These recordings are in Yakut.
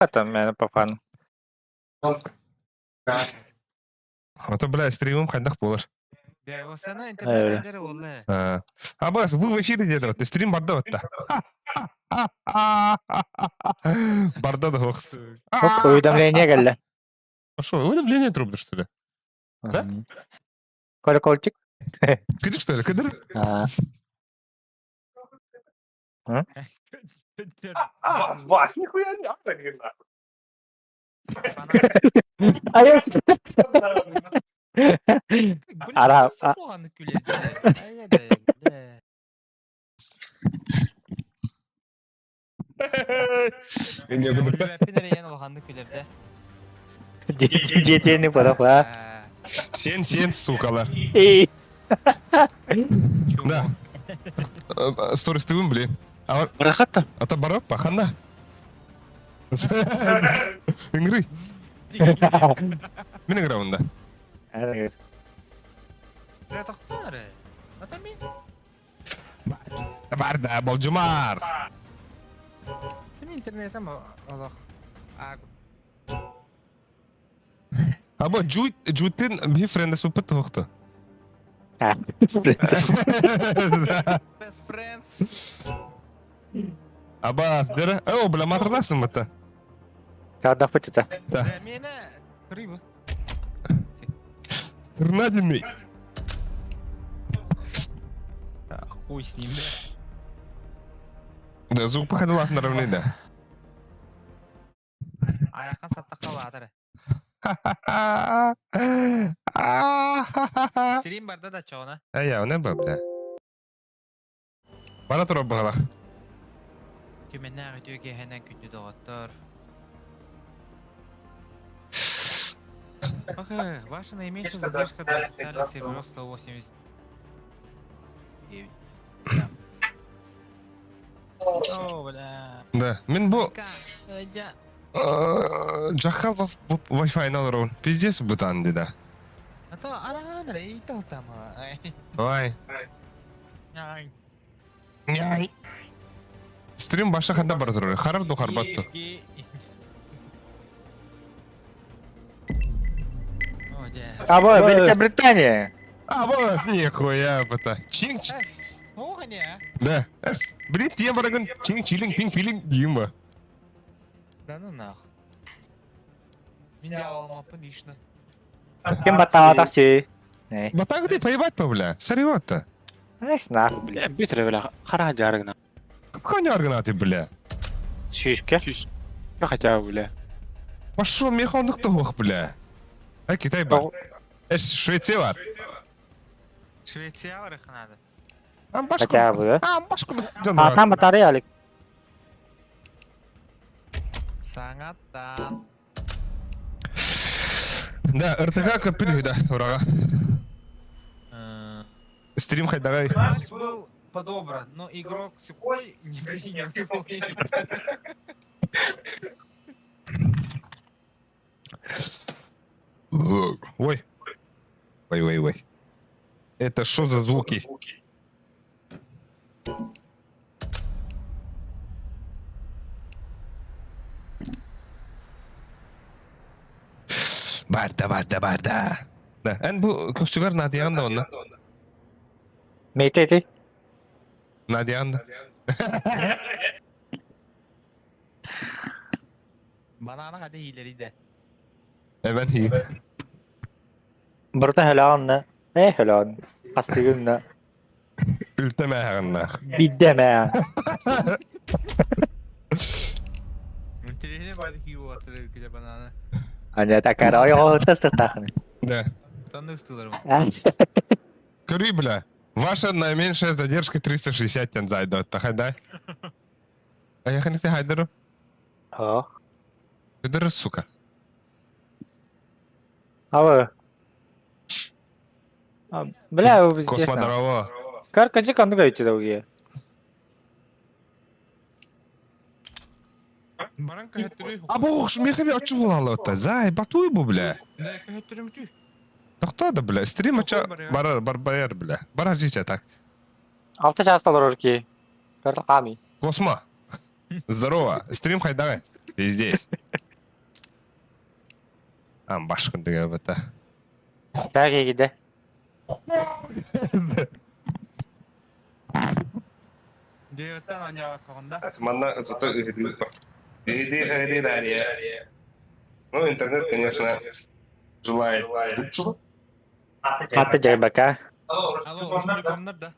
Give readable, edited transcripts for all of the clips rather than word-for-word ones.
Это мен папан. Ото, бля, стримым хайдах буолар. Осана интернет хайдары буолла. А бас, бу в эфире где-то, ты стрим барда вот-то. Барда да ох. Оп, уведомление кэллэ. А что, уведомление трубно, что ли? Да? Колокольчик. Кыдыр, что ли? Кыдыр? А. А, Вас, нихуя не нахуй. Айос. Ара, Суғанны күледі. Не буду. Улаханны күлерде. Жетени парапа. Сен, сен, сукалар. Эй. Да. Сторис блин. А Барахатта. Ата барап, пахана. Ыҥырый. Мин ыҥырабын да. Тохтоор. Ата мин. Барда, болдьумар. Мин интернетем олох. Аба жут жутын би френда суппет туохта. Best friends. Аба, дера. О, бля, матрласың мата. Саадах бутута. Да. Мені рыбу. Рнадимей. Хуй с ним. Да, звук походу наравны, да. Аяққа саттаққа Стрим барда да чоғына. А я, не бля. Бара турар баҕалах. Түменнәҕи үтүө киэһэнэн күндү доҕоттор. Ох, ваша наименьшая задержка до официальных серверов 189. О, бля. Да, мин бу Жахал Wi-Fi наларон. Пиздец бутан да. А то араан рейтал там. Ой. Няй. Стрим баша ханда бара турар. Харар ду харбатту. Аба, Великобритания. А, бас, нихуя, бата. Чинг. Да. Блин, тем барагын. Чинг, чилинг, пинг, пилинг, дима. Да ну нах. Мин дьэ алмаппын лично. Ким баттаатах си? Батагы ты поебать по, бля. Сариват-то. Эс нахуй, бля. Бля, бүтүрэ бля, хара жарыгна. Какой не ты, бля? Сүүскэ. Я хотя бы, бля. Пошел механук того, бля. А Китай бар. Эш, Швеция бар. Швеция барыхнады. Хотя бы, да? А, башку. А там батарея алик. Саңаттан. Да, РТК көппүт да, урага. Стрим хайдагай. Матч был подобран, но игрок Сухой не принял его. Ой. Ой, ой, ой. Это что за звуки? Барда, барда, барда. Да, эн бу көстүгэр Надиян да онна. Мейте Надиян да. Банана қады ийлері Эбен хи. Барыта хөлөөннө. Э хөлөөн. Хастыгынна. Үлтеме хагынна. Биддеме. Интересно, бады хиу атырыр кеде банана. Аня такара ой ол тастахны. Да. Танны ыстылар. Көрүй, бля. Ваша наименьшая задержка 360 тен зайдет. Тахайдай. А я ханисте хайдеру. О. Пидоры, сука. Ава. Бля, Космо здорово. Кар канча канды кайты дауге. А бог, мехави очулала это. Зай, батуй бу, бля. Да кто да, бля? Стрим ача барар, бар барар, бля. Барар жича так. Алты час толорор ки. Карта ками. Космо. Здорово. Стрим хайдагай. Пиздец. Ам башкын деген бата. Так егиде. Деветтен аняаккаҕында. Манна зато ыһыдыы Дарья. Ну, интернет, конечно, желает лучшего. Хатты жайбака. Алло, Ростелекомнар да.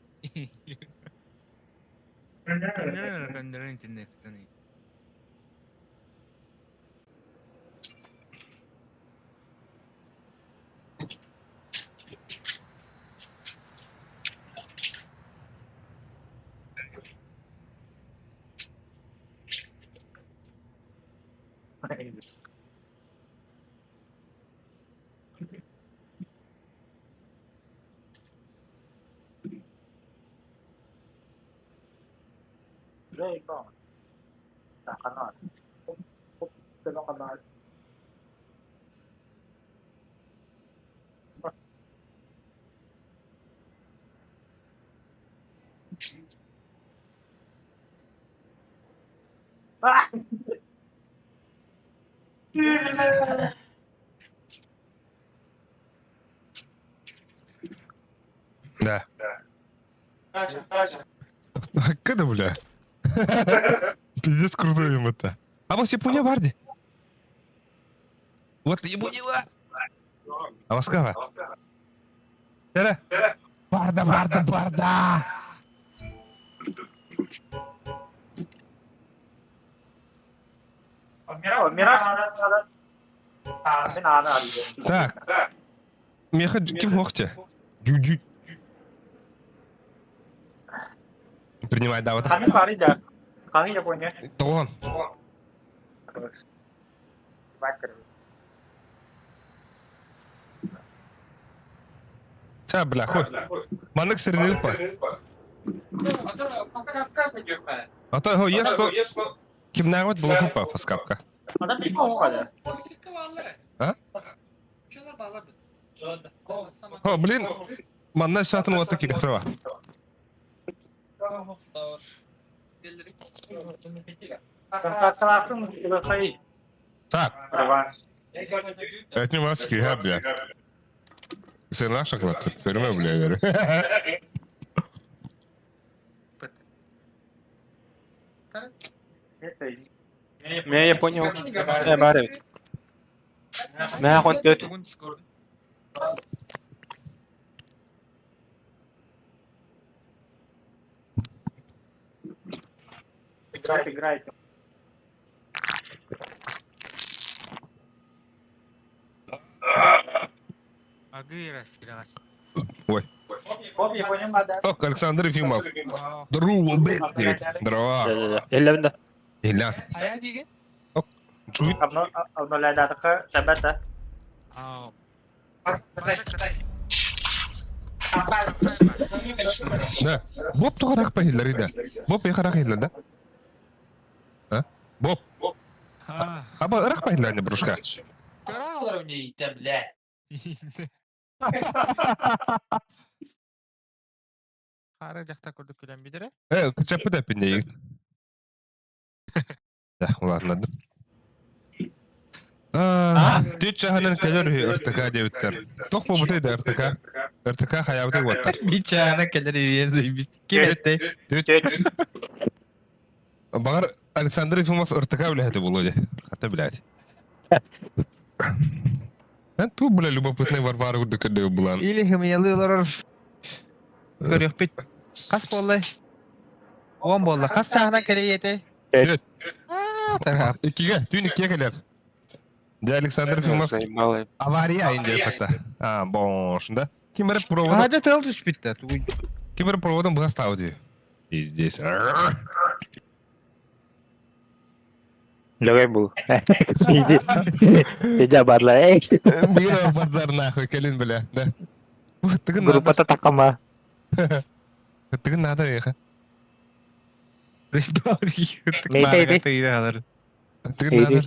Интернет. Да. Хакка бля. Пиздец крутой им это. А вот Япония Барди. Вот Япония. А Москва. Тера. Барда, барда, барда. Так. Меха ким хохте? Дю-дю. Принимай, да, вот. Тоҕон. Ча, бля, хуй. Маннык сирин ыппа. А то ешь что... Кимнааҕыт булуохуппа фаскапка. А? О, блин, манна саатын уотта кириктирова. Так, это не маски, я, бля. Sen наша кладка, көрмө, бля, говорю. Мен я понял. Я барып. Мә хонтөт. Ой. Ок, Александр Ефимов. Здорово, блядь. Здорово. Эллебинде. Иля. Чуй. Да. Боп тугарак пахиллар ида. Боп яхарак хиллар да? А? Боп. Аба ырах пахиллар не брушка. Хара жакта көрдүк күлән бидере. Э, кычапы да пинде. Да, ладно. Түт чаһанан кэлэр үһү РТК диэбиттэр. Туох буолбутай да РТК? РТК хайаабытай уоттар. Бичаана кэлэр үһү заебись. Ким эттэй? Баҕар Александр Ефимов РТК үлэһитэ буолуо дии. Хата блядь. Эн туу, бля, любопытный Варвара курдук көрдөбү булан. Или хымыялыы олорор. Көрүөхпүт. Хас буоллай? Уон буолла. Хас чааһынан кэлиэй этэй? Түт. Аа, тарҕаап. Иккигэ, түүн иккигэ кэлэр. Дьэ, Александр Ефимов Заебал. авария айын диэн хатта. А, бон, да? Ким эрэ проводом, Аһа, дьэ тыал түспүт да. Тугуй. ким эрэ проводом быһа ставы дии. Пиздец. Лөгөй бул. Иди барла. Эй, Биир бардар нахуй, кэлин бля, да. Тыгын надо, группата такама. тыгын надо еха. Заебал. Мейтэй Тык тыйдалар. Тыгын надо.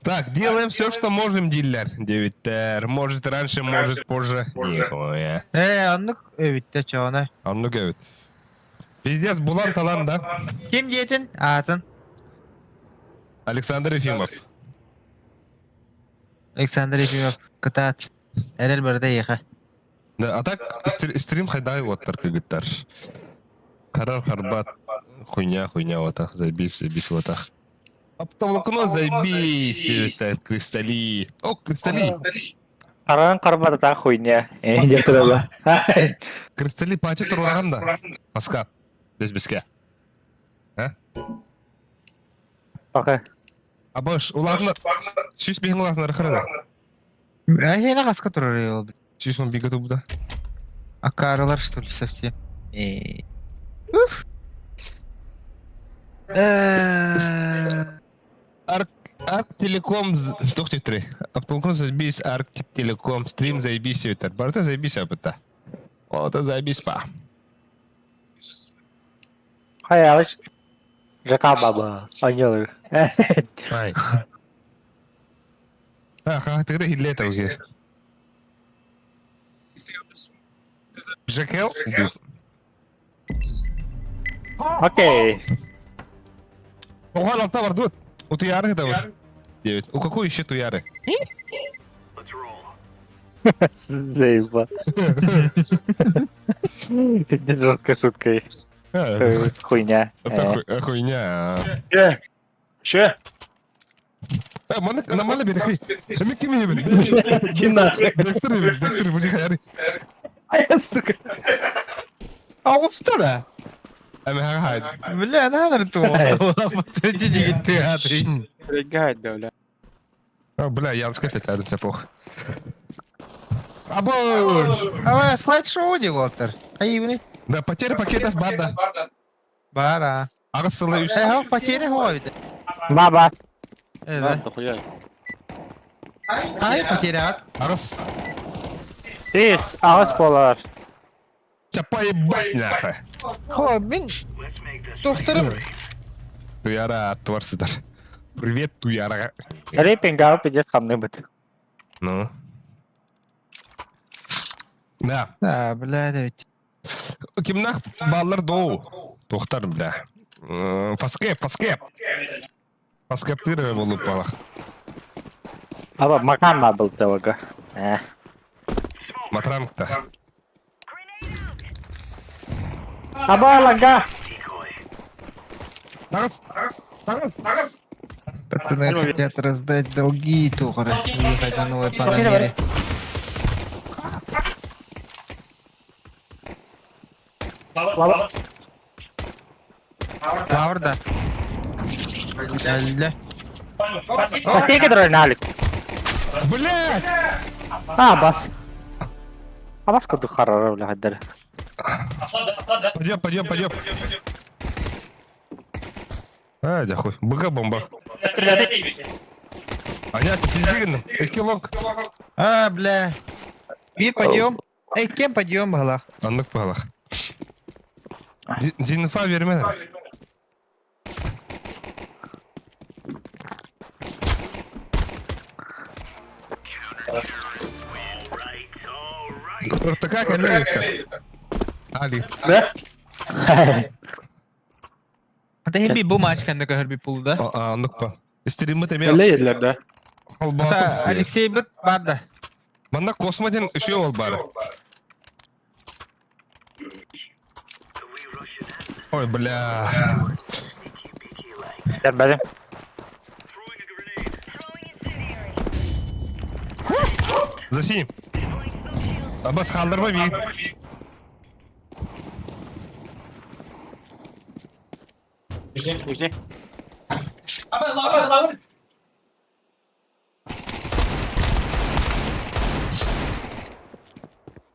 Так, делаем все, что можем, дилер. Девиттер. Может раньше, может позже. Нихуя. Ээ, оннук эбиттэ чоона. Оннук эбит. Пиздец, булан талан да. Ким диэтин? Аатын. Александр Ефимов. Александр Ефимов. Кытаат. Эрэл барыта эйиэхэ. Да, а так стрим хайдай уоттар кыгыттар. Харар харбат хуйня хуйня отах, заебись, заебись отах. Оптоволокно заебись, диэбиттэр Кристали. О, Кристали. Харан харбата хуйня. Э, Кристали пати турурахан да. Паска. Без беске. А? Пока. Абаш, улаатна. Сүүс биһин улаатнар хара. Эһиэнэ хаска турар ол? Сүүс он бигэ тубда. Акарылар что ли совсем? Уф. Арк Арк Телеком тохтетри. Оптоволокно заебись, Арк Телеком, стрим заебись это. Барта заебись апта. О, это заебись па. Хайалыш. Жака баба. Аньолыр. Ай. А, ха, ты хиллета уже. Жекел? Окей. Оған алта бар тут. У туяры это вот. Девять. У какой еще туяры? Заеба. Жесткая шутка. Хуйня. Это хуйня. Че? Нормально берехи. Эми ким ебет? Иди нахуй. Декстер ебет, Декстер, буди хаяры. А я, сука. А устара. Эми ха Бля, надо ту. Регать, да, бля. А, бля, я сказать, это мне плохо. Або! А слайд-шоу делотер. Аивный. Да, потеря пакетов банда. Бара. Ағыс Э, потеря ховит. Баба. Э, Дохуя. Ай, потеря. Ағыс. Ты, ағыс болар. Чапа ебать нахуй. Хо, мин. Докторым. Туяра аттыварсыдар. Привет, Туяра. Репинг алып идет хамны быт. Ну. Да. Да, бля, это ведь. Кимнах баллар доу. Тохтар, бля. Фаскеп, фаскеп. Фаскеп тыры болуп балах. Аба макан ма был того. Э. Матрангта. Аба лага. Ағыс, ағыс, ағыс. Пацаны хотят раздать долги, тухары. Уехать на новой Панамере. Лава. Лавр, да. Бля. Потеки дройналик. Блядь! А, бас. А бас куду харара, бля, хаддар. Пойдем, пойдем, пойдем. А, да хуй. Быка бомба. А я ты пиздиган. Эки лонг. А, бля. Мир, подъем. Эй, кем подъем, Галах? Аннык балах. Динфа бермен. РТК коллега. Али. Да? Это би бумажка на көрби пулда. Аннык па. Стримы теме Лейдлер, да? Алексей бит барда. Манна космоден еще ол бар. Ой, бля. Бәрі. За синим. Абас қалдырма би. Нижний.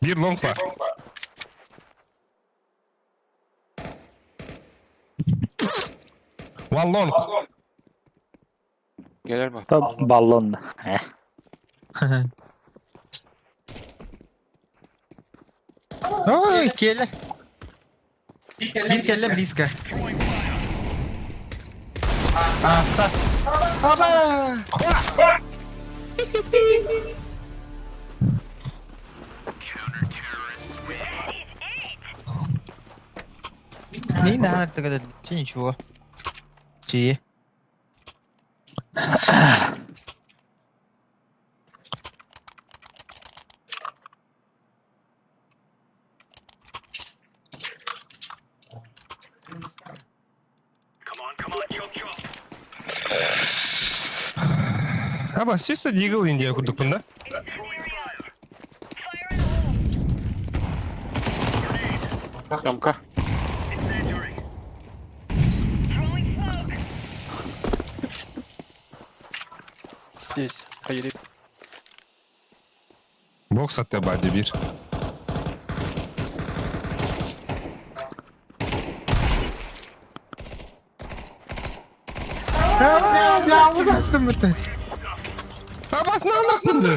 Бір лонг па. One long. Gelir bak. Баллон. Э. Ой, келе. Bir kelle близко. Авто. Аба! Мин наһаа артыгада ничего. Чи. Аба, чисто Дигл Индия курдукпун да? Ямка. Здесь. Поедет. Бокс атта бади бир. Абас на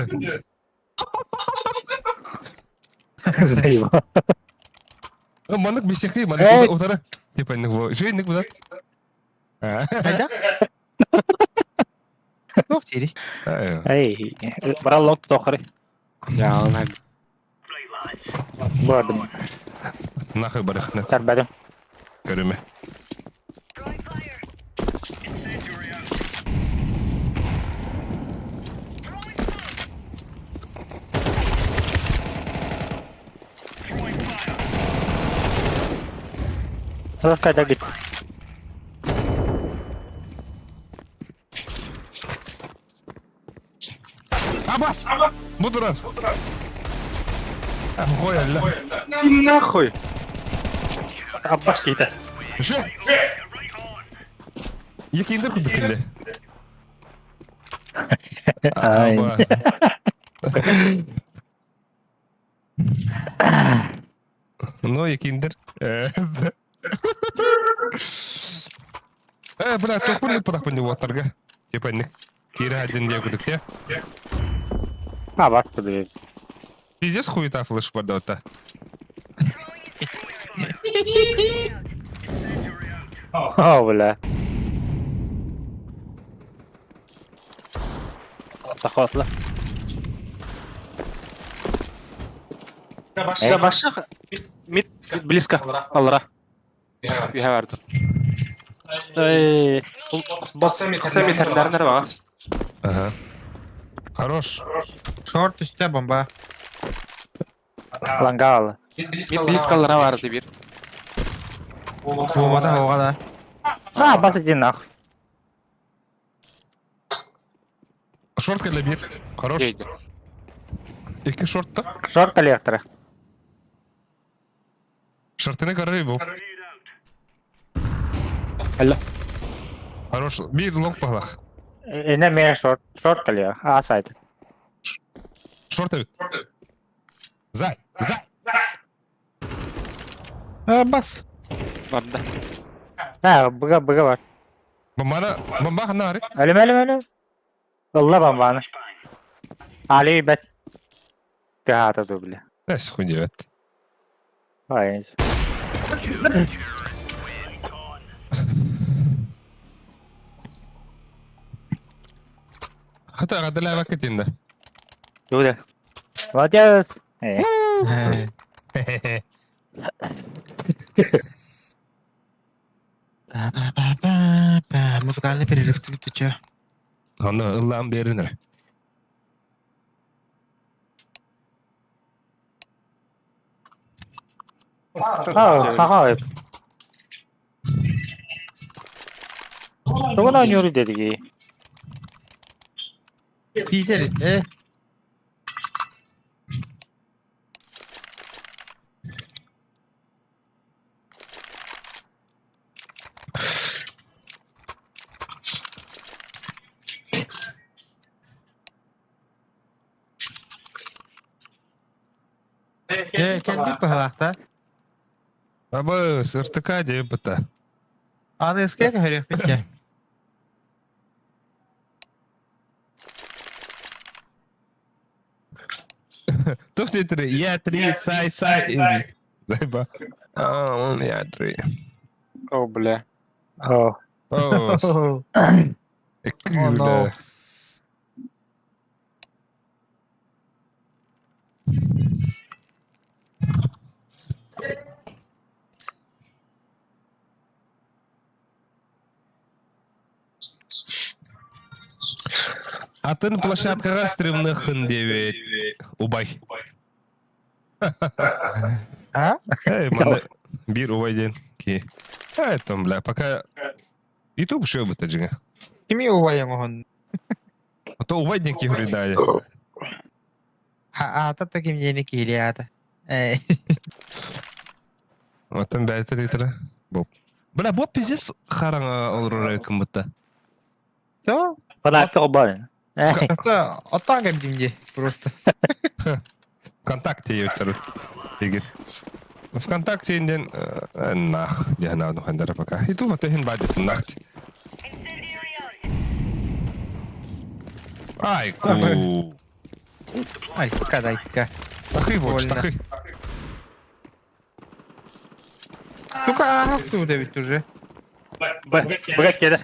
Заебал. Маннык бисехи, маннык утары. Типа Жейник бузат. Хайда? Туох диирий? Эй, брал лот тохры. Я Бардым. Нахуй барыхны. Тарбадым. Көрүмэ. Кайда гит. Абас! Бу турар. Ой, алла. Нахуй! Аббас кейтә. Же! Екиндер курдук кэллэ. Ай. Аба. Ну, екиндер. Э, бля, тохпун пытахпын деп оттарга. Типа ник. Кире один дия курдук те. Абас кудур. Пиздец хуета флеш барда О, бля. Захватла. Да, башах. Мид близко. Алра. Ühe verdim. Эй, Kısa metrlerine bak. Ага. Хорош. Шорт үстэ бомба. лангал. Mid близко алра vardı bir. Буолбата оҕа да. А, Аббас иди нахуй. Шорт кэллэ бир. Хорош. Дейdi. Икки шортта. Шорт коллектора. Шортыны көрөр бу. Алло. Хорош. Бир лонг пахлах. Эне ме шорт, шорт коллектор. А, сайт. Шорт эбит. Зай, зай. Бас. Vardı. А, быга, быга бар. Бомбаны, бомба ханна бары? Өлüm, өлüm, өлüm. Ылла бомбаны. Али бет. Гата дубля. Эс хуй девет. Ай. Хата гадала бакетинда. Дуда. Молодец. Э. Ба-ба-ба-ба. Музыкальный перерыв ты чё? Аны ыллаан беринер. А, хаха. Тугун ойнуур дедиги. Питер, э? Э, кэлбит быһалаахта. Аба, РТК деп быта. Аны эскэ көрүөхпүт Тух три, я три, сай, сай. Зайба. А, он я три. О, бля. О. О, Oh, no. бля. Атын площадкаҕа стримныххын диэбит убай. А? Эй, манна биир убай диэн киһи. Э, там, бля, пока YouTube еще бы дьиҥэ. Кими убайың оһон? А то убай диэн киһи үрүдээйэ. Аата да ким диэни киһили аата. Э. Оттон бэйэтэ диэтэрэ. Боб. Бля, боб пиздец хараҥа олорор кыммытта. Все? Фанатка обален. Это оттан кэмдим дии просто. ВКонтакте өттөр. Егер. ВКонтакте инден нах диэн ану хандара пока. И тут вот бадит нах. Ай, ку. Айка, дайка. Тахы вот, Больно. тахы. Сука, ага, ведь уже. Б. Б кеде.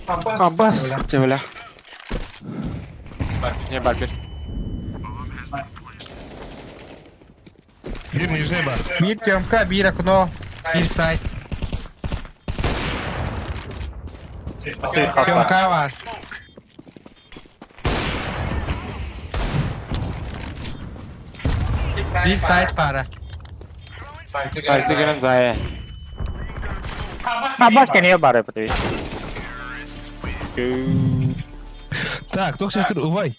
Аббас, бля. Не барбер. Бир нижний бар. Биир Тёмка, биир окно, биир сайт. Тёмка бар. Биир сайт баара. Сайты гынан зая. Аббас кэннигэ баар эбит. Так, туох сөтөр убай.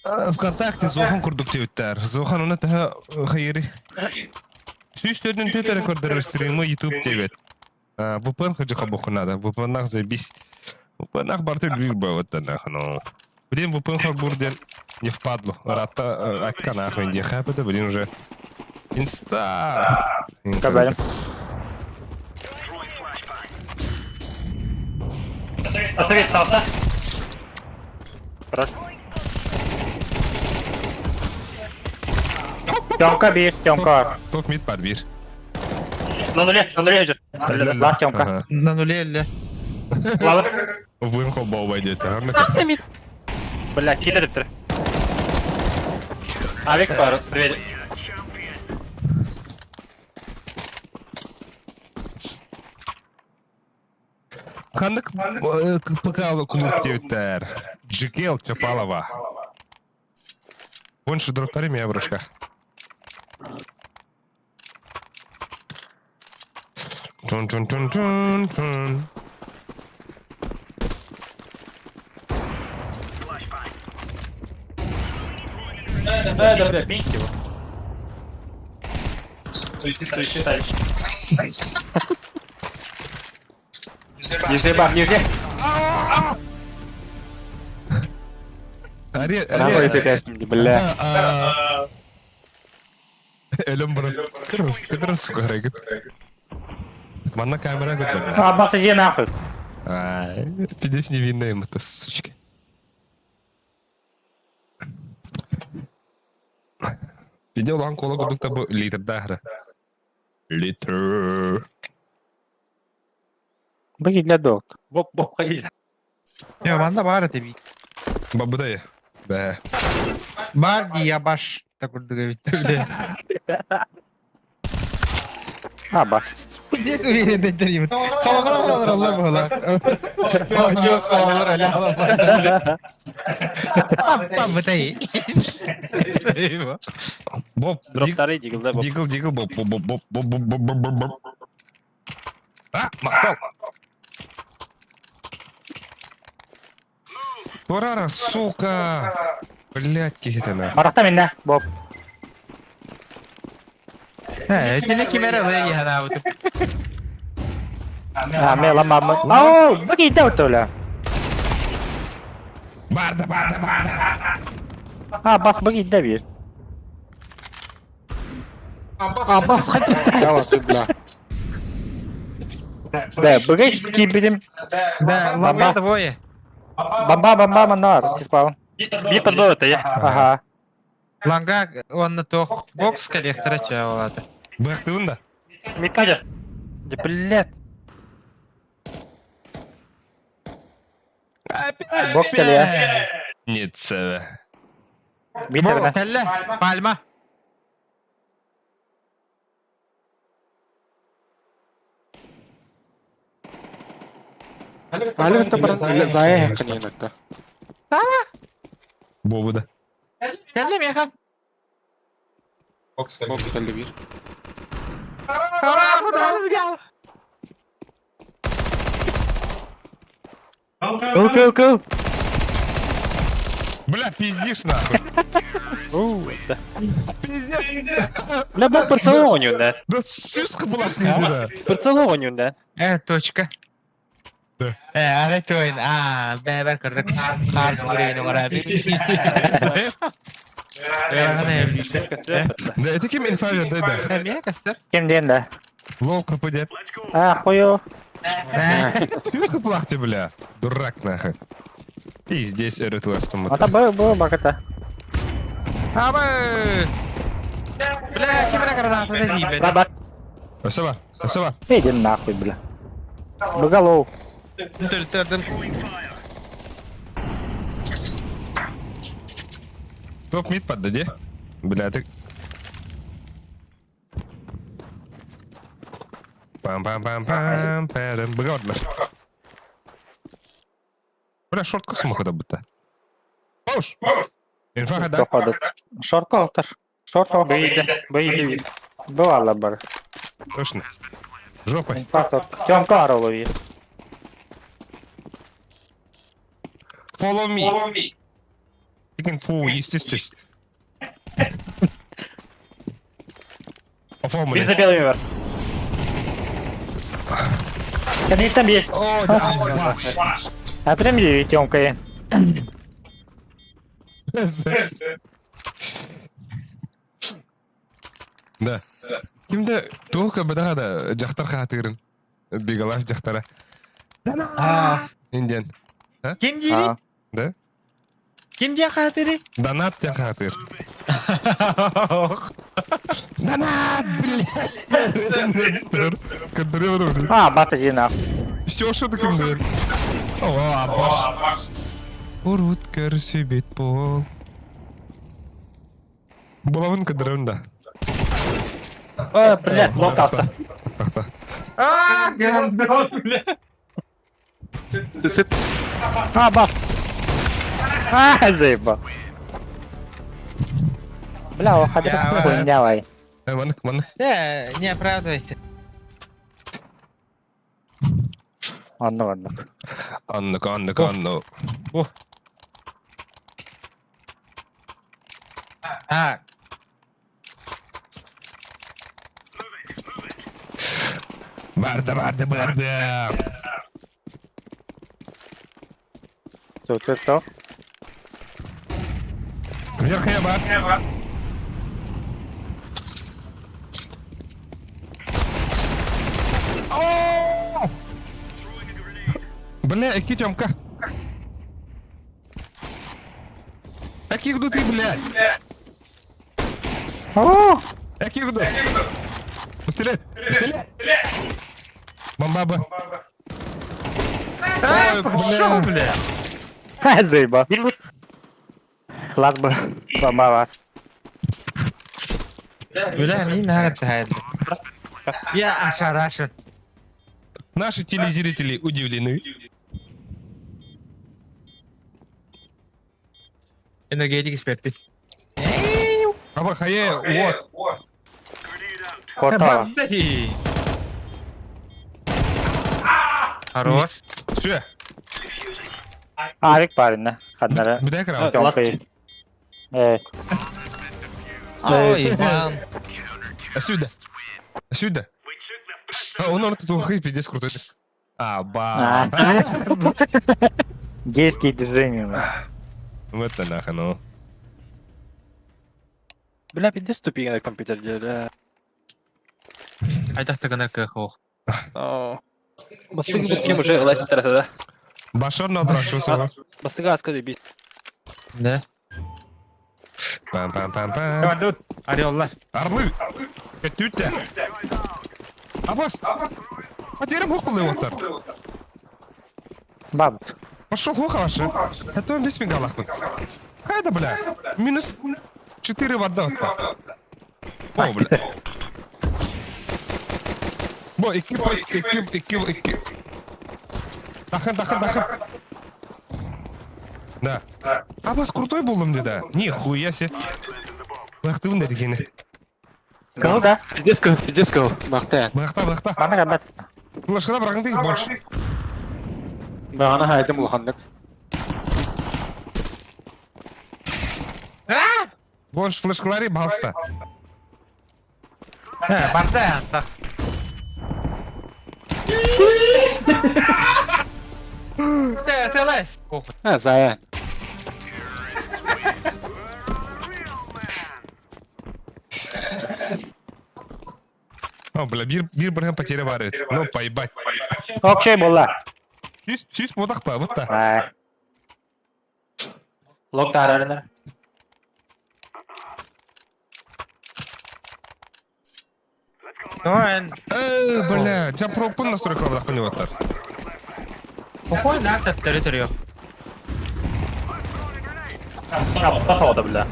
ВКонтакте Зохан курдук диэбиттэр. Зохан уна таһа хайыри. Сүүс төрдүн төтөрө көрдөрөр стримы YouTube диэбит. VPN хочу хабуху надо. VPN-нах заебись. VPN-нах барты бир бывает нах, ну. Блин, VPN харбур диэн не впадло. Рата акка нахуй не хапата, блин, уже. Инста. Кабелем. Асавит талса. Раз. Тёмка биир, Тёмка. Топ мид бар бир. На нуле, на нуле идет. Лах Тёмка. Ага. На нуле элле. Ладно. Вым холбоо диэтэ. Бля, кида дептер. Авик бар, дверь. Ханнык ПК клуб диэбиттэр. Джикел Чапалова. Больше дроптары меня брашка. Тун-тун-тун-тун-тун. Да, да, бля, пиньте его. Суицид, суицид. Нижний бар, нижний. Аре, Нахуй аре. ты кастинг, бля. Өлөм бұрын. Кыдыр сука харайгыт. Манна камера көтөр. Аббас иди нахуй. Ай, пиздец невинная им это, сучки. Пиде улахан кола курдук та бу литрда Литр. Быги для долг. Боб, боб, ходи. Йо, манна баар этэ би. Бабудай. Бэ. Бар дии я баш та курдук эбит. Бля. Аббас. Здесь уверен дерибит. Халалар алар алар. Бабытай. Боб. Дроптары, дигл, да, боб. Дигл, дигл, боб, боб, боб, боб, боб, боб, боб, боб, боб. А, махтал. Турара, сука. Блять, кихитена. Барахта минна, Боб. Этини кимere леги ханаабыт. А, мела мама. Ау, быги да толя. Барда, барда, барда. Аббас быги да бир. Аббас ходи. Давай ты, бля. Да, быги кибидим. Да, лавга двое. Бомба, бомба, манар. Ты спал. Би подбол это я. Ага. Ланга онна тох бокс коллектора чаалата. Бахтыбын да. Микадя. Да, блядь. Бокс кэлиэ. Нет, сэ. Битерне. Кэллэ. Пальма. Али кытта баран Зая хакканьын атта. Буолбуда. Кэллэ миэхэ. Бокс кэллэ биир. Кыл кыл кыл. Бля, пиздишь нахуй. Пиздец. Бля, бу прицелованию, да. Да сыска была хуйня. Прицелованию, да. Э, точка. Да. Э, ары тойын. А, бәбәр көрдік. Қар көрейін оңыра. Да, это кем инфа вердай, да. Эмне кастыр? Ким диэн да? Лол кп дед. А, хую. Сыска была ты, бля. Дурак нахуй. И здесь РТЛС там. Ата бу бу баката. Абы! Бля, кем граната да дии, Рабат. Спасибо, спасибо. Иди нахуй, бля. Быгалоу. Төрдüm. Топ мид поддади. Бля, ты... Пам-пам-пам-пам, пэрэм. Быга Бля, шортка сумаха будто. Пауш! Инфа хада. Доходит. Шорко автор. Шорко. Бейді, бейді биир. Бывало бар. Точно. Жопой. Инфактор. Тёмка лови. Follow me. You can fool, естественно. Биир Оформили. за белыми бар. Там есть. О, да. А прям и Тёмка. Да. Кимде туох бадаға да жақтар хаатырын. Бигалаш жақтара. Индиан. Ким дири? Да? Ким дия хатыри? Донат тен хаатыр. Донат, блядь. Контролер. А, бата иди нахуй. Все, что таким дыр. О, абаш. Урут көрсүбүт пол. Булавын кыдырын да. О, блядь, локтался. Тахта. А, бля. Сыт. А, баш. А, заебал. Бля, уходи, Я, хуйня, вай. Маннык, маннык. Э, не оправдывайся. Ладно, ладно. Аннык, аннык, аннык. А, Барды, барды, барды. Все, ты что? Вверх я бар. Бля, эки Тёмка. Каких ты, блядь? О, Каких жду? Пострелять! Пострелять! Бомбаба. Ой, пошел, бля. бля. заебал. Ладно, бомбава. Бля, не надо. Я ошарашен. Наши телезрители удивлены. Энергетик эксперт. Аба хае, вот. Хватало. Хорош. Все. Авик парень, да? Одна. Бедай крау. Тёмка. Э, Ой, Иван. Сюда. Сюда. А, он он тут ухай, пиздец крутой. А, ба. а. Гейские движения. бля. Вот это нахуй, ну. Бля, пиздец тупик на компьютер, бля. Айдах тагынар көхох. Бастыгы бүткем уже ылайт битәрәсә да. Башар надра, что сама. Бастыгы аска бит. Да. Пам-пам-пам-пам. Ореллар. Орлы! Тютя! Абас! Потерям хук был его Баб. Пошел хуха ваше. Это он весь мегалах. Хайда, бля. Минус 4 вода. О, бля. Бо, экип, экип, экип, экип. Дахын, дахын, дахын. Да. Абас крутой болдум да. Нихуя себе. Бахтыбын деди кини. Кыл да. Пиздец кыл, пиздец кыл. Махта. Бахта, бахта. Мана кәммәт. Флешкада бырагын дейdi больше. Бағана хайдым улаханнык. Больше флешкалары балста. Барда антах. ТЛС. А, зая. О, бля, бир, бир бірген потеря бар. Ну, поебать. Окей, болла. Сүйіс, сүйіс бодақ па, вот та. Ай. Лог таарарынар. Ой, Э, бля, жан пропын настройка бодақ не оттар. Похуй на территорию. Апта соғда бля.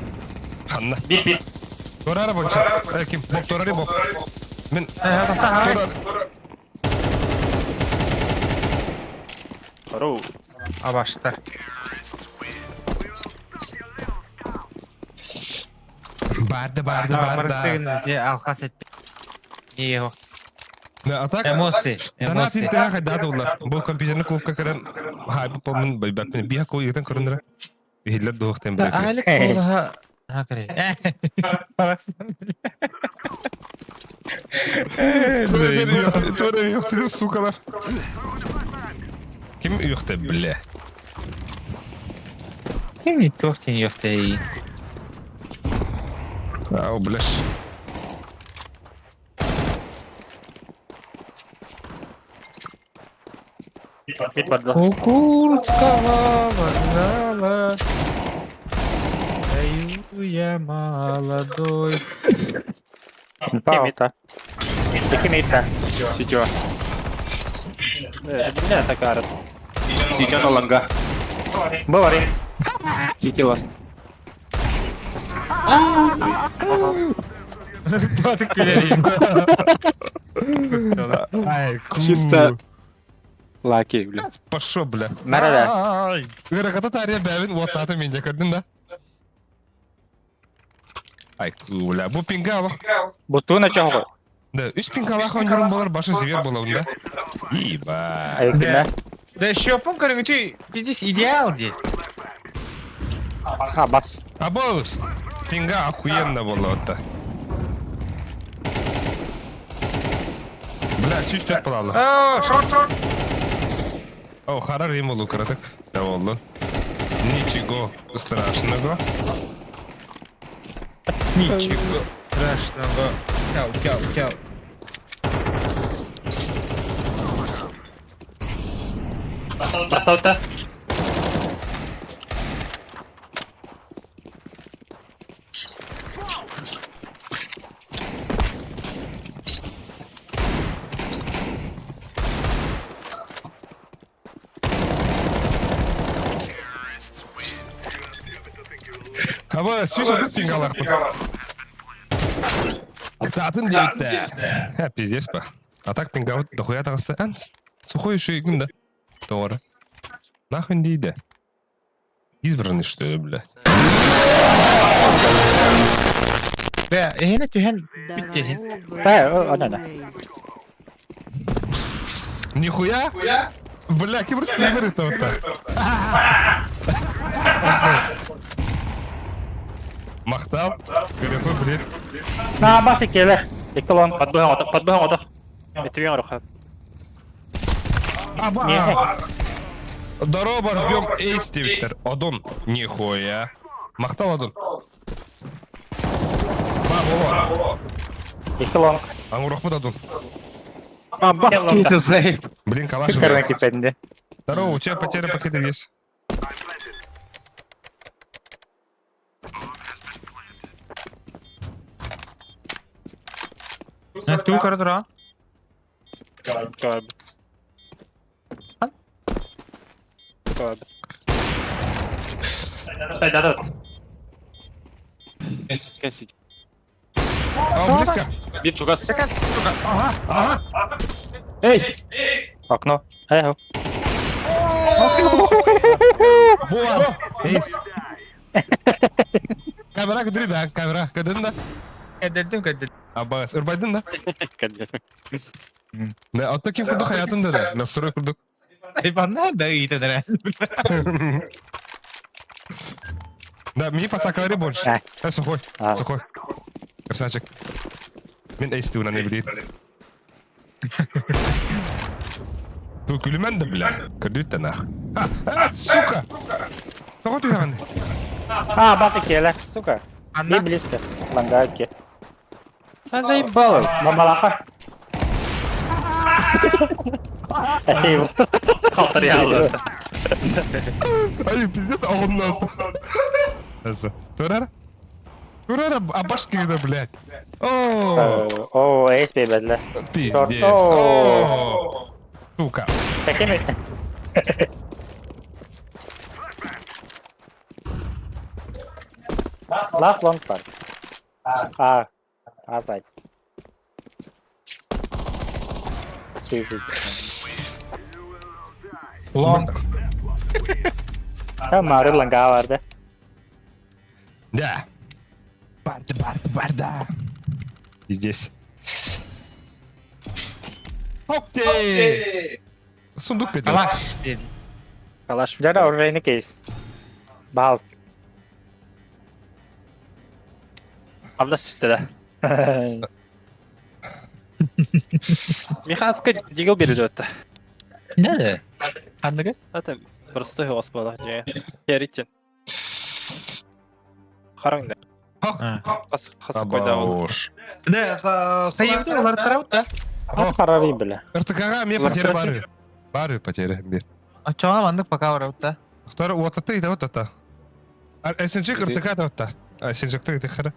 Ханна. Бит бит. Торары бойынша. Э, ким? Боб, торары боб. Мен... Торары. Хару. Абаштар. Барды, барды, барды. Алхас етті. Не его. Да, а так... Эмоции. Донат Эмоции. интега хайдат олар. Бу компьютерный клубка кірен... Хай, бу помын, бәппен бия кой егтен көріндірі. Бихидлер дуғықтен Да, бір. айлық болға... Ha, кіре. Парақсынан. Töre uyuqtu, сукалар. Ким uyuqtu, бля? Ким туох тен ёхтэй. Ау, бляш. Бит барды. Кукурского вокзала. Даю я молодой. Паута. Iki митта. Сидё. Бля, такара. Сидё на ланга. Бывари. Сити лас. Батык күлерин. Ай, Чисто лаки, бля. Пошо, бля. Мәрәдә. Гыраката тария бәбин уаттаты менде көрдің да? Ай, бля, бу пинга алах. Бутуна чоғы. Да, үш пинга алах ойнырым болар, башы зивер болар, да? Иба. Айкина. Да щепун көрүң үтүй пиздец идеал ди. А, бас. Абоус. Пинга охуенно было вот Бля, сүүс төт балалы. О, шорт шорт. О, харар им болу кыратык. Да болду. Ничего страшного. Ничего. Страшного. Чау, чау, чау. Басалта. Аба, сүүс отыз пинга алақ Атын девітті. Ха, пиздец па. А так пинга вот дохуя тағысты. Ан, сухой еще игн да. Doğru. Нахуй дейді. Избранный, что ли, бля? Бә, эхене түһен битте. Ә, ана. Нихуя? Бля, кем скример это вот так? Мақтал, Горякой, блядь. На, бас икеле. Екі лон. Подбыган ода, подбыган ода. Битүген орха. Аба! Здорово, ждем эйс девиттер. Одун. Нихуя. Мақтал Одун. Ба, боло. Екі лон. Аңурахмыт Одун. Абас кейді заеб. Блин, калаш. Көрін кепедінде. Здорово, у тебя потеря пакетов есть. Ту көрдүр Каб. Каб. Да, да. Кэс сити. А, он близко. Бит чугас. Ага. Эй! Окно. Эй, Буа! Эйс. Камера көдүрүй бә, камера көдүн да. Көрдөрдүм, көрдөрдүм. Абаас, ырбайдын да. Да, отто ким курдук хаятын да, настрой курдук. Айбанна да ыйытан эрэ. Да, мне посакари больше. Э, сухой, А. сухой. Красавчик. Мин эйс туунан эбидит. Ту күлүмэн да бля. Көрдүт да нах. А, а, сука! Тоҕо түһэҕин? А, басы келе, сука. Анна? Не близко. Лангайки. Да заебало. Мамалаха. Спасибо. Халтарьялы. Ай, пиздец, оҕунна. Турар? Турар, абашки да, блядь. О, О, эс бебедле. пиздец. О, сука. Такими. Лах лонг бар. А, азайт. Лонг. Там мары ланга барды. Да. Барда, барда, барда. Здесь. Окей. Сундук петер. Калаш диэн. Калаш. Жара оружейный кейс. Бал. Амнас түсті да. Михаска дигл береді өтті. Не да? Ханныгы? Это простой голос был, же. Керитин. Хараңда. Қас қас қойда ол. Абауш. Да, хайыбыты олар тарабыт да. Харари бля. РТК-ға мне потеря бары. Бары потеря бир. Очоҕо маннык пока барабыт да. Второй вот это и вот это. А СНЖ РТК да вот та. А СНЖ ты хара.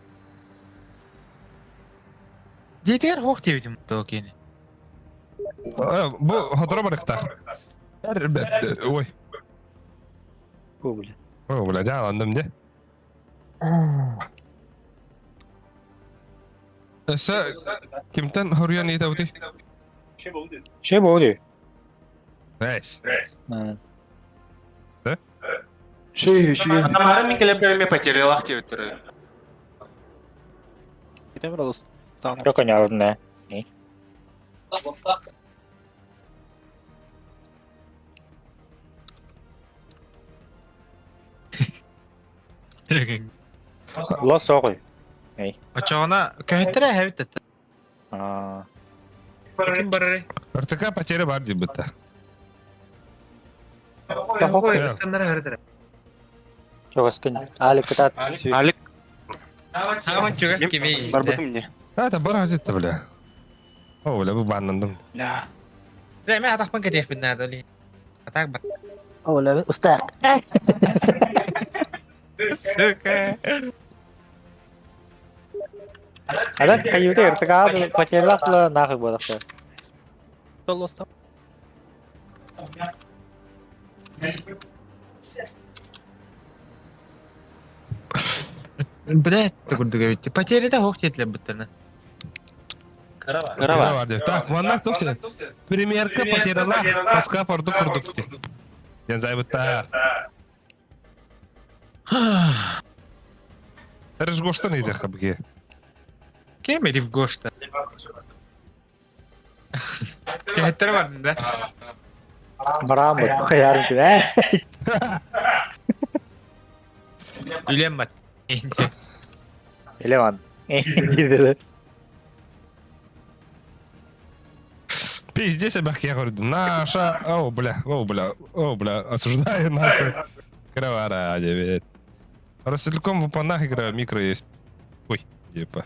Дьиэтигэр хуох диэбитим туо киэни. Бу хотро барыктах. Ой. Бу бля. О, бля, жааландым де. Өссө кимтен хоруйан ыйтабытый? Че болды? Найс. Тамара мин кэлэн потерялах диэбиттэрэ. Китем ролус. Жоқ ойнадым Лос оҕуй. Очоҕуна көһөттөрө эһэбит да. Аа. Ким барарый? РТК потеря бар дейбітті. Ой, ыстаннара хөрдөрө. Чугаскын. Алик кытат. Алик, Тааман чугас кимий. барбытым мне. А, это бар газетті, бля. О, бля, бу баннандым. Бля. Бля, мен атахпын кэтиэхпин наада ли. Атак бар. Оля, устак. Сука. Адам каюта РТК потерялахла нахуй бодахта. Толоста. Блядь, курдук эбит. Потеря хуох диэтилэр буттарына. Кырава. Бар деп. Так, маннах топче. Премьерка потеряла. Паска порду курдук ти. Ден зайбытта. Рыжгоштан иде хабге. Кем Риф Гошта? Көһөттөрө бардын да. Барам бу. Ярым киме. Үлем бат. Элеман. Диде. Пиздец, я бахе говорю. Наша. О, бля, о, бля, о, бля, осуждаю нахуй. Кровара, девять. Ростелеком в панах играю, микро есть. Ой, типа.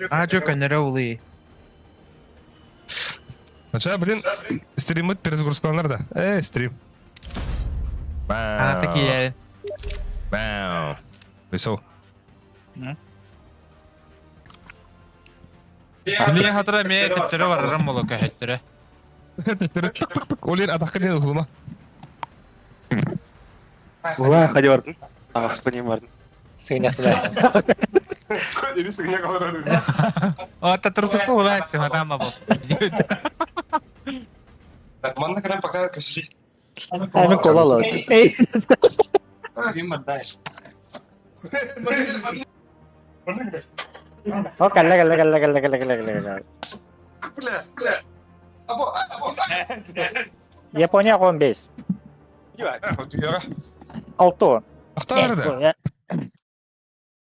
Ажо көнөрө улый. Сначала, блин, стримы перезагрузкаланар да. Эй, стрим. Ана Бау. такие. Бау. Весел. Мне хатыра ме тептере барарым болу көһөттөрө. Пык-пык-пык. Олер атаққа не ұғылма. Ула, хади бардым. Ағаспы не бардым. Сыгынньахсына. Или сыгынньах олорор. Ота трусукпу улаасты матаама бу. Так, манна кэлэн пока көсүлүй. Аны кола Эй. О, кэллэ, кэллэ, кэллэ, кэллэ, кэллэ, кэллэ, кэллэ, кэллэ. Япония 15. Алты. Ахтан да.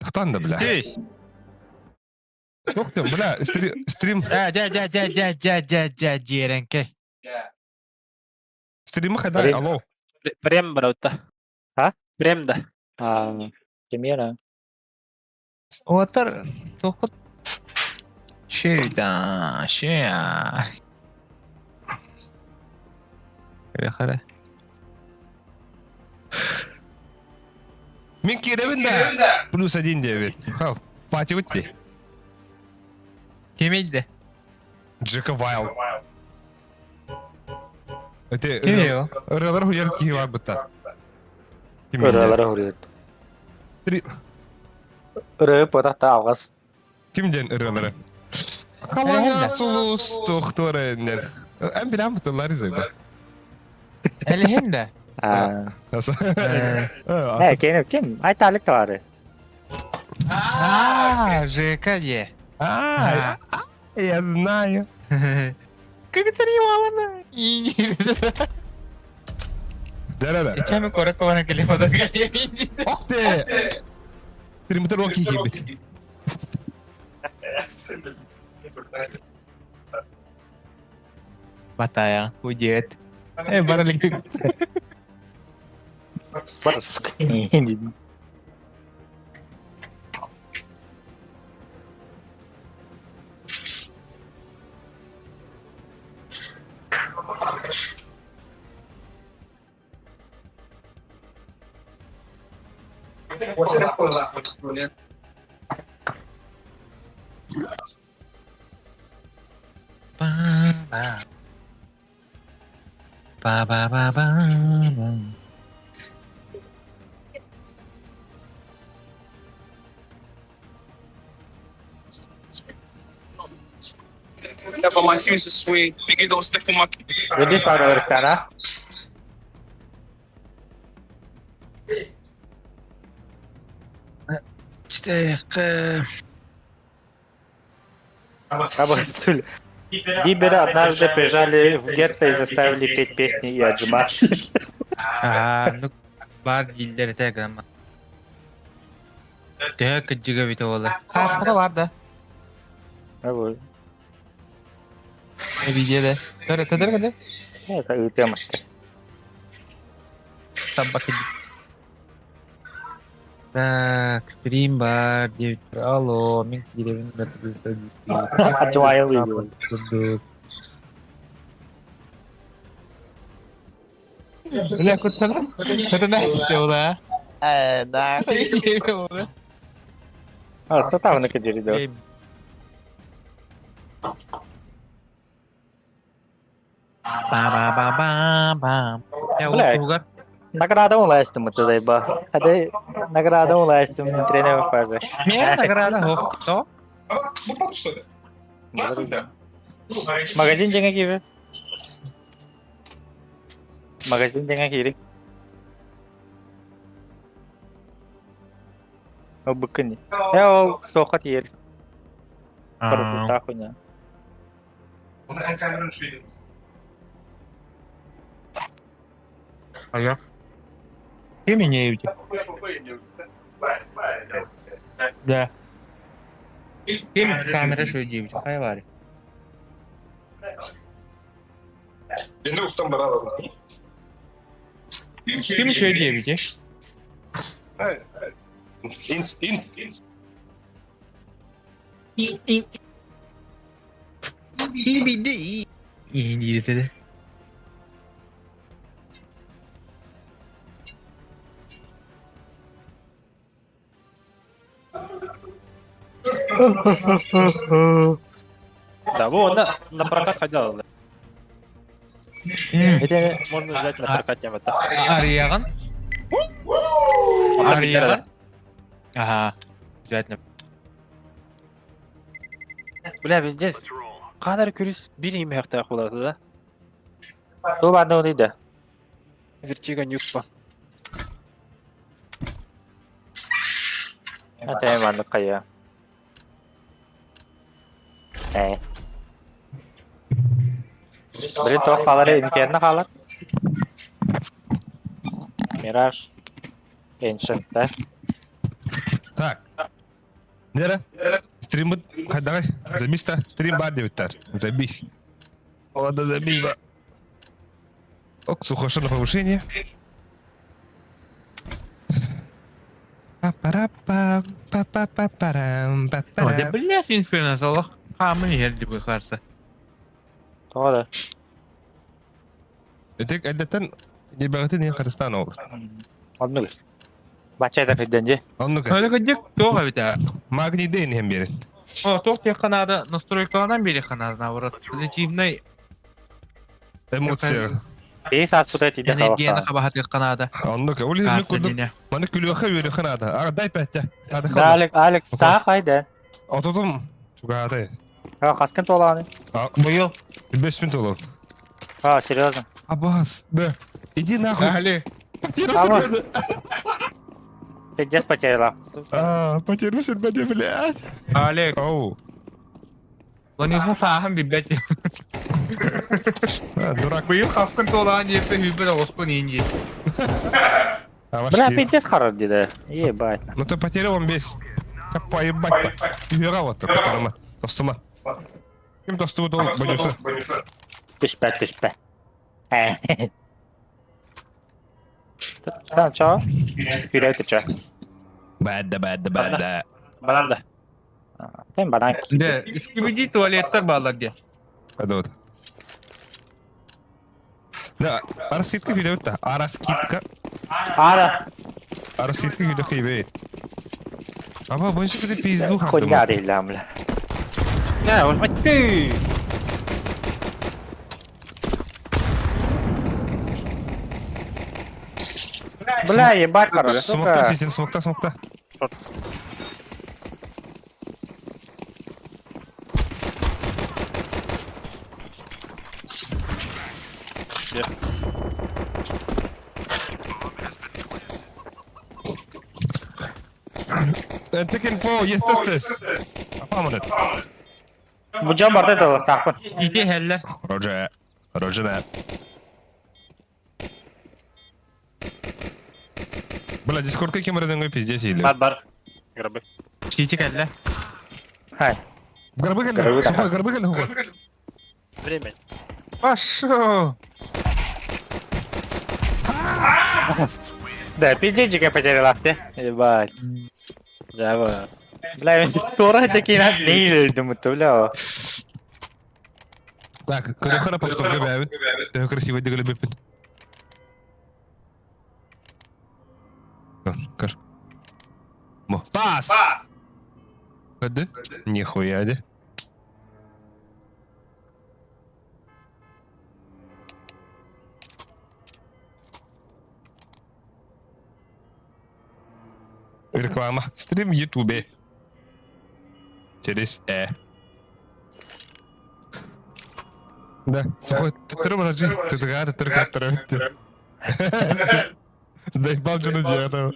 Ахтан да, бля. Туох бля, стрим. Дьэ, дьэ, дьэ, дьэ, дьэ, дьэ, дьэ, дьэ, дьиэрэҥкэй. Стримы хайдай, алло. Прем бараута. А? Прем да. А, премьера. Уотар туохпут Шүйда, шүйа. Хара. Мин киирэбин да. Плюс один девять. Пати выйти. Кимейді? Джека Вайл. Это Кимей ол? ырыалар хуйар киһи бар бытта. Ырыалары хуруйар. Ырыа потахта алғас. Ким диэн ырыалары? Халаҥа сулус тохтуора эннер. Эн билэн бытыллар изайба. Элиһин да. Э, кем кем? Айталык товары. А, ЖК де. А, я знаю. Как это не мало? И Да-да-да. Эчами корак кована келе фото. Ох ты! Стримтер локи хибит. Батая, уйдет. Э, баралик. Барск. Ба ба ба ба ба. Видишь, Павел Александра? Абастуль. Бибера однажды прижали в гетто и заставили петь песни и отжиматься. Аа, ну бар дииллэр этэ гама. Төһө кырдьыга эбитэ буолла. Хааската бар да. Вот. Видео да. Көрө көдөр көдөр. Это ыытыамаска. Табак Так, стрим бар 9. Алло, мин кииребин Отвайл видео. Бля, куттана. Это настя була. Э, да. А, что там на кадире да? Ба-ба-ба-ба-ба. Я Бля. утугар. Награда улаастым это ба. Hadi награда улаастым тренер паже. Мен награда хох. То? Магазин деньги киви. Магазин деньги кири. О быкыни. Я ол сохат ел. Пару хуйня. Ага. Ты меня ебите. Да. Ким камера что девять? Хайлари. Ким еще девять? И и Да, во, на, на прокат ходил. Да. Это Можно взять на прокат тем это. Арыяган? Арыяган? Ага. Обязательно. Бля, пиздец. Ханар күрүс бир имэхтээх буолата да. Ту бааны да. Вертига нюкпа. Это маннык хайа. Э. Блин, тоқ қалар, инферно қалар. Мираж. Эншент, да? Так. Нера, стрим давай, забись-то. Стрим бар девиттар. Забись. Ладно, забись, да. Ок, сухоша на повышение. Па-па-ра-пам, па-па-па-парам, О, да па-парам. блядь, инферно, Аллах. Хамы ерді бұл қарсы. Тоға да. Этек әдеттен небәгәтен не Кыргызстан ол. Оннук. Бачайда кыйдан же. Оннук. Öyle кыдык тоға бит. Магний ден hem берин. О, тоқ тек қанады, настройкаланан бері қанады, наоборот. Позитивный Эмоция. Бейс аспыта тиде энергияны қалақта. қабахат қанады. Оннук. Ол не кудук. Картинine. Маны күлүөхэ үөрүөхэ наада. А, дай пәттэ. Тады Да, Алекс, Алекс, саа қайда? Ототум. Чугааты. А, қасқын толаны. А, Быйыл. 5 минут олар. А, серьезно. Аббас, да. Иди нахуй. Али. Потерю Алло. себя. Пиздец потеряла. А, потерю себя, блядь. Олег. Оу. Ланизм сахым бибет. А, дурак. Быйыл хафкын толаған епі хүбі оспын инди. А, Бля, вашки. пиздец харар деди. Ебать. Ну ты потерял он весь. Как поебать-то. Юра вот такой, тарама. Тостума. Ким тосту дол боюся. Түспә, түспә. Там чо? Күрәй чо. Бәдді, бәдді, бәдді. Банан да. Тем банан. Да, скибиди туалеттер балар де. Hadi вот. Да, ара скидка күләбит та. Ара скидка. Ара. Ара скидка күлә кыйбы. Аба, бойынша күлә пизду хактым. Хуйня дейла, бля. Бля, вот ты! Бля, ебать, короче. Смокта ситин, смокта, смокта. Take info, yes, this, this. Апамын. Бу жан бар да тақпын. Иди хәллә. Roger. Roger that. Бля, дискордка кемерден ғой пиздец или. Бар, бар. Гробы. Читик хәллә. Хай. Гробы кэлли. Гробы Сухой, гробы кэлли, сухой. Время. Пошел. Да, пиздечика потеряла, ты. Ебать. Да, вот. Бля, мен тура такие на не думаю, бля. Так, көрөхөрө повторга бәбин. Төһө красиво дигеле биппин. Көр, көр. Мо, пас! Көдүн? Нихуя де. Реклама. Стрим в Ютубе. Через Э. Да, сухой, ты враджи, ты тгар, ты каттер. Заебал жену деда.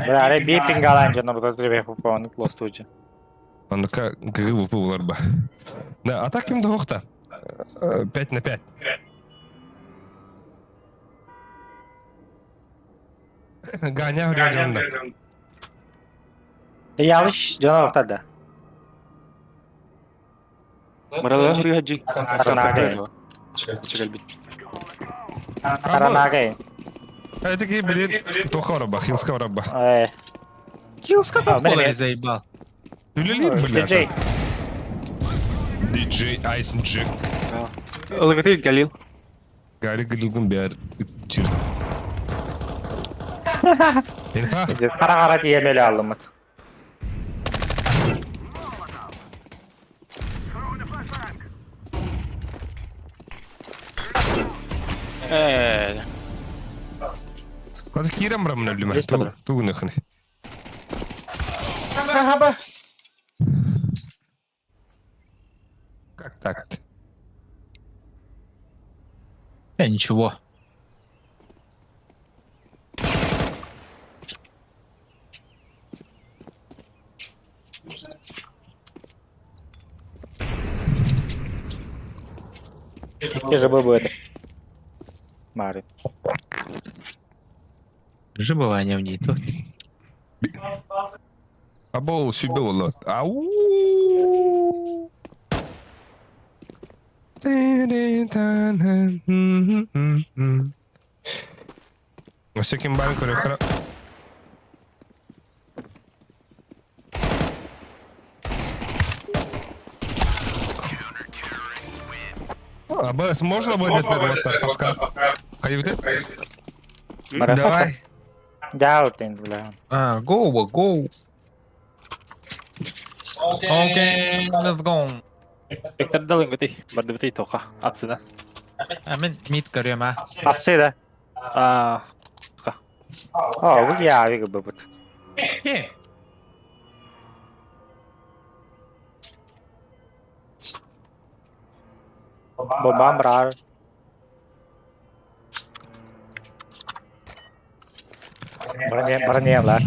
Бля, аре би пингалан жан ордаз бир попаны клостучу. Онда грылу булар ба. Да, а так им двух-то. 5 на 5. Ганя вряд Ялыш жан ордада. Марала Хурьяджи. Таранага. Чекалбит. Таранага. А такие, блин, тоха раба, хилска раба. Э. Килска А, там блин. заебал. Үлелит, бля. Диджей. Диджей Айсен Джек. Ылгыты Галил. Гарри Галилгун бәр. Чир. Инфа. Кара кара диемели алымыт. Э, Хас киирэн бараммын өллүм. Есть подра. Тугунахын. Как так-то? Ничего. Икки жабы будет. Мары. Жибывание в ней тут. Або сүбэ болот. Ау. Өссө ким баарын көрүөххэ. АБС можно будет вот Паскал? Хайбите? Давай. Дяутин, бля. А, go, go. Окей, let's go. Вектор дал им ты, барды тоха, апсына. А мен мид көрөм, а. Апсы, да? А, О, вы я, вы бы бут. Бомбам рар. Броня, броня,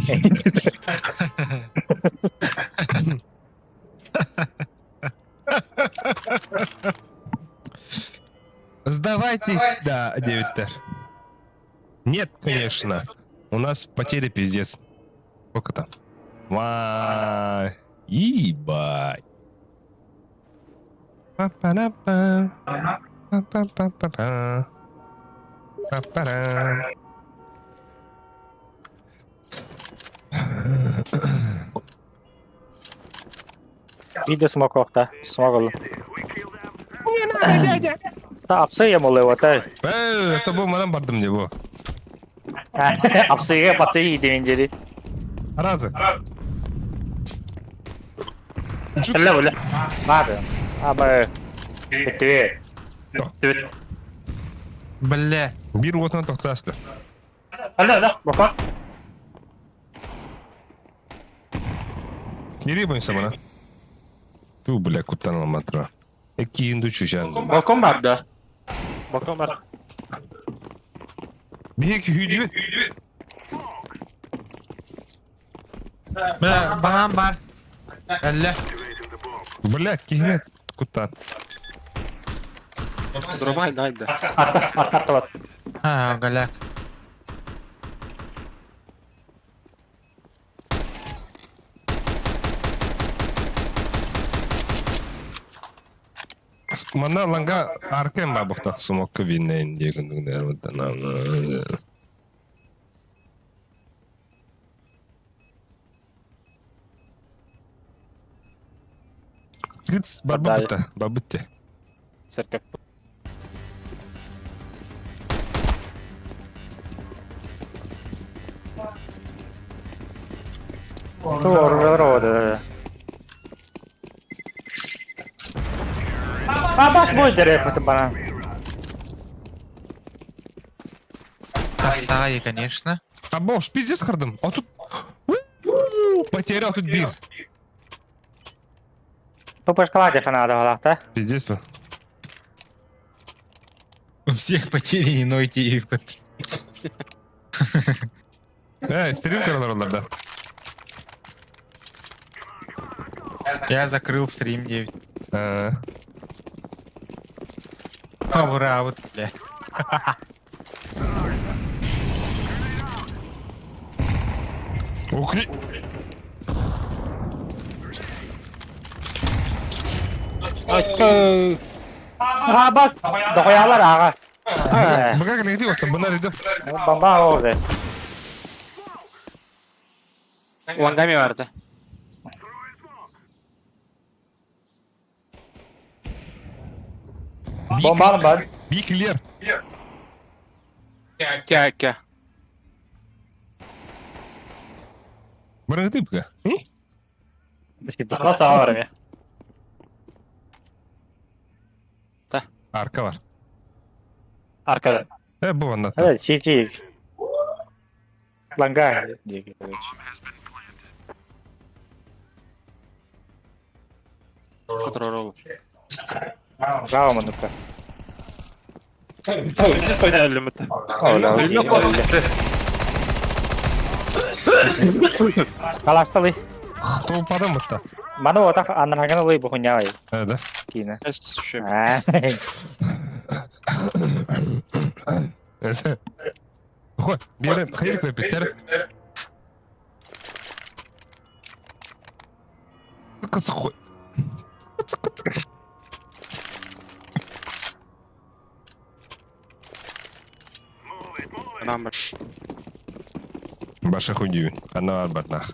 Сдавайтесь, да, девяттер. Нет, конечно. У нас потери пиздец. Сколько там? Вай. Ебать. Па-па-ра-па. Па-па-па-па-па. Па-па-ра. Видео смог охта. Смог. Та апсы я молил, это. Это был манан бардым не бу. Апсыга пасы демендери. Разы. Алла бля. Бады. Абы. Бітті. Бля. Бир отынан тоқтасты. Алла, алла, бака. Кири бойынса мана. Ту, бля, куттан алматыра. Экки инду чушан. Балкон бар, да. балкон бар. Бек хүйдүбүт. Бля, банан бар. Әллә. Бля, кихнет куттан. Дробай, дай, да. Атта, атта бас. А, голяк. Манна ланга аркен бабықтақ смокка виннейн дегендігіне. Гыц барбытта, бабытте. Церковь. Ту, да. Абас бой дерев это банан. Отстали, конечно. А бош, пиздец хардым. А тут... Потерял тут бир. По шоколаде фанада голах, Пиздец. бу. У всех потери не нойте и Эй, стрим көрөлөр да. Я закрыл стрим 9. А, Ура, вот, бля. Ух, Абас. Дохуялар ага. Бага кэлэти отта бынар иди. Бомба oldu. Лангами бар, да. Бомба бар. Би клер. Кя, кя. Барың тыпка. Бахла сава бар Арка бар. Аркада. Э, бу онно. Это сити. Ланга диэки, короче. Контрол. Браво, манука. Өлүмүт. Калашталы. Толпадым бутта. Маны отак анараган ылый бу хуйня Э, да. Кина. Хой, берем, хайыр көпеттер. Кысы хой. Number. Баша хуйдю. Ана барнах.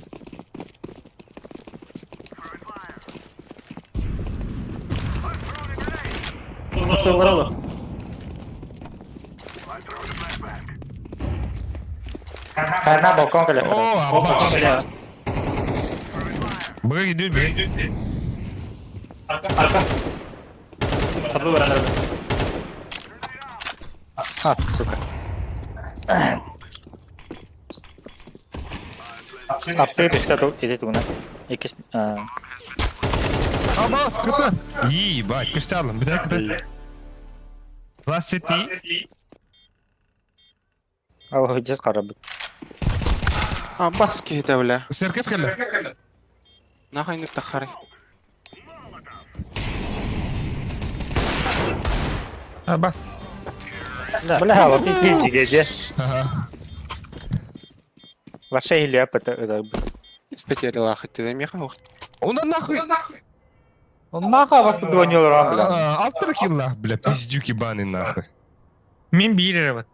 Карна балкон кэлэ. О, абаш. Быга идет, быга. А, сука. Апты пиште тут иди туна. Икис Абас, кыты. Ебать, күстәлім, бітә кыты. Last City. Ал жес карабы. А, бас киһитэ бля. Церковь кэллэ. Нахайнык тахары. А, бас. Бля, вот и жиге. Ага. Ваше или это это. Испетерила хотела меха. Онда нахуй. Он нахуй вас тут дронил рам, бля. Алтыр килла, бля, пиздюки баны нахуй. Мин биир эрэ бат.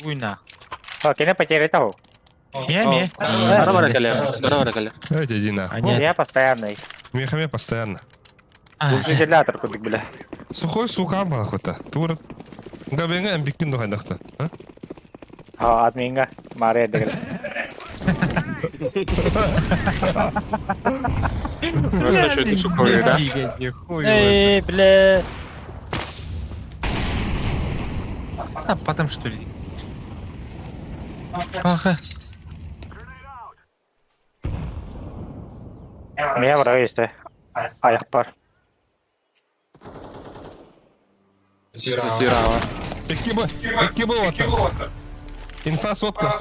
Уйна. А, кене потеря того. Мия, мия. Бара бара кэлэ. Бара бара кэлэ. Давайте иди нахуй. А, нет. Я постоянный. Мехаме постоянно. А, Вентилятор кудык, бля. Сухой сука балахута. Тур. Габенга амбикин духайдахта. А? А, админга. Мария дегеле. Просто что это сухой, да? Диге, хуй. Эй, бля. А, потом что ли? Ага. Меня враг Аяк бар. Сирава. Икки бы, икки бы вот. Инфа сотка.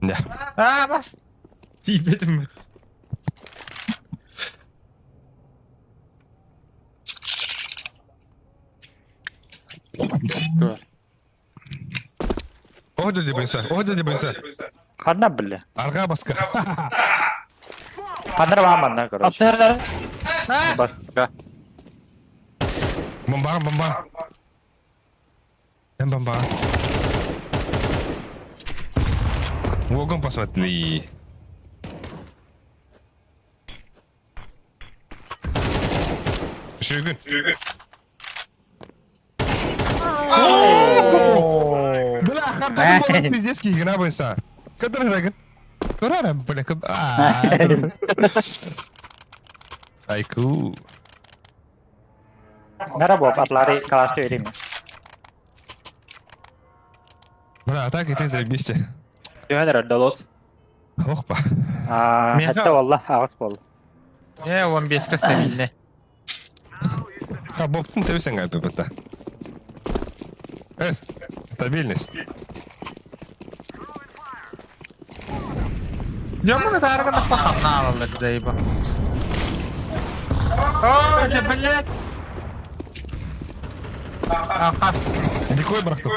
Да. А, бас. Тиийбэтим. Оһ дебинсе, оһ дебинсе. Ханна, бля. Арга баска. Ханна ваманна, короче. Апсерлер. Бар. Бомба, бомба. Эм бомба. Вогон посмотри. Шүгүн. Бля, хардагы болот пиздец кийгина бойса. Кадыр рагын. Көрәрем, бля, кып. Айку. Merhaba, атлары калашты берейм. Бля, а так и ты заебись. Түһәнер далос. Охпа. А, Меха. хәтта валла агыс бол. Э, 15 стабильно. Ха, боптун тебесен гайпы бата. Эс, стабильность. Ямына тарган пахамна заеба. О, да блядь. А, хас. Дикой брахту.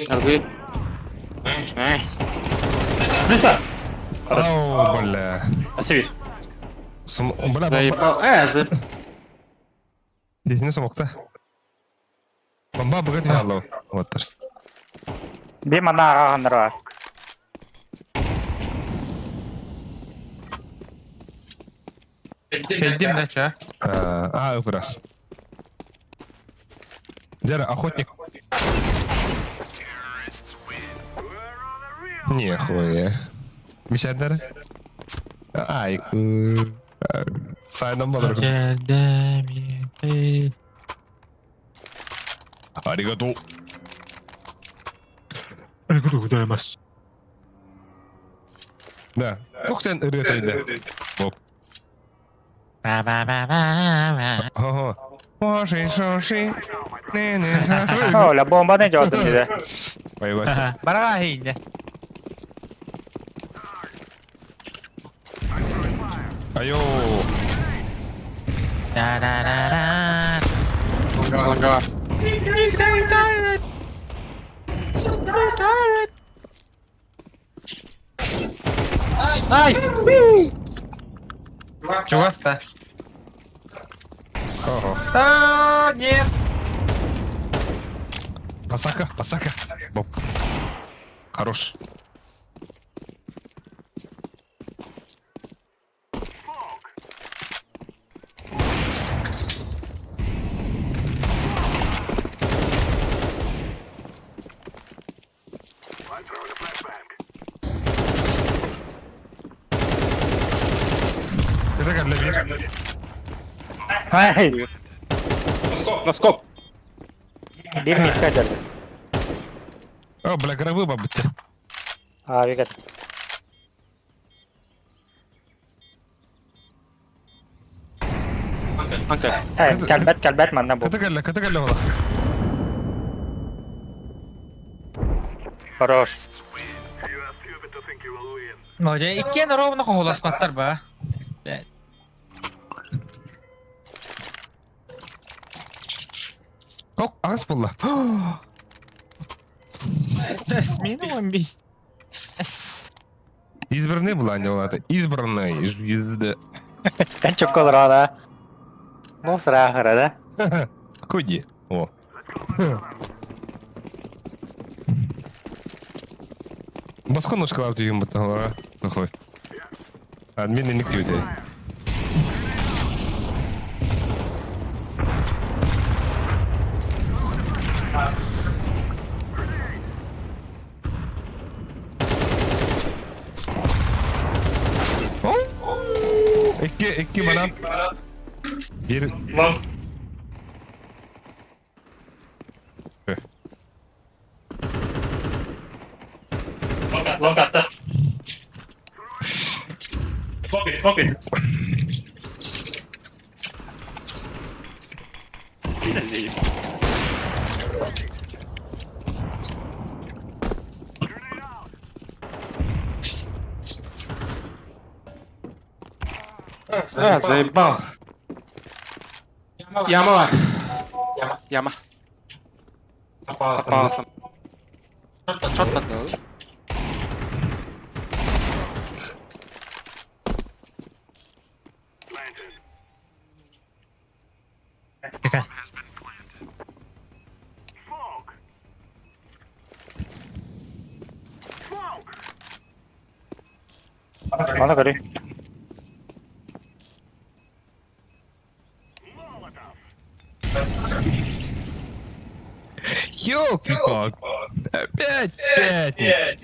Арзы. Ау, бля. Асибир. Сум, бля, бомба. Заебал. Э, за... Здесь не смог-то. Бомба богат ялло. Вот так. Би мана ага Кэлдим да ча. А, раз. Дера, охотник. Нехуя. Мишадер? Ай, Сайдан болар. Аригато. Аригато гудаймас. Да. Тух тен ырыатайда. Боп. Хо-хо. Оши, шоши. Не-не. Оля, бомба не жаатын диде. Бай-бай. Бараға хейінде. Айо. Да-да-да-да. Ланга. Ай! Чугаста. Ого. А, нет. Пасака, пасака. Боп. Хорош. Это как для меня. Ай! Наскок. Bir miska geldi. О, бля, гробы бабы-то. Abi gel. Анка. Эй, кэлбэт, кэлбэт манна бу. Ката кэллэ, ката кэллэ буолла. Хорош. Може, иккен ровно хоһуласпаттар ба. Ок, аҕыс буолла. Смена бис. Избранный была, не была. Избранный. Звезда. Эн чокколор да. Бу сыраахыра да. Куди. О. Басқа ножкалар деген бұттағылара. Такой. Админ не деп өтеді. Икки, икки банан. Бир. Лав. Лонг атта. Smoke it, smoke it. А, заебал. Яма. Яма. Яма. Попался. Черт отдал. Мана көрүй. Ёлки-палки. Опять пятница.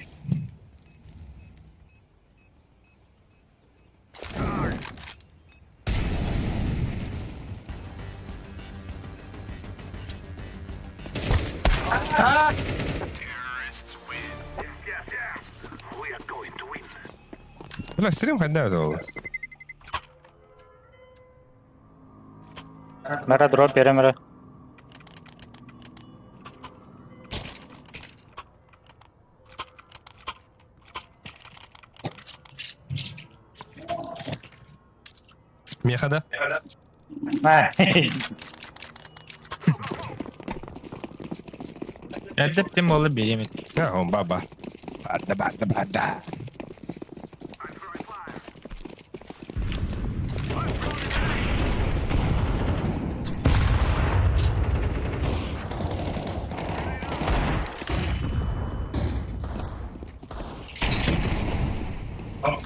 Бля, стрим хайда ол. Мара дроп берем мара. Меха да? Ай. Эрдептим олы беремит. А, он баба. Бада, бада, бада.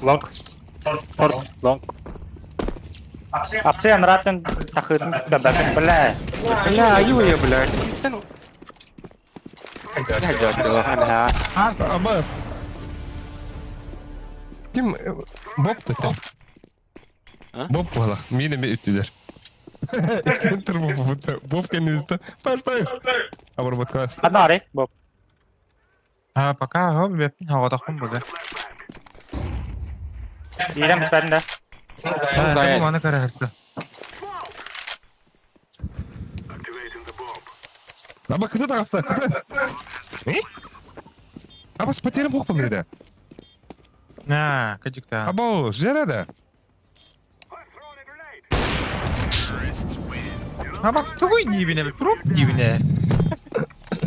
Long. Short, long. Апсы анратын тахытын кабатын бля. Бля, аю я, бля. Бля, Абас. Ким Боб ты? А? Боб буолах. Мин эмэ үттүлэр. Иккиэн Боб Боб кэннибитте. Паш, паш. Обработка. Анаары, Боб. А, пока, хоп, бэппин хоҕотохпун буга. Иирэн бүтэрин да. Да, маны көрөһөртө. Аба кыты таҕыста, кыты. Э? Абас потерям хук был да. На, кыдьыкта. Або, жерада. Абас тугуй диибинэ, труп диибинэ.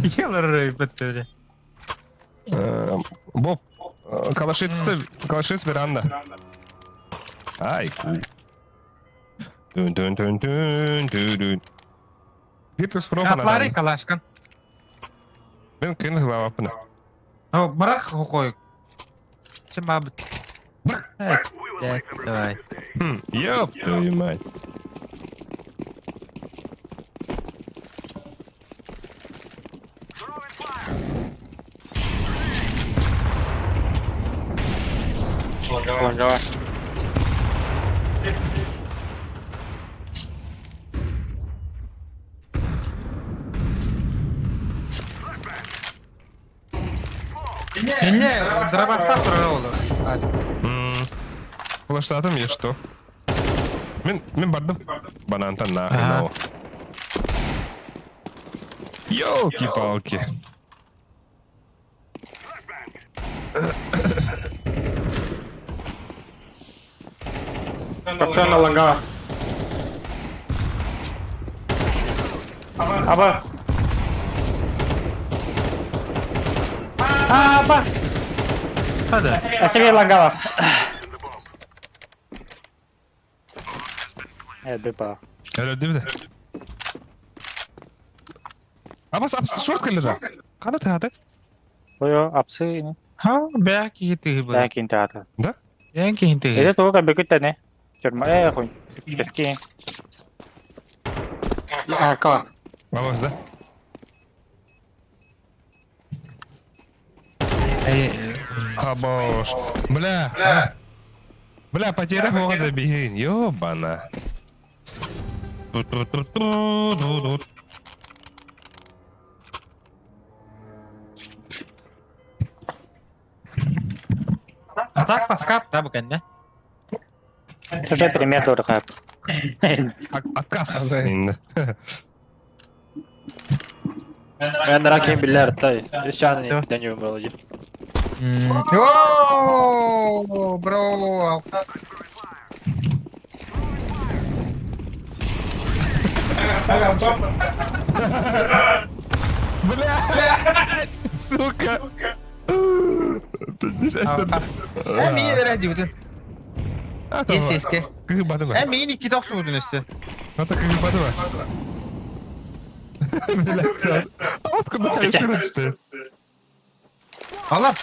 Кичелер бөттөрө. Боб, калашец, калашец веранда. Ай, ку. Дун дун дун дун дун дун. Биир проф Атлары калашкан. Мен кын главапына. О, барах хокой. Чем баб. Блядь, давай. Хм, ёб твою мать. Лонжова. Не, дробаштар турар олу. Флаштатым я что? Мен, мен бардым. Банантан нахрен Ага. ау. Ёлки-палки. Каптан лонгава. Аба. Аба. Хада. Әсебе лонгава. Э, бипа. Öyle değil mi? Абас, абас, шорт келді. Қана тағады? Ой, апсы. Ха, бәк хити бу. Да, кин театр. Да? Бәк хити. Это только бекет не. Тюрьма, э, хуй. Пески. А, Абас, да? Абош. Бля. а. Бля, потеря оға забегин. Ёбана. Ту-ту-ту-ту-ду-ду. Атак паскап та букәнне. Уже пример дорога. Отказ. Енді. Мен ракем биллер тай. Решаны дәнем было. Йоу, бро, алхас. Бля, сука. Ә мин ради бүтән. Ес еске. Кыгы бады Ә мин ике токсы бүтән өсте. Это кыгы бады Бля, а откуда ты стоит? Алар.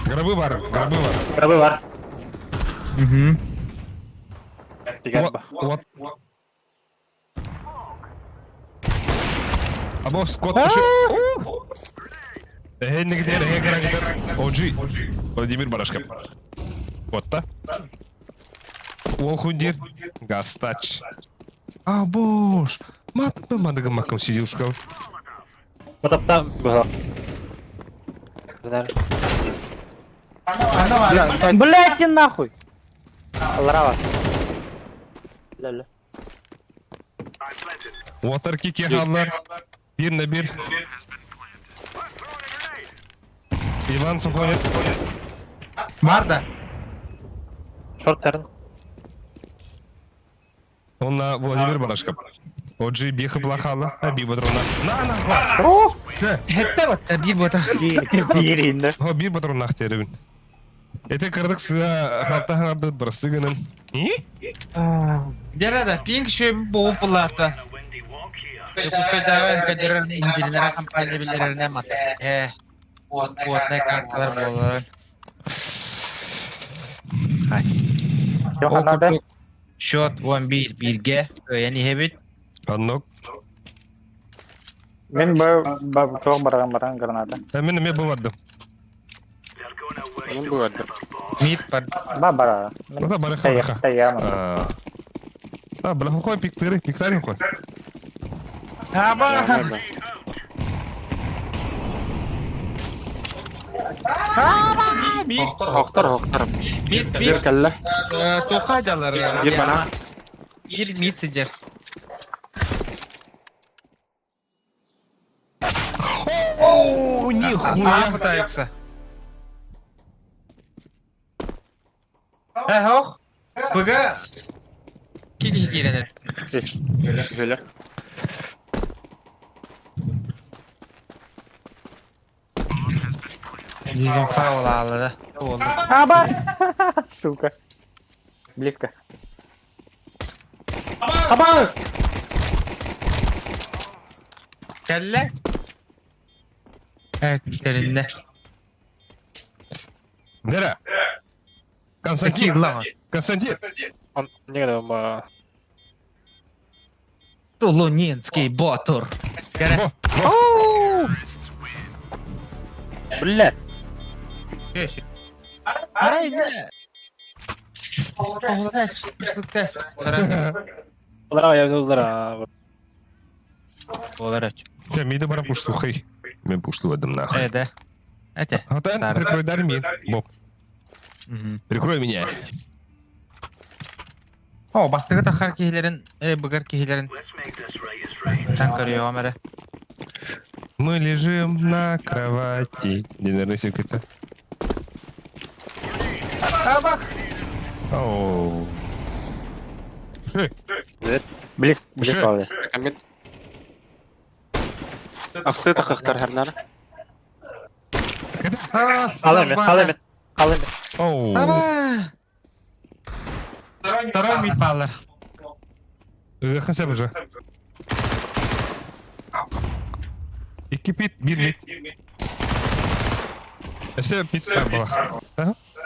Гробы бар, гробы бар. Гробы бар. Угу. Тигәр ба. Вот. Або скот еще. Эй, нигде, эй, Оджи. Владимир Барашков. Вот та. Уолхундир. Гастач. А, бош. Мат, мадыгы маком сидел шкаф. Потаптан было. Блять, и нахуй. Лрава. Ля-ля. Water kick яхаллар. Bir на bir. Иван Сухонин. Бар да. Шорт терн. Он на Владимир Барашков. Оджи биха плахала, а би патрона. На, на, на. Хәтта батта бир бота. Биринде. Хо би патрона хтеребин. Это кырдык сыга халта хардыт брасты гынын. И? Бера да, пинг шөй бу булата. Якутскайдагы кадер инженер компания билерine мат. Э. Вот, вот, не карталар болар. Yok anladı. Счет 11 бирге. Яни хебит. Аннок. Мен бу бу тоқ барган барган граната. Мен мен бу бардым. Onun bu vardı. Мид бар. Ба бара. Ну да, барыха, барыха. Таяма. А, А, бля, хуй пиктыры, пиктарин хуй. Аба! Мид, Хохтор, хохтор. мид, Bir мид. кэллэ. Туха жалар. Bir bana. Bir мид сидер. О, А, нихуя. пытаются. Эх, Быга. Киди киренер. Öyle. Дезинфа алды. Oldu. Аба! Сука. Близко. Аба! Кэллэ. Э, кэлиннэ. Нера. Константин, Килла. Константин. Он не kadar Тулунинский ботур. Во, во. Бля. Арай не. Олар Я мида бара пушту, хей. Мен пушту в этом нахуй. Э, да. Это. Алтан, прикрой дар мид. Боб, прикрой меня. О, бастыгы тахар киһилэрин, э, быгар киһилэрин. Тан көрүөҕүм эрэ. Мы лежим на кровати. Не, наверное, это. Оу. Ши. Близ, близ алды. Мид. Ахсы тахахтар хернар. Халыми, халыми, халыми. Оу. Аба! Второй мид баллар. Хотя бы же. И кипит, бир мид. Эсе пит была.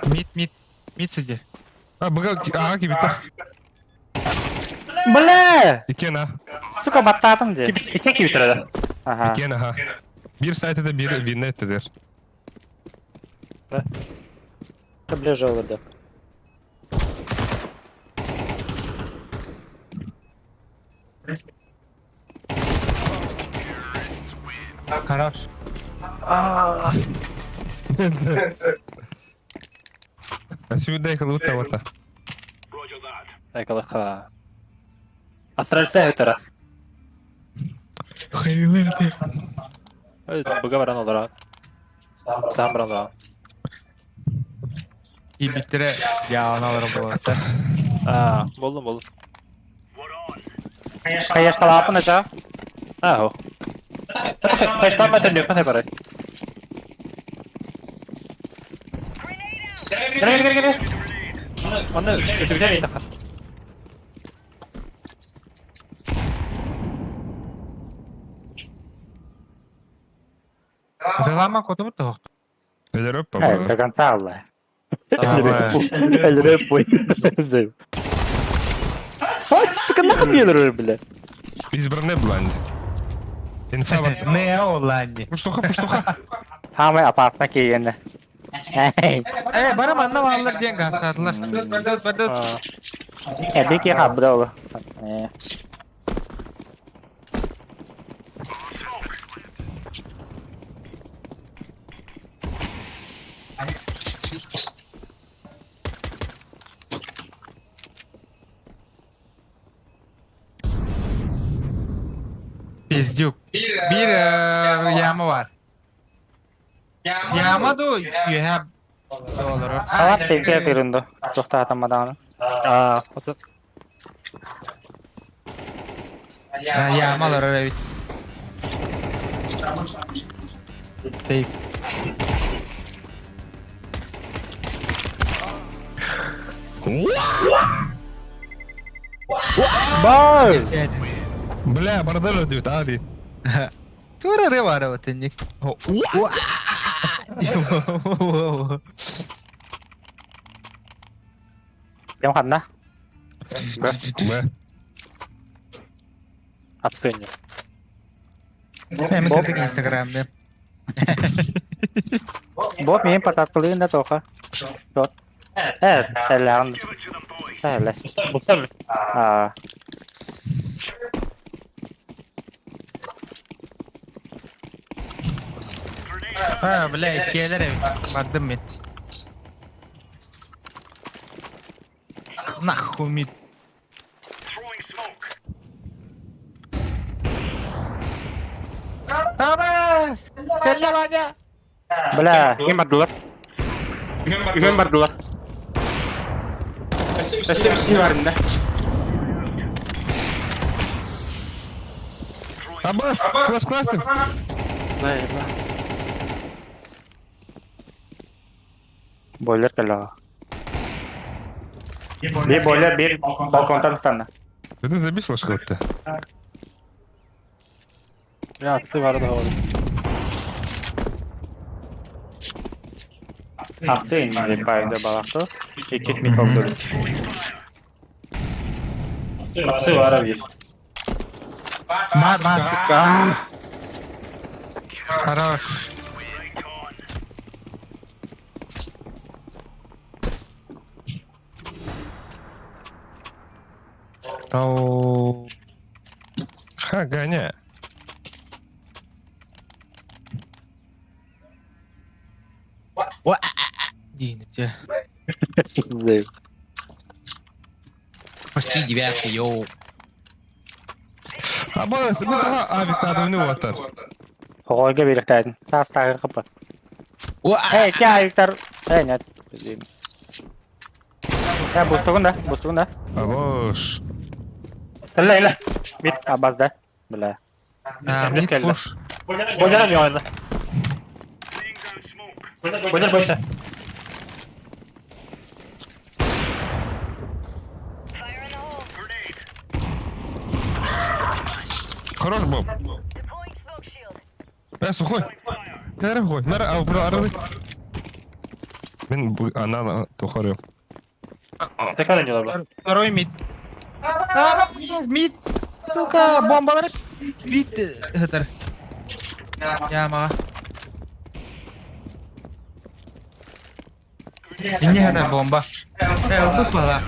Мид, мид. Мид сидер. А, бага, а, кипит. Бля! Икена. Сука, баттатым де. Икки кибитреді. Ага. Икена, ха. Бир сайт это бир винет тезер. Ближе олды. Хорош. А сюда их лута вот. Айкалаха. Астральса өтөрө. Быга баран олара. Сам баран олара. Кибиттере яаналар болот. А, болдум болдум. Конечно, лапын это. А, хо. Хаштан мәтен yok, ne барай. Gel gel gel gel. Onu götüreceğim iyi takar. Ылама котубут тоқ. Элероп, Э, до конца, бля. Ой, сука, нахуй мне бля. Избранный бланд. Инфа бар. Не оланни. Пуштуха, пуштуха. Самый опасный киені. Эй, Э, бара манна баллар диэн гастаатылар. Бадут, бадут. эбики хабдол. Пиздюк. Бир яма бар. Яма ду you have доллар. Салат сейфе киринду. Тоқта атамадан. А, вот Яма алар эбит. Стейк. Бай! Бля, бордель дают, али. Тура ревара вот инник. Кем хадна? Б. Апсыня. Мен кірдік инстаграмда. Боб миин пататкалыын да тоха. Тот. Э, тэллэҕин. Тэллэс. Бустар Аа. А, бля, иккиэлэр эбит. Бардым мид. Нахуй мид. Абас! Кэллэ Ваня! Бля, Үһүн бардылар. Үһүн бардылар. Өссө үс барында. Абас, класс классный. Заеба. бойлер кэллэҕэ. Биир бойлер, биир балконтан ыстанна. Это забей флешку вот-то. Бля, атсы бары да oldu. Ахты инде байды балақты. Икки мид oldu. Атсы бары bir. Бар, бар. Хорош. Тау. Ха, гоня. Дин, где? Почти девятка, йоу. Абас, мы тага авик тадывны оттар. Оҕолорго биэриэхтэээтин. Таас тааҕы хаппат. Эй, кя Виктор. Эй, нет. Э, бустугун да, бустугун да. Абаш. Илэ, илэ. Бит абаз да. Бля. А, Без мид кэллэ. пуш. Бойлер ойна. Бойлер бойся. Хорош, Боб. Э, сухой. Кәрі қой. Нара, ал, бір арады. Мен ана тухарю. Tekrar oynuyorlar bak. Второй мид. А, мид. Сука, бомбалар бит. Это. Яма. Не это бомба. Э, выпала.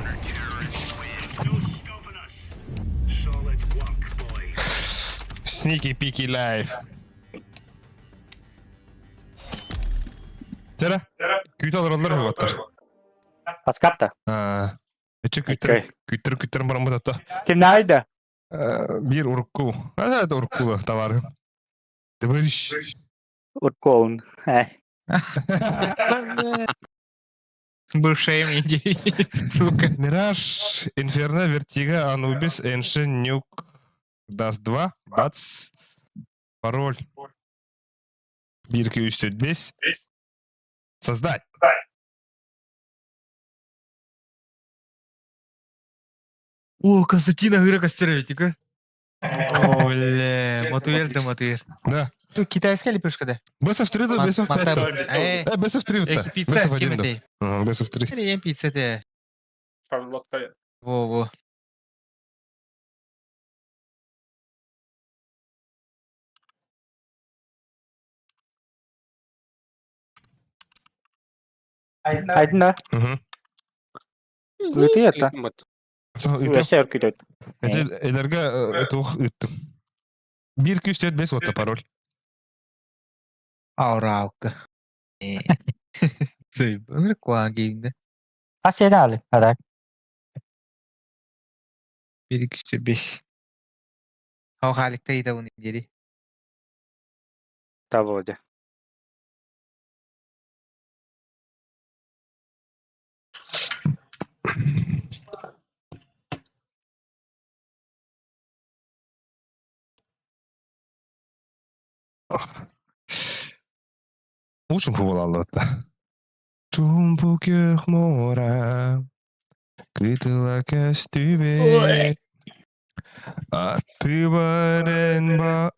Sneaky peeky life. Тера. Күйт алыр алыр оттар. Аскапта. Эче күттер, күттер, күттер барам бутатта. Ким найда? Бир урукку. А, это урукку товар. Товарищ. Уркоун. Э. Бывшая мне сука. Мираж, Инферно, Вертига, Анубис, Эншин, Нюк, Даст 2, Бац, пароль. 1, 2, 3, 4, 5. Создать. О, Константина Гыра Костерович, О, бля, матуер да матуер. Да. Тут китайская лепешка, да? Бесов 3, да, бесов 5. Э, Э, бесов 3, да. пицца, Бесов 1, да. кем Ага, Бесов 3. Или ем пицца, те. Шарлотка. Во-во. Айдын да. Угу. Ыты это. Это Өсө өркүдөт. элерге тух ыттым. 1, 2, 3, 5, вот пароль. Ауралка. Куан кейимде. Ас еде али. Адак. 1, 2, 3, 5. Ау халикта ида уни дери. Табоде. Учим футбол аллатта. Чумпу көх мора. Кытыла көстүбет. Аты барен ба.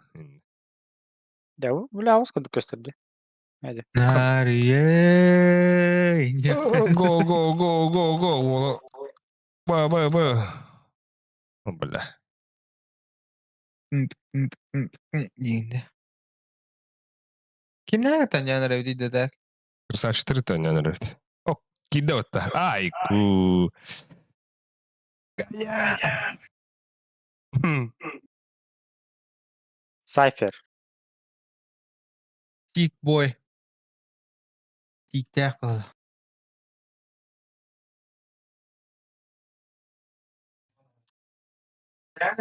Да, бля, ауыз кудук көстөрдү. Нарие. Го, го, го, го, го. Ола. Ба, ба, ба. О, Бля. Дигинде. Кимнәге таньян рәүди дәдәк? Красавчиктар төннөн эрэбит. О, киирдэ батта. Айку. Сайфер. Тик бой. Тииктээх баҕа.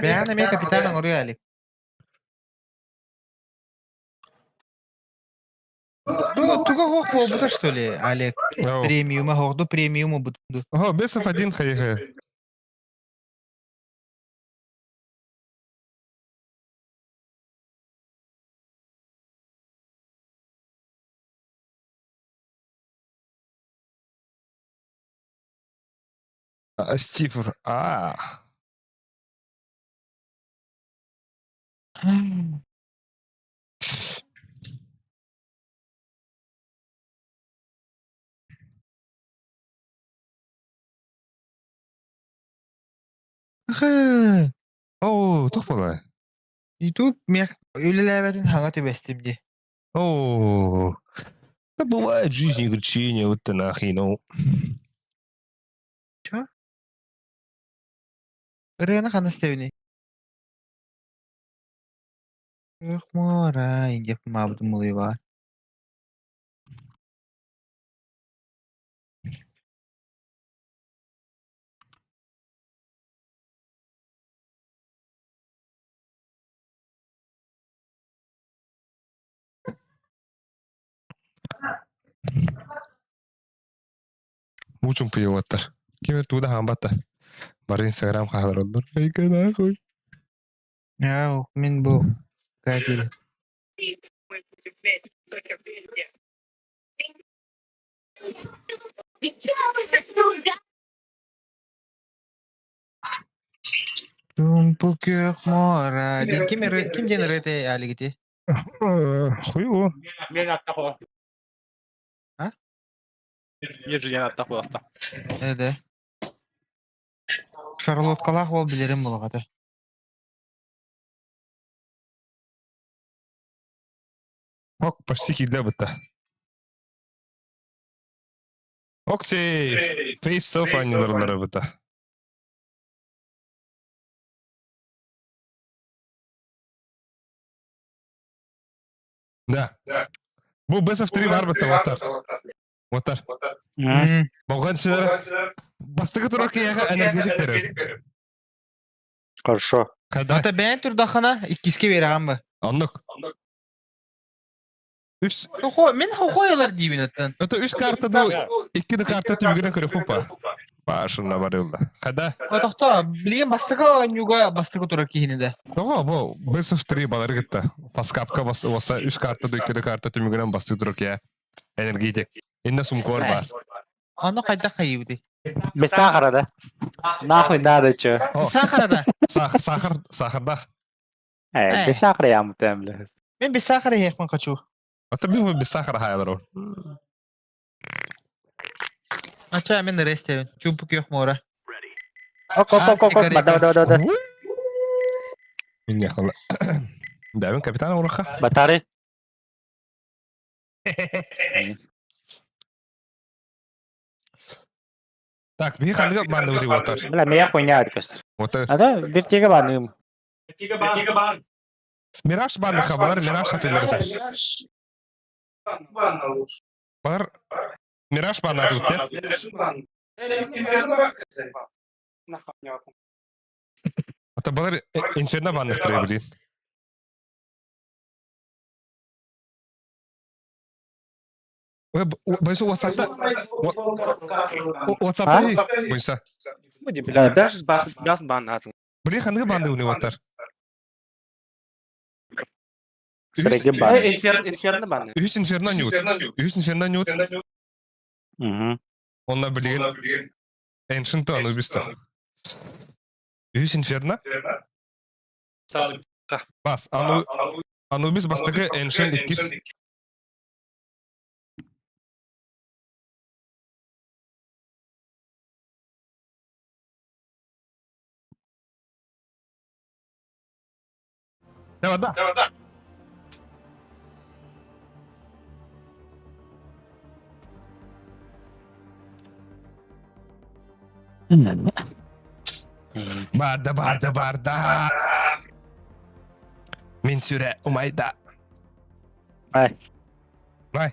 Бэйэҕин эмиэ капитан оҥоруо Алик. Ну, туга хоох буолбута что ли, Олег? Премиума хоохду премиуму бутду. Ого, Бесов один хайыхы. Стив. А. Оо, туох буолла? YouTube миэх үлэлээбэтин хаҥа түбэстим дии. О, да бывает в жизни огорчения, вот ты нахуй, ну. Чё? Ырыаны ханна истэбиний? Эх, муора, индия маабытым мулуйбаар. Мучум пиеваттар. Ким туда хамбатта. Бары Инстаграм хаалар Айка нахуй. Яа, мин бу катили. Тумпу күөх муора. Диэн ким ким диэн ырыатай Алигити? Хуй Мен атта қоға. А? Мен жеген атта қоға. Эде. Шарлоткалаах уол билэрим булаҕата. Ок, почти киирдэ бытта. Ок, сейф. Face off анньыларылара быта. Да. Бу best of 3 бар бытта, ватар. Ватар. Болған силер бастыгы турар киһиэхэ энергетик берер. Хорошо. Когда? Ата бэйэн турдаххына иккиске биэрэҕин ба? Оннук. Үс Хохо, мин хохойолар диибин оттон. Это үс карта ду, икки да карта түбүгүнэн көрө фупа. Башына барылда. Хада. Отохто, билигин бастакы оонньууга бастакы турар киһини да. Тоҕо бу best of 3 балар гытта. Паскапка бас оса үс карта ду, икки да карта түмүгүнэн бастык турар киһи. Энергетик. Инна сумкор бар. Ону хайдах хайыбытый? Без сахара, да? Нахуй надо, чё? О. Сахара да. Сахар, сахар, сахардах. Э, без сахара я мутаем, бля. Мин без сахара иһиэхпин хочу. Ата мен без сахара хайалар. Ача мин ырыа Чумпу күөх муора. Ок, ок, ок, ок, ок, давай, давай, давай. Мине хала. Бәбин капитан ураха. Батары. Так, бии ханныга банды бути ватар. Бля, меня хуйня оркестр. Ватар. А да, вертига баным. Мираж банды хабалар, Мираж хатыларда. Бар Мираж банды атып Ата балар инферно банды хтыры блин. Ой, бойса WhatsApp-та WhatsApp-та бойса. Бля, даже бас бас бан атын. Блин, ханныга банды уни ватар. Среди бан. Инферно инферно бан. Үс инферно нют. Үс инферно нют. Угу. Онна билген Ancient Anubis'ta. Үс инферно. Бас, Ану Анубис бастыгы Ancient иккис. Давай, да. Барда, барда, барда. Мин сүрэ умайда. Ай. Бай.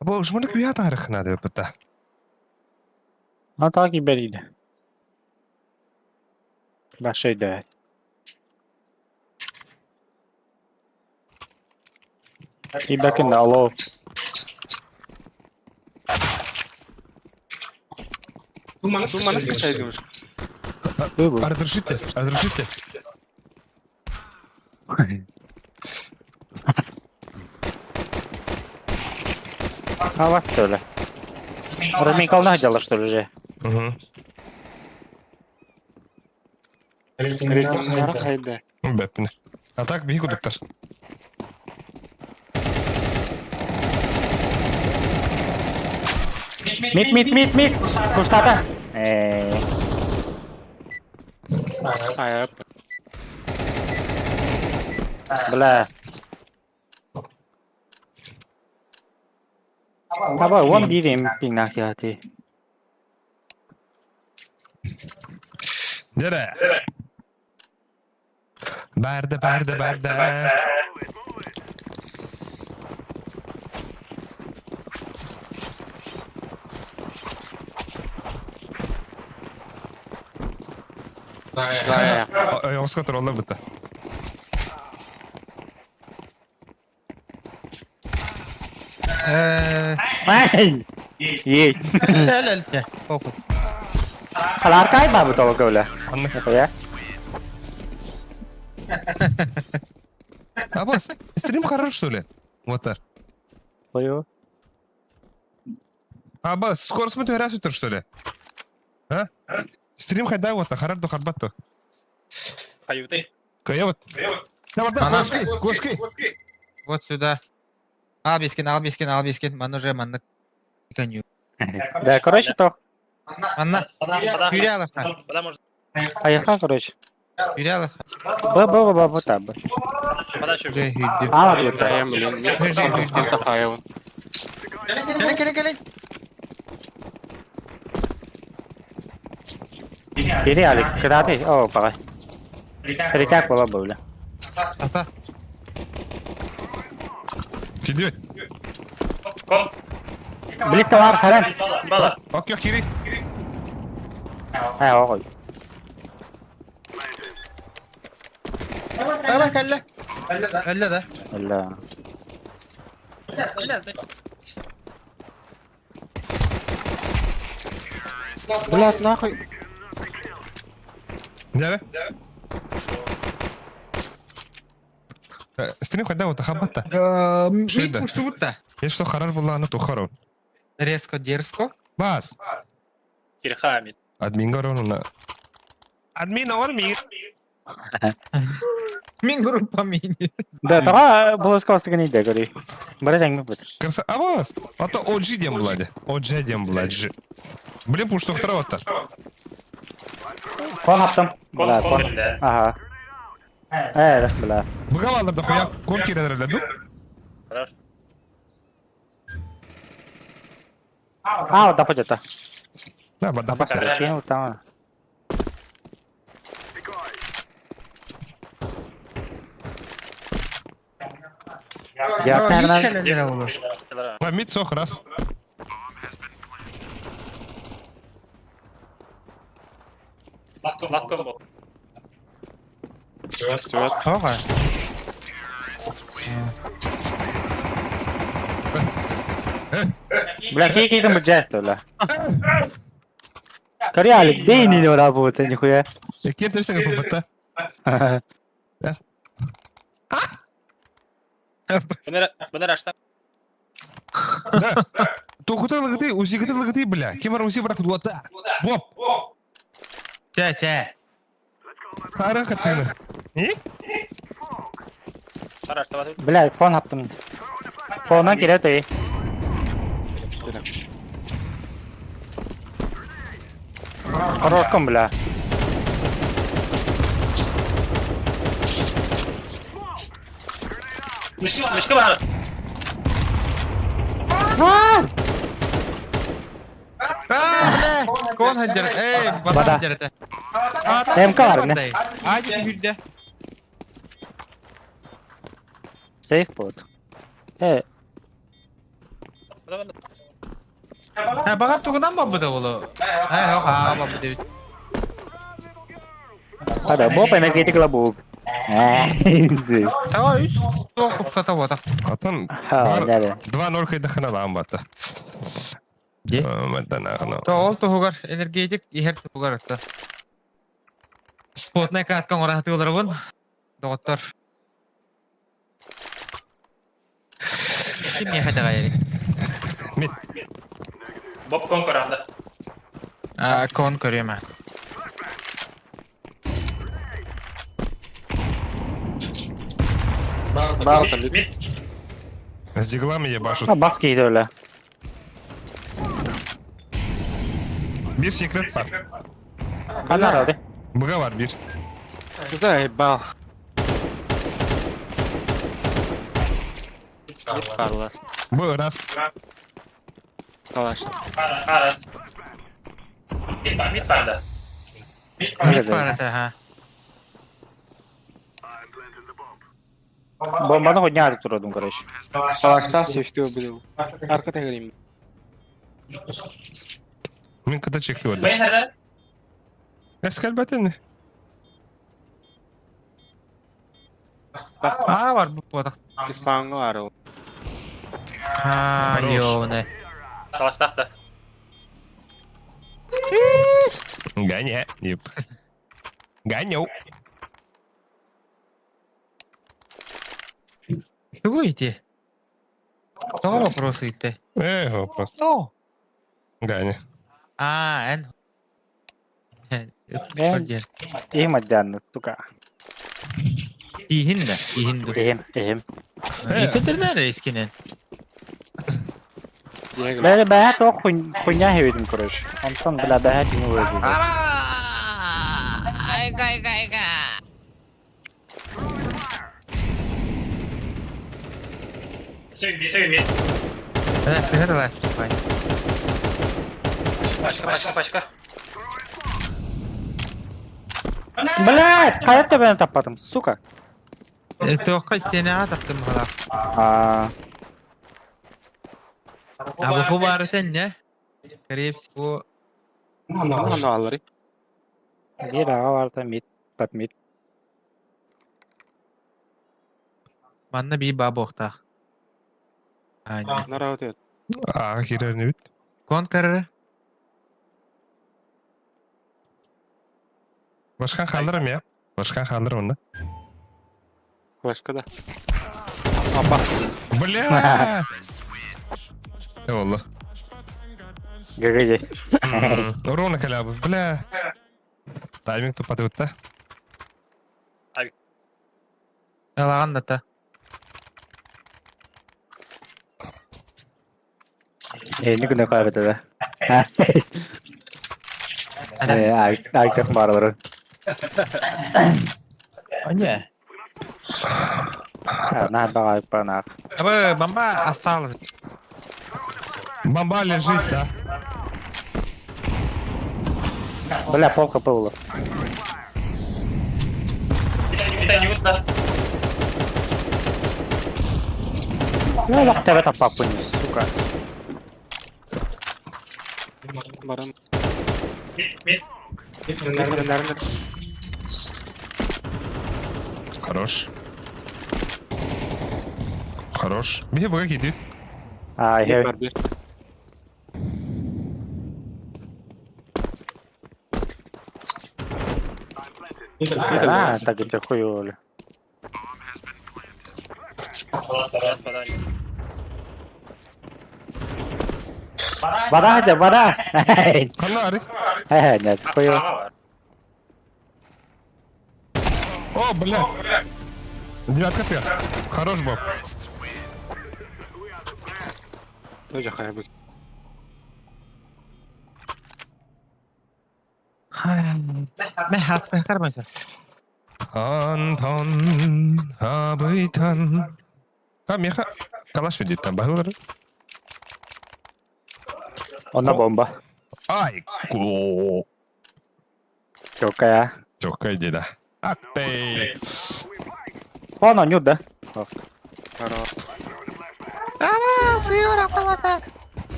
Бу ушманы күйә тарихына дип бит. А так и бәриле. Башай да. Ибәкин алло. Туманы скачай говоришь. Разрешите, разрешите. А вот что ли? Разминка делала, что ли, уже? Угу. Рейтинг хайда. Бәппине. А так биһи кудуктар. Мид, мид, мид, мид! Куштата! Э, Ай, бля. Давай, он бирем пинахи. Дәрә. Бәрдә, бәрдә, бәрдә. Оска тураллар битте. Ай! Ей! Өлөлтө. Похуй. Аларкай бабы того көөлө. Анна. Это я. Абас, стрим хорош, что ли? Вот так. Ой. Абас, скоро смотрю раз утро, что ли? А? Стрим хайда вот, харарду харбатту. Хаюты. Кая вот. Давай, Ана. кошки, кошки. Вот сюда. Ал бискен, ал бискен, ал бискен. Манна уже манна. Коню. Да, короче, то. Манна. Хүрэ алаха. Поехал, короче. Хүрэ алаха. Б, Б, Б, Б, Б, Б. Уже хүрдү. А, вот Да, блин. Кэлин, кэлин, кэлин. Бери, Алик, когда ты? О, пора. Перетяг была бы, бля. Ата. Киди. Близко бар, харам. Ок, yok, кири. Ай, ой. Ала кэллэ. Өллө да. Бля. Блядь, нахуй. Дәрә. Стрим хайда вот хабатта. Мид это? пушту будто. Я что харар была, она то харар. Резко, дерзко. Бас. Кирхамит. Админ говорю, на. Админ ормир. Мин группа мини. Да, тага булыска не иде, говори. Бара жаңы бит. Краса. Абас. А то OG дем блади. OG дем блади. Блин, пуш тохтар. Кон аптым. Бля, кон. Ага. Э, бля. Быгалалар да хуя кон кирелер ду. А, да пойдет. Да, ба, да, ба. Кинул там. Я, наверное, А мид сох раз. Ага. Бля, какие там джесты, бля. Коряли, где не работает, нихуя. Кем ты что попытта? Да. Тухута лагты, узи гты лагты, бля. Кемар узи брак дуата. Боп. Чэ, чэ. Хара хатына. И? Бля, фон аптым. Фоннан кире ты. Хорошком, бля. Мишка бар. Э, кон хаддер, э, бата Бата. хаддер это. МК бар, не? Ади хүрдэ. Сейф бот. Э, Ha, багар тугунан бабыда болу. Э, хок, аа, бабыда. Хада, боп энергетик лабук. Тава үс, туох купсата бота. Атын Ха, да. 2-0 хайдахына лаан бата. Де? Мадана То ол туһугар энергетик иһэр туһугар ытта. Спотная катка оҥораһытыыларабын. Доҕоттор. Ким миэхэ итэҕэйэрий? Мит. Бобкон көрәмдә. А, кон көрүөм ээ. Бар Мид. С диглами ебашут. А, бас киһи өлө. Bir секрет бар. Ханна арады. Быга бар bir. Заебал. Карлас. Бу раз. Калаш. Арас. Мид бар, мид бар да. Мид бар этэ, ха. Бомбаны хоть турадым, короче. Калашта сейфти убил. Арка тегерим. Мин кыта чекти олды. Бен хәдә. Эскел бәтен. Аа бар бу бодах. Диспанга бар ол. Аа, Хорош. ёбаный. Калашта да. Ганя. Еп. Ганя. Тугу ити? Тоҕо вопрос ыйтты? Э, вопрос. Ну. Ганя. Аа, эн. Эн. Ихим адьян, сука. Иһин да, иһин ду. Ихим, ихим. Икөтөрнөр искинен. Бля, бэһэ тоқ хуйня хевидим, короче. Онтон, бля, бэһэ тиҥи уйдум. Сөйми, сөйми. Э, сыгыр ласт. Башка, башка, башка. Блядь, хайа төбөнү таппатым, сука. Тоққа стенаға таптым ғала. А, А бұл бар екен, не? Скорее всего, Аны алыр. бир аға барда мид, бат мид. манна би ба боқта. А, не. Нара өтет. Аға кирер не бит. Кон карары? Başkan kaldırım ya. Başkan kaldır onu. Флешка да. Апас. Бля! Eyvallah. ГГ. Ровно калябы. Бля. Тайминг тупа да. Алаған да та. Э, не күнө кайбыты да. Э, ай, бар бар. Ане. На бага панах. Абы, бомба осталась. Бомба лежит, да. Бля, пол хп было. Мид, мид, да. Ну, лох тебе таппаппын, сука. Барам. Мид, мид. Нарын. Хорош. Хорош. Bir baka gidiyor. А, я Бар бир. А, так это хуёли. Калаш, бара, бара. Бара хотя, бара. Kanna arı. Э, нет, хуё. Ага бар. О, бля. Девятка ты. Хорош, Боб. Тоже хайбы. Мен хатсахтар бойынша. Антон абыйтан. А, меха. Калаш ведет там, багылар. Онна бомба. Ай, ко. Чокая. Чокай деді. Атты. Вон он, да?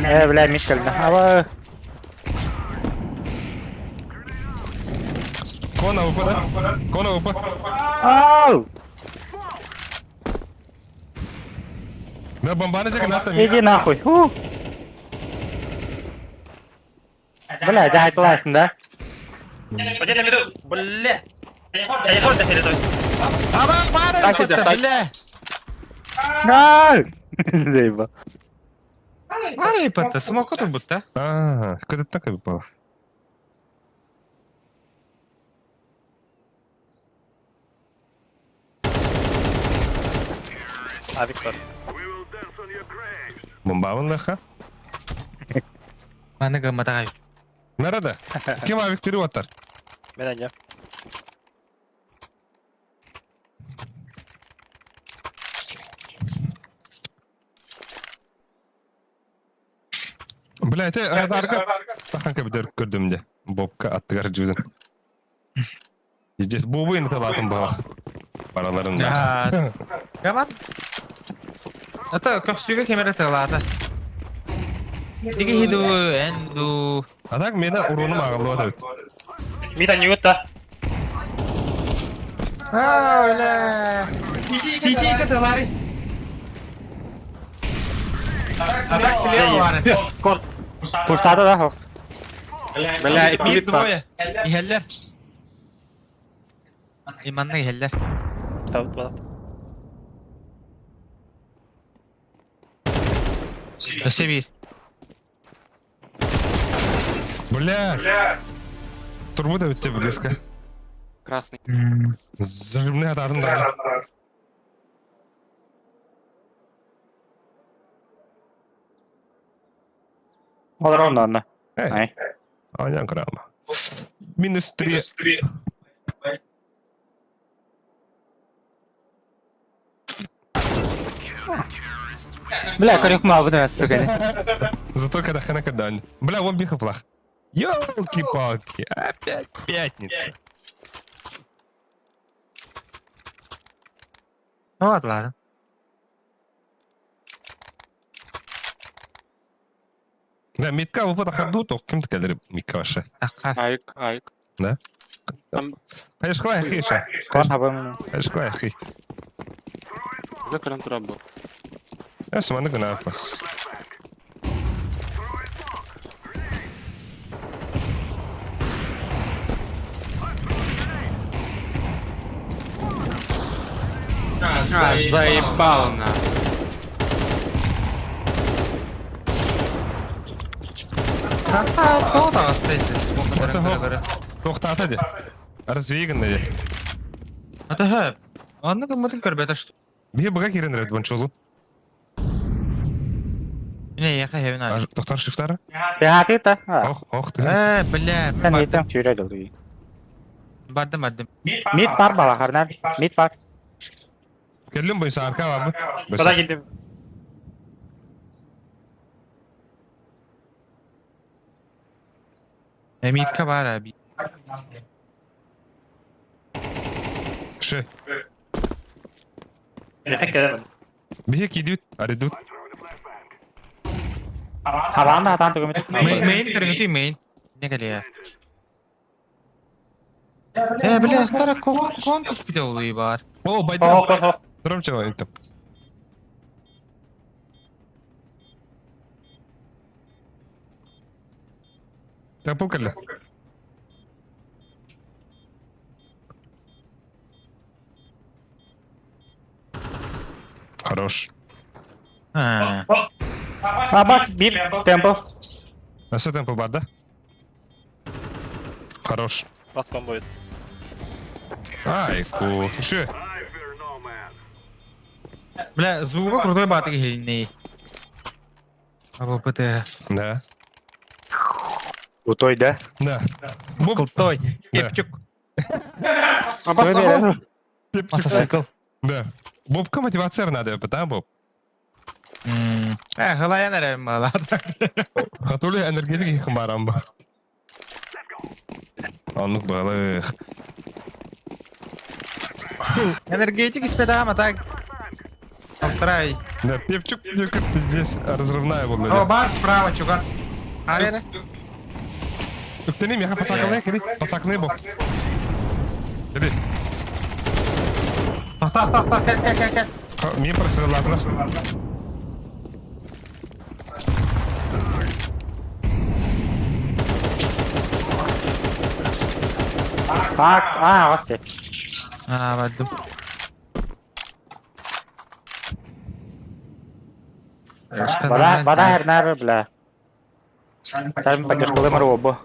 Э, бля, мид кэллэ. Аба. Кона УП, да? Кона УП. Ау! Да, бомбаны же граната. Иди нахуй. Фу. Бля, дьэ классно, да? Бля! Аба баар Так, эбит, сайт. бля. No! Заебал. Баар эбит, смока турбут да. А, какой-то такой попал. А, Виктор. Бомбабын лаха. Маны гымматаҕай. Nerede? Ким авиктери оттар? Мен анья. Бля, это радарга. Тахан кабидер көрдүм де. Бобка аттыгар жүзін. Здесь бобы инталатын балах. Параларында. Гамат. Ата көхсүгө кемере тыглаата. Тиги хиду энду. А так мені уроным ағылып атабыт. Мид аньют да. Аа, бля. Тити каталари. А так слева баар. Кон. Пуштата да? Бля, Мид мид бар. двое. Иһэллэр. Иманна иһэллэр. Табыт балат. Өссө биир. Бля! Турбу да бітте близко. Красный. Зажимный ататын да. Олар онда онда. Эй, Ай. аня грама. Минус 3. Бля, корюк мабы сука. Зато когда хана когда. Бля, вон биха плах. Ёлки-палки, опять пятница. Ну ладно, ладно. Да, митка выпада хаду, то кем ты кадр митка ваша. Аххар. Айк, айк. Да? Там Хайшкла хиша. Кон хабым. Хайшкла хи. закрым тура был. Я сама на гнапас. А, заебал на. Тоҕо таҕыста Это Тоқтата де. Развиган де. Ата хэ. Онно гыммытын көрбөтө что. Бие бага кирен ред бончолу. Не, я хэвин аж. Тоқтар шифтара. Бяхаты та? Ох, ох ты. Э, бля. Мен итем сүйрө дылды. Бардым, бардым. Мид бар балахарнар. Мид бар. Келдім бойынша арка бар Куда килдим? Эмитка бар аби. Ше. Эффект эдемин. Бие кидют, аридут. Хабанда хатан тугумит. Мейн көрүҥүтүй мейн. Не кэлиэ. Э, бля, ахтара кон түспүтэ улуй бар. О, О, байда. о, о. Громче это. Темпл кэллэ. Хорош. А. Абас бир темпл. Nasıl темпл бар да? Хорош. Бас бомбоет. Ай, ку. Шö. Бля, звука крутой бааты киһилинней. АВПТ. Да. Утой да. Да. Боб. Крутой. Да. Кепчук. Абас, абас. Мотоцикл. Да. Бобка мотивация надо, потому Боб. Э, хылайан эрэ малаата. Хатули энергетик баран ба. Оннук баҕалыах. Энергетик испэтэҕим, а так Алтарай. Да, пепчик пепчик здесь разрывная О, была. бар справа, чугас. Аре. Үктени меха пасакалай кели, пасакалай бо. Кели. Тохто, тохто, кел, кел, кел, кел. Мен просрыладылар. Так, а, гости. А, бардым. Бада, бада хернар, бля. Там поддержкалым робо.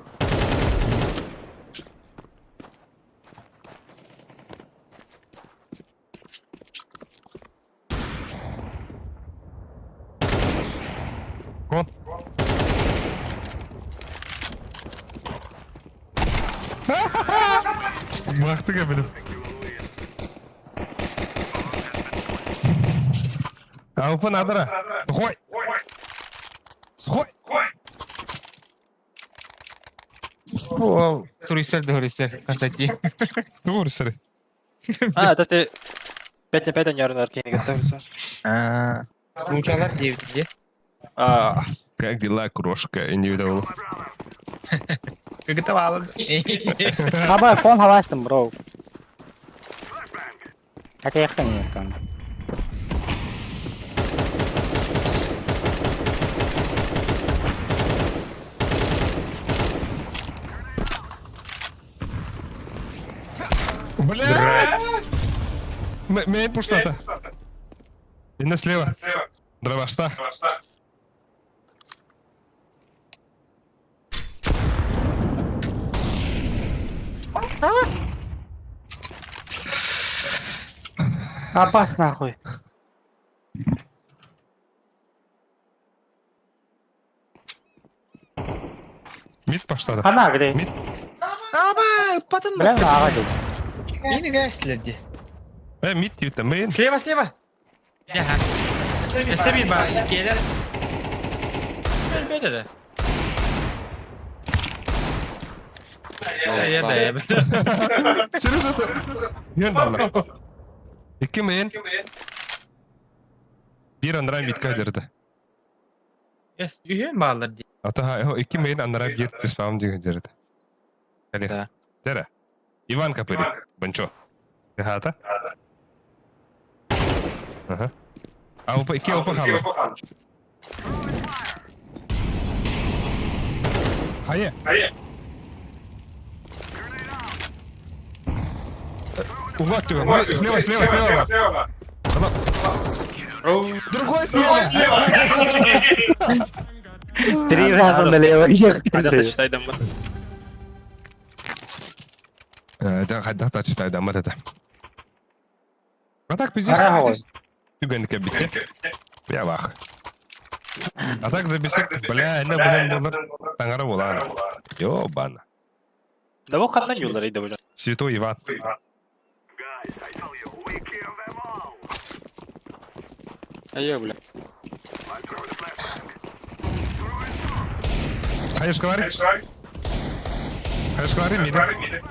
Вон. Бырахтык эбитим. Алпын адыра. Сухой. Сухой. Ол туристер да туристер, Константин. Туристер. А, это ты 5 на 5 они не готовятся. Лучалар 9 где? А, Как дела, крошка? Я не видел. Кыгытывалын. Хаба, фон халастым, бро. Это я хрен там. Бля! Мен пуштата. Инна слева. Дроваштах. Абас нахуй. Мид паштата. Хана, где? Мид. Аба, потом. Бля, ага, где? Мин вяследи. Э, мид юта, мин. Слева, слева. Ага. Өссө bir бар, иккиэлэр. Өлбөт эрэ. Я да, я Серьезно? Yön балла. Икки мин. Бир анра мидка жерде. Үһүн баалар дии. Ата икки мин анра бир түспам деген жерде. Калех. Да. Тера. Иван Капыри. Банчо. Хата? Ага. А опа, икки опа халы. Хайа. Угад тебя. Слева, слева, слева. Другой слева. Три раза налево Хотя читай дома. Да, хотя читай дома это. А так пиздец. Түгенке битте. Я вах. А так забистек, бля, эне бузан болар. Таңара болан. Ёбана. Да вот ханна юллар иде бля. Святой Иван. Айя бля. Хайышкалары. Хайышкалары миде.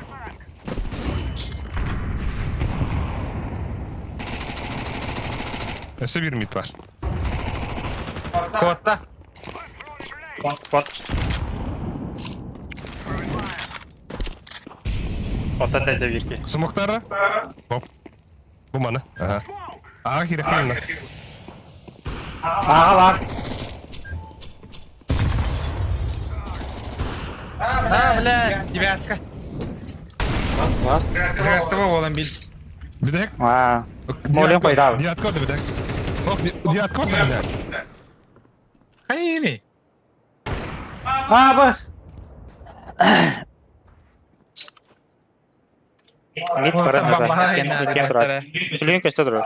Өсө бир мид бар. Котта. Кот. Оттан да бирки. Смоктары. Оп. Бу мана. Ага. Ага керек мына. Ага, бар. А, бля, девятка. Девятого волан бил. Бидек. А, Молим пайдал. Девятка бидек. Оп, девятка бля. Хайни. А, бас. Мид бара, кен турар. Сүлүн көстө турар.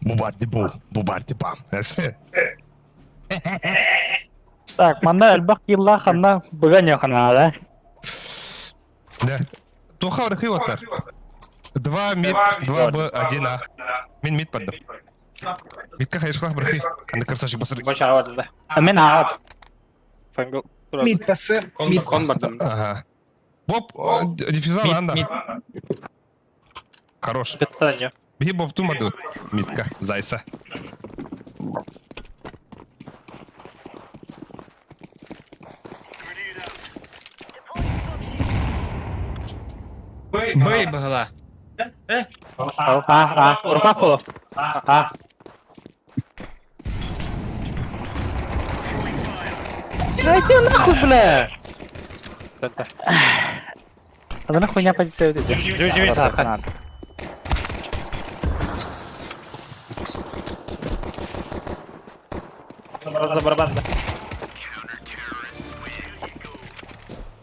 Бубарди бу, бубарди бам. Так, манна элбэх килла ханна быган яхана да. Да. Туха барахи оттар. 2 мид, 2 Б, 1 А. Мин мид бардым. Мидка хайышкалах барахи. Аны красавчик басыр. Бош аҕа да. Мен аҕа. Фангл. Мид пасы. Кон, кон бардым. Ага. Боб, диффюзал Мид, анда. мид. Хорош. Кыттан Биһи бопту мадыбыт. Мидка, зайса. Бэй быһыла. А, а, рукав полов. А. Да иди нахуй, бля! А да нахуй меня позиция вот эти. Барабан,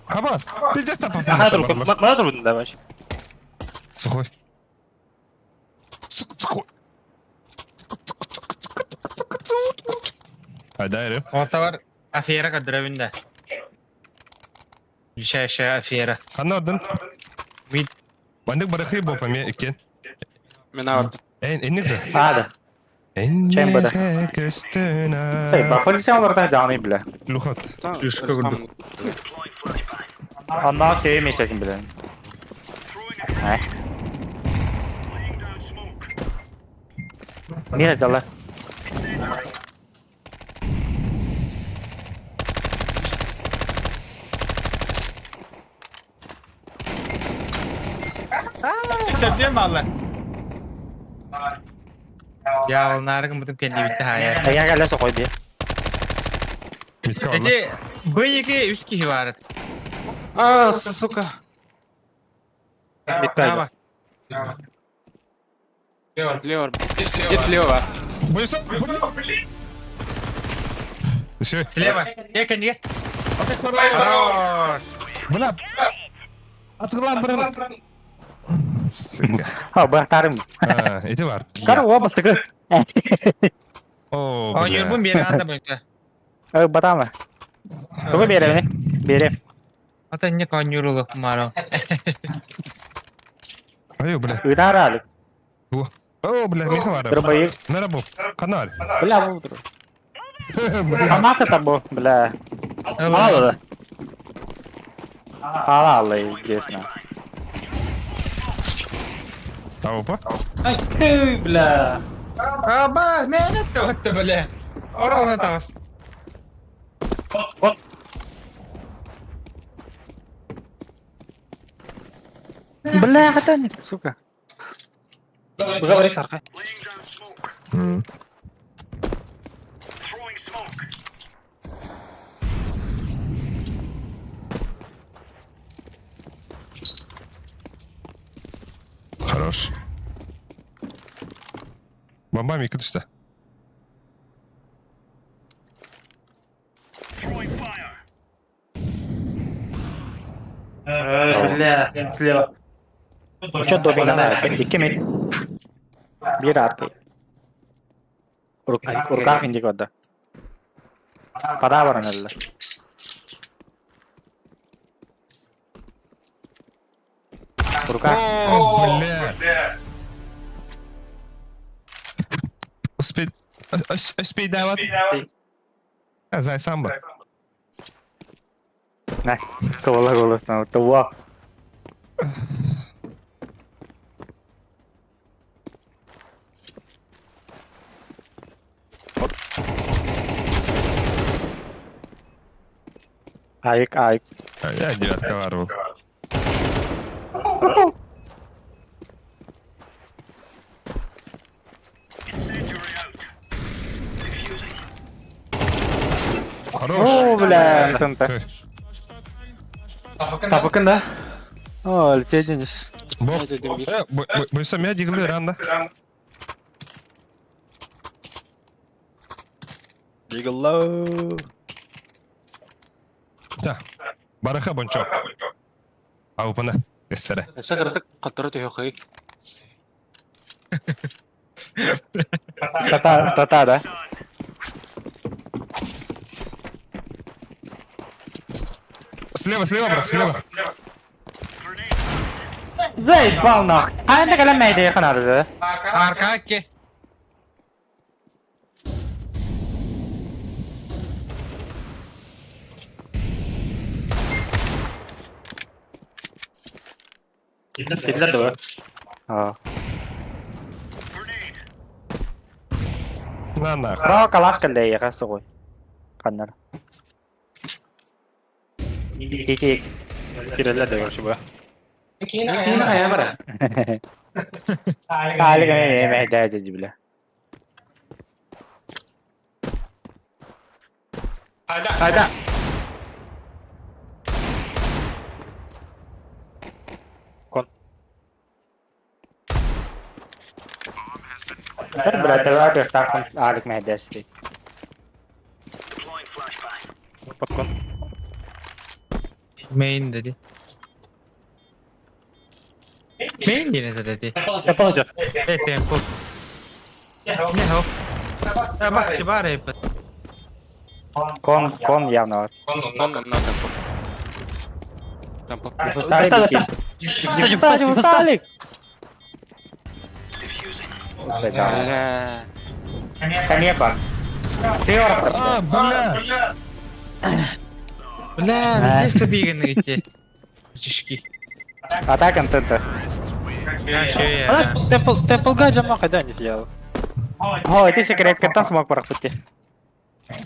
Хабас, пиздец там Мана трудно давай. Сухой. Сухой. Айда, Отавар афера кадырабын да. Ближайшая афера. Ханна ордын. Мид. Бандык барахы боп эме иккен. Мен аҕардым. Эн энник же. А, да. Чем бы, да. Көстөнө. Позиция олардан жаңы, бля. Лухот. Шишка курдук. Анна тебе месяцем, бля. Э. Не дала. Төрдүөн бааллар. Я ол нарыгын бутуп келди битте хая. Я галля сокой ди. Митка алла. Эти Б2 үс киһи баар. А, сука. Браво. Слева. Иди слева. Бойся. Еще. Слева. Э, кэннигэ. Хорош. Бля. Атылан бір. Сука. А, бактарым. А, эти бар. Кар о бастыгы. О, бля. Оонньуурбун биэрэ анда быйта. Э, батама. Тугу берем, берем. Ата не оонньуурулук маро. Ай, бля. Ыдаралык. О, бля, меха бар. Дробоик. Нарабу. Канар. Бля, бу. Амата табо, бля. Мало да. Ала, естественно. Опа. Ай, бля. Аба, мен это бля. Орона таас. Вот. Бля, хатани, сука. Говори, Сарха. Хорош. Бомба мика түсті. Бля, слева. Учет добинга Икки мид. Бир аркы. Руках индик отда. Пада баран элле. Руках. О, бля. Успей... Успей давать. Зай сам бар. На, ковала голос на това. Айк, айк. Я девятка варвал. Хорош. О, бля, ТНТ. Табыкын да? О, летеденис. Боб, бойса меня диглы ранда. Дигло. Да. Бараха бончо. Аупана. Эстере. Сакыртык каттары төһө Тата, тата, да? Слева, слева, брат, слева. Заебал нах. А это когда мэйде ханарды. Арка ке. Киллер да. А. На нах. Справа калаш кэллэ эйиэхэ суҕуй. Ханнар. Ити Киреллер да короче бу. Алик эмэ мэйдэ бля. Айда. Кон. Тэр бля тэр тахын Алик мэйдэсти. Подкон. Main dedi. Main yine de dedi. Temple идет. Э, темпл. Не хоп. Я бас кибар епет. Кон кон явно. Кон на темпл. Темпл. Устали бики. Устали, устали. Бля. Конепа. Ты А, бля! Бля, везде ступиганы эти. Чешки. Атака контента. Я ще я. Темпл, темпл гаджа махай, не сделал. О, это секрет, картан смог парахпути.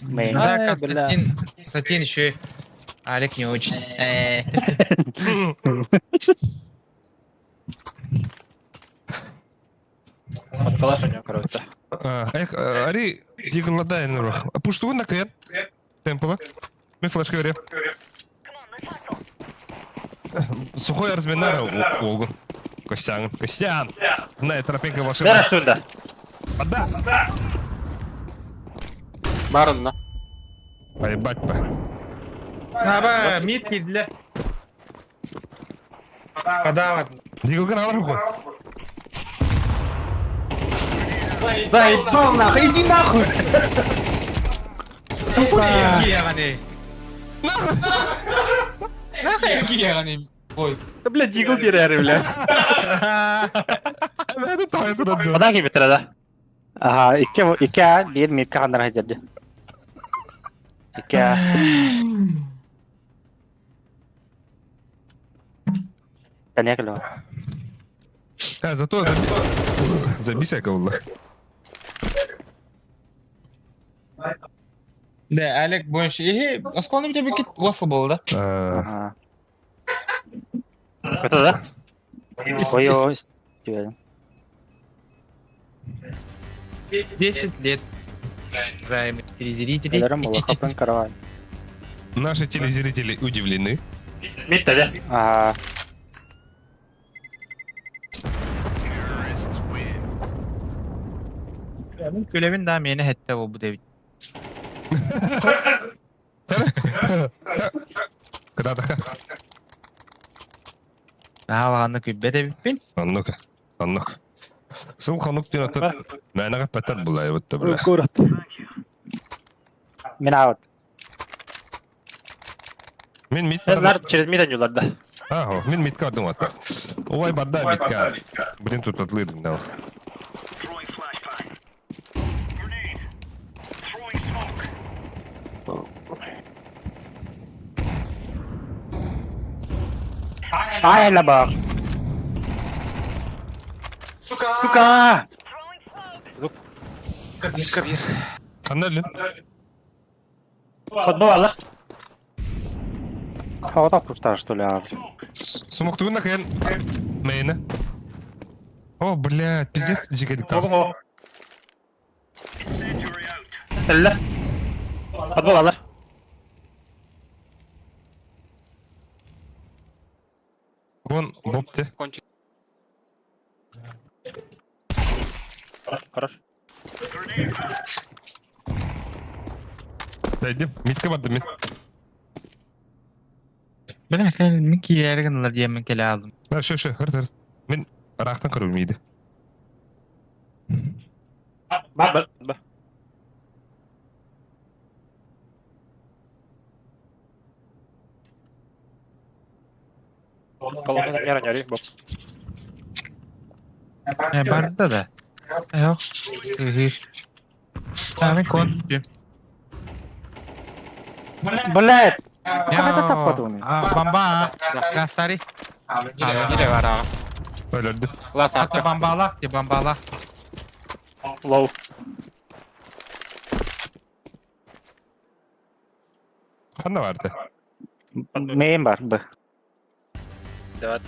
Мейн. Да, Ай, бля. Константин. Константин еще. Олег не очень. Э. Вот калаш у него, короче. А, Эх, Ари, дигнладай нурах. Пушту на кен. Темпла. Ми флешка вере. Сухой разминара Олгу. Костян. Костян! На, тропинка волшебная. Бера сюда. Вода! Барон на. Поебать по. Аба, мид кидле. Подават. Диглган алар Заебал нахуй, иди нахуй! Яганы. Нахуй яганы. Ой. Да, бля, дигл берери, бля. Это то, это да. Вода кибетре, да? Ага, икки, икки, биир митка ханнар хадерди. Икки. Конекло. А, зато забейся кого Да, Олег больше. Эхе, осколным тебе кит васыл был, да? Ага. Это да? Ой, ой, 10 лет. Уважаемые телезрители. Элерим улахапын каравай. Наши телезрители удивлены. Мид, да? Ага. Күлебин да мени хетте бу деп. Когда-то. Аалаганны күббе дебиппин. А ну-ка. А ну-ка. Сыл ханук дин аты. Мәнәгә пәтәр булай бит бля. Город. Мин аут. Мин мит Нар через мид они да. Ага, мин митка алдым аты. Ой, бада митка. Блин, тут отлыдым да. Ай, лабах. Сука! Кабир, кабир. Ханна лин. Подбол, Аллах. Хавата пушта, что ли, а? Смок тугун накен. Мейна. О, блядь, пиздец, жигедик тас. Эллер. Подбол, Аллах. Вон, бопте. Кончик. Хорош. Дайдим. Митка барды мин. Бля, мен килерген диемен келе алдым. А, шо, шо, хырт, хырт. Мин рахтан көрүм иди. Бар, бар, бар. Колонна не раньше, Боб. Барда да. Yok. Тами кон. Блядь! Я. Бомба. Гастари. Дире бар аҕа. Өлөрдү. Лас Ата арка. бомбалах, де бомбалах. Лоу. Ханна барды? Мейн бар, Б. Давай.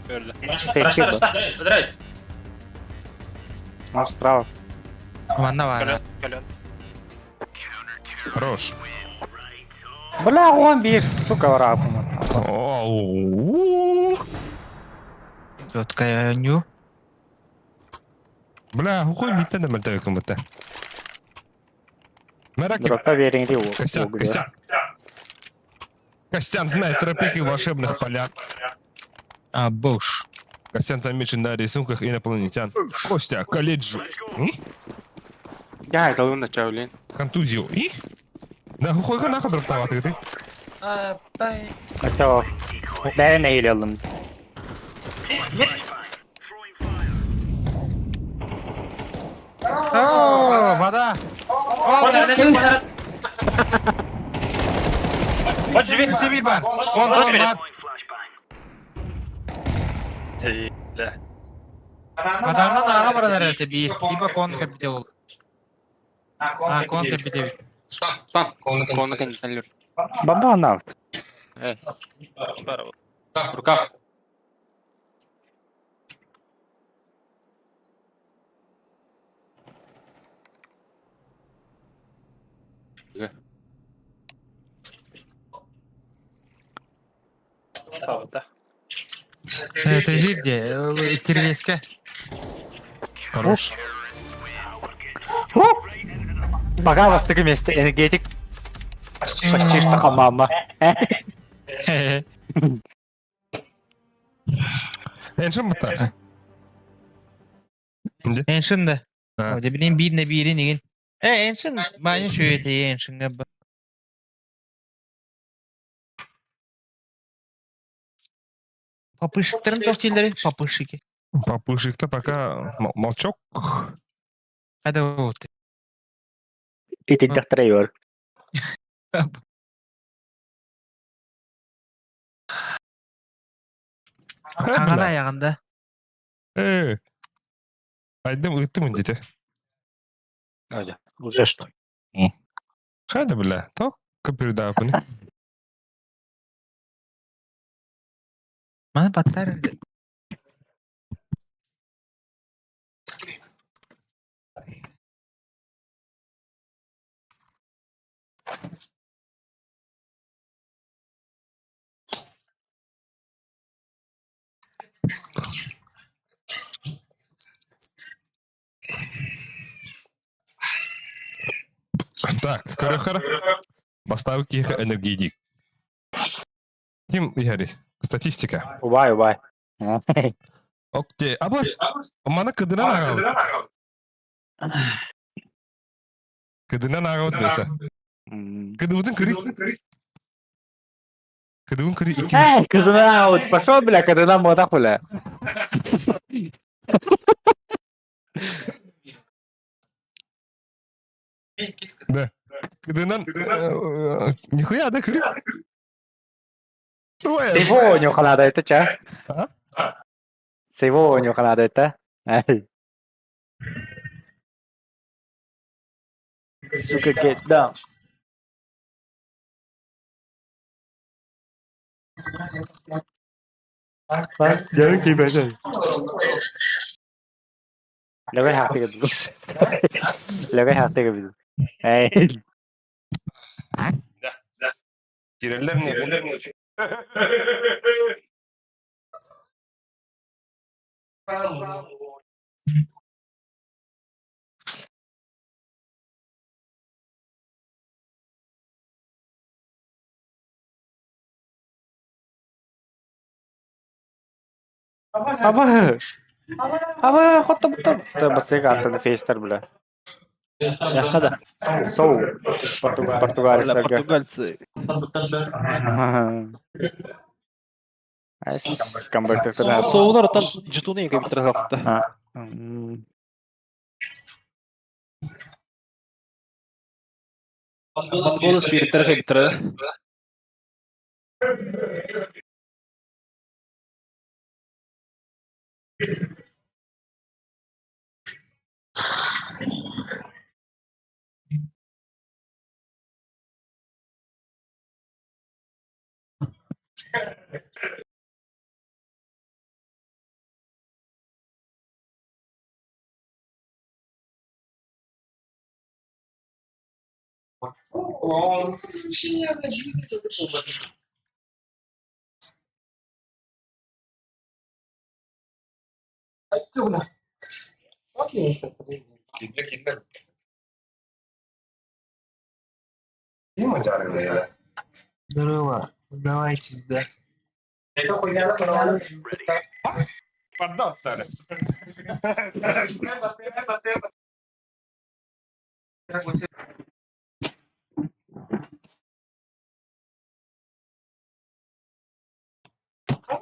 Өллө. Сески Б. Собирайся. Может, справа. Манна бар. Көлөн. Хорош. Бля, он бир, сука, враг. Оу. Четкая ню. Бля, хуй биттен да мөлтөкүн бутта. Мераки. Дрока верен ли Костян, Костян. Костян знает тропики в волшебных полях. А, буш. Костян замечен на рисунках инопланетян. Костя, колледжу. М? Я это луна чаулин. Контузию. И? Да, хуйга нахуй дроптоватый ты. Это Бәрін әйел алын. О, вода. Вот живи. Тебе бар. Он, он, бат. Воданан аға барар әрте би. Типа кон капите ол. А, кон капите. Стан. Конна контролер. Бомба на. Рукав. Да. Это где? Кириллеске. Хорош. Пока вот в месте энергетик. Почти что мама. Эншин бутта. Эншин да. А. Де билин бирine бири неген. Э, эншин баня шөйте эншин га. Папышыктарын тохтилери, папышыки. Папышек-то пока молчок. Кайда вот. Ити докторайор. Аңана аягында. Э. Айдым ыттым дети. Уже что? Хайда, бля. То капирдапын. Мана баттар. Так, көрөхөр. Поставки их энергетик. Ким Игорь, статистика. Убай, убай. Окей, абас. Мана кыдынан ағал. Кыдынан ағал десе. Кыдыбытын кыры. Кыдыбын кыры ики. Эй, кызына, вот пошел, бля, кызына мода бля. Да. Кыдынан... Нихуя, да, кыры. Сейво нюхалада это ча? Сейво нюхалада это? Эй. Сука, get down. Лөгөй хаахтыга бил. Лөгөй хаахтыга бил. Эй. Киреллер не? Аба. Аба, хотта бутта. Басыга аттан фейстер бля. Яхада. Соу. Португалия. Португальцы. Камбэк. Соулар там жетоны компьютер хапта. Монголы сириттэрэ сайбыттара. Здорово, давайте да.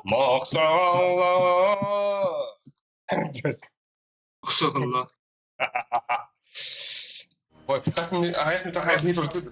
Махсалла. Ой, хас аҕыйах мүнүүтэ хайдыы турдут.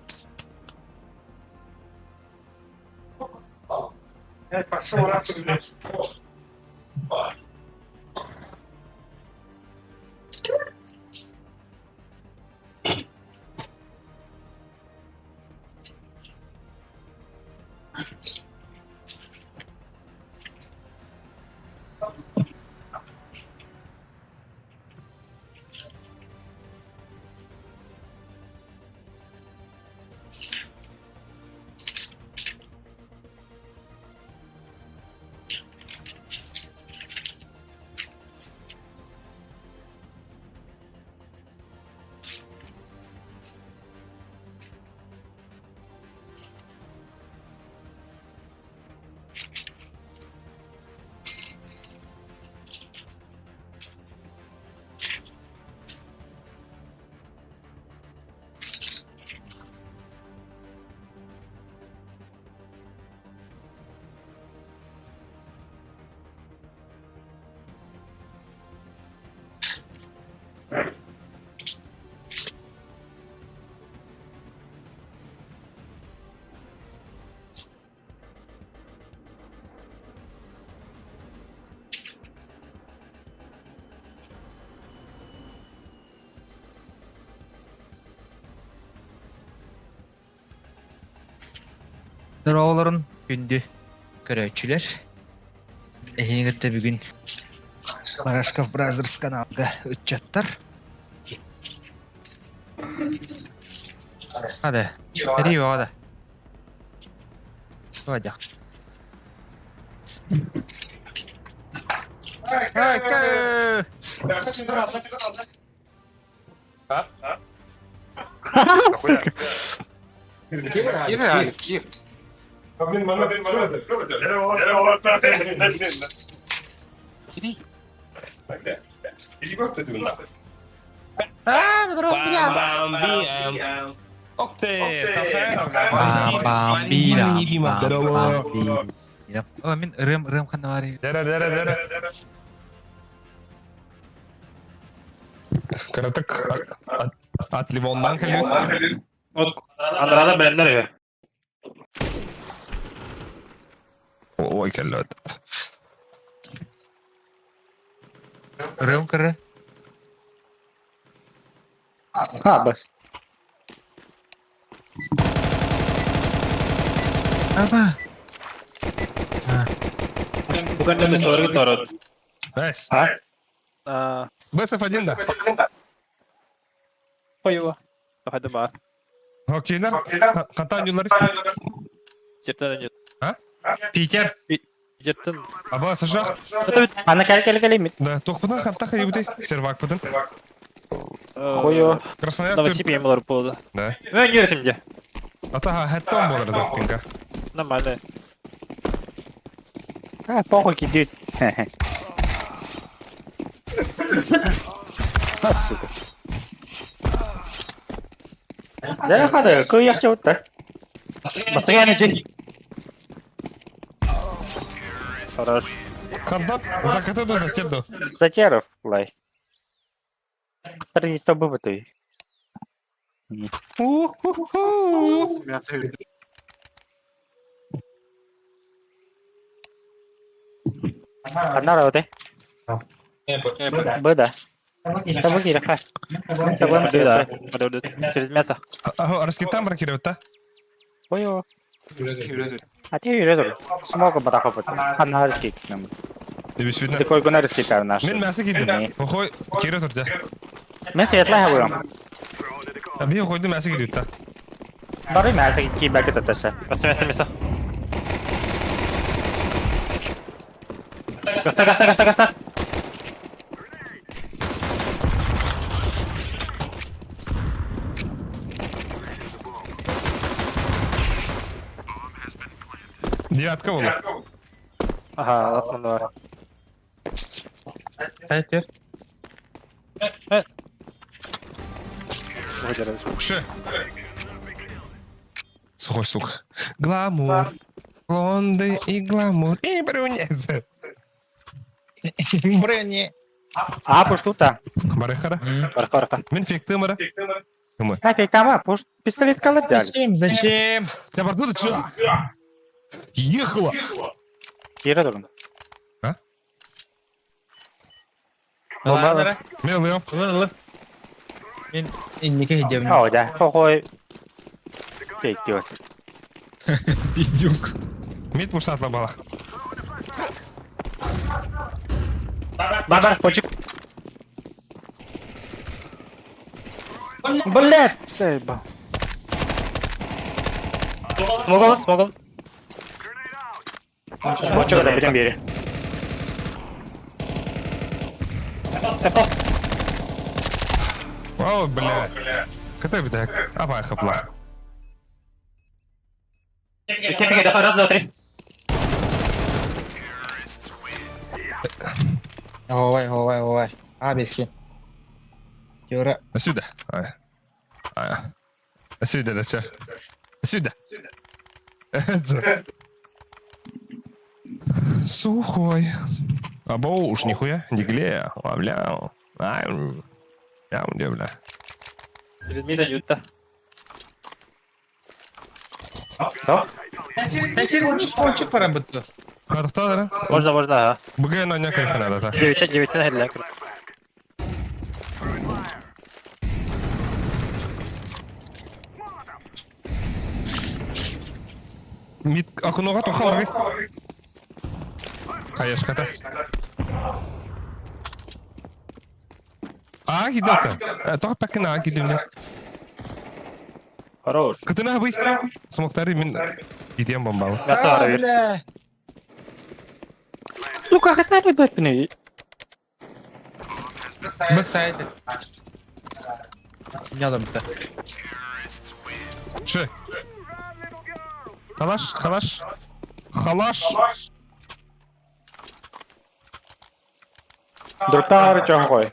Дороолорун күндү көрөөччүлэр. Эһиги кытта бүгүн Барашков Brothers каналга ыччаттар. Hadi. Рио hadi. Hadi. Сука. Ох ты, Бам бам бам О, мин ырым ырым ханна баарый. Дара, дара, дара. Кыратык от Ливоннан кэлбит. Вот Андрада бэлэмнэр үһү. Ой, кэллэт. Ырым кыры. А, бас. Аба. Буган чоры торот. Найс. А? А, БСФ1, да. Хойуа. Хады ба. Окей, нар. Хантан юллар. Жертен нет. Питер. Жертен. Аба, сажах. Ана кел кел кел мит. Да, тохпытын ханта хайбыты. Сервак пытын. Хойо. Красноярск. Новосибирск болар болды. Да. Мен үйретімде. Ата хэттон болар да пинга. Нормально. А, похуй кидит. А, сука. Да, хада, кыяк чабытта. Батырганы жей. Хорош. Хантан закаты до затер до. Затеров, лай. Строительство быбытый. У-ху-ху. Одна рота. Б, да. Табы киирэ, ха. Табы Да, Через мясо. Раскитан бракировать, да? Ой, А ты юрэ тур. Смога батаха бут. Ханна рискит. Эбис видно. Ты кой гына рискит наш. Мен мясо кидим. Хохой, кире тур, да. Мен светлая буйом. Би хойду мясо кидим, да. Бары мясо кибәке тотасы. Мясо, мясо, мясо. Гаста, гаста, гаста, гаста. Девятка була. Ага, основной. Hayır. Ше. Сухой, сука. Гламур. Блонды и гламур. И брюнет. Бренни. А, пуш тута. Барыхара. Барха, барха. Мен фекты мара. Нафиг там, а, пуш пистолет колодяг. Зачем? Зачем? Тебя бардуды че? Ехала. Кире турун. Ладно. Мен ылыам. Ылы ылы. Мен инники хидем. О, да. Хохой. Пейте. Пиздюк. Мит мурсатла балах. Бар, бар, пончик. Блядь, заебал. Смогол, смогол. Пончик, да, берем бери. О, бля. Ката битак. Апай хаплах. Пики, давай, раз, два, три. Ой, ой, ой. А, бески. Юра. Сюда. А. А. Сюда, да, че. Сюда. Сухой. Або уж нихуя, диглея, лавляу. Ай, я бля. Через мид идут-то. Sen через пончик парам бутты. Хатықтадыр. Можно, можно, ага. Бүгін ойна кайфанада та. Девять, девять, на Мит окноға тоқа бар. Хаешката. А, кидата. Тоқа пәкін а кидим. Хорош. Кытына бый. Смоктары мен идем бомбал. Мясо, ара, Бля. Ну как это, ребят, не? Bir saydı. Ne adam bitti. Ше. Халаш, халаш. Халаш. Друктар чоңгой.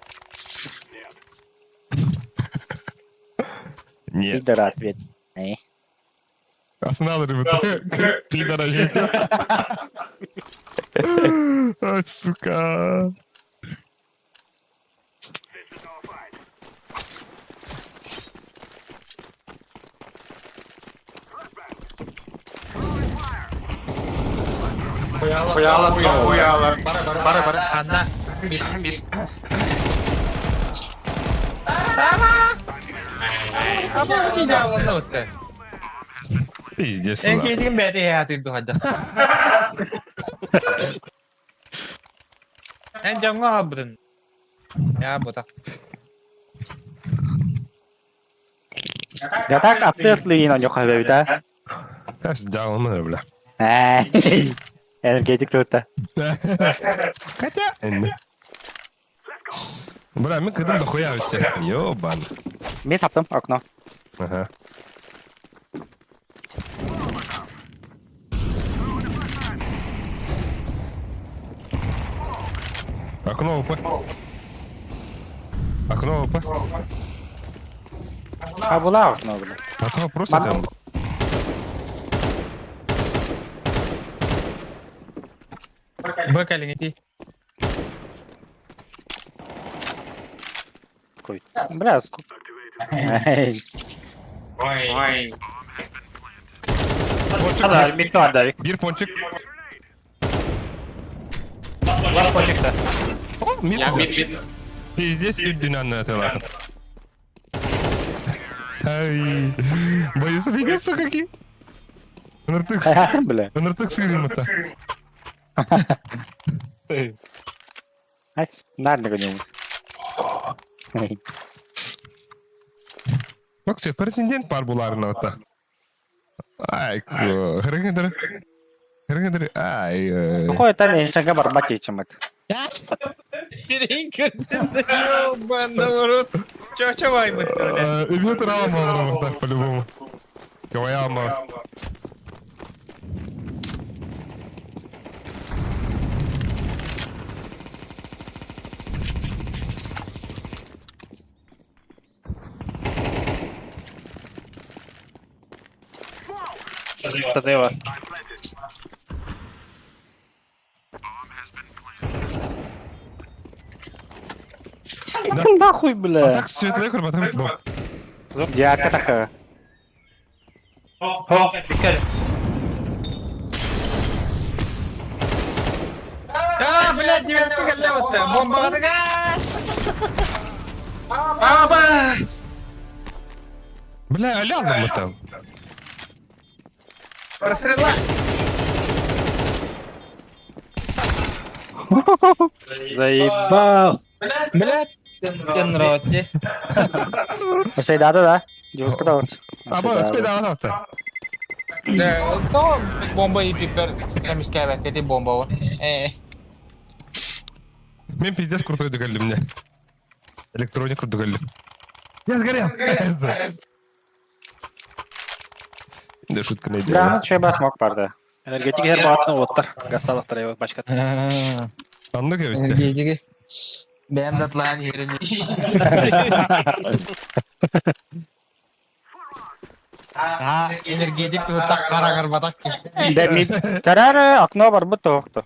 Нет. Пидор ответ. Арсенал, ребята. Пидора. Ай, сука. Хуяла, хуяла. Бара, бара. Anna. Мид. Ama bir daha olmadı. Пиздец. En keydiğim beri hayatım duhada. En canlı aldın. Ya bu da. Я так ответлый на нюхай, да? Дялмын, бля. Энергетик тут. Хотя... Бля, мен кыдым дохуя өтте. Ёбан. Мен таптым окно. Ага. Окно УП. Окно УП. А была окно, бля. Окно просто там. Б калиңити. Бля, сколько... Эй. Ой. Хада, мид да. Бир пончик. Лас пончик-то. О, мид Я сидит. мид, мид. Пиздец, үрдүнэн атылатын. Ай, боюсь, видел, сука, какие? Ныртык, Бля. ныртык сырым-то. Ай, Нарник у него. Эй. Бак, президент бар буларын ота. Ай, хрыгыдыр. Хрыгыдыр, ай. Какой это шага барбати чем это? Сирин көрдүм да ёбаный в рот. Чо-чо ваймыт бля. Үбүт рама так по-любому. Каваяма. Садыва. Нахуй, бля. Так светлый курбатым. Я такая. О, пикарь. А, блядь, девятка кэллэ Бомбаҕа Аба! Бля, алян мы там. Просрела. Заебал. Блядь. Кенроти. Успей, да, да, да. Девушка, да. Аба, спей да, да. Да, то бомба и пипер. Эмискэбэккэ ти бомба. Э. Мен пиздец крутой дыгалли мне. Электроник крутой Я сгорел. Да шутка не Да, ну че бы смог парда. Энергетик хер бағытын оттар. Гасталықтар его бачка. Анны кебетте. Энергетики. Бэм датлаан ерин. А, энергетик так карагар батак. Да, мид. Карара, окно бар бу тоқты.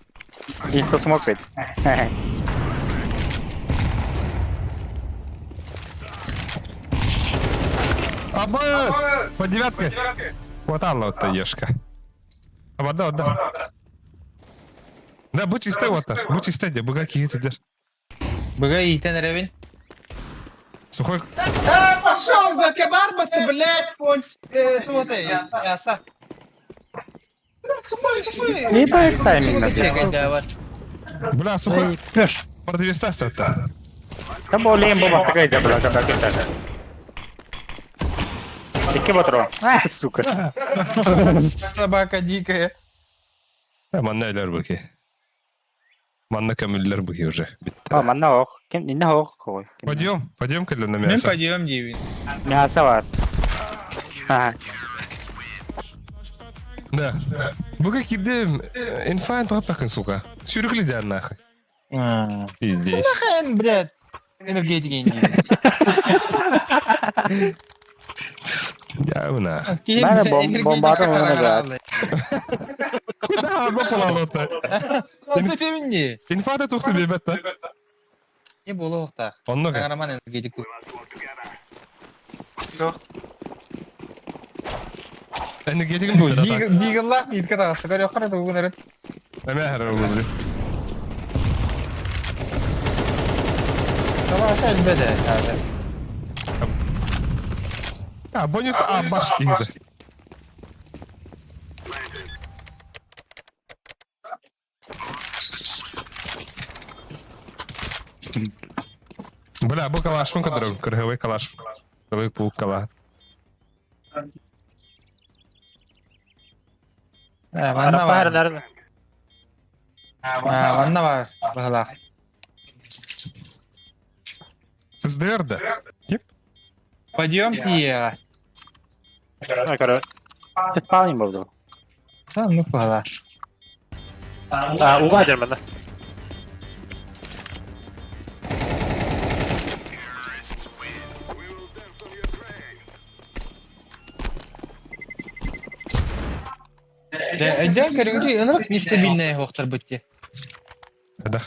Инста смог ведь. Абас! По девятке. Вот алла вот ешка. Аба, да, да. Да, будь чистый вот так. Будь чистый, де, буга киһи Быга итен ревин. Сухой. А, пошел, да кебарба ты, блядь, понь, тут, мясо. Сухой, сухой. Ебать тайминг. Чекай, да, вот. Бля, сухой. Продвиста ста. Там был лейм баба такая бля, когда ты Икки батро. А, сука. Собака дикая. Манна элер буки. Манна көмүллер буки уже. А, манна ох. Кем не ох кой. Пойдем, пойдем к на Ну, мясо. пойдем, Дивин. Мясо бар. Ага. Да. Буга кидем инфайн топтакын, сука. Сюрюкли дян нахуй. Пиздец. Нахрен, блядь, энергетики не. Я нахуй. Бәрі бомбада оны да. Куда бопалалота? Ты не. Инфата тухты бебетта. Не было охта. Онно Роман энергетик. Энергетигин бу. Дигалла, митка та, сагар яхара тугунарын. Эме хэр олду. Давай, опять беде. А, бонус А баш киһи. Бля, бу калашмын кадырым, кыргыбай калаш. Кылык пук кала. Манна бар. Нар. Манна бар. Бахалах. СДР да? Пойдем, Пьера. Короче. Вполне был. Ну, погла. А, уга жермен, да. Өйдөн көрүҥү ынырык нестабильная охтор бытте. Да.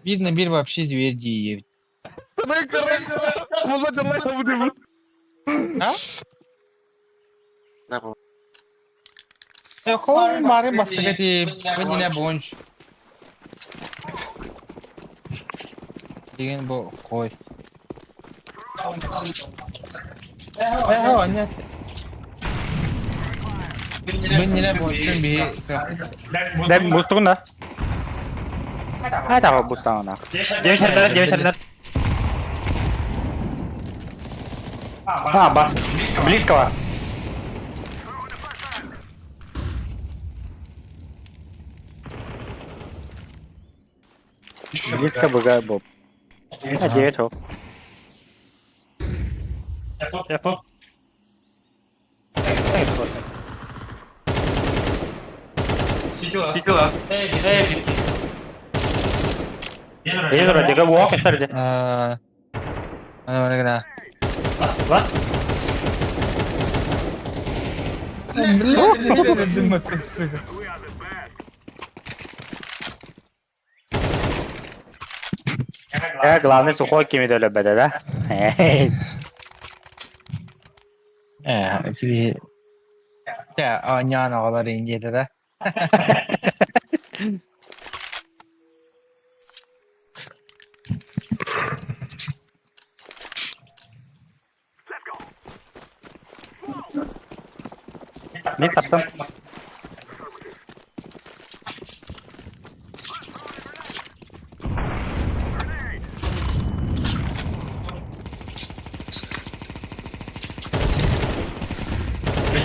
Биир на биир вообще зверь дии А? Холом бары бастык эти бу бонч. Деген бу кой. Э, нет. Бу бончтун биһи Дай бустугун да. Хайда бустаана. Девять девять хердер. А, бас. Близкого. Близко быга боб. А, девять хоп. Я поп. Светила. Вроде, дега уок этерди. Аа. Ана гына. Бас. Бля, Я главный сухой кими өлөбөдө да. Э, тебе Я, а няна алар инде да. Мен таптым.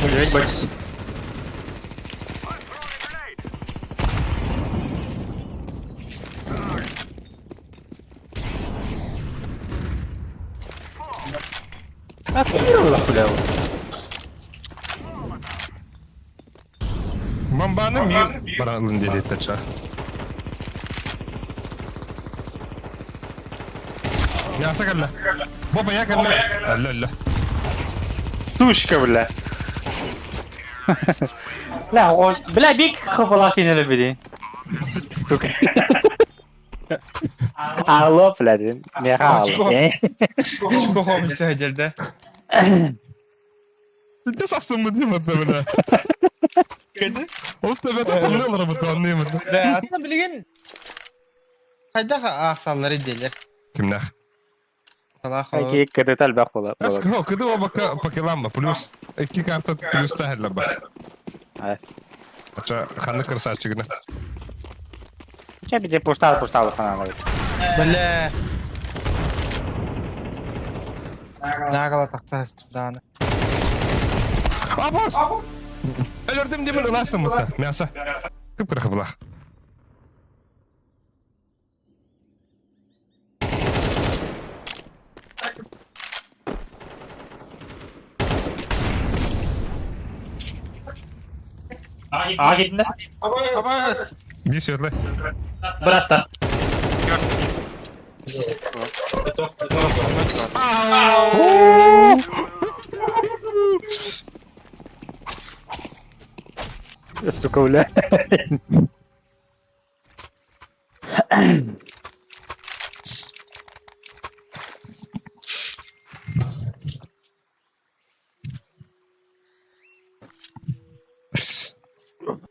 Девять баксов. Охуела, бля. Бомбаны мир баралын дедетті. Мясо калла. Боба я калла. Алла алла. Тушка, бля. Бля, о, бля, бик хапалак инеле биди. Сука. Алло, бля, меха алло. Кохомся дерде. Ты састым мы дейм это, бля. Ол тебе татымнылар бу тонны. Да, атна билген Кайда ахсаллары делер. Кимнах? Салах. Ки кыды бак була. Эск хо, кыды оба покеламба плюс iki карта плюс тахла ба. Ача ханы красавчигна. Че биде поштал поштал хана. Бля. Нагала тахта даны. Абос! Өлөрдүм демин ыластым мутта. Мясо. Кып кырых булах. А гитинде? Би светле. Браста. Сука, бля.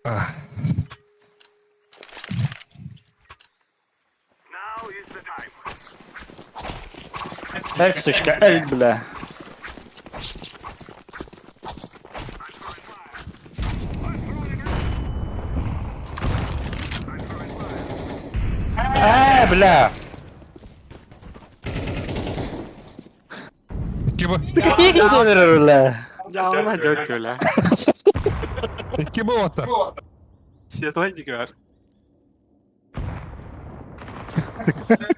А. Эл, сучка, эл, бля. Э, бля. Киба. Бля. Жаула жөттүлэ. Киба ота. Светлай дигар.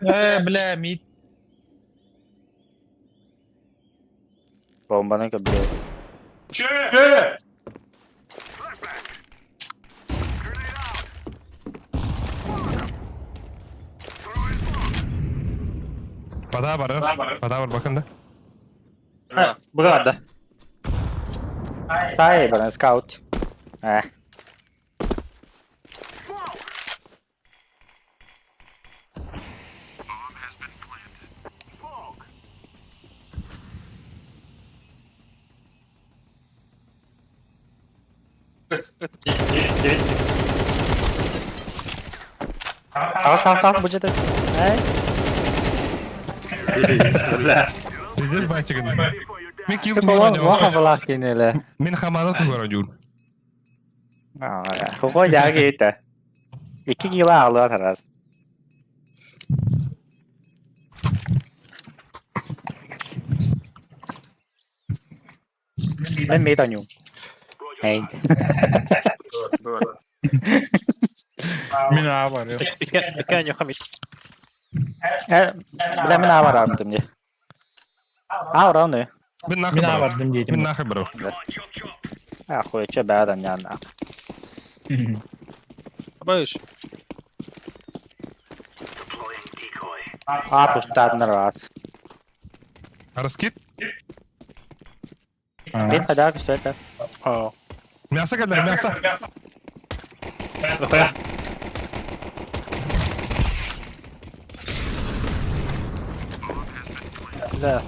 Э, бля, мид. Бомбаны бля. Че? Пада бар. Пада бар bakın da. Быгада. Сай, бана скаут. Э. Аҕыс аҕыс бу дьиэтэ. Эй. Пиздец байтигин. Мен кил Лоха была кинеле. Мен хамана тугара дьур. Хого яги это. Икки кило алыа тарас. Мен мейт аню. Эй. Мин аа барыам. Икки аню хамит. Бля, мен аа барам дим. Аа барам Мин нахуй Мин аа барам. бардым диэтим. Мин нахуй барам. Ахуй, че бадан яна. Абайш. А пустат раз. Раскид? Бин подарок, что это? О. Мясо когда? Мясо. Нахуя? Да.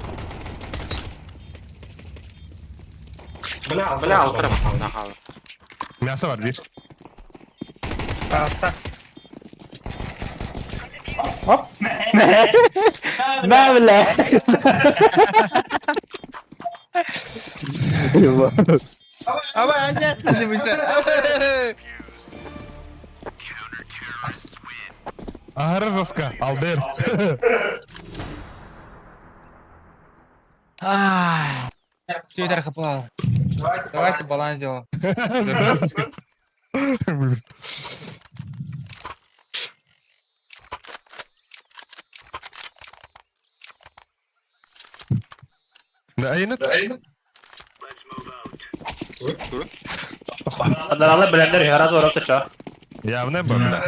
Бля, алтыра басал, Мясо бар бир. Тараста. Оп. На, бля. Аба, аннят, Аба. Ахара жестко. Алдер. Твиттер хапал. Давайте баланс сделаем. Да, айнат. Адаралы беләндер яраз орап тыча. Явно бомба.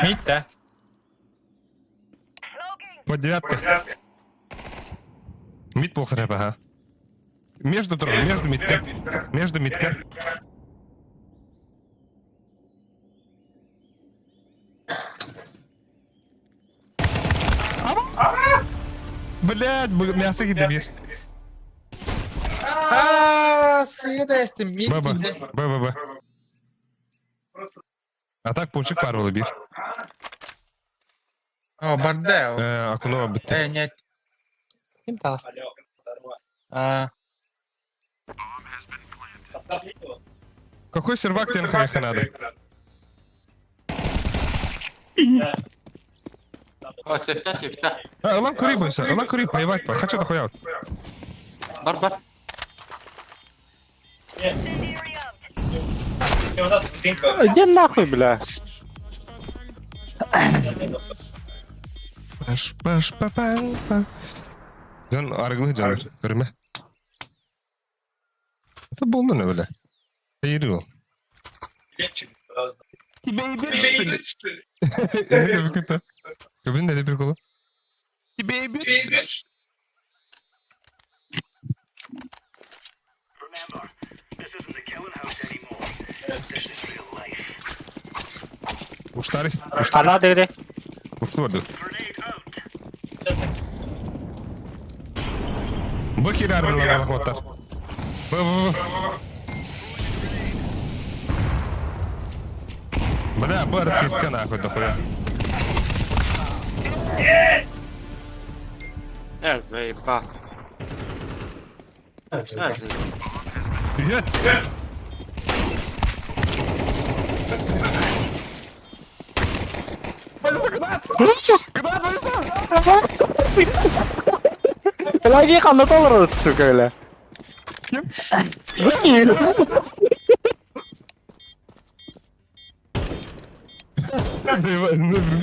Мид, да? Под девятка. Мид был хотя бы, ага. Между трон, между мидка. Между мидка. Блять, мясо гидемир. А, сыда мид. Б, Б, Б, Б, Б. А так пучик паролы бир. О, бардел. Акунова битте. Э, нет. Ким тас? А, Какой сервак тебе нахуй надо? О, сефта, сефта. А, Ылан кури бойся, ылан кури, поебать, по. Хочу дохуя. Бар, бар. Иди нахуй, бля. Паш, паш, па, па, па. Жан арыгылы жан, көрме. Это болды не бля. Hayır ol. Тебе ебет, что ли? Көбін не приколу? Тебе ебет, что ли? Уштары, уштары, Ана деди. ушту барды. Бу кире арбалар алахоттар. Бу, бу, бу. Бля, бу арситка нахуй дохуя. Э, заеба. Э, заеба. Привет! Лаги ханна толыр, сука, бля.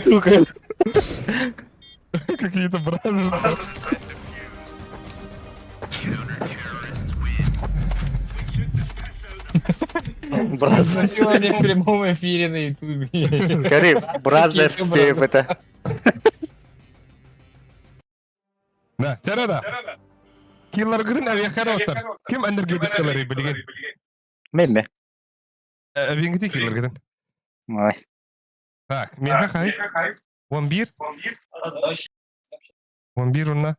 Сука. Какие-то брали. Бразерс. Сегодня в прямом эфире на ютубе. Кариб, Бразерс, Какие это. Да, тярада. Киллар гүрін авиахара оттар. Ким энергетик кылары билген? Мен ме? Авиангити киллар гүрін. Ой. Так, меха хай. 11? 11 уонна?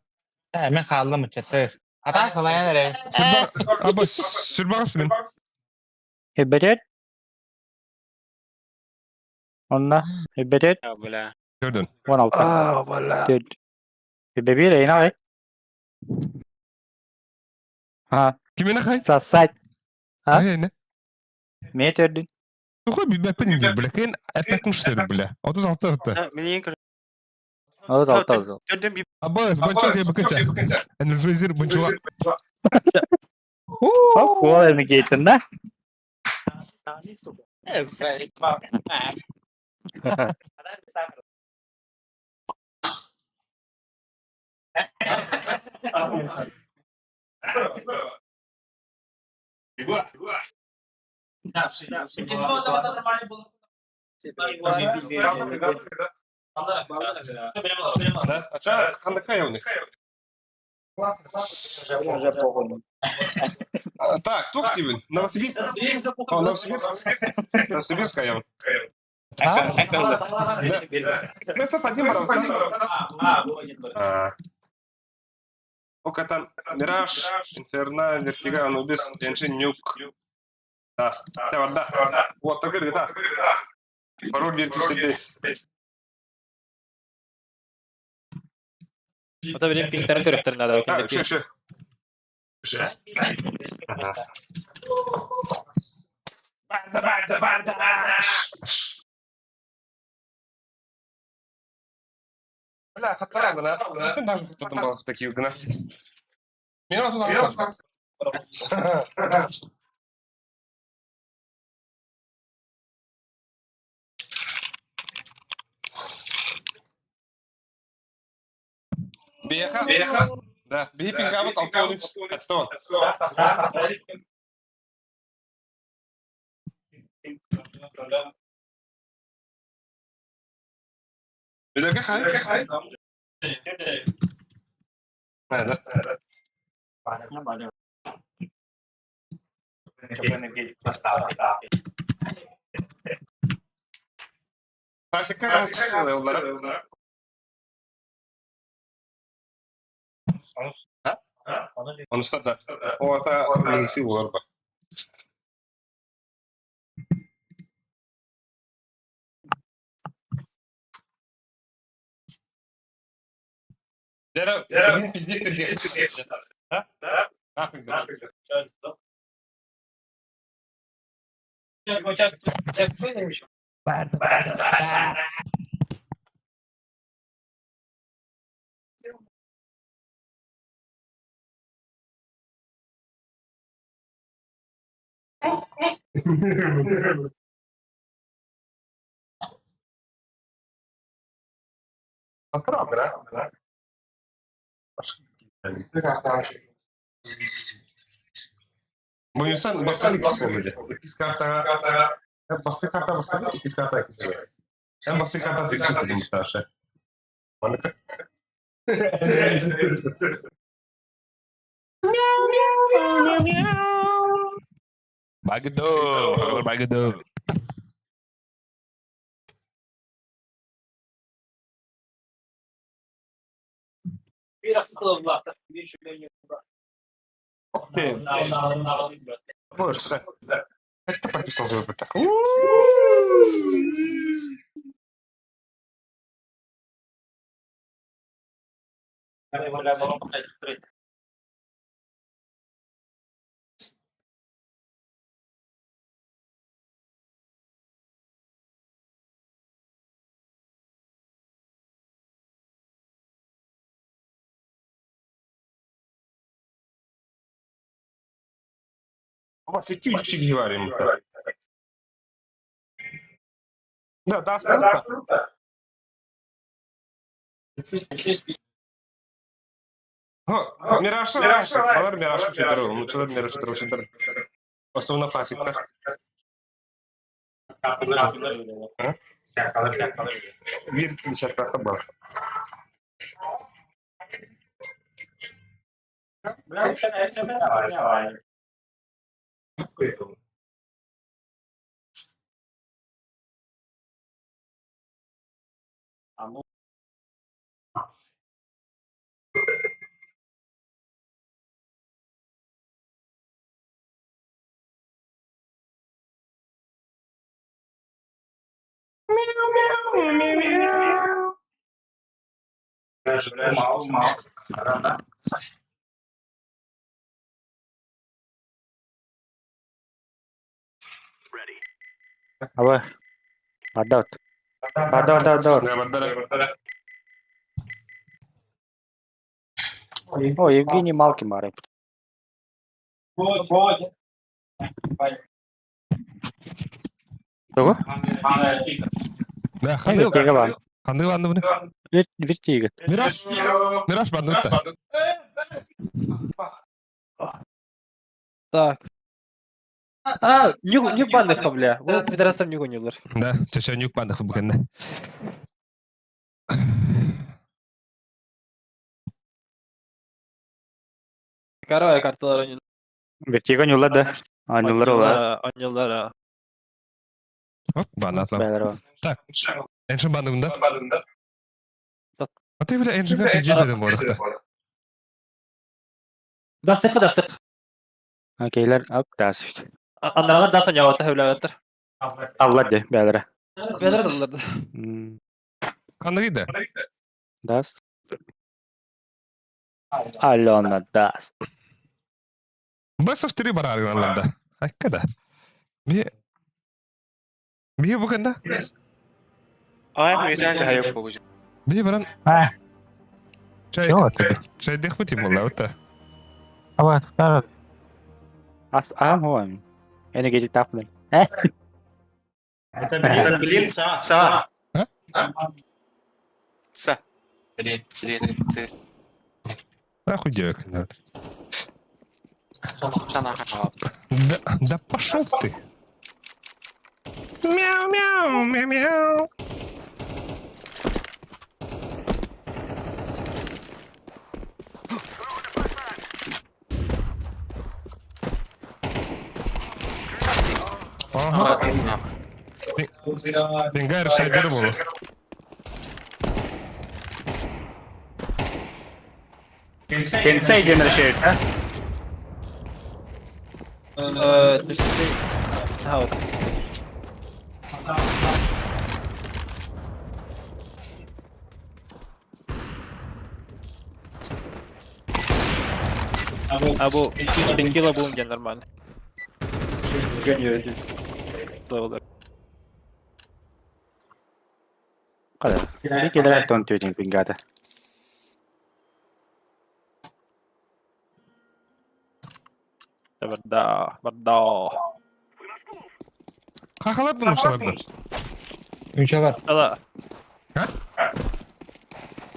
Ээ, мен хааллым ыччаттар. Атаа кылайан эрэ. Аба сүрбаҕас мин. Эбэрет. Онно эбэрет. Бля. Көрдүн. 16. А, бля. Эбэбир эйна ай. А, Кимine хай? сосать. А? Ай, не. Ме төрдүн. Тухай билбэппин диир, бля. Кыын эппэккин сөп, бля. 36 орто. Мин ең 36. Төрдөн би Абас, бончок я быкыча. Энерджайзер бончуга. Хоп, ол эми кейтин да. Да, а ча хандакай у них? Так, тух тебе? Новосибирск? О, Новосибирск? Новосибирск, я. Да. Ну, один Окатан Мираж, Инферно, Вертига, Анубис, Энджин, Нюк, Даст. Да. Вот, так да. Пароль 205. Ото билим пингтерин көрөктөрүн надо. А, еще, еще. Еще. Бля, хаттара гына. Мен даже хаттадым балықты килгына. Мен отун алсам. Беха. Беха. Да, бихи пингабыт алтон аттон. Билерге хай. Да. Пасека олар. Онуста да. О ата миси болар ба. Дера, блин, пиздец ты где? Да? Нахуй да. Правда, Буюсан бастан иккис буолла дии. Иккис картаҕа бастакы карта бастан иккис карта иккис буолла. Эн бастакы карта фиксит дии Маннык. Багдо, Багдо. Ты. Можешь, да. Это подписался бы так. Оба сети үчү киһи бар эми. Да, да, да. Мираша, балар Мираша чөтөр, мучалар Мираша чөтөр. Основна классиктар. Бир десятка бар. Аба. Барда от. Барда, барда, барда. О, Евгений Малкин бар. Того? Да, ханды Теге бар. ханды банды буны. Бир бир тиге. Мираж. Мираж банды та. Так. А, нюк нюк бандык бля. Бу пидорастар нюк ойнуулар. Да, чечен нюк банды бүгенде. Каравай карталар ойнуулар. Бир тиге ойнуулар да. Ойнуулар ола. Ойнуулар. Оп, бан атлам. Бәлер о. Так. Эншин банды бunda. Так. А ты, бля, Эншинга пиздец еден бодықта. Дастык дастык. Окейлер, оп, дас. Андаралар дасан жабатта хөблөбөттөр. Алла де, бәлер. Бәлер аллар. Қандай еді? Даст. Алена даст. Best of 3 бар аргыналарда. Айкка да. Би Би бүгенде? Ай, мүйтен жайып болу. Би баран А, чай чего ты? чай дэх бит юм болла ута. Аба, тутар. Ас а хоам. Эне гежик тапмын. Блин, са. Са. А? Са. Блин, блин, ц. Нахуй девок. Да, да пошел ты. Мяу мяу мяу мяу. Ага. Дингар шайбер болу. Тенсей генерашет, а? Хау. Абу, пингила буун нормально. Када. Би келер тон түйден пингада. Барда, барда. Хахалардын ушуларды. Үчалар. Ала. А?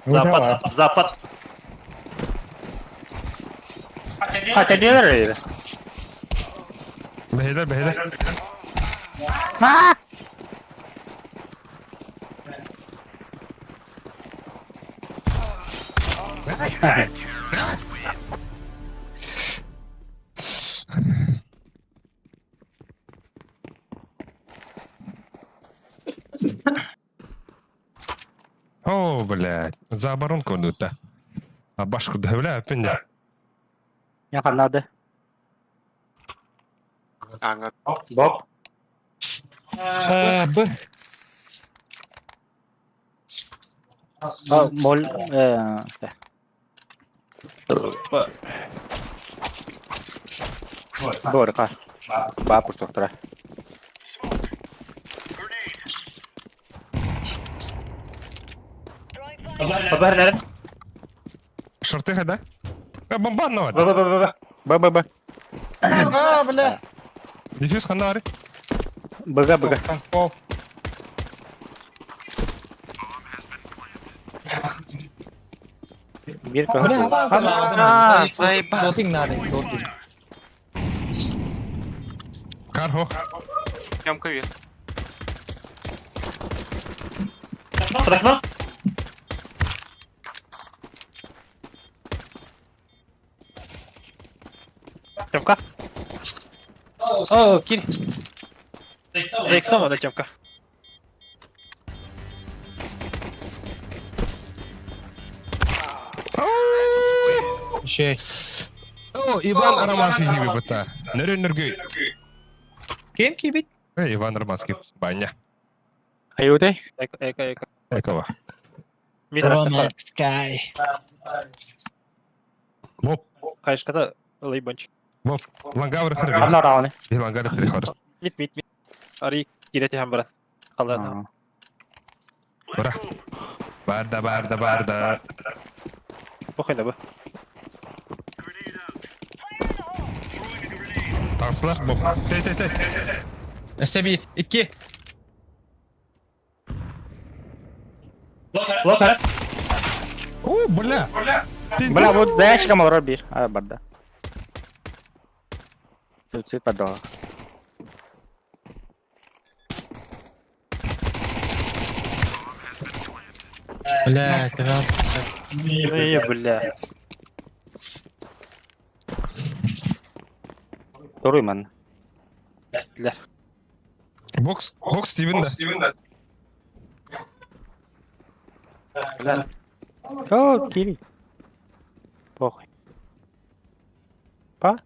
Запад, запад. Хата делер. Бэхилер бэхилер. О, блядь, за оборонку идут, да. А башку да, бля, пинда. Я канады. Аңа. Боб. Б. Мол э. Борка. Бапур тоқтыра. Хабар нәрен? Шорты да? Э, бомба Б навар. б б б. Б б б. А, бля. Дефьюз ханда Б б. Пол. Бир Бля, А, заебал. Допинг надо, допинг. Кар хох. Ямка вер. Страшно? Тёмка? О, кир. За иксом она Тёмка. Үчүгэй. О, Иван Романский киби быта. Нөрөн нөргөй. Ким киибит? Эй, Иван Романский, баня. Аюутай. Эко, эко, эко. Экова. Мид растахар. Скай. Воп, Хайшката лейбанч. воп. Лангавр Анна хырбы. рауны. Лангавр три хорс. Мид, мид, мид. Ари кирети хам брат. Халана. Ура. Барда, барда, барда. Похуй на бу. Тасла, боп. Тей, тей, тей. Өссө биир, икки. Локар. О, бля. Бля, вот даяшка олорор биир. А, барда. Суицид поддала. Бля, это Эй, бля. Туруй ман. Бля. Бокс, бокс Стивен да. Бля. О, кири. Похуй. Па?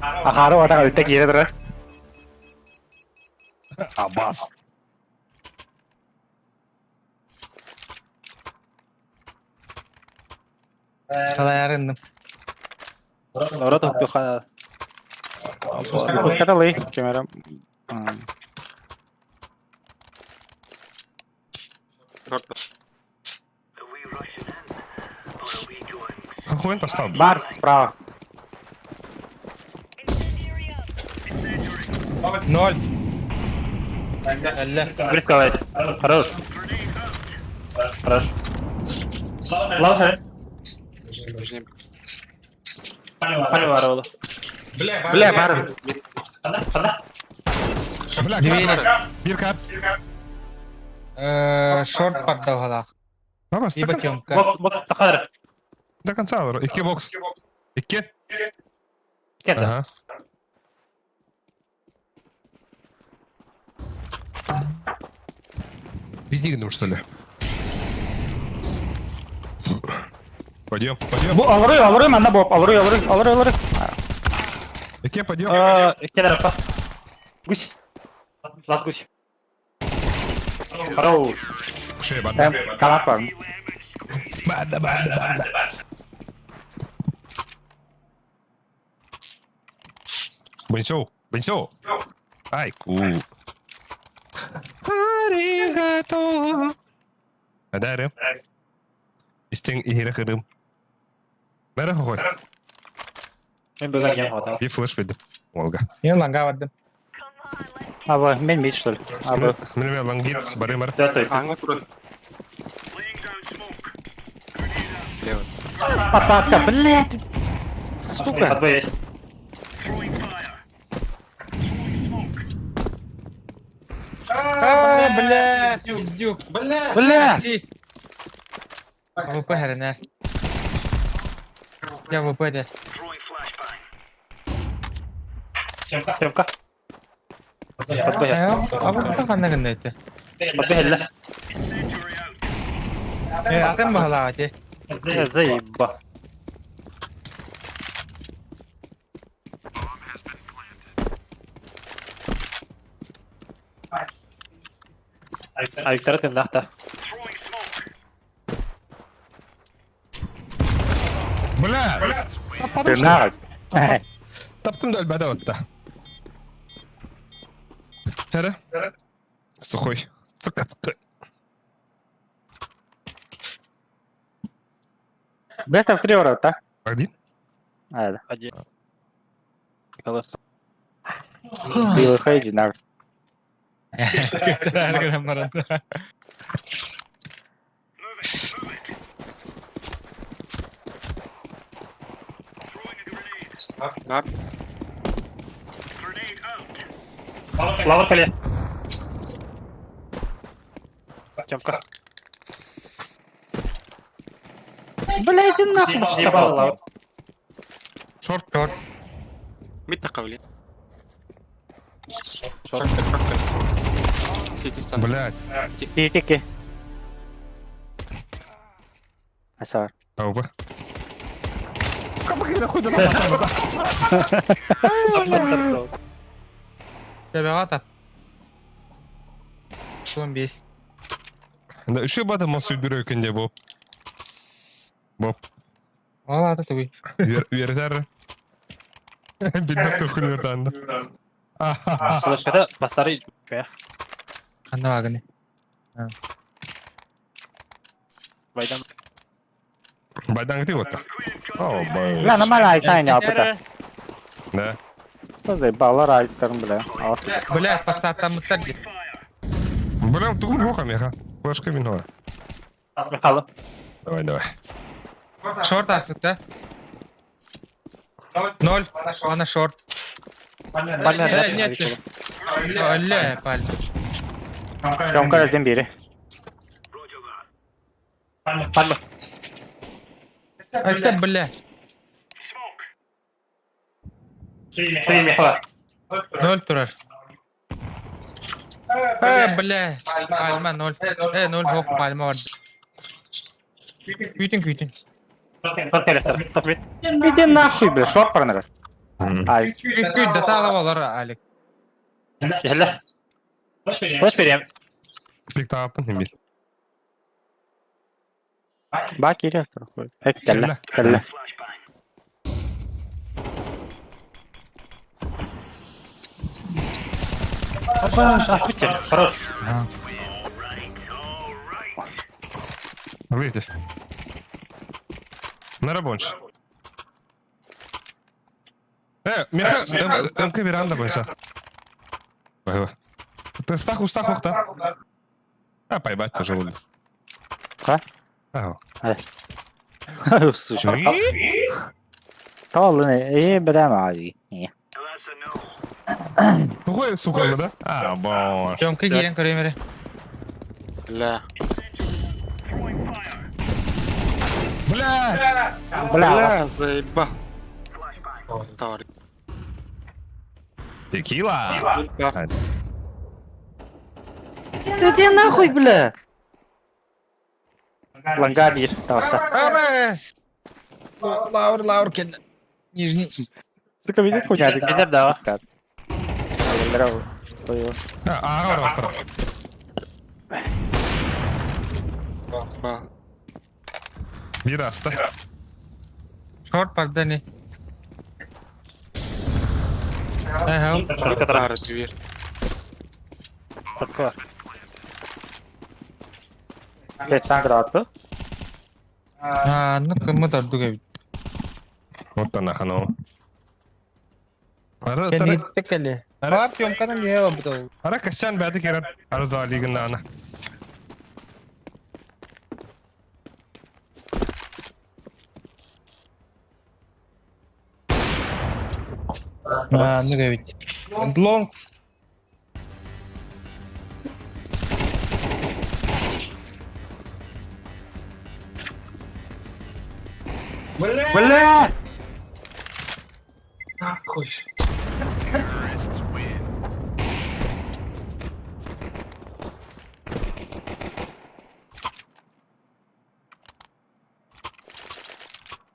Ахары отақ өтті кире тұрар. Абас. Халаярынным. Народ тухана. Каталы, кемера. Какой он там? Бар справа. Ноль. Әллә. Близко лайт. Хорош. Хорош. Лаухер. Палево арылы. Бля, бар. Бля, Двери. Бир кап. Шорт поддал галах. Бабас, И бакемка. Бокс, бокс, тахар. До конца. Икки бокс. Икки. Кетті. Ага. Везде что ли? Пойдем, пойдем. Бу алырый, алырый, манда боп, алырый, алырый, алырый, алырый. Икки, пойдем. Келер апа. Гусь. Лас гусь. Хорош. Шея, банда. Канат бар. Банда, банда, банда. Бенсё, бенсё. Ай, ку. Аригато. Адарым. Истең ихире кырым. Бәрі қой. Мен бүгін ем хода. Bir флеш бердім. Олга. Мен ланга бардым. Абы, мен мид, что ли? Абы. Міне лангиц, бары бар. Связывайся. Аңа туран. Пататка, блядь. Сука. Отбой есть. А, бля, пиздюк. Бля. Бля. Такси. АВП хәренәр. Я ВП де. Съемка. Съемка. Подбой. АВП қандай гында өтті? Подбой әлі. Атын бағалаға те. Заеба. Айктара тындақта. Бля! Тырнақ. Таптым да әлбәді отта. Сәрі? Сухой. Факатскай. Беста в три ворота. Один? А, да. Один. Колос. Билый хейджи, нах. Көтөр әргінен барады. Бар. Лавр кале. Тёмка. Бля, иди нахуй. Ебал лавр. Шорт. Шорт. Мид таққа біле. Шорт, шорт. Сити стан. Блядь. Тики. Асар. Ауба. Төбөҕө тат. 15. Да еще бада мас үйдүрө күнде боп. Боп. Ол аты тугуй. Үөрэтэр. Билбэт тохулуурдаанды. Флешкада бастары Ханна багыны. Байдан. Байдан где вот О, бай. Бля, нормально айта не апыта. Да. Заебалар айттарын, бля. Бля, пацаттамыттар дип. Бля, тугум хоха меха. Флешка вино. Михайло. Давай, давай. Шорт аспыт да? Ноль. Ана шорт. Пальма. Э, нет. Оле, паль. Жонка öldüm biri. Пальма. Это бля. Три Михайло. Ноль турар. Э, бля. Пальма ноль. Э, ноль хок пальма бар. Күйтін, күйтін. Иди нахуй, бля, шорт парнер. Ай, Күйт, күйт, дата алып алар, Алик. Кэллэ. Флеш берем. Пик таапын химбит. бак кире. Эк, кэллэ, кэллэ. Аспытте. Хорош. Выйди. На рабонч. Э, меха, МК веранда бойса. Ты стах устах охта. А, поебать тоже буду. Ха? А. Слушай. Талын, э, бля, мари. Какой, сука, да? А, боже. Жонка киирен көрөмөрө. Бля. Бля! Бля, Бля, заеба. Товарищ. Текила! Иди нахуй, бля. Ланга бир, тавта. Абас! Лаур, лаур, кенде. Нижний. Сука, видишь, хуйня? Кедер да. А, ага, автор. Ба. Бираста. Шорт пагда не. Э, Тары дверь. Подкор. Блядь, сам градус. А, ну кымы тардуга бит. Вот она ханау. Ара, Кен тара, иттек эле. Ара- Бар тёмканын не бар бу. ара касян бәді керен. Ара залигін ана. А, ну бит. Лонг. Бля! Нахуй.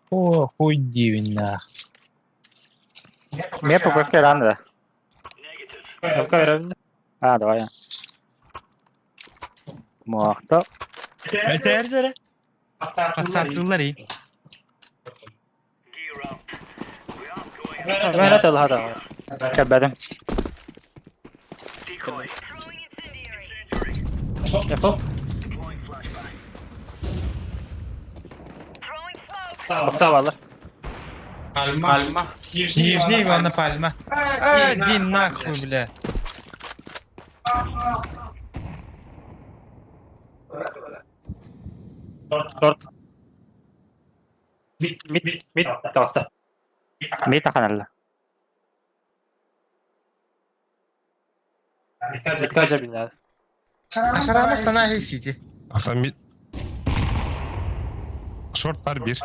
О, хуй дивин Мне по рано, да. МК веранда. А, давай. Муахта. Өтәрзері. Пацаттылар и. Веранда алхада. Кәбәдем. Япо. Бакса балар. Пальма. Нижний Ивана Пальма. А, иди нахуй, бля. Шорт. Мид, мид, мид. Таваста. Мит аханалла. Мидка жабина. Ашарама сана хейсити. Автомобиль. Шорт бар бир.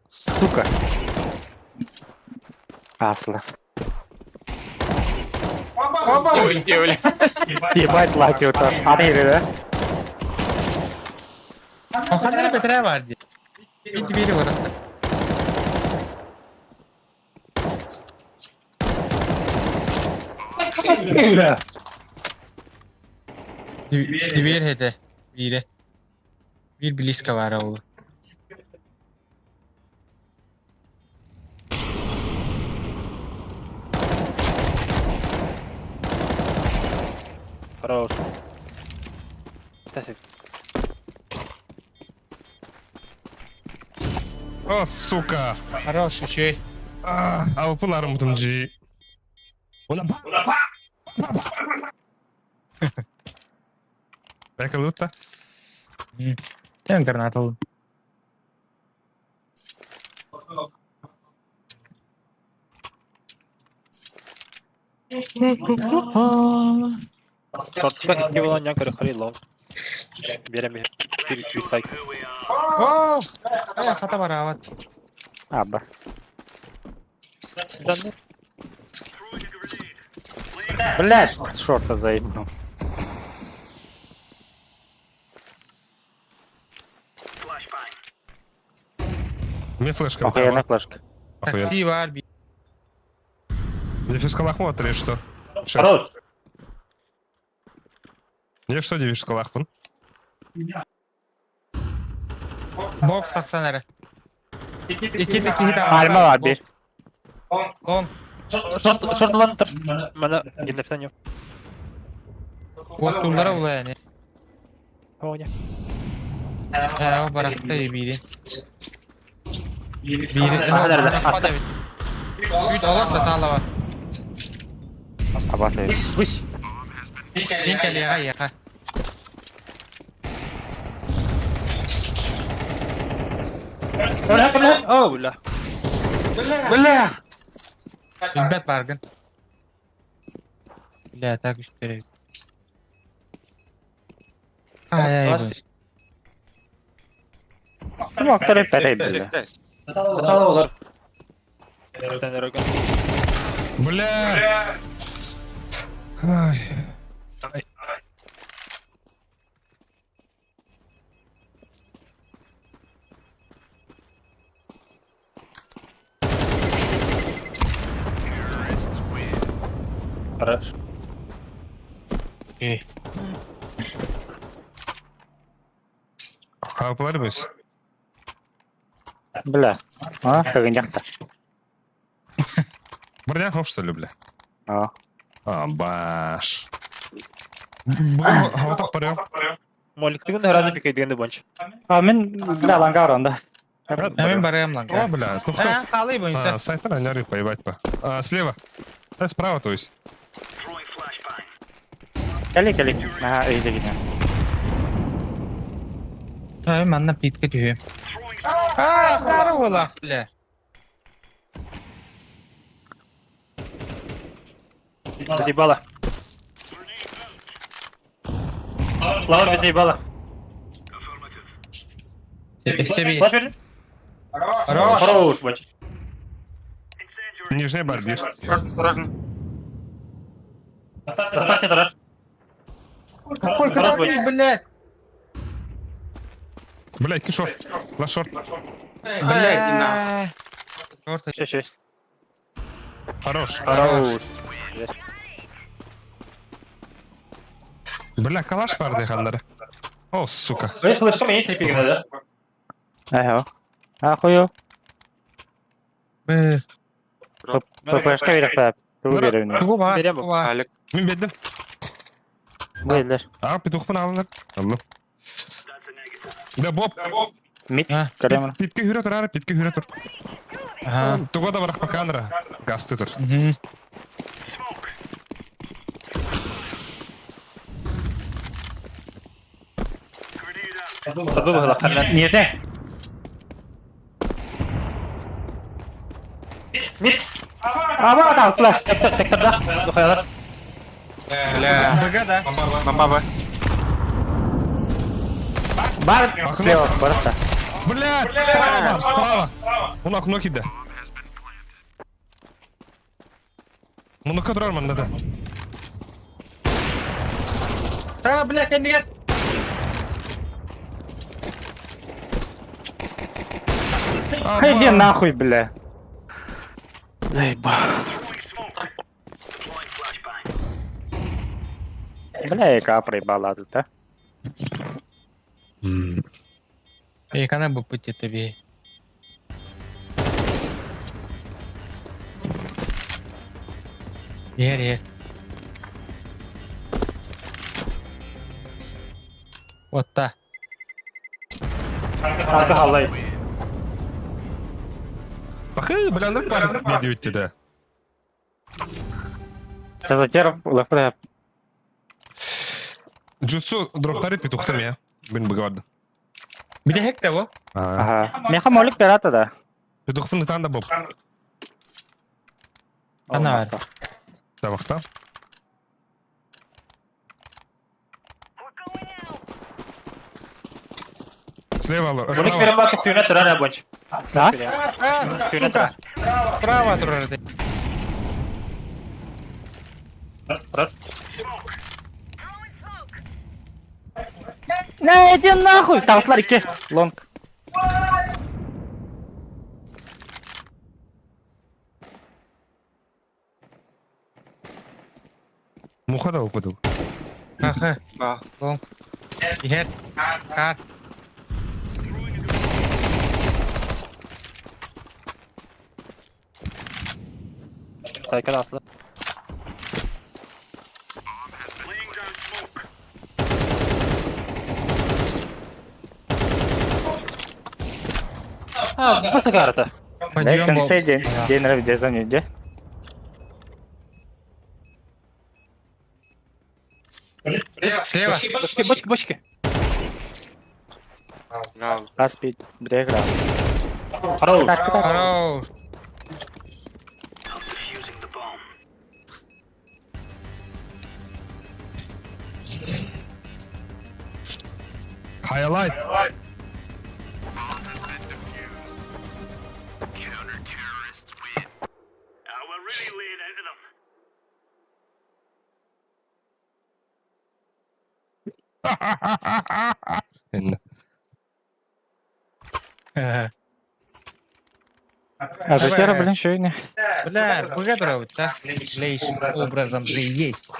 Сука. Асла. Ой, бля. Ебать лаки вот так. Аны да? Ханна бэтэрээ баар дии. Ити биири барар. Дверь этэ. Биирэ. Биир близко баара ол. Хорош. Тасик. О, сука! Хорош, үчүгэй. А выпыларым бутум джи. Уна Бэка лутта. Sen гранат oldu. Шортка икки буолан дьон көрөххөрүй лол. Биэрэн биһир. Биир үчүгэй сайт. Оо! Ай, хата бараабат. Аба. Данный. Блядь, шорта заебал. Мне флешка. Охуенная флешка. Охуенно. Такси баар би. Мне фискалахму или что? Шеф. Хорош. Мне что, не фискалахмун? Бокс тахсан эрэ. Икки киһи таҕыста. Альма бар bir. Он. Шорт, шорт ылан тыр. Мана геннептен yok. Оттулара була yani. О, не. Э, о барахта бири. Бири. А, nerede? Үт олор да таалаба. Аба сей. Высь. Мин кэлиэҕэ иэхэ. О, бля. Бля! Билбэт бааргын. Бля, так үстере. Ай, ай, бу. Смоктары перей, бля. Сатала олар. Тен Бля! Ай. Хорош. Хапылар мыс. Бля. А, хагынjakta. Броня, что ли, бля? А. А, баш. Бүгін хаватақ барыам. Молик тыгын разы пикайдыгын бонч. А мен бля лангар онда. Мен барыам ланга. О, бля, тухта. Э, хаалый боюнса. А, сайттар аняры поебать по. А, слева. Да, справа, то есть. Кели кели. Ага, öyle gidiyor. Ай, манна питка түһүө. Аа, хара буолаах, бля. Заебало. Лавр заебало. Өссө би. Лафер. Хорош. Хорош, бач. Нижняя барбир. Осторожно. Доставьте тараш. Какой Хорош, ты, блядь? Блядь, кишор. На шорт. Блядь. Шорт. Шесть, шесть. Хорош. Хорош. Бля, калаш бар дехандар. О, сука. Блядь, флешка есть репигна, да? Ага. А хую. Бэ. Флешка берек бә. Ту беребин. Тугу баар, Берем. тугу баар. Алик. Мен бедім. Бейлер. А, петухпын алыңдар. Алло. Да, Боб. Мид. А. Көрөмүн. Питке хүрө тұр, ары, питке хүрө тұр. Ага. Туга да барақ баканра. Гасты тұр. Мгм. Tadı bu kadar. Нете? Мид. Аба тасла. Тектор да. Духаялар. Бля. Быга да. Бомба Б. Бар слева, барта. Бля, справа, справа. Он окно киде. Мұныкі тұрар мында да. А, бля, кэннигэр! Иди нахуй, бля. Заебал. Бля, яка проебала тут, а? Экана буппут тебе. Иһэр иһэр. Уотта. Арка халлай. Пахы, бля, ну пар видео да. Затер, лефре. Джутсу дроптары петухтам я. Блин, быгаварды. Бүтэһик да бу. Ага. Меха молик пирата, да. Петухпын ытаан да боп. Ана бар. Табақта. Слева, Молик справа. перебака сүйүнэ турар рабочий. Да? А, Сүйүнэ сука. турар. Справа турар. Не, иди нахуй! Таҕыстылар икки. Лонг. Муха да упаду. Аха. Лонг. Иһэр. Хаар. Сайкал асла. А, просто карта. Подъем был. Конце день. День рождения, где? Слева. Бочки, бочки, бочки. Аспид. Бля, Хорош. Так, так. Хорош. Хайлайт. Инна. А затера, блин, еще и не. Бля, быга турабыт да. Лейшим образом же есть.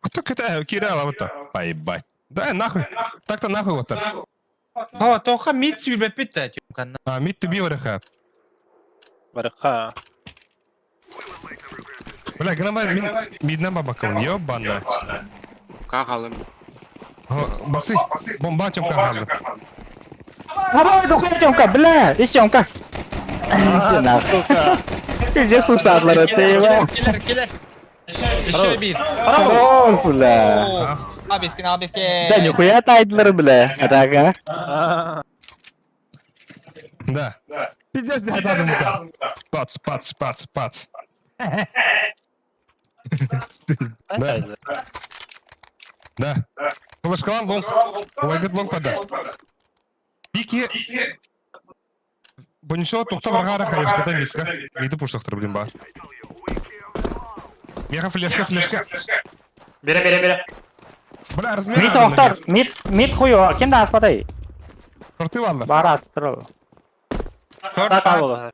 Кто китаю кирала вот так? Поебать. Да, нахуй. Так-то нахуй вот так. О, тоха мид сүүрбэппит да тюмканна. А, мид ты бивараха. Барха. Бля, грамма мидна бабаком. Ёбана. Кахалым. Басы. Бомба тёмка халды. Давай, духуя, Тёмка, бля! И Сёмка. Иди нахуй. Пиздец, пустатлары, ты его. Кэлэр, кэлэр. Еще биир. Хорош, бля. Абискин, абискин. Да нихуя тайтлер, бля. А так, а? Да. Пиздец, бля, да, да, да. Пац, пац, пац, пац. Да. Да. Флешкалан лонг. Ой, лонг пода. Пики. Бонишо тухта варгара хаешка да митка. Миты пуштахтар, блин, ба. Меха флешка, флешка. Бере, бере, бере. Бля, размер. Мид охтор, мид, мид хую, кем да аспадай? Шорты валла. Барат, трол. Та буолла.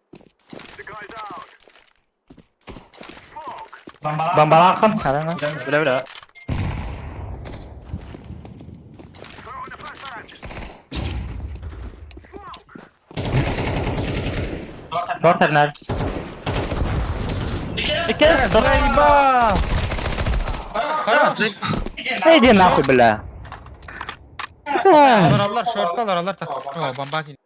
Бомбалакын, харана. Бля, бля. Шортернер. Икки, Хорош. Иди нахуй, бля. Алар, алар, шортка алар, алар так. О, бомба кин.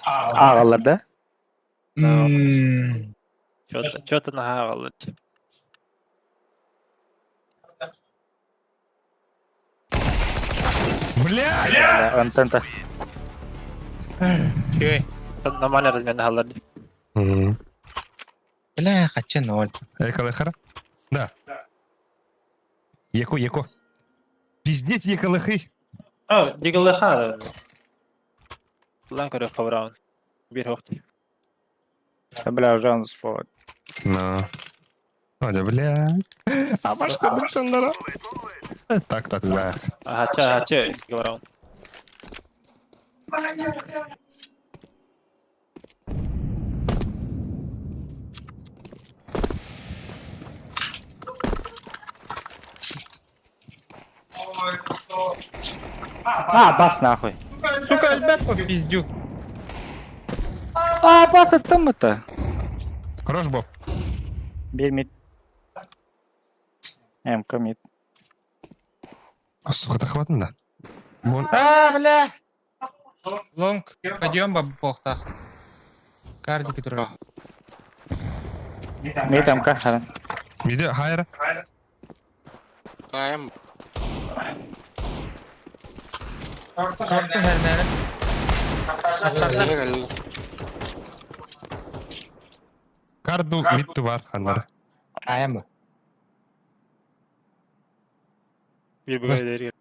Ағалар да? Чё-то, чё-то нахавал. Бля! Бля, Антента. Чү. Нормально размен нахаллар. Бля, хочу ноль. Экалэхара? Да. Еко, еко. Пиздец, екалэхы. А, Диглыха. Лан көрө хабраун. Бир хохт. Бля, уже он спорт. Ну. Оля, бля. А башка дучаннара. Так, так, бля. Ага, ча, ча, Диглраун. А, бас нахуй. Сука, ребят, по пиздю. А, бас это мы-то. Хорош, Боб. Бир мид. МК мид. А, сука, да хватит, да? Вон. А, бля! Лонг, пойдем баб-бохтах. Кардики турар. Мид МК. Хара. Миде, хайра. Кайм. Шорты хәрмәре. Карду мид бар, ханнара. Аям бу. Бир бугай дери.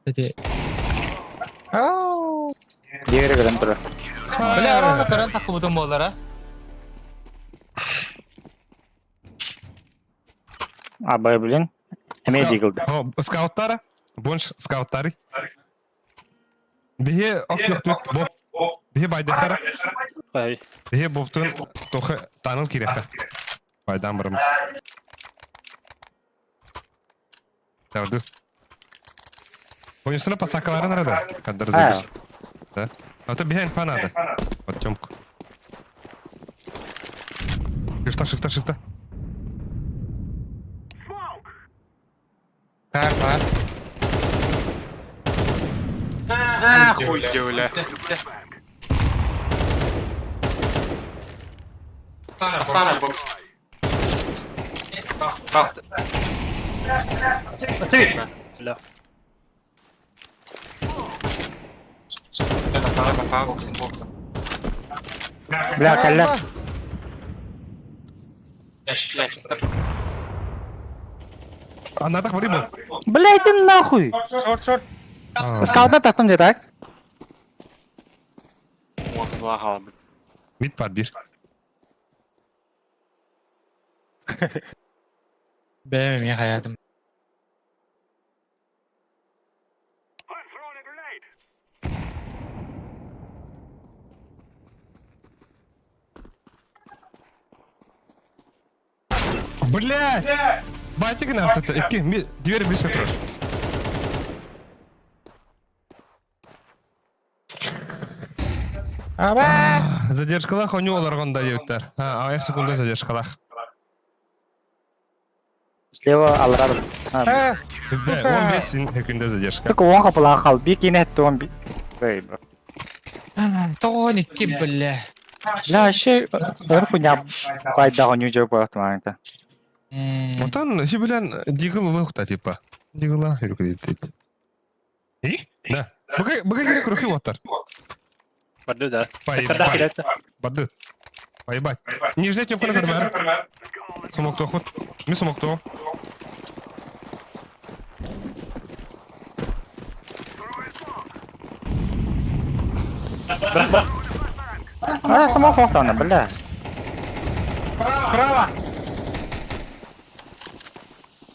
Эти. Ау. Диэри көрөн турар. Бля, ровно көрөн такыбытым болар, а? А, бай, блин. Эме дигилди. О, скауттара. Бонш скауттары. Бихе ок боб. Бихе байдахара. Ай. Бихе бобтун тохы таныл киреха. Байдан барым. Тавды. Oyunsuna pasakaları nerede? Kadar А, забись. Да? А то бихе инфа надо. Вот Тёмку. Шифта, шифта, шифта. Кар бар. Хуй бля. Оксана, бокс. Бля. Бокс, бокс. Бля, калля. А надо говори, Боб. Бля, иди нахуй. Шорт, шорт. Скаутна таттым где так? Мид бар бир. Бэм мен хаядым. Бля! Батик нас это. Икки, дверь близко трожь. Аба! Задержкалах у него оларгон дают. А, а секунда задержкалах. Слева алрар. А, А, Бля, 15 секунда задержка. Только он капыла кал. Би кинет он би. Бэй, бро. Тони ки бля. Бля, вообще, ыр хуйня пайда он южо болот маңта. Отан, ши билен дигл лухта типа. Дигла юркү И? Да. Бага бага керек рухи оттар. Барды да. Поебать. Бады. Поебать. Нижняя тёмка на көрмәр. Смок тохот. Ми смок то. А, смок хоқтаны, бля. Право!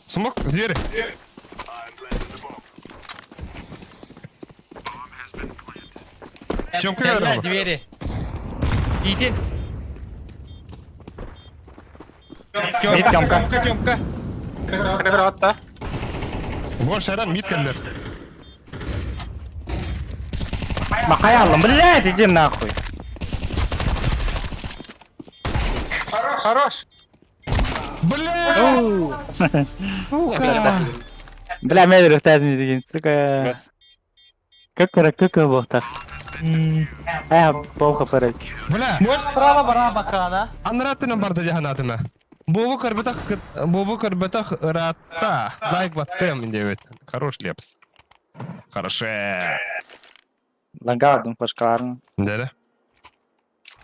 Смок двери. Тёмка Бля, көрмәр. двери. Иди. Мид Тёмка. Тёмка, Тёмка. Больше арам мид кендер. Махай алым, блядь, иди нахуй. Хорош. Бля! Сука! Бля, мен рөхтәдім деген, сука. Көкөрө көкө боқтақ. Ә, болға парак. Бля! Можешь справа бара бакана? Анратынан барды жаһанатыма. Бобу көрбөтөх бобу көрбөтөх ыраатта. Лайк баттым деп. Хорош лепс. Хороше. Лангадым флешкаларын. Дәрі.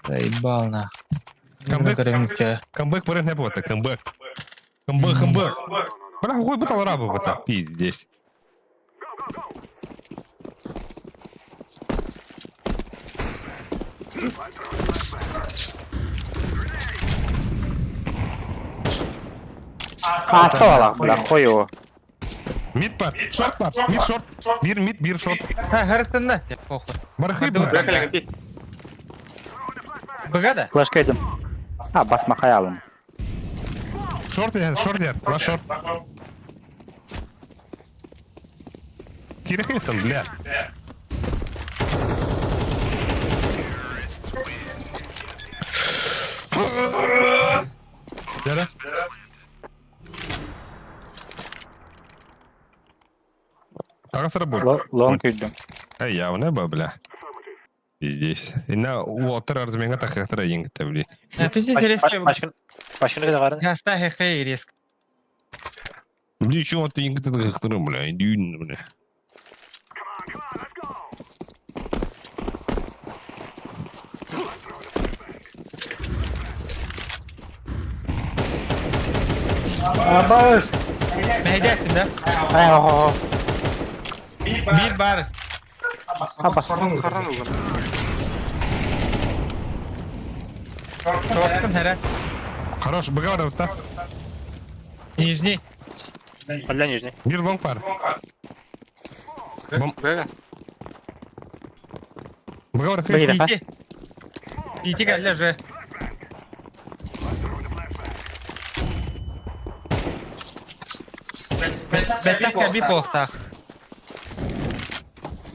Заебал нах. Камбэк. Камбэк. Камбэк барын не болды, камбэк. Камбэк, камбэк. Бля, хуй бытал рабы быта. Пиздец. Хаатта балах, бля, хуй Мид бар, шорт бар, мид шорт. Бир мид, бир шорт. Ха, харытынна. Похуй. Бархы бля. Быга да? Флешка идем. А, басма хаялым. Шорт яр, шорт яр, на шорт. Кирехи там, бля. Дара. Тагы работа. Лонг идем. Эй, явно ба, бля. Здесь. И на уотер арзменга тахахтара енгте, бля. Пиздец, резко. Başkın başkını da karın. Хаста хехей резко. Бля, еще вот енгте тахахтара, бля. Иди, бля. Абас. Мehdesin да? Ай, охо. Бир бар. Абас. Шорттун хара. Хорош, быга да. Нижний. Бля нижний. Бир лонг пар. Бом. Быга Быга. Ити. Ити кэллэ уже. Бэттэх кэлби буолуохтаах.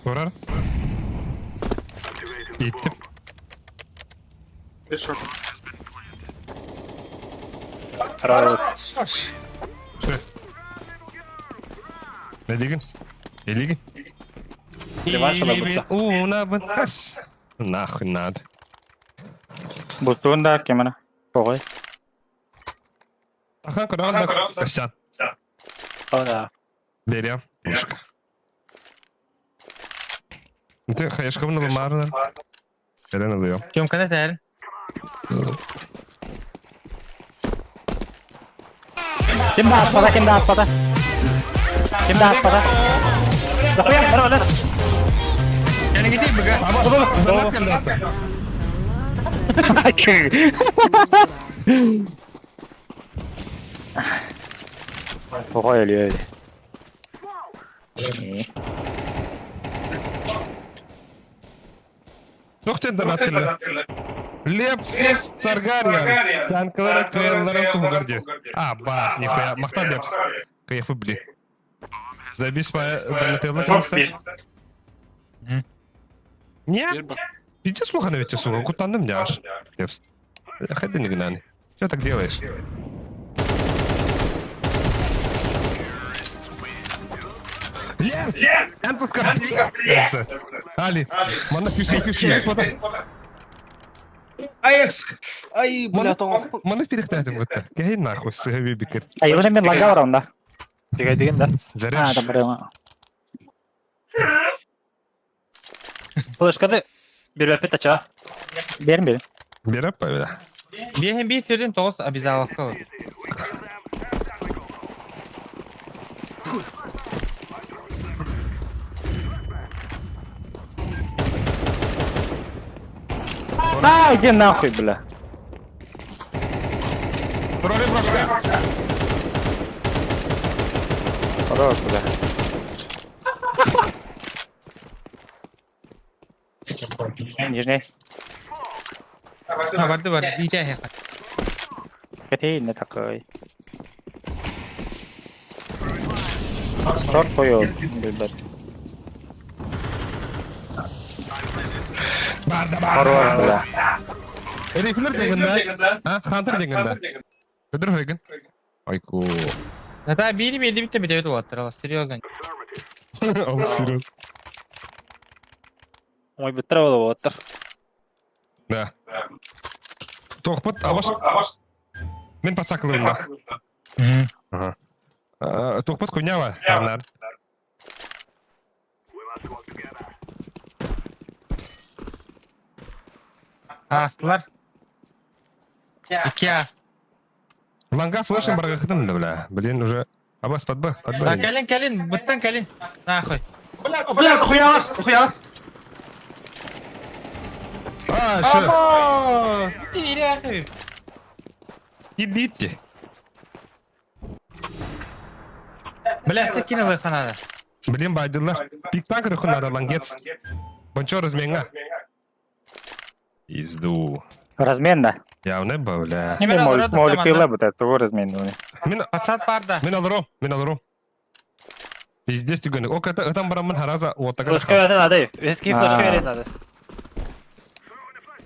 Турар. Иттим. Хорош. Все. Не деген? Элигин? Реванш ала бұтса. Уна бытас. Нахуй надо. Бутуун да кемена. Погой. Ахан куран да. Костян. Ана. Берем. Пушка. Ты хаешка мына марна. Берен алыйм. Тёмканы тәр. Ким да аспада, ким да аспада. Ким да аспада. Захуя, бара бара. Кэлин ити быга. Погой өлү өлү. Тохтен донат келді. Лепсис Таргариен. Танклары кыялларын туһугар А, бас, нихуя. Махта Лепс. Кайфы, бли. Забись по донателло, Шорт bir. Не? Пиздец плохо на ведь, сука. Кутанным няш. Лепс. Ходи не гнани. Что так делаешь? Лепс! Энтуска, Али, манна күскә күскә Ай, ай, бля, Манна перехтәтем бутта. Кәй нахуй сыгы бикер. Ай, юны мен лага бар онда. Дигәй деген да. А, Заряж. да бар. Флешканы bir verpet aça. Берин берин. Берәп бля. Биэһин биир сүрүн тоҕус обязаловка бар. А, иди нахуй, бля. Прорыв башка. Хорош, бля. Нижний. А, барды бар. Ити эһиэхэ. Кэти не такой. Шорт қою, ребят. Барда барда. Хорош, бля. Рифлер дегенде. А, Хантер дегенде. Көдөр хойгын. Айку. Хата биири биэрди бүтэ бүтэбит уолаттар, серьезно. Ол серьез. Ой, быттыра бола боттар. Да. Тохпот, абаш. Мен пасакылым да. Ага. Тохпот хуйнява, Арнар. Аастылар. Икки ааст. Ланга флешем барга хытым да, бля. Блин, уже Абас подба, подба. А, кэлин, кэлин, быттан кэлин. Нахуй. Бля, хуя, хуя. А, Аша! Аба! Тиирээхи. Идите. Бля, все кинули ханада. Блин, байдылар. Пиктак рөхін лангец. Бончо разменга. Изду. Размен да. Явно бля. Неме Молю бу того размен. Мен Пацат барда. мен алырым, мен алырым. Пиздец түгені. О, ката там барамын хараза оттага. Флешка верен надо. Эски флешка верен надо.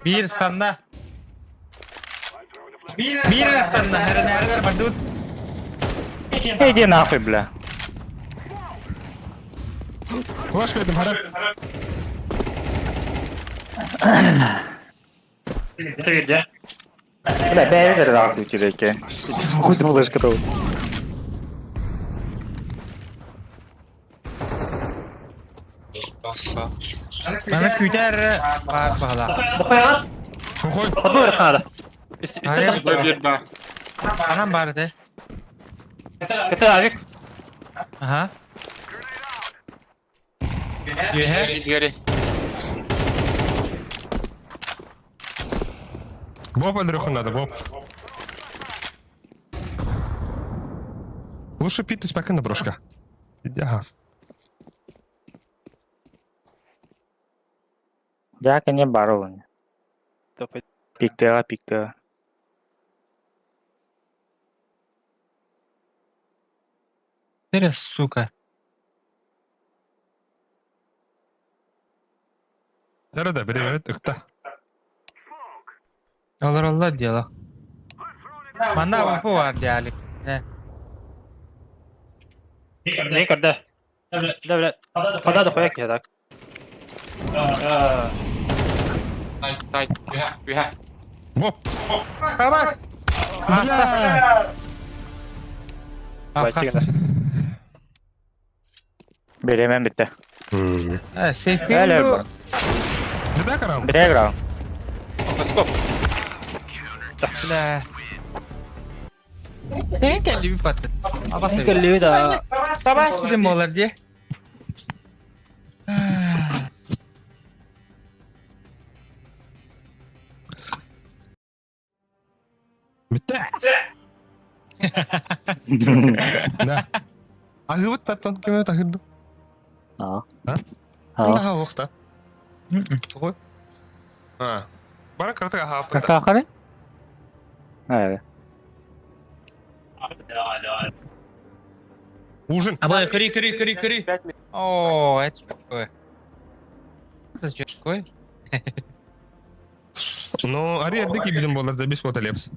Биир станда. Биир станда. Хәрен хәрен бардут. Иди нахуй, бля. Флаш бердим харап. Это где? Бля, бәйдер нахуй киреке. Хуй ты флешка того. Мана күтәр бар бала. Бакая. Хохой. Подбор надо. Үстә Анам бар иде. Это авик. Ага. Юһә. Гори. Боб өлрөхін надо, Боб. Лучше пить түспәкін на брошка. Иди газ. Жака не бар ол. Пиктеға, пиктеға. Тере, сука. Сәрі бір ықта. Олар олар дело. Мана уфу бар диалик. Не көрді. Бля, бля. Пода да хуяк я так. Сайт, сайт. Үһә, үһә. Боб. Хабас. Аста. Ахас. Беремен бітті. Сейфти. Әлі бар. Беда карам. Бире грау. Стоп. Бля. Sen geldi bir patlat. Abas. Келли да. Sabah bilim olar diye. Бітті. Да. Ахыбыт таттан кеме тахырды. А. А? А. Daha оқта. Ой. А. Бара картага хапыта. Кака Э. Ужин. Аба кори кори кори кори. О, это что такое? Это что такое? Ну, ари эрдеки билим болар забис бота лепс.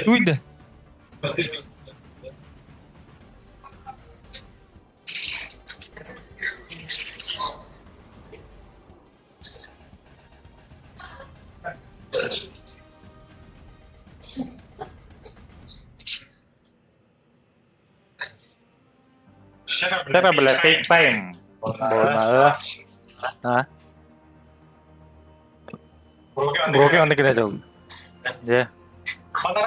Туйда. Тебе, бля, take time. Болмады. А? Броки онды кене жол. Же.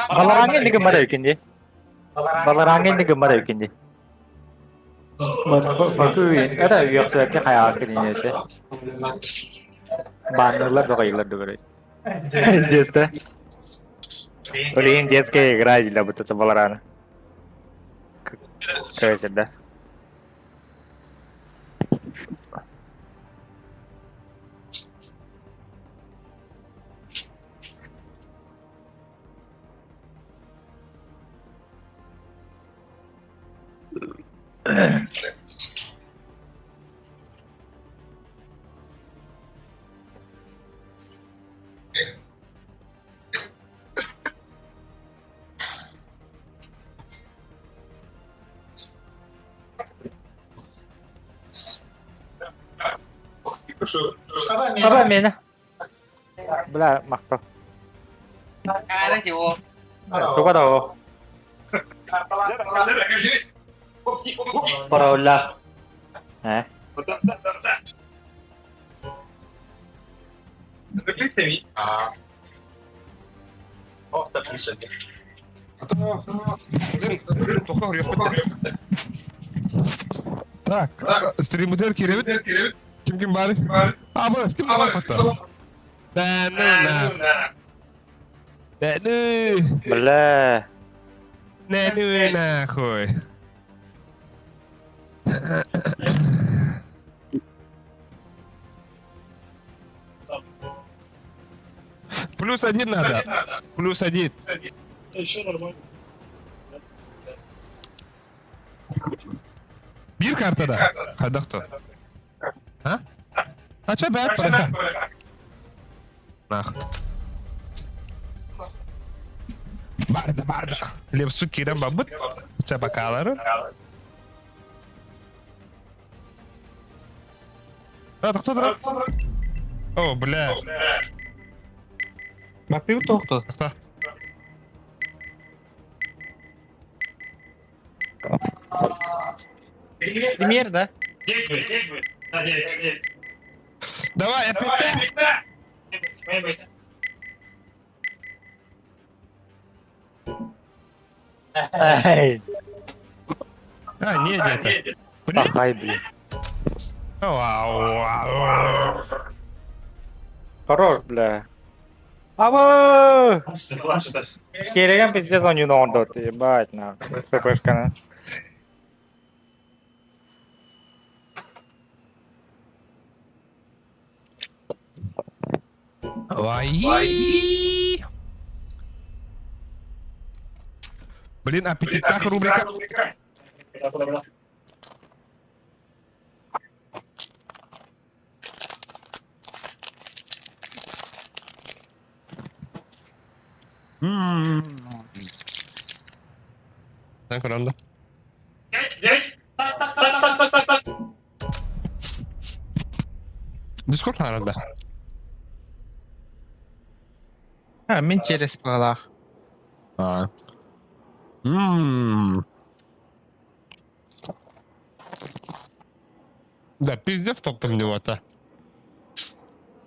Баларанга инде гыммар эбикин ди. Баларанга инде гыммар эбикин ди. Баку это үйөктөккө хайаак кининесе. Баннерлар догайлар дөгөрөй. Здесь да. Блин, детская игра для вот это Баларана. Короче, да. Аба мені. Бля, махтал. Туга да о. Паролла. Э? Так, стримудер кирэбит. Ким ким баар? А, бу, ким баар потом? Да ну на. Да ну. Бля. Да ну нахуй. Плюс один надо. Плюс один. Биир картада. Хайдах то? А? А чё бэт барыта? Нах. Барда, барда. Лепсут киирэн барбыт. Чэ бакаалары. А, кто тұр? О, бля. Матыв тохто. Кто? Пример, да? Давай, опять Эй. А, нет, нет. Блин. Пахай, блин. Вау, вау. Хорош, бля. Аба! Киреген пиздец он не ондот, ебать, на. ППшка, на. Вай. Блин, аппетитах рубрика. Так, ранда. Дискорд арада. А, мен через палах. А. М. Да, пиздец топтом дела-то.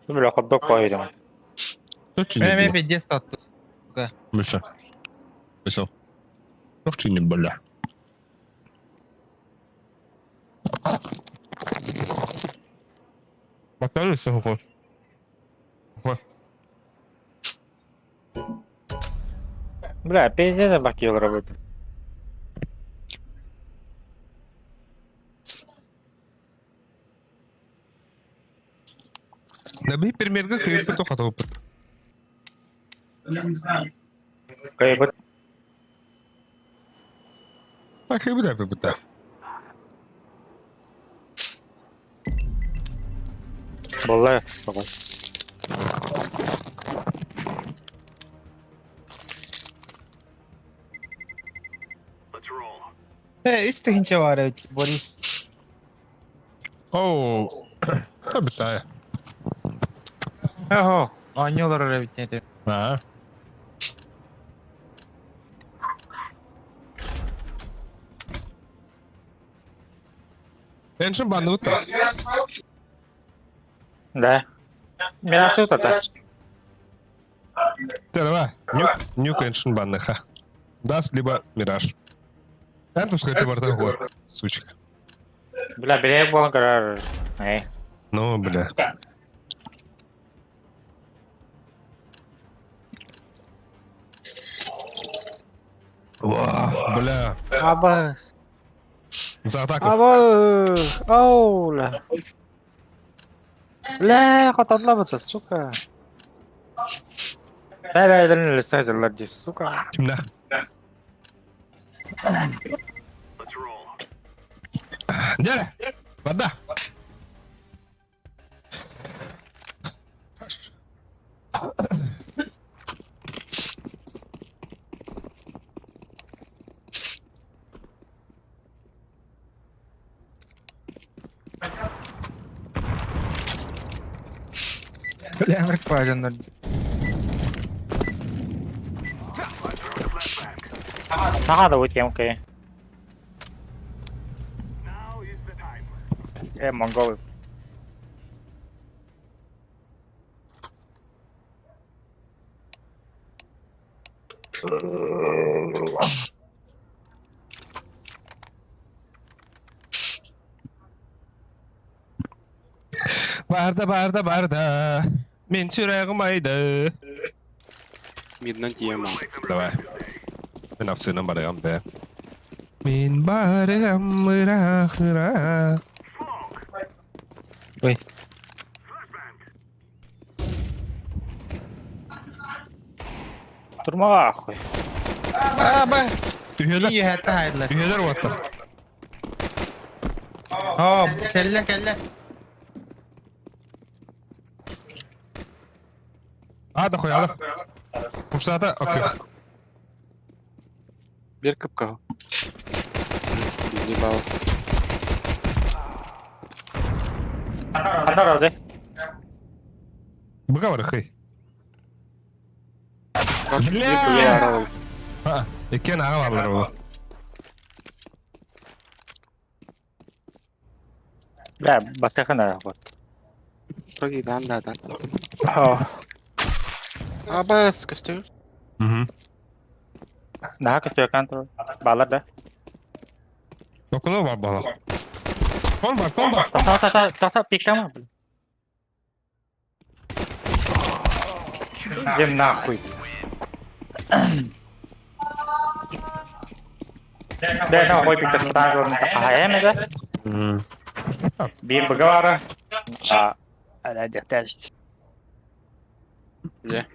Бля, хот-дог поедем. Очень Мен не пиздец тотtu. Миша. Миша. Очень не бля. Батарей сухой. Бля, пиздец бакил работает. Да би примерга кыйып тоқатып. Кайбыт. А кыйып да бит. Болла. Болла. Э, үс тыһынча бар эбит, Борис. Оу. Бит. Ого, оонньуулар эбит этим. А. Эншин банды утта. Да. Мен тут это. Давай. Нюк, нюк эншин банныха. Даст либо мираж. Эн пускай ты барда гор, сучка. Бля, берег болон карар. Эй. Ну, бля. Ва, бля. Абас. За атаку. Абас. Оу, бля. Бля, хотодлабыта, сука. Бля, бля, бля, бля, сука. Кимнах? Дьэ, барда. Бля, пажаннар. Наһаа да утемкай. Монголы. Барда, барда, барда. Мин сүрэҕим айды. Миднан тиийэн Давай. Мин апсыынан барыам бэ. Мин барыам ыраах-ыраах. Ой. Турма хуй. А, ба. Үһүөлэр, Ийэ хатта хайдылар. үһүөлэр уоттар. Оо, кэллэ, кэллэ. А, да хуялар. Курсата, окей. Бер кыпкал. Ебал. Хандар орды. Быга бар, хый. Бля! А, иккен аға балалар ол. Бля, басқахана вот. Вроде да, да, да. О, Абас, костер. Мгм. наһаа көстүөккэн тур. Балар да. Окуну бар бала. Кон бар, кон бар. Тоқта, тоқта, тоқта, пиктама. Иди нахуй. Да, там хой пиктер спытан жорны. Ага, эме да? Бир быгара. А, ала дехтәш. Бля.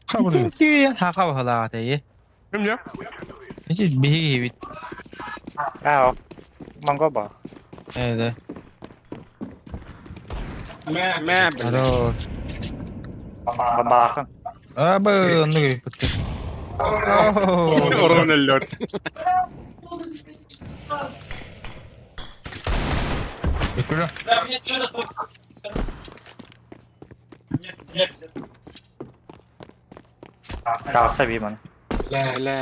Хабыр. Хака бахалаҕа тэйи. Ким я? Ити биһиги бит. Аа, монго ба. Ээ. Мэ, мэ, бля. Алло. Бабахан. А, ба, оннук эбиппит. Урон өллөр. Үкүрэ. Тағыста беймін. Ля, ля.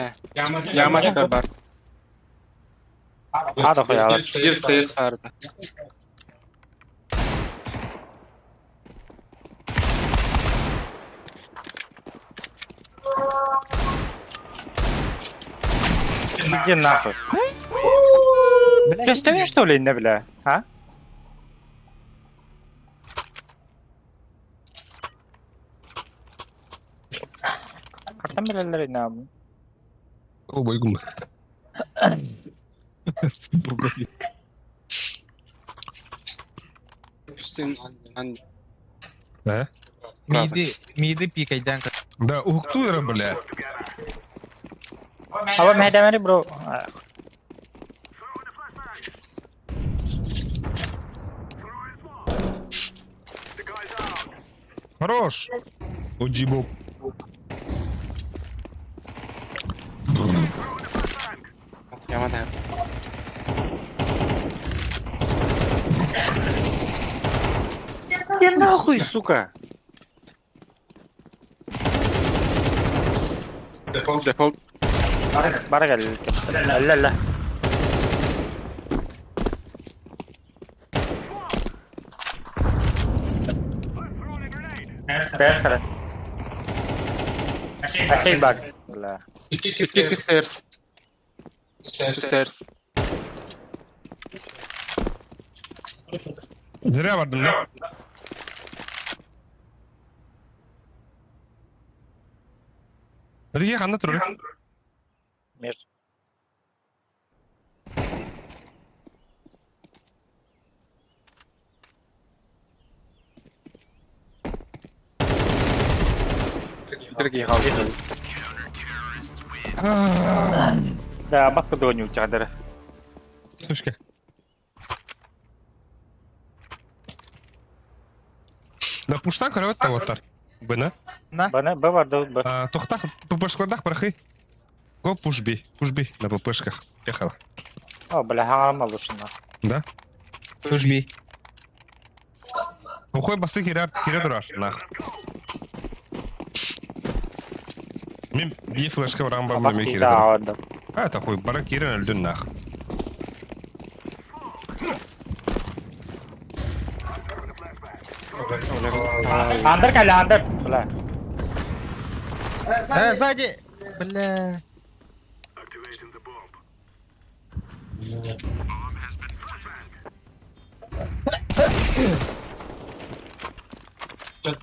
Яма да бар. А, да хуя. Бир стейр сарда. Иди нахуй. Ты стоишь, что ли, не бля? А? Хартан билэллэр инаа. О, бойгум. Үстүн Да? Миди, миди пикайдан. Да, уктура, бля. Аба мэдэмэри бро. Хорош. Уджибу. Яма да. Иди нахуй, сука. Дефолт, дефолт. Бара кел. Ла ла. Стейр Ачей баг. Бля. Икки стейрс. Стейрс. Зря бардым, да? Бізге қанда тұр? Между. Сергей хаалбыт. Да, бакка доню чадыр. Слушай. Да пуштан көрөбөт да оттар. Бына. Бана Б бар да Б. Тохтах ППшкладах барахы. Го пушби, пушби на ППшках. Ехала. О, бля, хаңам алышына. Да? Пушби. Ухой басты кирер, кире дурар, нах. Мен бие флешка баран бар мен кире дурар. А, такой бара кире өлдүн нах. Андыр кәле, андыр. Бля. Э, сзади! Бля.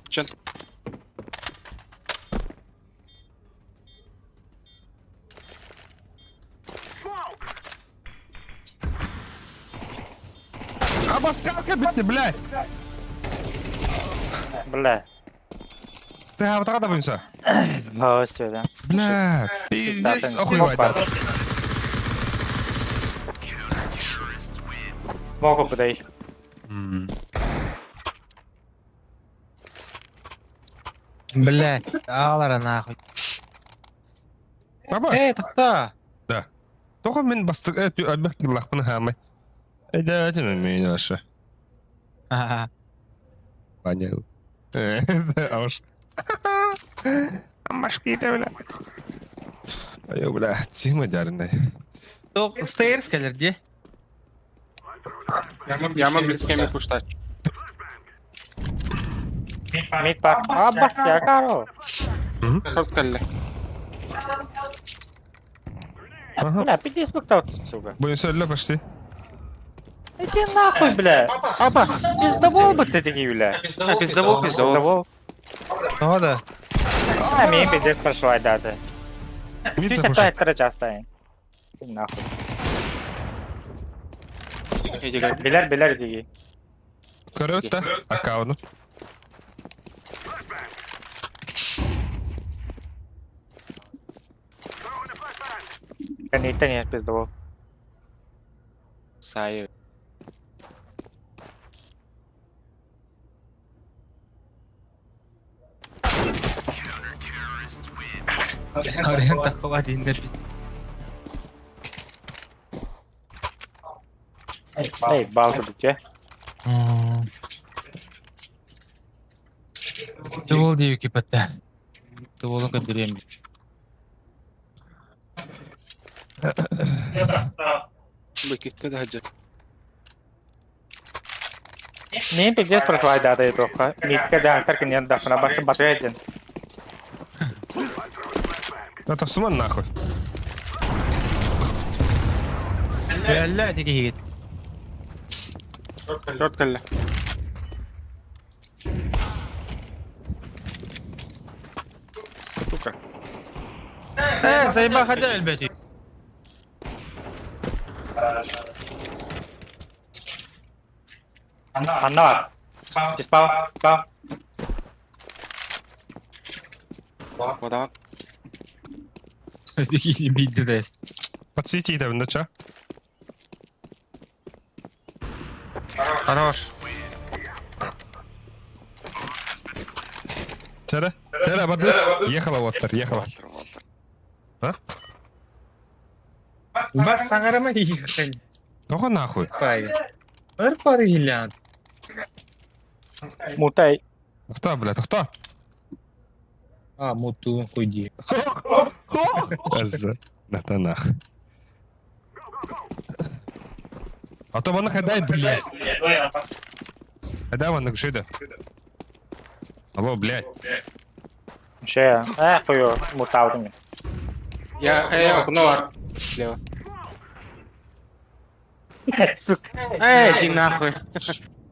Чен. Абаскалка битти, блядь! Бля. Ты хавтаға да бойынша. Все, да. Бля, пиздец, охуевать, да. Могу подай. Бля, алара нахуй. Абас. Эй, тоқта! Да. Тоға мен бастық, әлбәк лақпын хамай. Эдә, мен аша. Ага. Понял. Ауш. Машки бля. Ай, бля, тима дярный. Тоқ, стейрс кәлер, де? Яма близкими пуштать. Мид бар. Абас, я каро. Шорт кэллэ. Ага. Бля, пиздец, кто сука. Бойынша өлі почти. Иди нахуй, бля. Апа! Пиздобол бы ты такие, бля. А, пиздобол, пиздобол. Пиздобол. Тоға да. А, мен пиздец прошла, да, да. Мид Ты запушил. опять часто. Иди нахуй. Иди, гай. Билер, билер, диги. Көрөт да, аккаунт. Коннектор не пиздобол. Сай. Арен тақыва дейіндер. Эй, балка бүкте. Тывол дейу кипатта. Тыволун көдүрем. Быкитке да хаджат. Мен пиздец прошла, да, да, тоққа. Мидке да, антар не да, на башын батырайден. Это суман нахуй. Бля, диги. Шорт кэллэ. Сука. Э, заеба ходя, әлбәті. Анна. Диспал, спал. Вода. Диги бидди тест. Подсвети это, ну чё? Хорош. Тера? Тера, бады. Ехала вот, ехала. А? Бас саңарама ехал. Тоға нахуй. Пай. Ыр пары хилян. Мутай. Тоқта, бля, тоқта. А, муту хуйди. Аза. На нах. А то вон хадай, блядь. Хадай вон күшеді. Алло, блядь. Ше, э, хую, мутаудым. Я, окно бар. Слева. Сука. Эй, иди нахуй.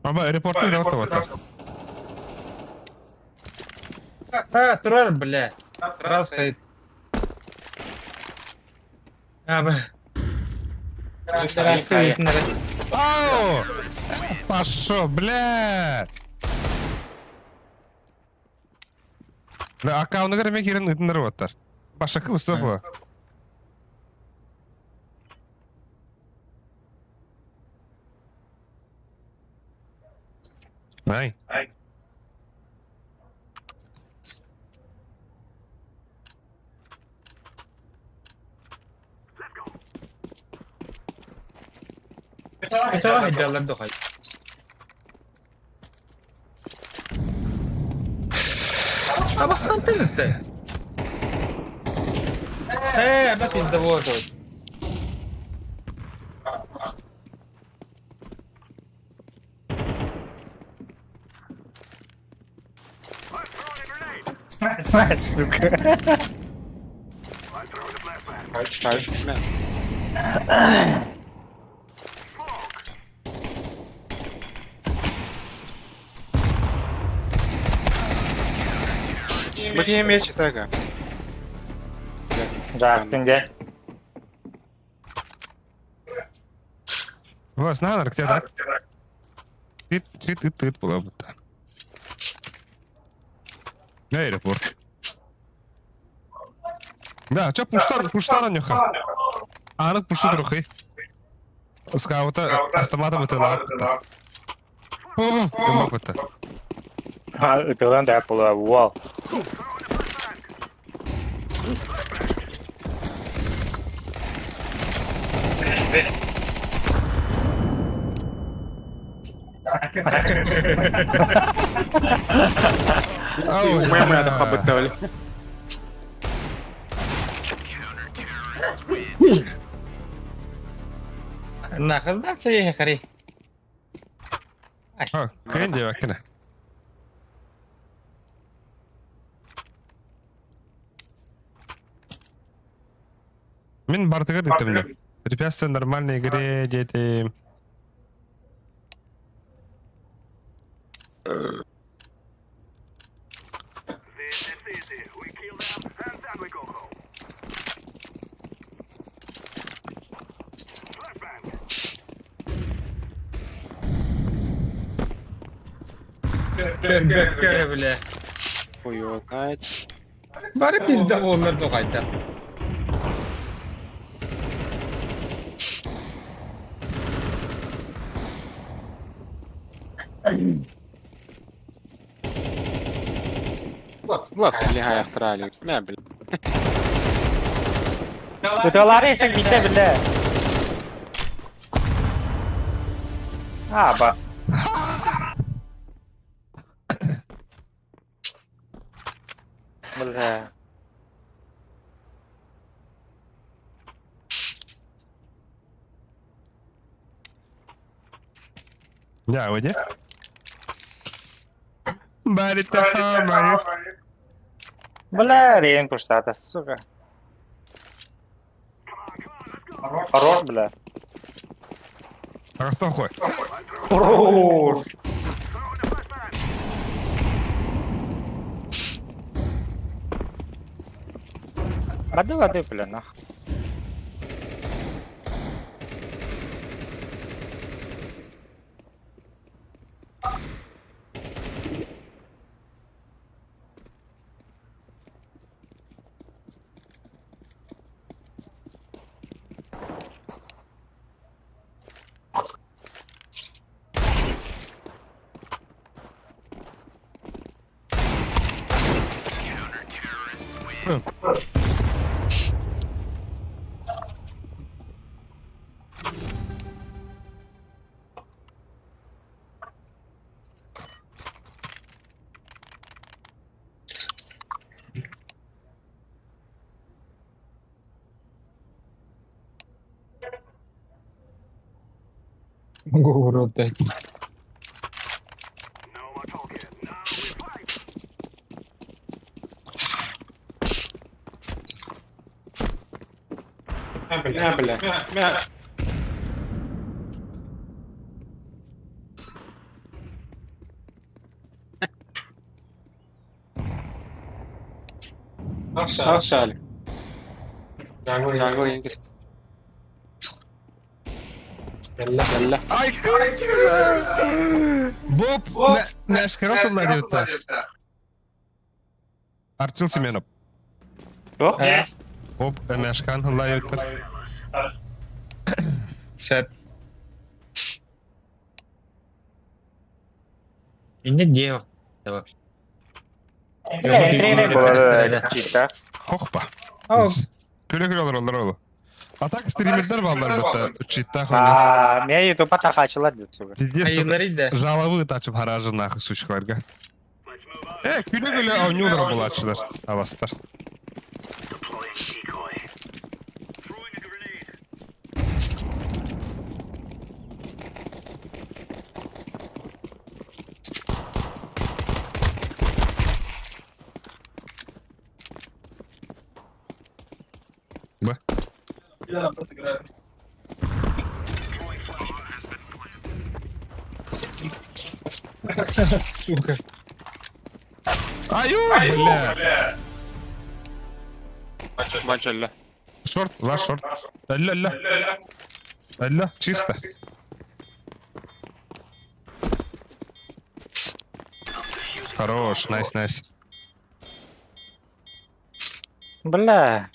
Аба, репорты да вот. А, тұрар, бля. Раз стоит. А, бля. Ау! Пошел, блядь! Аккаунугар эмиэ киирэн ыытыннар уоттар. Башакы устуох буо. Ай. Итоҕа сылдьаллар дохай. Табастан тылытты. Э, ама пиздовоз. Сука. Бу меч тага. Жаксын де. Вас на где так? Тит, тит, тит, тит, была бы так. Аэропорт. Да, чё пуштар, пуштар нюха. Аны пушту трохи. Скаута автомата бытыла. О, быта. Ытылан да була, вау. Умэм это хабытали. Нахаздаться ехе хари. Кэн девакына. Мин бартыгар итимде. Препятствие нормальной игре, дети. Көрө бile. Хуй его знает. Бары пиздоволлар дохайта. Глаз легай ахтрали. Мя, блин. Ытылары сен бите биле. А, ба. Бля. Да, уйди. Барита, Мари. Бля, рейн пуштата, сука. Хорош, бля. Ростов хой. Хорош. Воды, воды, бля, нах. Город дать. Мя, бля. Мя. Ашали. Jungle, jungle, ингит. Бля. Ай, Боп, наш кросс надежда. Арчыл Семенов. О? Оп, Эмяшкан ыллайыттар. Сөп. Инне диэ. Чита. Хохпа. О, Күлө-күлө олороллор ол. А так стримердер баллар бытта читтах А, мен ютуба тахачылар деп суга. Пиздец, сука. Айылар изде. Жалобы тачып харажы нахуй сучкаларга. Э, күлө-күлө ойнуулар булаачылар, абастар. Б. Сука. Аю, бля. Бачалла. Шорт, ваш шорт. Алла, алла. Алла, чисто. Хорош, найс, найс. Бля.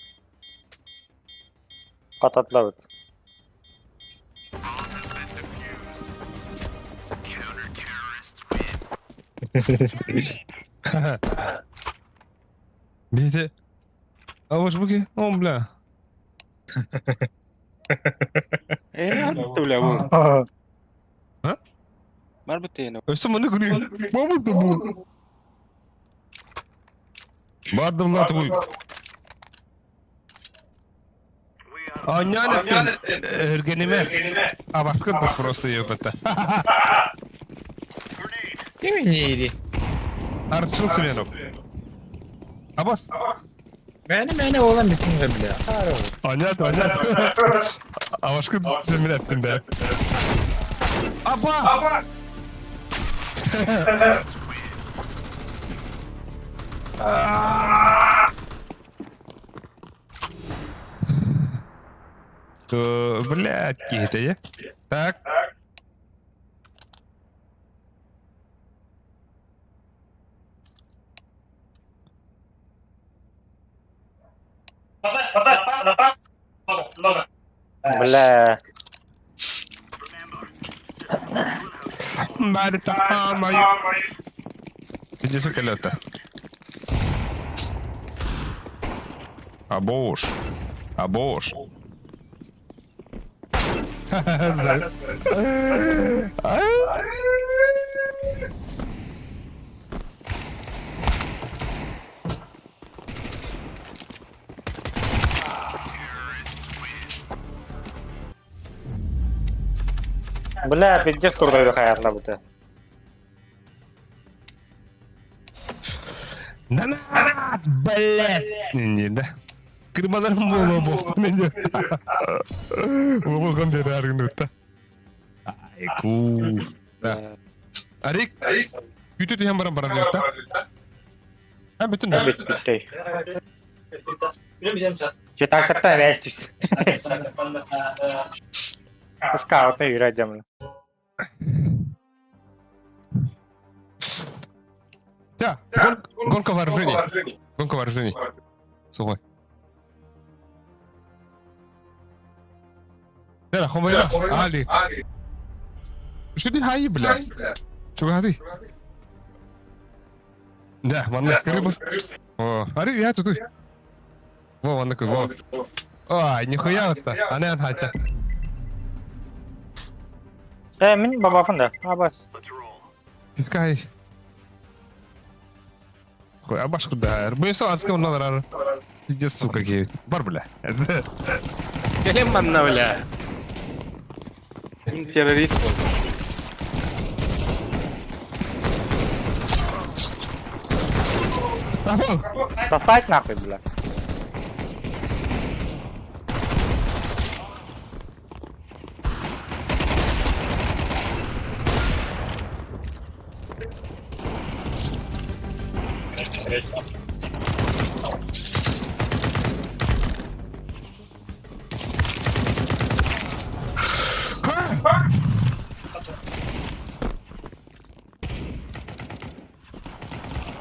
Кататлабыт. Бейте. А ваш буки? О, бля. Э, бля, бу. А? Марбытыны. Өссө маны күнү. Мама да бу. Бардым ла тугуй. Анян өргениме. А башка да просто ёпта. Ким не Арчыл Семенов. Абас. Мени мени olan bütün бля. Анят, анят. А башка демин эттим бе. Абас! Блядь, кихите, Так. Бля. Иди соколета. Абош. Абош. Бля, пиздец курдойду хаярлабыты. Да на, блядь. Не, да. Кырмадарым боло болду мен. Болгон бери аргынытта. Айку. Да. Арик. Күтө түһэн баран баран да. Ha бүтүн да. Бит биттэй. Читакта вестис. Скаут на юрэ Да, гонка вооружений. Гонка вооружений. Сухой. Да, хомойра. Али. Что ты хай, бля? Чего хай? Да, манна рыба. О, ари, я тут. Во, вон такой, во. Ай, нихуя вот-то. Она хатя. Э, мин бабакын да. Абас. Пускай. Хуй, а башку да. Мы все аскам надо. Пиздец, сука, какие. Бар, бля. Келем манна, бля. Террорист. Сосать нахуй, бля.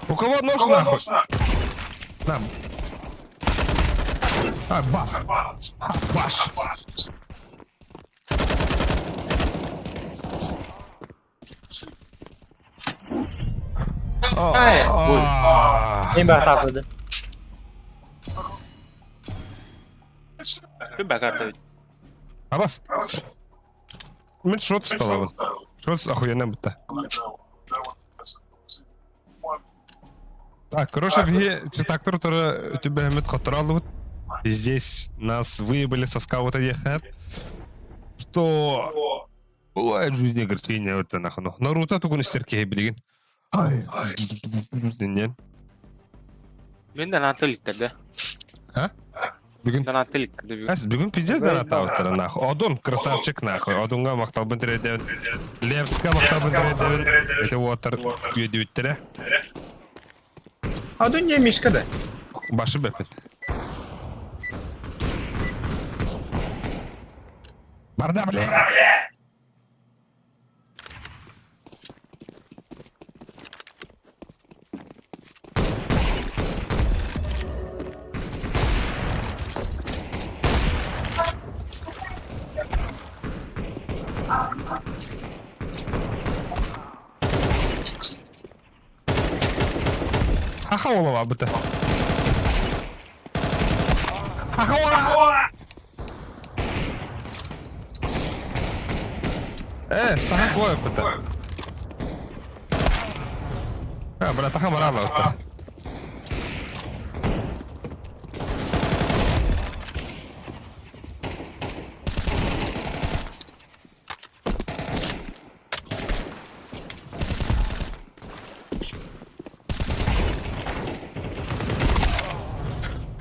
У кого нож нахуй? На. А, бас. Баш. Мин баҕар Күн Абас. Мин шот сталабын. Шот охуенно бутта. Так, короче, биһи трактор туры түбэһэммит хоттороллубут. Здесь нас выебали со скаута ехать. Что бывает в жизни огорчение это нахуй. Наруто тугун истер киһи билигин. Ай, ай. Диэн. Мен да наата иликтэрдэ. А? Бүгүн Да наата иликтэрдэ бүгүн. Әс, бүгүн пиздец донаттаабыттара нахуй. Одун красавчик нахуй. Одунга махталбын тириэрдэбин. Левска махталбын тириэрдэбин. Ити уоттар үөдүбүттэрэ. Одун не Мишка да. Башы бэппит. Барда, бля! Хаха олова быта. Хаха ола! Э, саха кой быта. А, братаха барала.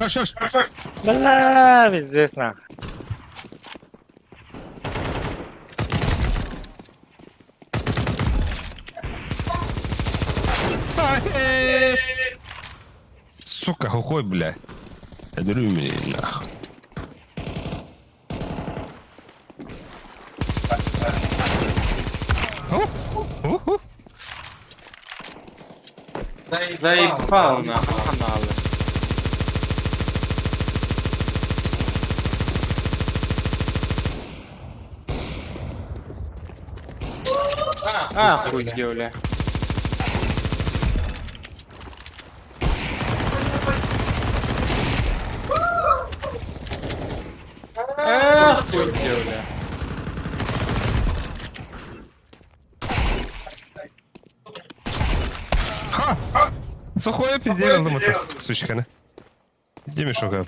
Шаш, шаш. Бля, пиздец нахуй. Сука, хухой, бля. Я дурю меня, нахуй. Уху. Заебал нахуй каналы. А, хуй бля. А, хуй бля. Ха! Сухое пиздел, думаю, ты, сучка, не? Где мешок, а?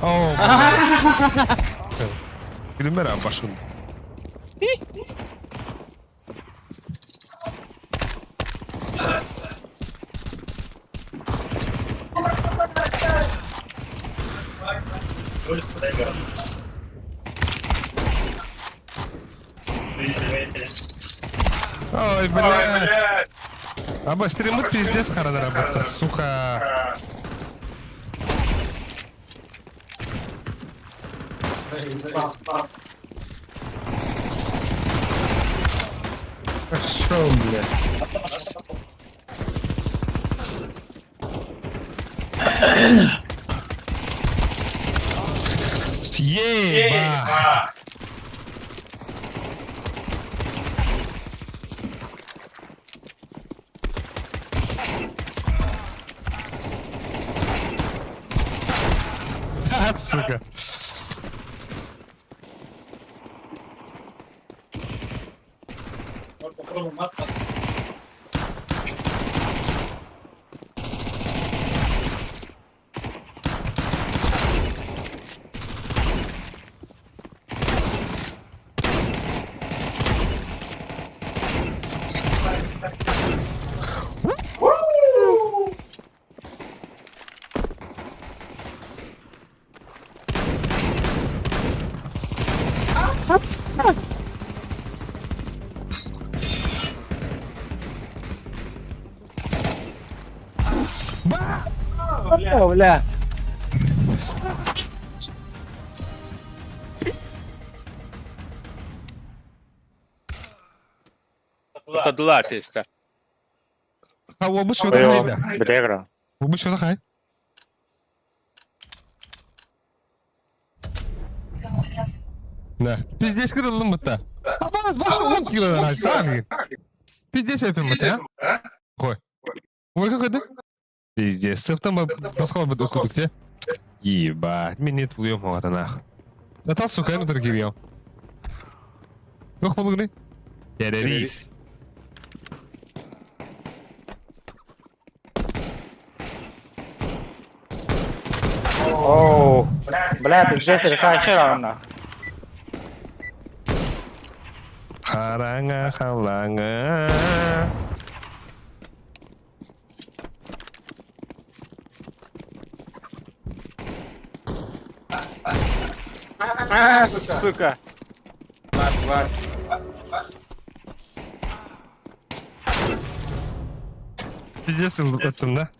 О, Күлүмэр башын. Ой, блядь. Аба стримут пиздец харада работа, сука. Пошел, блядь. Еба! Ха, сука. О, бля. Утадылар тестер. А уобу что-то хайда. Бля, Уобу что-то хай. Да. Пиздец кырылдым бытта. Абаас башы он кило саған. Пиздец yapayım mesela. Кой. Ой, какой ты? Пиздец. Сыптан басқа бір окудук те. Ебать, мен нет булуем оғатан ах. Натал, сука, я на Туох болугуный? Террорист. Оу. Бля, пиздец, рехачер нах. Хараҥа халаҥа. А, сука. Бар, бар. Пиздец ыттым да?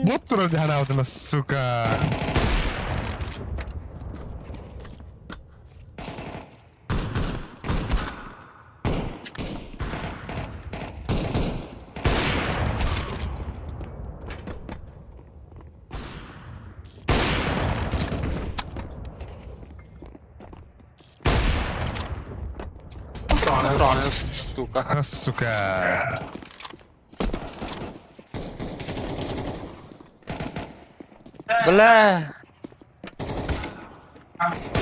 Бот турар дии сука. Сука. А, сука. Бля.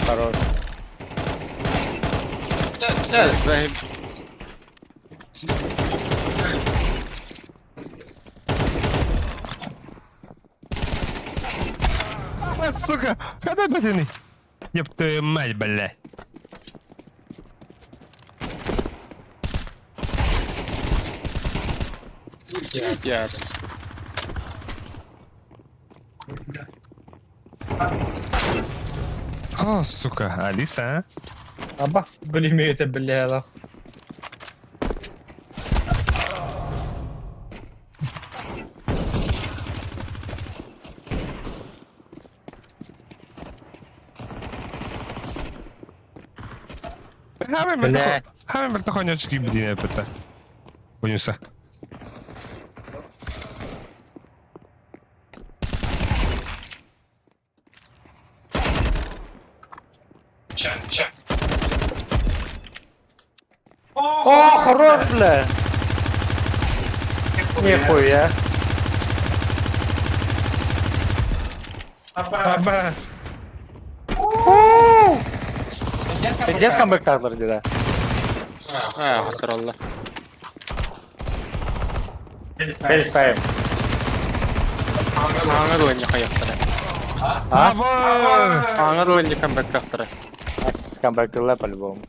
Хорош. А, сука, когда бэтини? Еб твою мать, бля. Я. О, сука, Алиса, а? Аба, блин, это бля. Хамин Хамин бертохонечки бдине пыта. Понюса. О, хорош, бля. Нихуя. Абас. Пиздец камбэк тағдыр деді. А, контроллар. Переставим. Аңыр ойын қаяқтары. А? Абас! Аңыр ойын камбэк тақтары. Камбэк по-любому.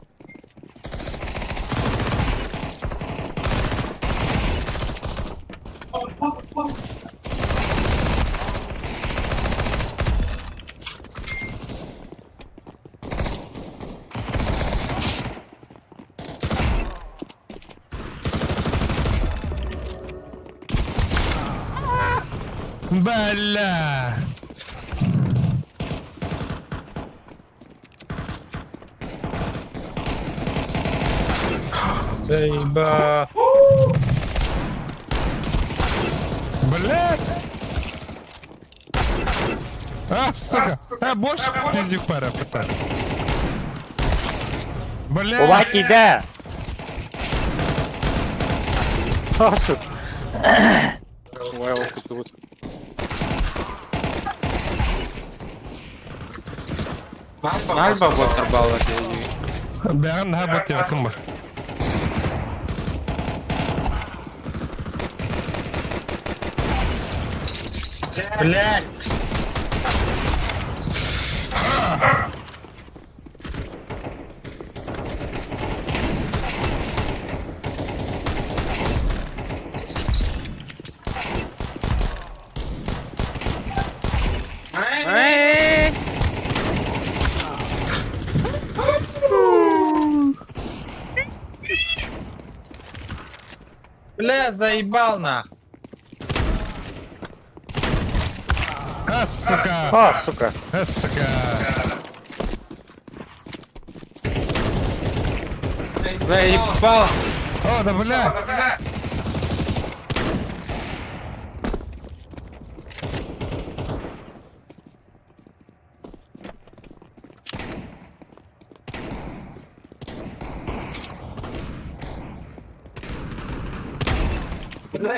Бля! Заеба. Блядь! А, сука! А, больше пиздюк пара, пыта. Бля! Увать иде! О, сука. Ой, тут. Альба боттар баллар Бәғін наға бот деп кім бар? Блядь. Бля, заебал нах. А, сука! А, сука. А, сука! Заебал! О, да бля!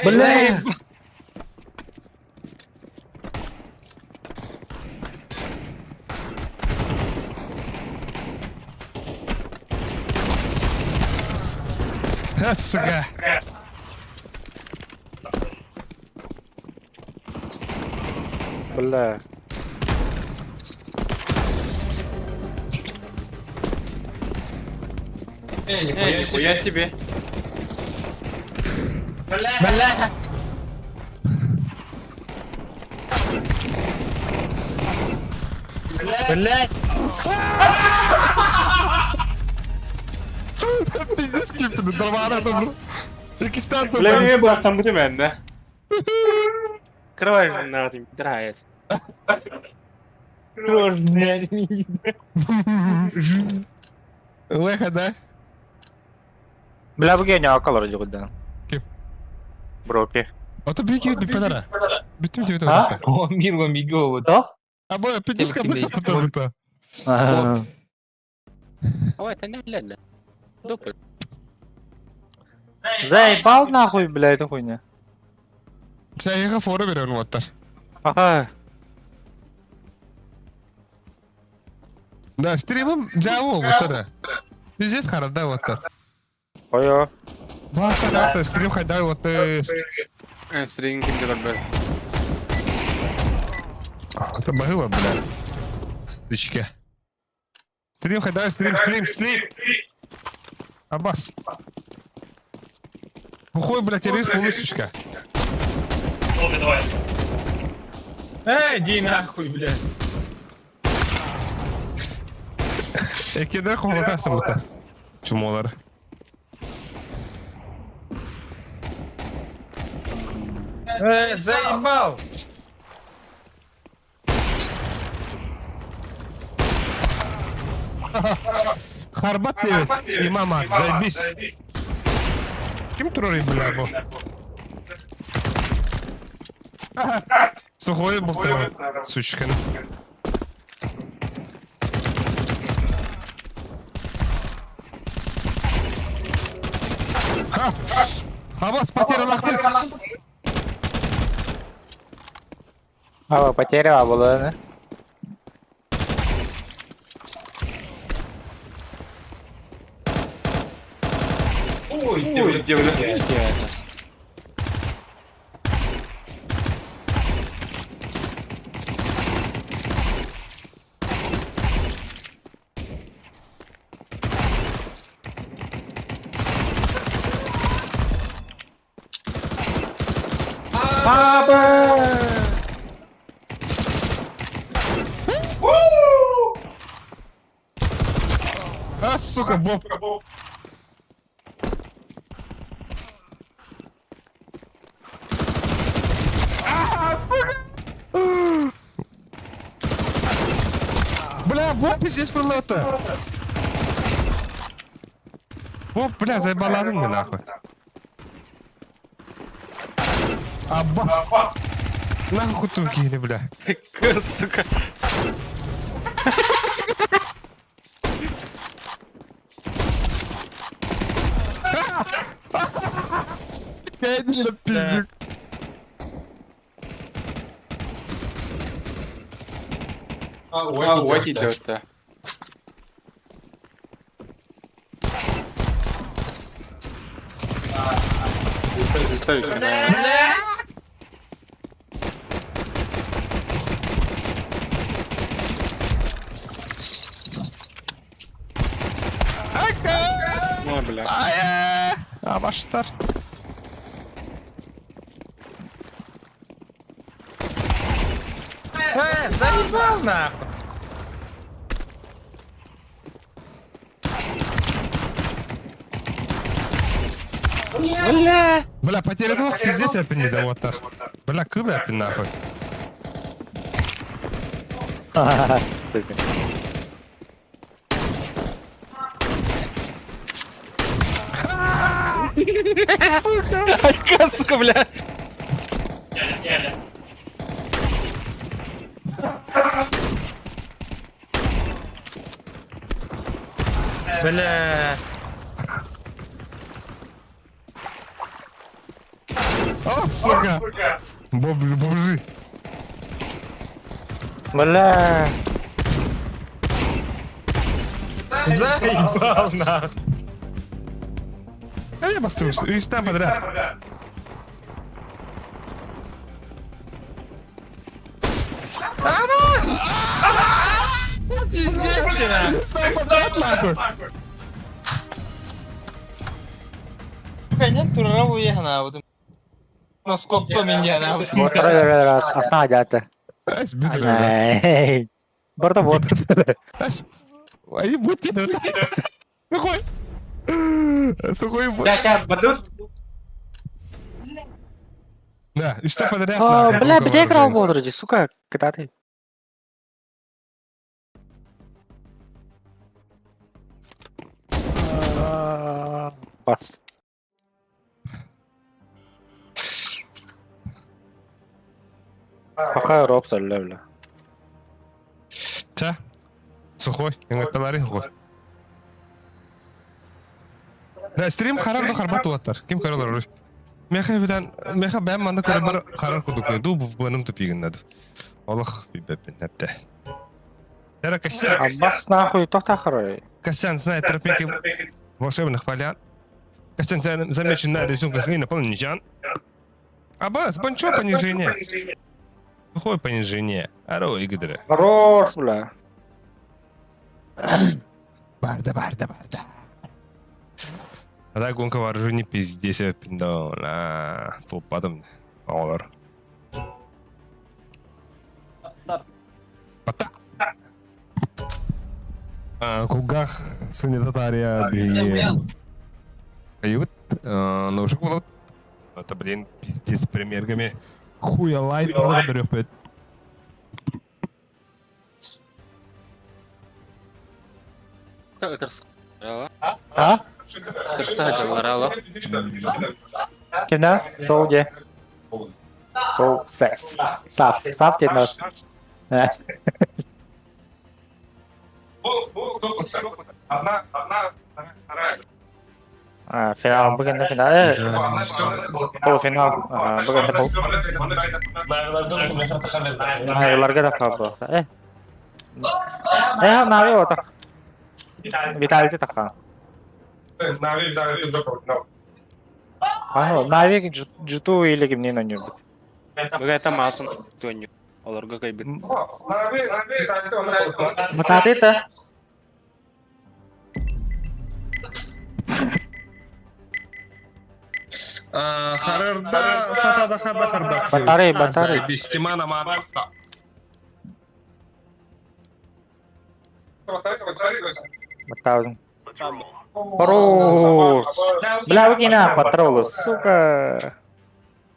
Бля! А, сука! Бля. Э, нихуя себе. Бля! Блять! Пиздец, кипит, дрова там. Икистан Бля, мне было там будет, да? Кровь нахуй, драет. Выход, да? Бля, бу гений акалар дигуддан. Ким? Броки. Ото бики бипедара. Битим тебе А? О, Мило Миго, Да? А бо пиздец, Тем будто будто. Ой, это не ля Дупы. Заебал нахуй, бля, эту хуйня. Сәйға фора берем оттар. Ага. Да, стримым жабы оттар. Пиздец харада оттар. Ой, Баса да, стрим хайда оттар. Стрим ким делать, бля. Это было, бля. Стычка. Стрим хайда, стрим, стрим, стрим. Абас. Бухой, бля, террорист, полусечка. Эй, иди нахуй, блядь. Экедер холотасың бұта. Чумолар. Эй, заебал! Харбат деп, имама, заебись. Ким турар бля бу? Сухой был ты, сучка. Ха! Абас, потеря лахты. Ава, потеряла была, да? Ой, где, бля. А, сука, Боб. А, сука! Бля, Боб пиздец пролета. Боб, бля, заебаладың мне нахуй. Аббас. Нахуй тут бля. Сука. Конечно, пиздюк. А, вот идет, да. Ну, бля. Ай, Абаштар. Эй, заебал нахуй! Бля. Бля, потеря двух пиздец я пиздец, вот так. Бля, кылы я нахуй. Айка, сука, бля. Бля. О, сука! Бомжи, бомжи. Бля. Заебал нахуй. А я бастым, үстен подряд. Пиздец ты нахуй. Үстен подряд, нахуй. Нет, турарал уехана, вот. Наскок то меня нахуй. Асна дята. Ась, бедра. Эй. Барда вот. Ась, они будут тебе. Сухой. Сухой. Ча, бадут. Да, үстен подряд. нахуй, Бля, гонка где играл вооружений. Бодруди, сука, когда ты? Бас. Какая робта, бля, бля. Ча. Сухой. Ингатталари сухой. Да, стрим харар до харбат уаттар. Ким каралар Меха билен, меха бэм манна көрө бар харар кудук ду бу тупигин над. Аллах бибепин хепте. Яра Костян, Аббас нахуй, тохта харой. Костян знает тропинки волшебных полян. Костян замечен на рисунках инопланетян. Аббас, бончо понижение. Сухое понижение. Аро, игры. Хорош, бля. Барда, барда, барда. А так гонка вооружений пиздец, пиндона. Тулпадым. Олар. Пата. Кулгах санитария би. Ают, наушник был. Это, блин, пиздец с премьергами. Хуя лайт, благодарю. А? Тырса Кина? Сол где? Сол, сеф. Сав, сав тебе нас. Одна, одна, вторая. А, финал, бүгін финал. Э, полуфинал. Ага, бүгін пол. Айларга да қалды. Э. Э, нави ота. Виталий така. А, нави джиту или кимнен ойнойбут. Бүгін масын төнью. Оларға кайбит. Мататы-то. Харарда сатада хада харда. Батарей, батарей. Бестимана мараста. Батарей. Хорош. Бля, выкина патролу, сука.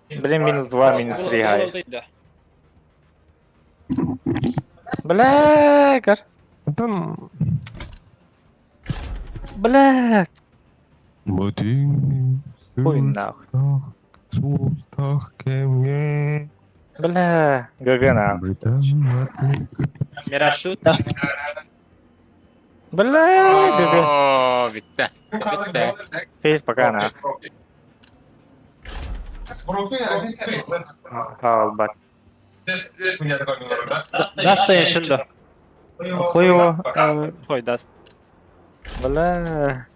Блин, минус 2, минус 3, гай. Бля, кар. Там... Бля. Хуй нахуй. Бля, ГГ нахуй. Мираж. Бля, ГГ. О, битте. Битте. Фейс пока нахуй. Албат. Даст шында. Хуево. Хой даст. Бля.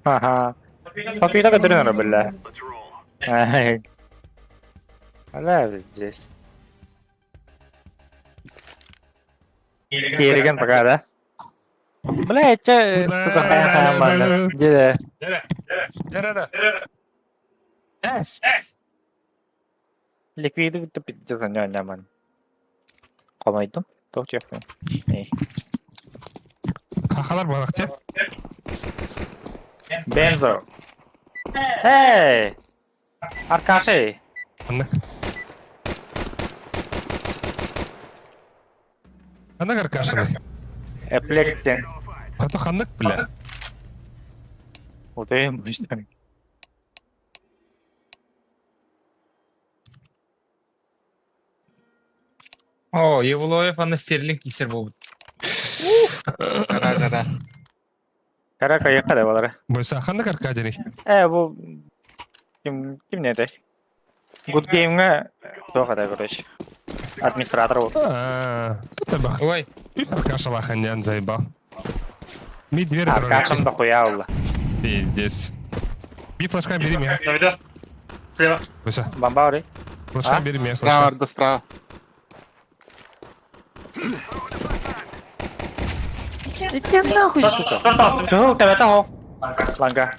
Ага. Попиток тренера, бля. Ай. Бля, здесь. Кириган пока, да? Бля, че, сука, хая хая Где? Ликвиды тупит, няман. Комайтум, то чехну. Хахалар балахте. Бензо. Эй! Аркаши! Ханнык? Ханнык Аркашаны? Эплексен. Хато ханнык, бля? Утуйум быштан. О, Евлоев аны Стерлинг кисер буолбут. Кара-кара. Кара кайыкка да балары. Бойса ханнык Аркадий? Э, бу ким ким не этэй? Good Game-ҥа туох этэй, короче. Администратор был. А, это бах. Ой, Пусть Аркаша лаханян заебал. Ми дверь Аркашам дохуя улла. Пиздец. Би флажка бери меня. Наведу. Слева. Бойса, Бомба ори. флажка А? бери меня, Справа, флажка. Арда, справа. Иди нахуй, сука. Кыһыл кэбэтэ хо. Ланга.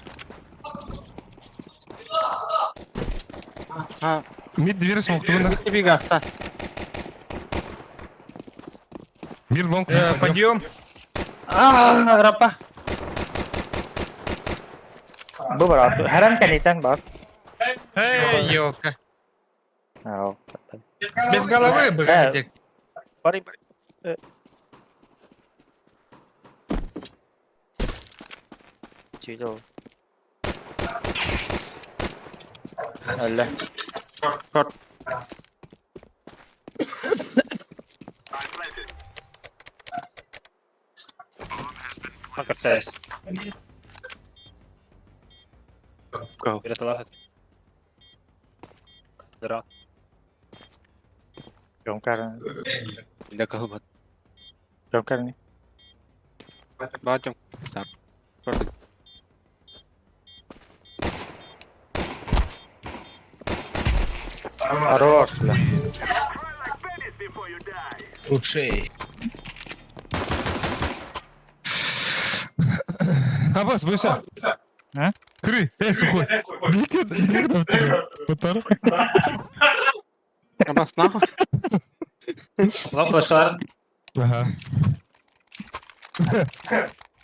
А, Ми дверь смог туда. тебе гаста. Мир лонг. Подъем. А, рапа. Бу бар. Харам кэнитэн бар. Эй, елка. Ау. Без головы бы Э. хотел. Бары бары. Чүдө. Алла. Шорт. Go. Жомкар. Для кого? Жомкар не. Батям. Сап. Шорт. Хорош, бля. Лучший. Абас, бойса. А? Кры, эй, сухой. Бикер, бикер, Батар. Абас, нахуй. Лап флешкалар. Ага.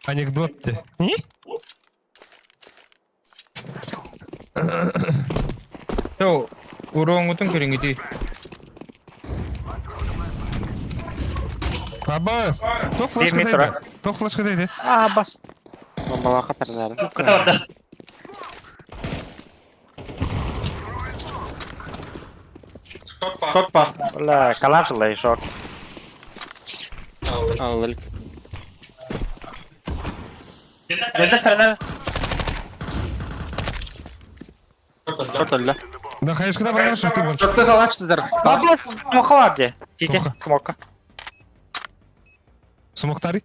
Анекдот те. Не? Все, уроңутун көрүңүтүй. Абас, то флешка Бір метр, дайды. То флешка дайды. А, бас. Бомбалаха тарзары. Кыта барда. Шорт па. Бля, калаш лай шорт. Аллик. Geldi сарана. Шорт алла. Да, хаешка да брал, ты больше. Шортты калачтыдар. Абас, мохалар де. Тите, Тоха. смока. Смоктари?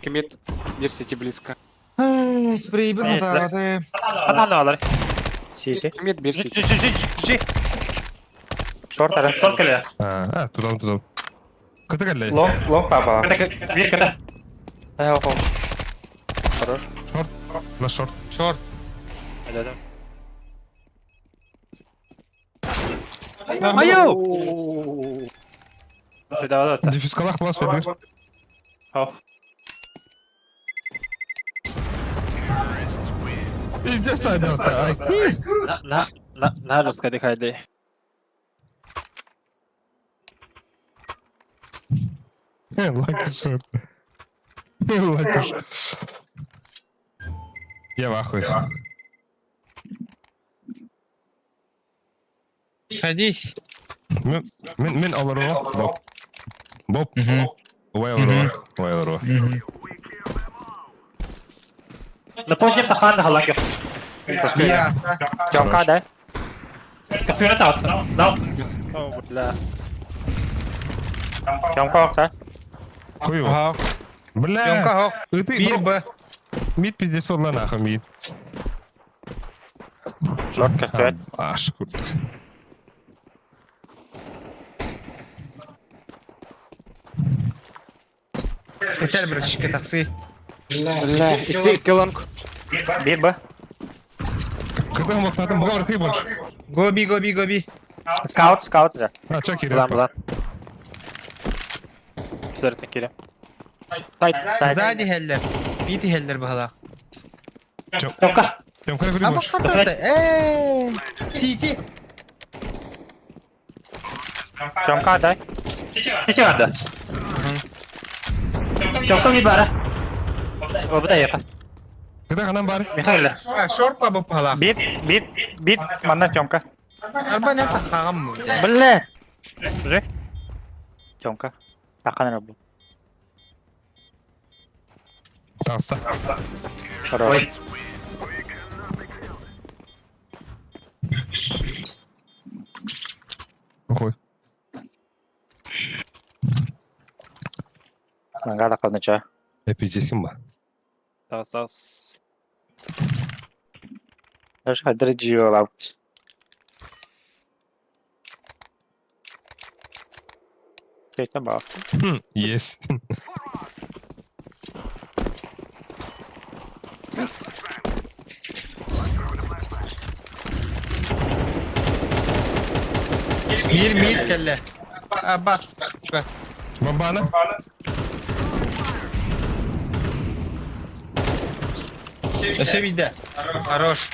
Кемет. Дерсите близко. Спрейбен Нет, Ананы алар. Сити. Кемет берсите. Жи жи жи жи. Шорт ара. Шорт келе. А, а, туда, туда. Кыты каллай. Лонг, лонг папа. Кыта бир кыта. Э, охо. Хорош. Шорт. На шорт. Шорт. Да-да. Айо! Да, да. Дефискалах плас педир. Хау. Пиздец, айдалта. Ай, ты. На на на на русска дихайды. Лаки шот. Лаки шот. Я в ахуе. Садись. Мен, мен, мен аларова. Боб. Боб. Мгм. Уай аларова. Уай аларова. На позже тахан халаки. Я. Тёмка, да? Капсура тас. Да. О, бля. Тёмка, да? Хуево. Ага. Бля. Тёмка, хок. Ты, Бир Б. Мид пиздец подла нахуй, мид. Шорт кәстүәт. Аш, курт. Көтәр бер шишке таксы. Бля, икки лонг. Бир Б. Кыты мохтатым, буга баркый больше. Гоби, гоби, гоби. Скаут, скаут, да. А, чаки, Булан, булан. Отсюда кире. Сайт, сайт. Сзади хеллер. Бити хеллер баһала. Тёмка. Тёмка А көрү бу больше. хатата. Э. Тити. Тёмка, дай. Сейчас да. Тёмка ми бара. Обда яка. Когда ханан бар? Михаил. А, шорт па бу баһала. Бит, бит, бит, манна Тёмка. Арба не тахагам. Бля. Уже? Тёмка. Такан рабу. Таста. Хорош. Охой. Маңга да калныча. Э, пиздец ким ба? Тас, тас. Даже хадыр жиолап. Кетен ба. Есть. Бир мид келле. А, бас. Бомбана. Өсө биде. Хорош.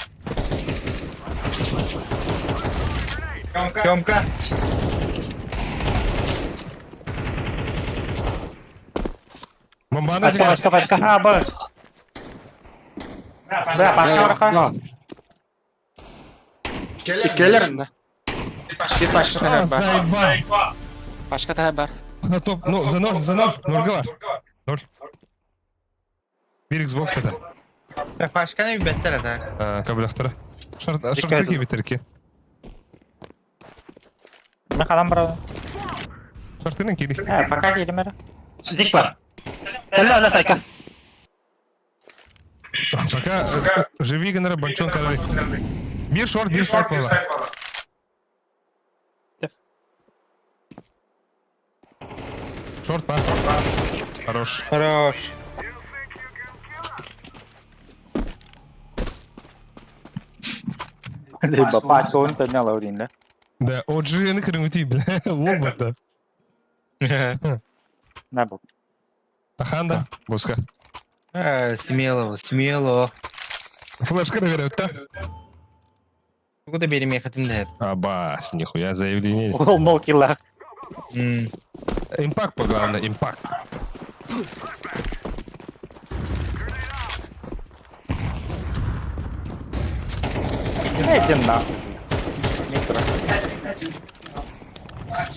Тёмка. Бомбана. Пачка, пачка, пачка. А, бос. Бля, пачка, пачка. Иккелер да. Bir başka А, taraf var. заебал. Başka taraf var. А, топ. Ну, за ноль, за ноль. Ноль бар. Ноль. Бир Xbox это. Пашканы беттер ата. Кабеляхтара. Шарт, шарты кибитерки. Мен қалам бара. Шартының кири. Ә, пока келем әрі. Зик бар. Әлі, әлі, сайка. Пока живи, генера, банчон карали. Бир шорт, бир сайт была. Шорт, па. Хорош. Хорош. Либо пачка, он поднял Аурин, да? Да, OG ны кырыңыти, бля, оба да. На бок. Таханда, буска. Э, смело, смело. Флешка говорят, да? Куда берем я хотим да. Абас, нихуя заявление. Ол нол килла. Импакт, по главное, импакт. Иди нахуй. Микро.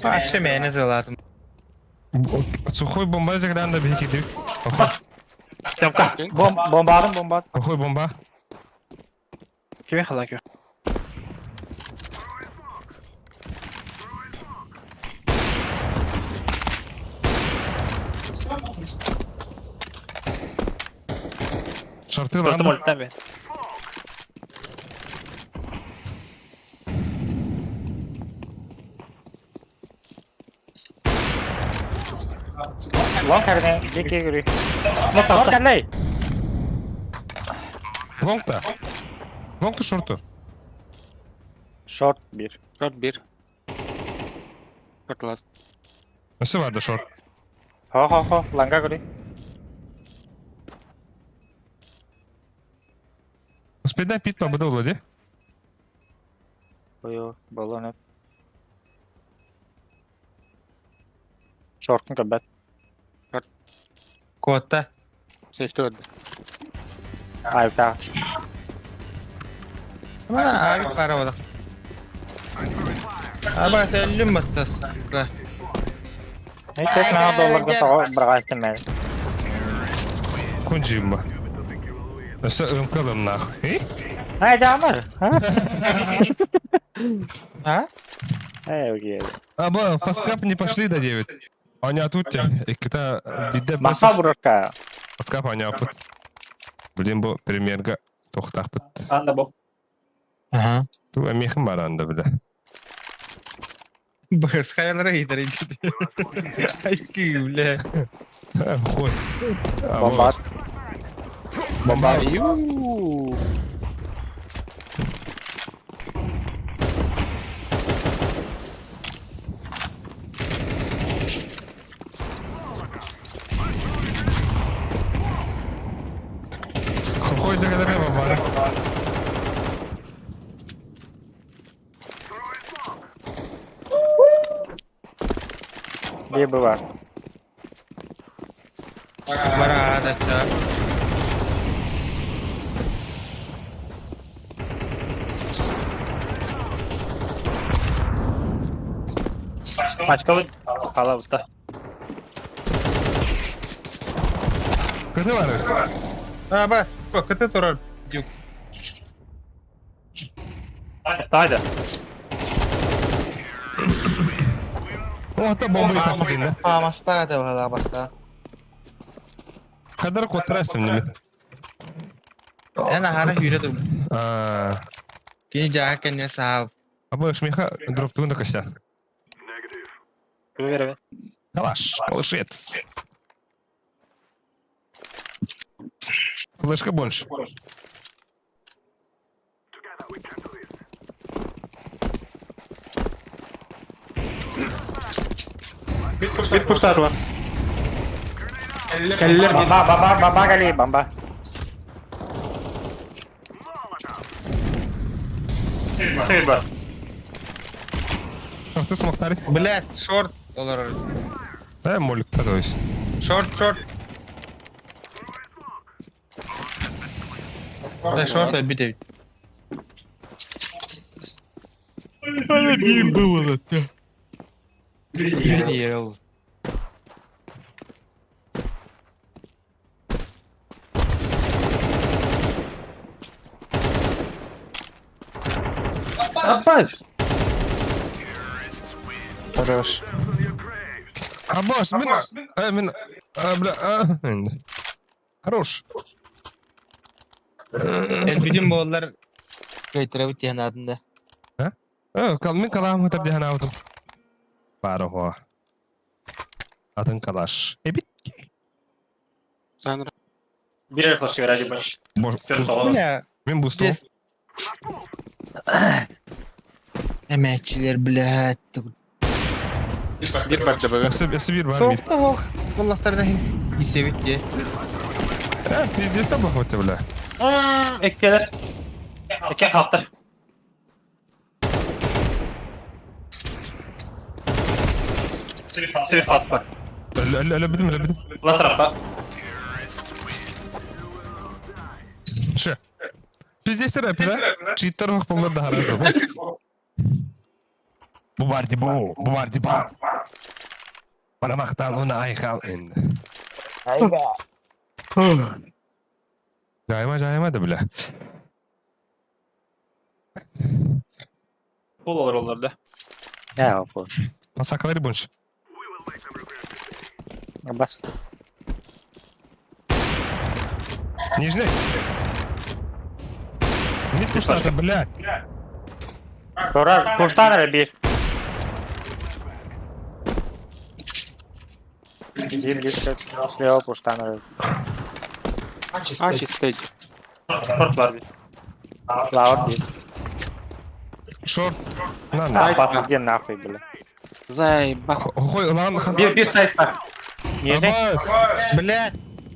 Вообще меня заладым. Сухой бомба загранда бейки. Тёмка. Бом, бомба алдым, бомба. Охой бомба. Кime kalan kö? Шорты Шортым ладно. өлтен ben. Лонг әріне, жеке көрі. Лонг әрлей. Лонг-то. Лонг-то шорту. Шорт бір. Short bir. Short last. Все ладно, шорт. Хо, хо, хо, ланга көрі. Успейда пит побыда владе. Ой, баллон. Шорттың көбәт. Кота. Safety öldü. Ай, так. А, abi para ola. Аба сәлім бастас. Не тек мына долларға соға бір қайттым мен. Кончим. Все, МКЛ нахуй. Ай, дамыр. А? Эй, окей. А, ба, фаскап не пошли до 9. Они а тут те. И когда биде Маха бұрыққа. Фаскап они апыт. Блин, бу премьерга тохтахпыт. Анда бу. Ага. Ту амихым баранда, бля. Бс хаялара идар иди. Айки, бля. Э, Хуй. А, Бомба. вот. Бомба. Юuu. Где была? Бараада. Пачка халабыта. Кыты бар. А, бас, кыты турар. Дюк. Тайда. О, та бомба и так да. Памаста это была баста. Хадар котрасым неме. Эн ахара хүрэ тур. А, Кини жаа кэнне саав. Аба шмеха дроп тугунда кося. Күбе Калаш, калашец. Флешка больше. Мид пуштатылар. Кэллер мид. Бомба, бомба, бомба, гали, бомба. Север бар. Что ты смог тари? Блять, шорт. Олар. Да, молик, то есть. Шорт, шорт. Да, шорт бит. было Бир Апаш. Хорош. Абаш, мин, а, мин, а, бля, а, Хорош. Элбидин боллар. Кайтырабыт диэн адында. Э, кал, мин калам хатар дихан аутум. Баро. Атын калаш. Эбит. Санра. Бир флешка ради баш. Бош. Бля, Мин бусту. Здесь. Эмээччилэр, блядь. Бир бар ДБГ. Өсө бир бар бир. Соқта хоқ. Боллақтарда хин. Исебит де. Э, пиздец бахваты, бля. Эккелер. Экке хаптар. Север хаппар. Өлө бидим, өлө бидим. Ласараппа. Ше. Пиздец рэп, да? Читтер хох боллар да харазы. Бу бар ди бу, бу бар ди ба. Барамактан уна айхал ин. Жайма, жайма да, бля. Пул олар олар да. Я, вот. Пасакалары больше. Бас. Нижний. Не пуштата, бля. Тура, курстан бир. Иди близко, слева пуштан. А, чистый. Шорт бар бир. Лаур бир. Шорт. На, на. Апа, иди нахуй, бля. Заеба. Хой, лан, хан. Бир, бир сайт бар. Нижний? Абас. Блядь.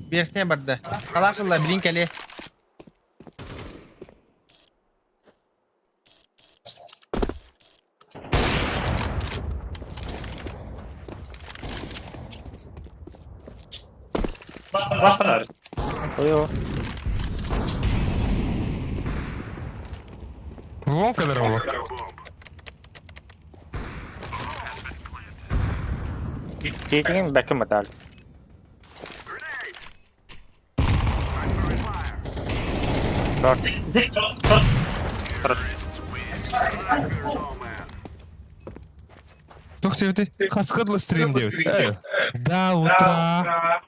Берхне барды. Қалашылла, билин кәле. Ласарар. Ой, Лонг кадр Тетигин бәкім батал. Шорт. Зик. Шорт. Тох тебе хаскадла стрим делать. До утра.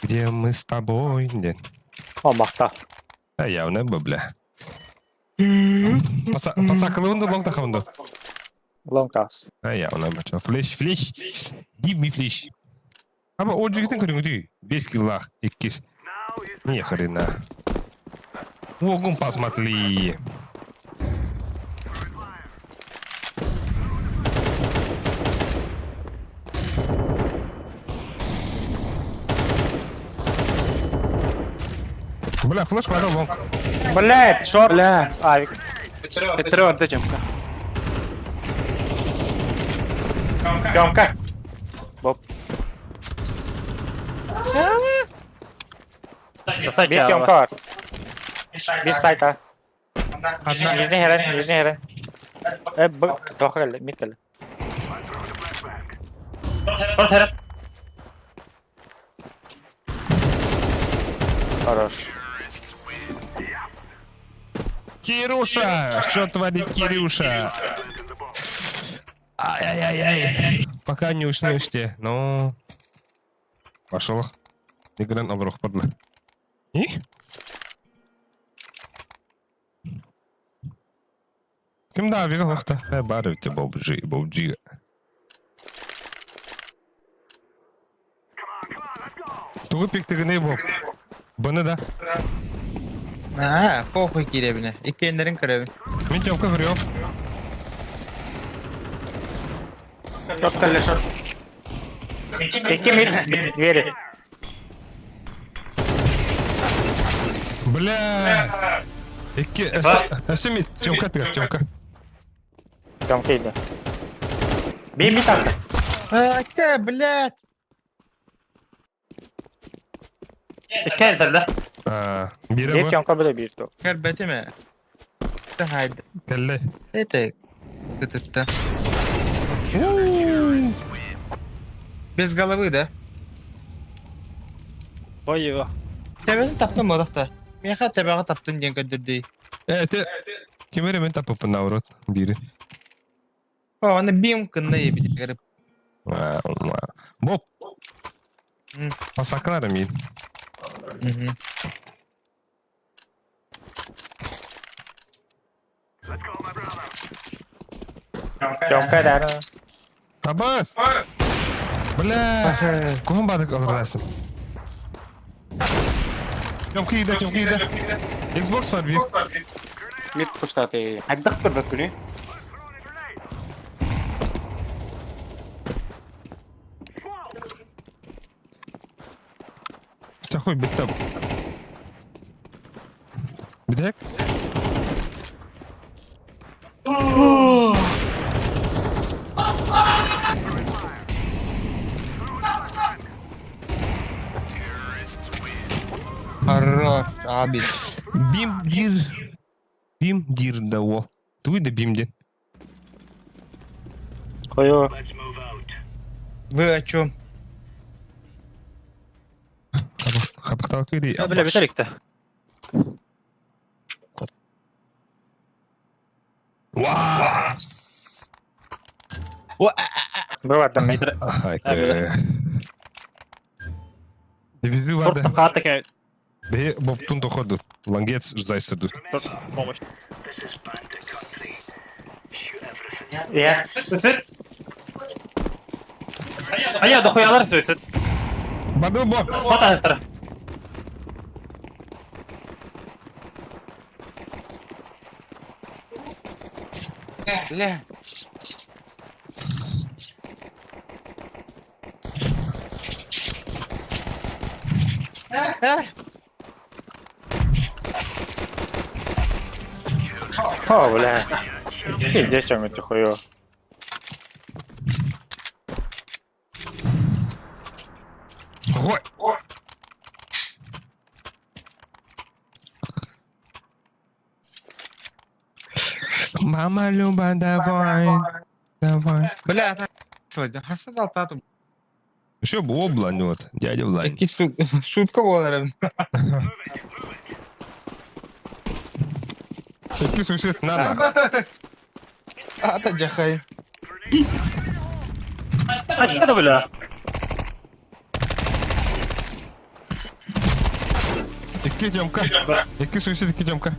Где мы с тобой? Где? О, мақта. А явно бы, бля. Пасакалунду лонг тахаунду. Лонг тас. А явно бы. Флеш, флеш. Give me флеш. Аба о жигитин көрүңү Бес киллах, иккис. Не хрена. Огун посмотри. Бля, флеш пошел лонг. Блять, шорт. Бля. Авик. Петро, ДЖМК. Тёмка. Боп. Bir Тёмка var. Bir сайта. Нижний херен, нижний херен. Э, б, тоха келді, мид келді. Шорт херен. Хорош. Кирюша! Что творит Кирюша? Ай-яй-яй-яй. Пока не уснешь Ну. Пошел. Игран алрох падла. И? Ким да, вига лохта. Э, бары те бобжи, бобжи. Тугу пиктигini боб. Бұны да. Аа, похуй кииребинэ. Иккиэннэрин көрөбүн. Мин Тёмка көрүөм. Шорт кэллэ, шорт. Икки мид двери. Бля! Икки, өссө мид. Тёмка тыгар, Тёмка. Тёмка иди. Бей мид атты. Ака, блядь. Икки элсэрдэ. А, бире Bir бу. Тёмка бile bir топ. Көрбөтүм ээ. Хайда. Кэллэ. Это это Без головы, да? Ой, его. Төбөтүн таптым одохто. Миэхэ төбөҕө таптын диэн көрдөрдүй. Э, те кимере мен тапыппын наоборот, бири. О, аны бим кынна ебит. Боп. М. Масакалар мин. Мгм. Тёмка да. Табас! Бля! Кухын бадык алырдасың. Тёмка иде, Тёмка иде. Xbox бар бир. Мид пуштаты. Хайдах көрбөт күнү. Чахуй битте. Битек? Хорош, аби. Бим дир. Бим дир да ол. Туй да бим ден. Кою. Вы о чем? Хапықтау күйді. Бля, битер Уа! Бывает там мид. Айка. Дивизию Шорт вады. хата ке. Бе боптун доходу. Лангец ждайсы тут. Шорт помощь. Я. Үсүт. Ая, дохуялар үсүт. Баду боп. Шорт атыр. Бля. О, бля. Пиздец, чем это хуё. Ой. Мама Люба, давай. Давай. Бля, хаса далтату. Еще бы облань вот, дядя Влань. Икки сутка болар. Икки сусед на Ата жахай. Ачка бля. Икки Тёмка. Икки сусед, икки Тёмка.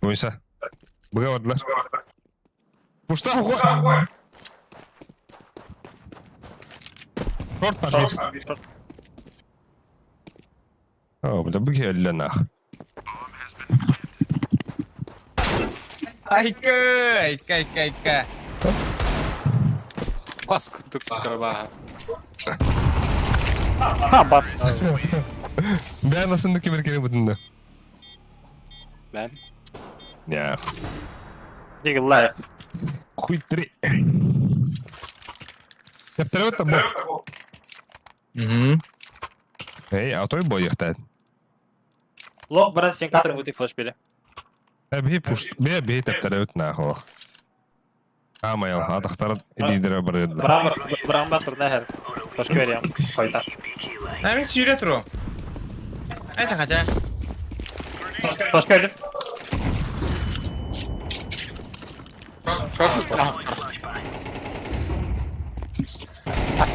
Ойса. Быға Пушта хуй. Шорт пошли. О, бля, быги нах. Айка, айка, айка, айка. Бас курдук карабаха. Ха, бас. Бә насынды кемер керек бүтінді. Мен. Я. Дигл лайк. Хуй три. Тэптэрбит бу. Эй, а той бойыхтан. Лох баран сен кадрын гути флеш бере. Биһи пуш, бе биһи тэптэрбит нахуй. Аамайал, атахтар илиилэрэ барыарда. Браам браам бас турна хер. Флешка берем. Койта. Мен сүйре туру. Это хотя. Флешка берем.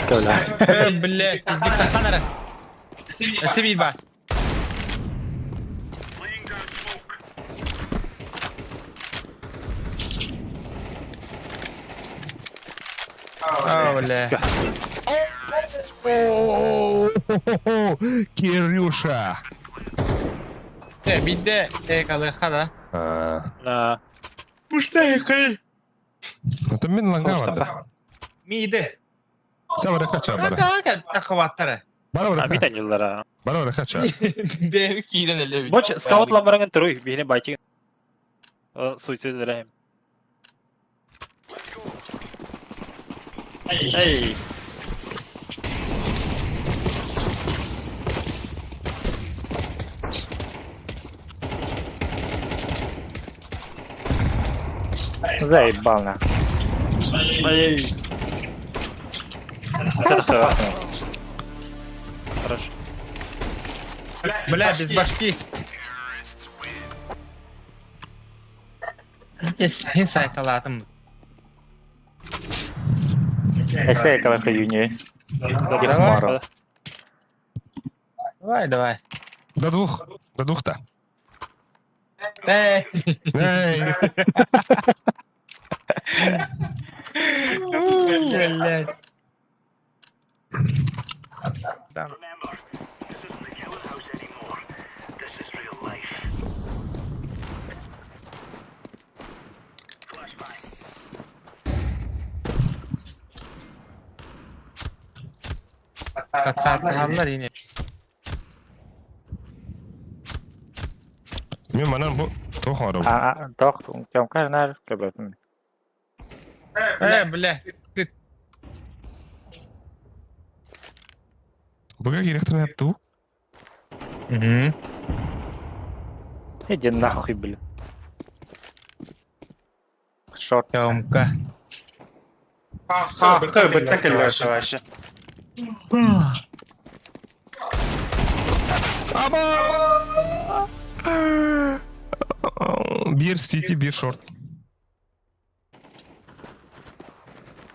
Көлө. Блядь, пиздец, ханара. Сибирь ба. О, бля. Кирюша! Бидде калыха да. На. Пуштай хэй. Это мин ланга барды. Миде. Ча бара кача бара. Так, тахваттара. Бара бара. Амита нюллара. Бара бара кача. Бэби киирэн элэбит. Боч скаут ламбаранган туруй бихне байтиг. Суицид рэм. Эй. Заебал на. Эй. Хорошо. Бля, без башки. Здесь инсайт алатым. Эссе калаха юни. Давай. Давай, давай. До двух. До двух-то. Эй. Эй. Блядь. Да. Кацааттаһаллар ини. Мен манан бу туох оҥоробун. А, тох, тёмка нар көбөтүн. Бля. Ты Быга кириэхтэрин сөп дуу? Иди нахуй, блин. Шорт. Тёмка. Бытта Аба! Биир сити, биир шорт.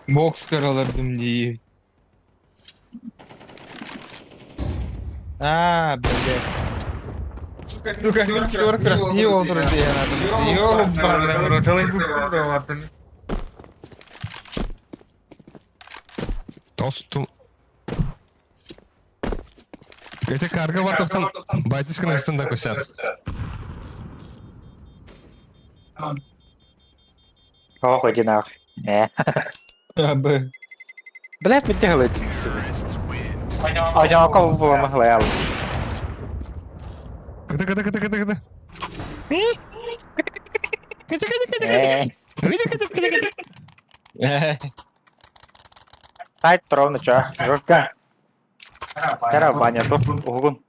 Бокс көрөлөрдүм дии. А, блядь. Сука, не олдыр диэн. Тосту. Эти карга бар тоқтан байтискин астын да көсәр. Ох, иди нахуй. Б. Блядь, битте сука. Одинаково было могла. Кыты кыты кыты кыты кыты. Сайт ровно чё? Жестко. Кара баня тут угун.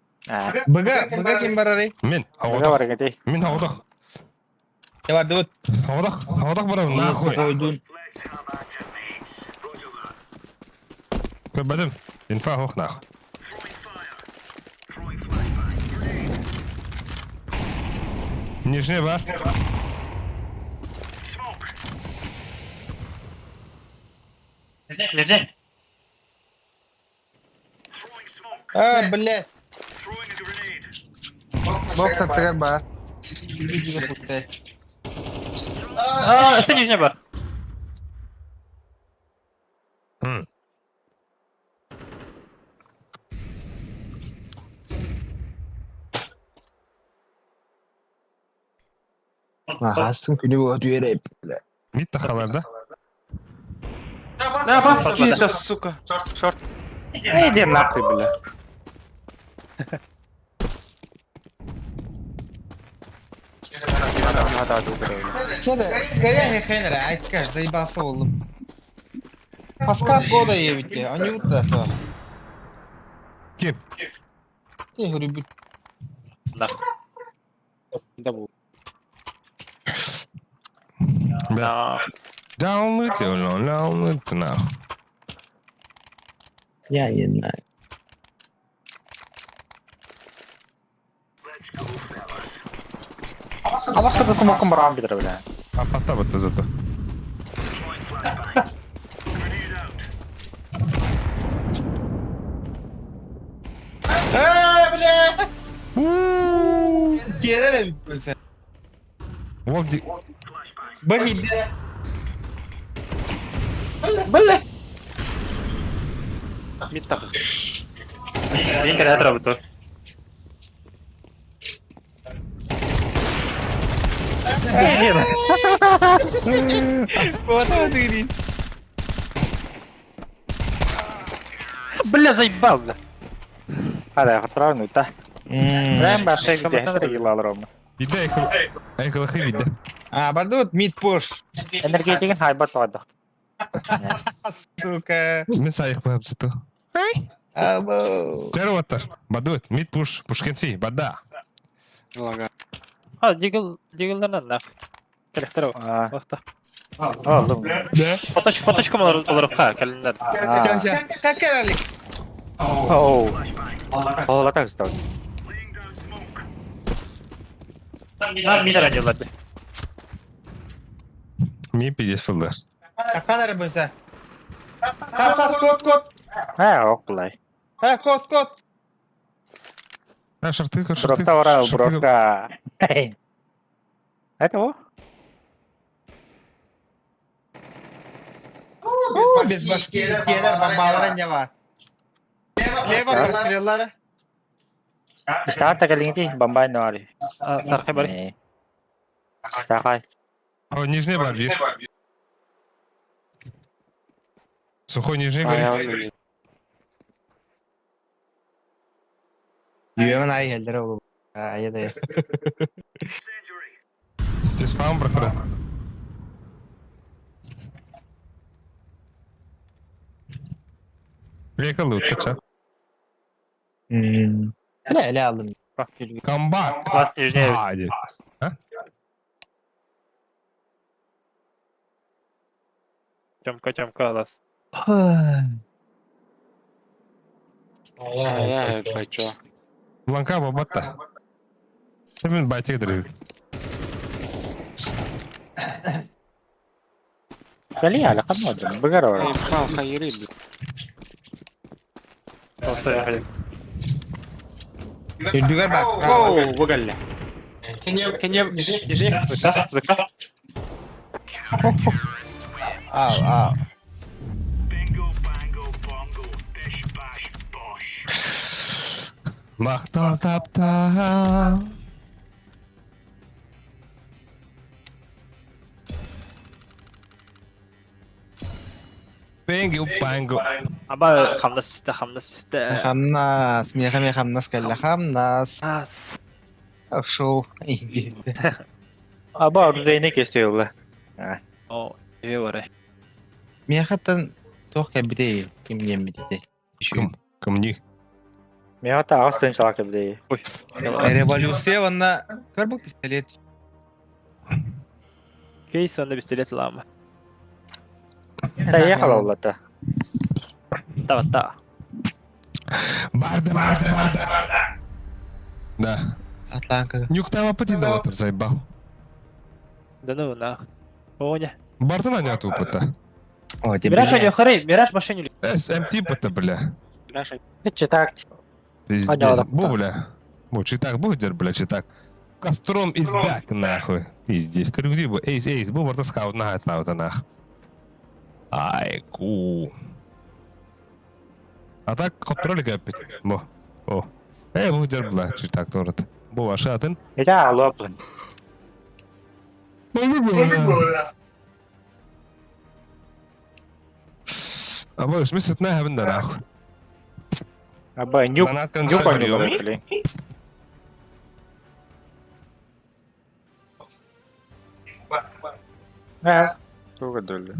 Быга, быга ким барарый? Мен Быга аҕодох. бар гетей. Мин аҕодох. Бардыбыт. Аҕодох. Аҕодох барабын нахуй. Койдун. Көрбөтүм. Инфа ох нах. Нижний бар. Нижний. А, блядь. Бокс аттыгар бар. А, сен нижний бар. Хастың күні болады үйреп. Мид тахалар да? Да, баски, сука. Шорт. Иди нахуй, бля. Что-то, я не хрен, айтка, заебался oldum. Паскап года ебите, они вот это. Ким? Я говорю, бит. Да был. Да. Down with you, no, down with now. Я не знаю. Абакта да кумакым баран битер бля. А потом это зато. Э, бля! Келер бит sen. Вот ди- Бахи. Бля. Мид тахы. Мин кэлэ турабыт. Вот вот ты. Бля, заебал, бля. Hadi hatırlar да. Ben başka bir yıllar olma. Биде экл... Экл биде. А, бардут мид пуш. Энергетигин хайбат лады. Сука. Мен сайық бап зато. Або. Терваттар. Бадут, мид пуш, пушкенси, бада. Лага. А, дигл, диглдан нах. Келехтер вакта. Oğlum. Да? Поточ, поточком олар ха, календар. Ча, ча. Как керали? Оу. Ола так стал. На мид ранилады. Ми пиздец фылдар. Каханар бөлсә. Тасас кот кот. Ha, ok bulay. Ха кот кот. А, шартыка, шартыка. Брокта ора, брокта. Это о? Без башки келер бомбалары не бар. Лево простреллары. Старта калинги бомбай нори. Сархай бар. Сархай. О, нижний бар, бир. Сухой нижний бар. Йөмен ай хелдер ол. Ая да. Ты спам брахтара. Река лут, ча. Эле эле алдым. Камбак. Класс нижний. А, де. Тёмка, тёмка, лас. Я, я, Ланка бабатта. Мен байтик дыры. Кали ала камодым. Быгар ора. Дүгәр бас. Оу, выгали. Can you, нижи, нижи. Ал, ал. Мақтал таптал. Пенгю пангу. Аба хамнас сүтэ, хамнас сүтэ. Хамнас, меха меха хамнас кэллэ хамнас. Ас. Шоу. Аба оружейне кестиyor О, е бар. Мехаттан туох кэлбитей ким диэммитите. Кым? Кымни. Меха астын чалак бile. Ой. Революция ванна көрбүк пистолет. Кейс онда пистолет лама. Та ехала улата. Та та. Барда, барда, барда, барда. Да. Атланка. Нюктава патина отыр заебал. Да ну на. Оня. Бартына не тупо-то. О, тебе. Мираж они харей, Мираж машину. С, МТ пата, бля. Читак. Пиздец. Бу, бля. Бу, читак, бу, бля, читак. Костром из back, нахуй. Пиздец. Көргүдүй бу. Эйс, эйс, бу барда скаут нахуй отлаута нах. Ай, ку. А так, контроль опять. Бу. О. Эй, бу дер, бля, читак торт. Бу, ваша атын. Это лоплын. Абы, в смысле, нахуй, нахуй. Аба нюк. Донат Нюк они Э. Туга долли.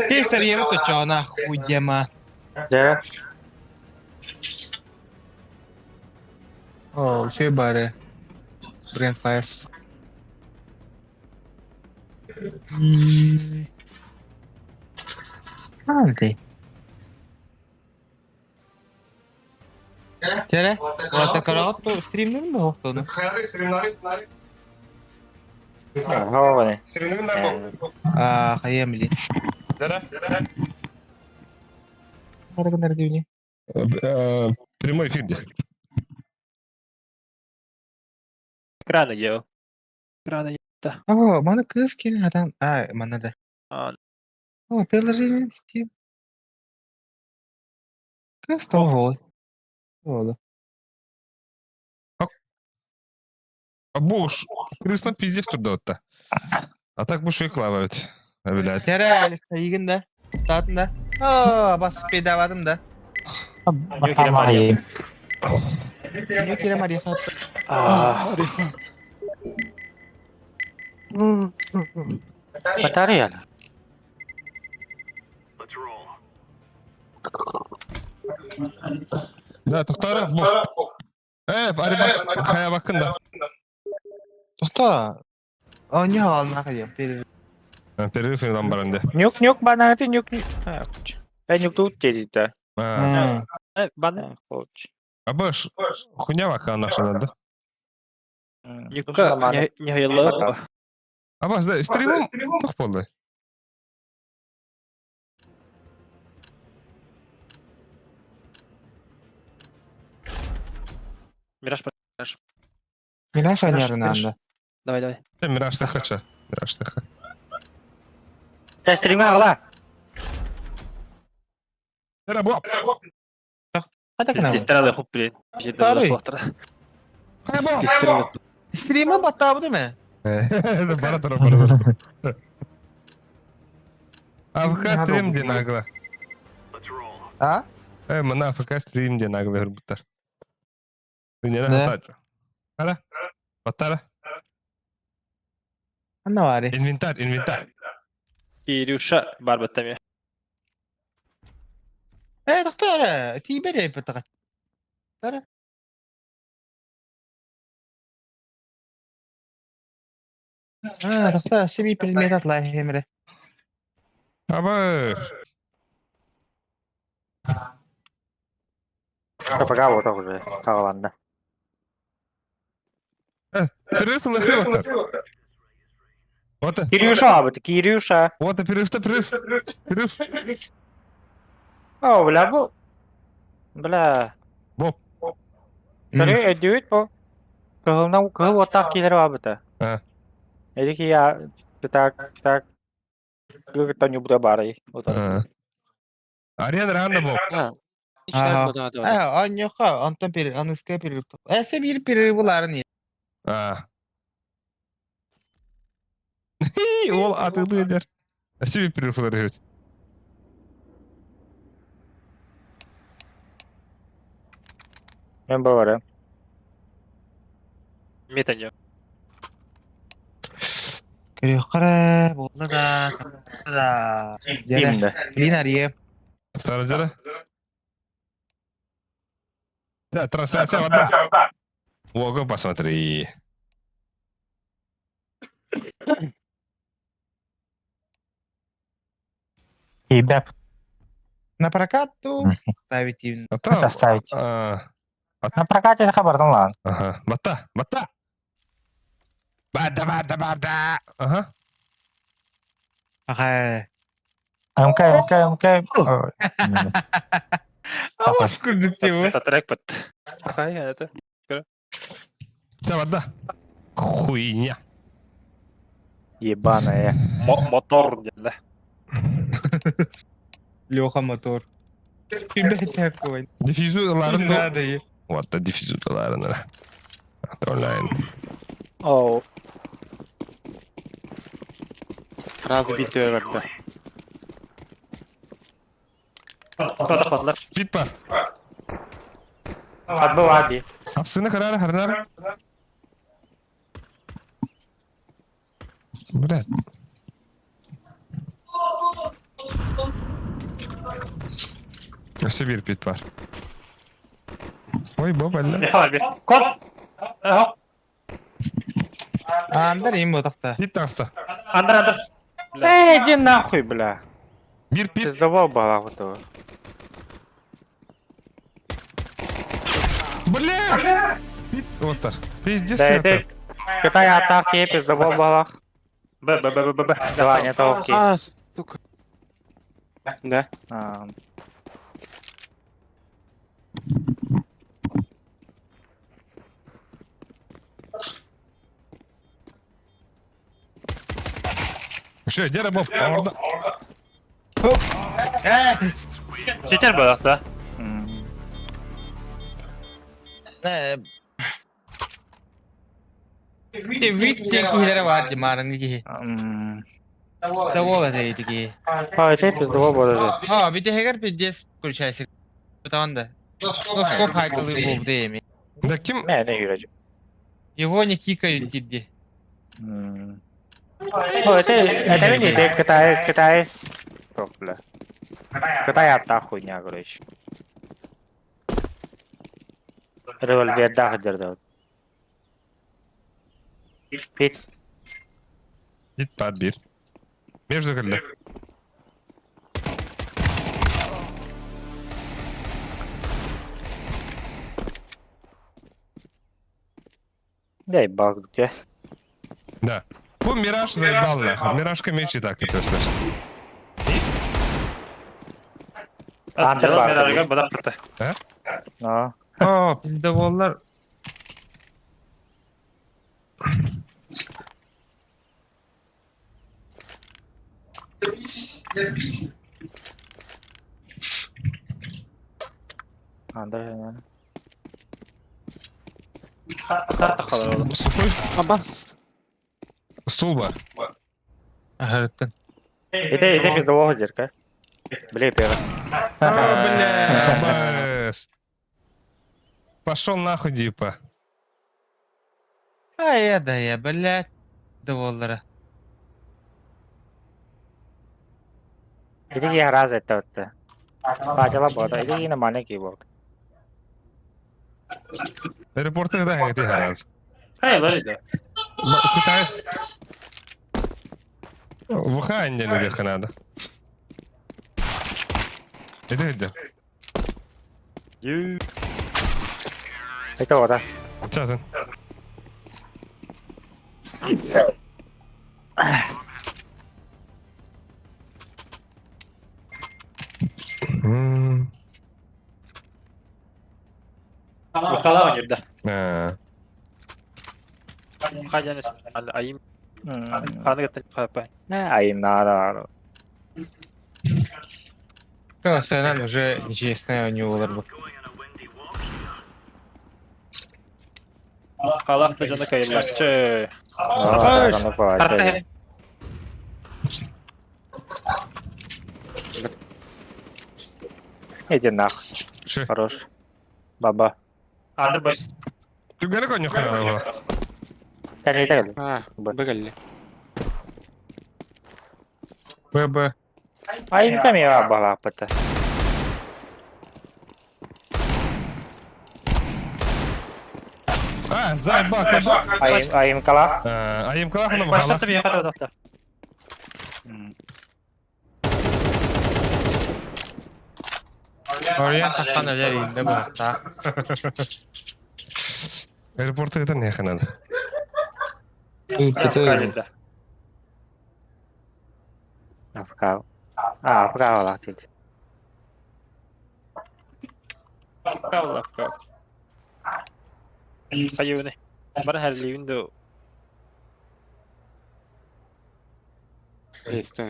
Писарьев точона хуйдема. Дьэ. О, все бары. Brain Fires. Ханты. Тере, вот караот то стримнер ми хохтону? Хоҕоне. А, хаям ли. Аргынар дивни. Прямой эфир где? Экраны делал. Экраны. О, маны кыз келин адам. А, мана да. А, О, приложение Steam. Кыз того. Ола. А боже, крысна пиздец туда-то. А так бы и клавают. А, блядь. Тере, игин да. Татын да. О, басып бедавадым да. Батамай. Не керем ариха. Батарея. Да, тоқтары, бу. Ари хая бакын да. Тоқта. О, не ална хаям. Перерыв. Перерыв там баранды. Нюк нюк бананы нюк нюк. А, нюк тут деді да. А, Баны. Коч. а баш, хуйня вака наша надо. Нюкка не хайылы. А баш, да, стримом тух болды. Мираж, Мираж Мираж, анярын анда. давай, давай. Мираж тахача. Мираж таха. Стримге ағла. Тера бу. Қайда Здесь стрелы хуп, блин. Старый. Хая бу. Стрима баттабы değil mi? Бара тура, бара тура. АФК стрим де нагло. А? Мына АФК стрим де нагло хөрбүттэр. Дүнere Да. хатаачу. Ара. Баттара. Анна бар. Инвентарь, инвентарь. Кирюша бар баттами. Доктор, тибе де баттага. Доктор. А, доктор, себе предмет атлай хемре. Абаш. Тапага вот уже. Тағаланды. Перерыв лыхы Вот. Кирюша абыты, Кирюша. Вот перерыв, перерыв. Перерыв. О, бля, бу. Бля. Бо. Көрі өдүйт бу. Кыһылна кыһыл оттақ келер абыты. А. Эдики я так так гыгыттан юбда бары. Арена ранда бо. Ага. А, аньоха, Антон перерыв, аныска перерыв. Эсе бир перерыв буларын. А. Ол атыды дер. Себе перерыв лыры. Мен бары. Метаньо. Көрө кара, болду да. Да. Кимді? Блин, ария. Сара Да, трансляция вода. Ого, посмотри. Ебя, На прокат ту ставить им. А там, составить. а, На прокате хабардан лан. Ага. Бата, бата. Бата, бата, бата. Ага. Ага. МК, МК, МК. Авас күрдүк деп. Это трек под. Ага, это. Да, вода. Хуйня. Ебаная. Мотор, да. Леха мотор. Ребята такой. Диффизурларын Надо. е. Вот, диффизурларын. Онлайн. Оу. Сразу битве верде. Тохтоттулар. Пит бар. Атбы бар дии. Апсыны карара харнар. Блядь. Өссө биир пит бар. Ой, бо бэллэ. Кот! Андар им ботахта. Пит таста. Андар, андар. Эй, иди нахуй, бля. Биир пит. Пиздовал балагу того. Бля! Пит оттар. Пиздец Да, это... это. Китай атаки, пиздовал балах. Б, Б, Б, Б, Б. Два, не толки. А, сука. Да. А, Что, где рабов? Орда. Читер был, да? м. Вит киһилere бар димарын киһи. М. Довол это итики. А, это пиздовал балах. А, бите хегер пиздец включайся. Потому да. Ну, скоп хайкалы был в Да ким? Не, не юрочек. Его не кикают тиди. М. О, это видите, Китай, Китай. Стоп, бля. Китай атта хуйня, короче. Револьвер дах дердо. Пит. Пит бар бир. Между кэллэ. Дай баг, где? Да. Бу Мираж заебал нахуй. Миражка мечи так ты слышишь. Андер бар. Миражга бадак кытты. Но. О, пиздоволлар. Андер. Тарта қалар ол. Сухой Абас. стул бар. Аһарыттан. Это пиздовал дерка. Бля, первый. О, бля. Абас. Пошел нахуй, типа. А я да я, блядь. Доволлара. Иди я раз это вот. Пачала бота. Иди на маленький бот. Аэропорты да, это раз. Хай, лори да. Китайс. В Ханде не надо. Это где? Это вот, да. Чатын. М, Бухала он да. а. Хадян айым. Ханы гаттан хапа. Ай, надо. Каласынан уже нечестно у него олар Калах жана кайыллакчы. Тарта. Иди нахуй. Ши. Хорош. Баба. Андер бас. Түгәрі коню ханада була. Sen не так. А, Б. б ББ. Ай, там я бала пата. А, заебал, каба. Ай, айым кала. Айым кала хана бахала. Башта бия хата дохта. Ория таххан әлер инде бахта. Аэропорты это не ханада. Калида. Афка. А, афка ола чуть. Калла кал. Хайуны. Бара хәллиюн до. Есть.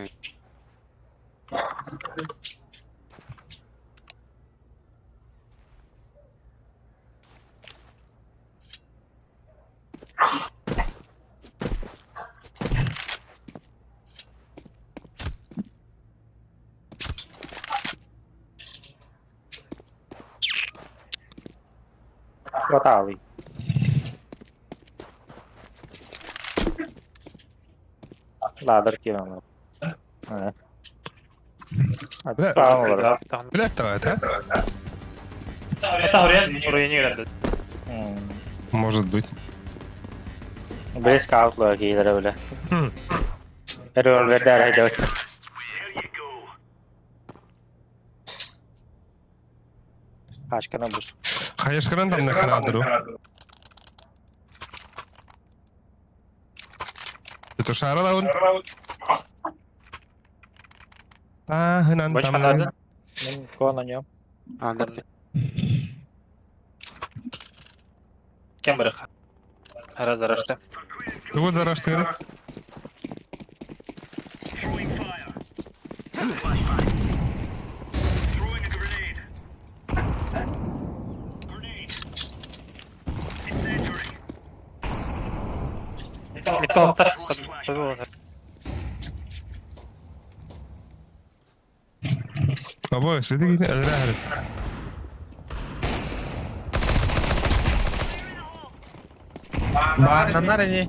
Готовый. Ладер киирэн олорор. Бля. Саҕан олорор. Билет давай, да? М, Может быть. Били скаутлар киилэрэ бile. Хм. Револьвердэр айдабыт. Хашкана бус. Хаешкаран там нахрадыру. Это шара лаун. Таһынан Больше там. надо? Мен кон на нем. Андер. Кем барых? Раз зарашта. Вот зараштырды. Металлтар. Бабой, сиди гине әлрәһәр. Бааннанар ини.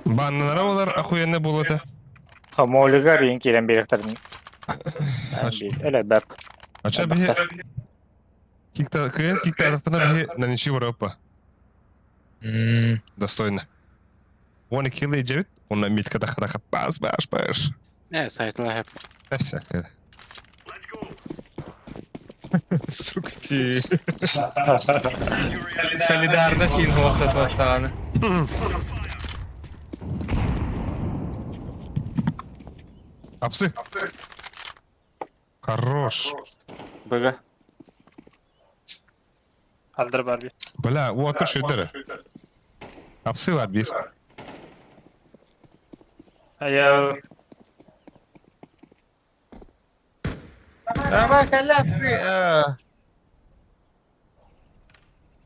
Баннара олар охуенно булды. Молигар ең кирен беректерин. Эле бәп. Ача бихе кикта кыйын кикта аратына бихе на ничего Европа. Достойно. One kill ejebit, онна митка да хараха пас баш баш. Не, сайтлар хеп. Всякое. Сука ти. Солидарно син хуохта туохтаҕаны. Апсы. Хорош. Бага. Андер бар bir. Бля, вот шүдір. Апсы бар bir. Я Давай коляпсы.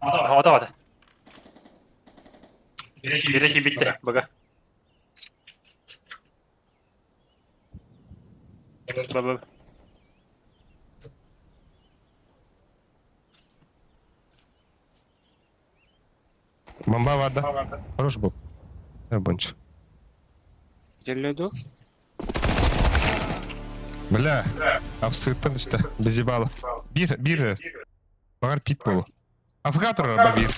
Ода ода. Биреки битте. Бага. Баба. Бомба бар да. Хорош был. Бонч. Келледу. Бля, апсыттан işte. Безебало. Bir, bir. Багар пит болу. АФК тұр бир.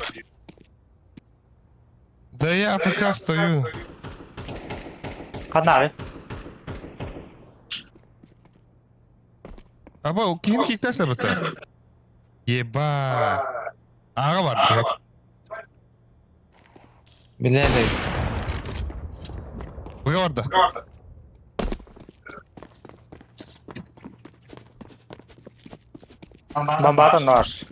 Да я АФК стою. Қанары. Аба, кейін киктасына бітті. Еба. Аға бар. блядь. Биле Бұға барды. Бомбата наш.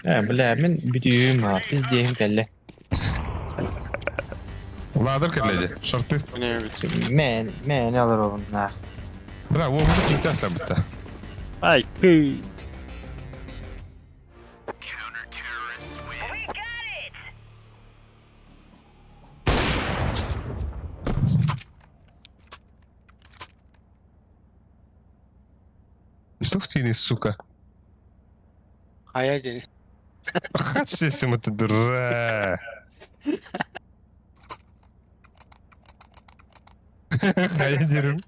Э, бля, мен бүтүм, а, пиздейм кэллэ. Ладыр кірледі. Шарты. Не бит. Мен, мен алар на. Бля, о, бұны киктасына бітті. Ай, күй. Тух ты, сука. Хая дени. Хач это дура. Хайа дерім.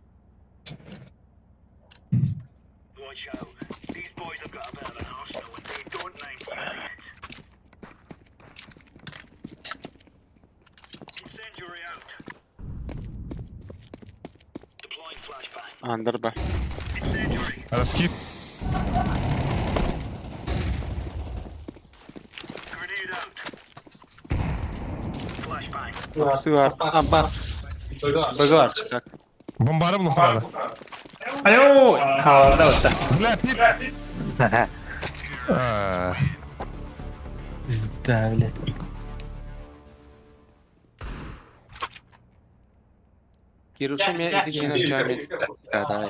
Андер бар. Раскид. Апсы бар. Абас. Бага бар чыкак. Бомбары бұны құрады. Айо! Анда бітті. Бля, пит. А, Да, бля. Кируши ме итигенен чамит. Да, давай.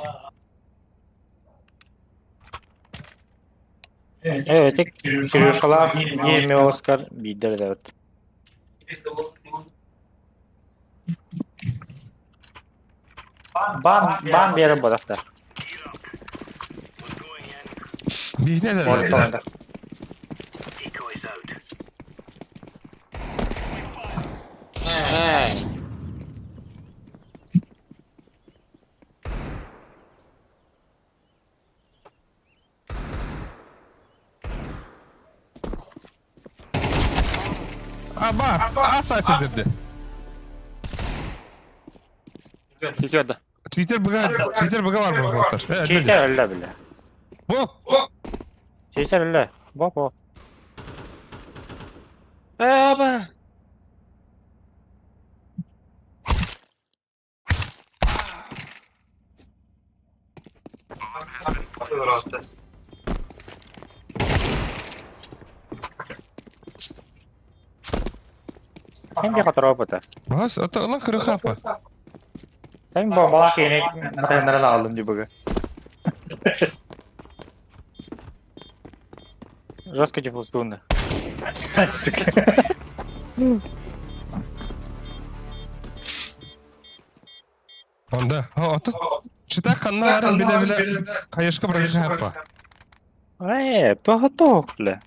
Evet, Кирюшалаах Гейми Оскар биирдэр эбит. Бан, бан биэрэн буолахтар. Биһине да. Абас, аса этилди. Тетя Твиттер быга, Твиттер быга бар буолуохтар. Читер өллө бile. Бу. Читер өллө. Бо бо. Аба. Хем диэхэ торопута. Бас, ата ылан көрө хапа. Hem bombalak yeni materyaller aldım diye bugün. Жестко диффузно. Сука. Онда. Ha, ата. Чита ханна баран биле биле. Кайышка бирге хапа. Тоғытоқ, бля.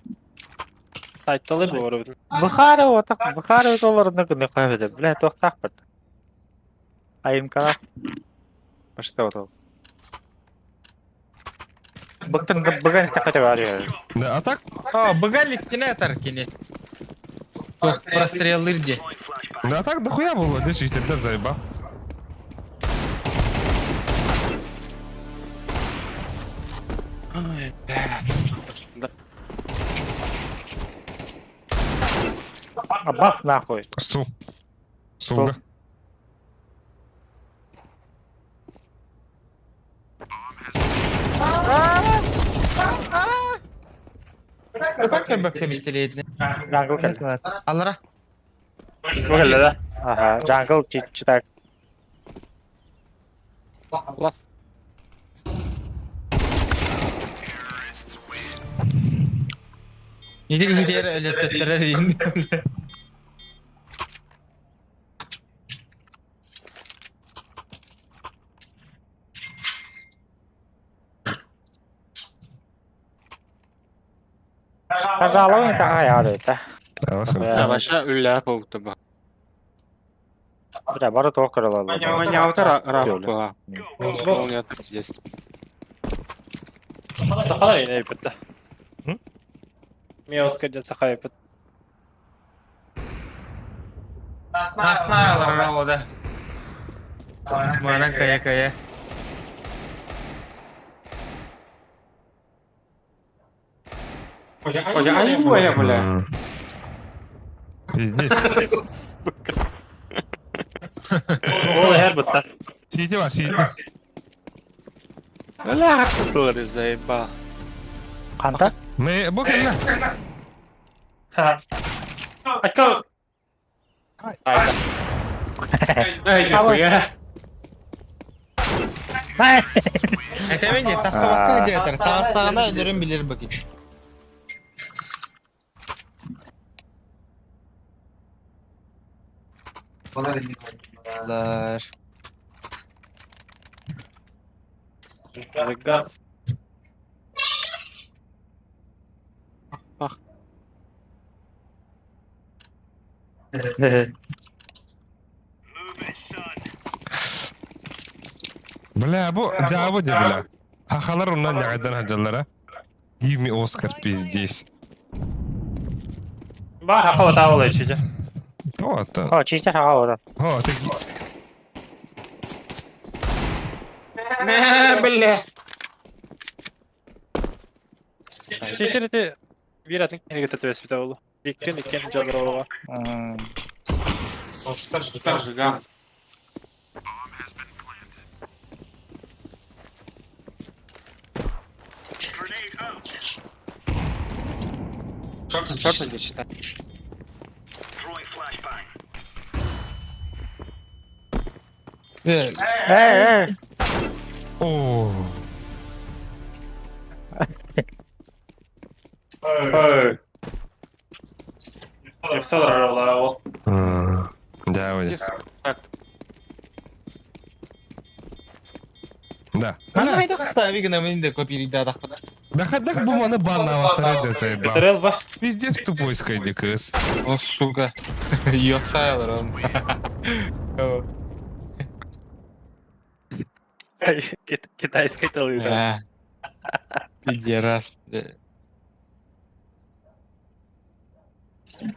Сайтталыр bu arada. Бухара отақ, Бухара долларына күні қойды, бля, тоқтақ бит. Айымкала. Башта отол. Быктын быган истақата бар я. Да, а так О, быгалик кине атар кини. Туох простреллыр ди. Да, а так дохуя было, деш читердер заеба. Абас нахуй. Стул. Стулга. Как бөккө мистелейдин? Джангл кэллэ. Аллара. Бу кэллэ да? Аха, джангл читак. Неде хидер элеттер ин. Пожалуй, такая это. Сабаша үллә болду бу. Бля, бары тоқ кырылалы. Маняутар рап була. Нет, здесь. Сахалар yine yapıttı. Hı? Миоска дед саха yapıt. Насна алара ода. Манан кая кая. Ой, ай, бля, бля. Здесь. Ол her бытта. Сиди бар, сиди. Бля, который заебал. Қанта? Мы бу кэллэ. Айтка. Ай, нихуя. Этемени тахтабакка диэтер. Таастаана өлөрүн билер бакит. Лар. Газ. Бля, бу жабы де бля. Хахалар оннан нягайдан хаджаллара. Give me Oscar, пиздец. Бар хакала тавала ичи. То это. О, читер хаға О, ты Мә, бля. Читерди бир атын кинеге төтөбөс бит болду. Диккен иккен жалыр олуга. Газ. Шорт, шорт здесь читай. Э, Эй, эй. О. Ой. Все ол. Да, Так. Да. Маны хайда қыста гына мен де көп иридә адақпын. Да хадак бу маны банна да заебал. КТРЛ ба. Пиздец тупой скайди кыз. О, сука. Ёксайлар он. Китайский тылы. А. Пидерас.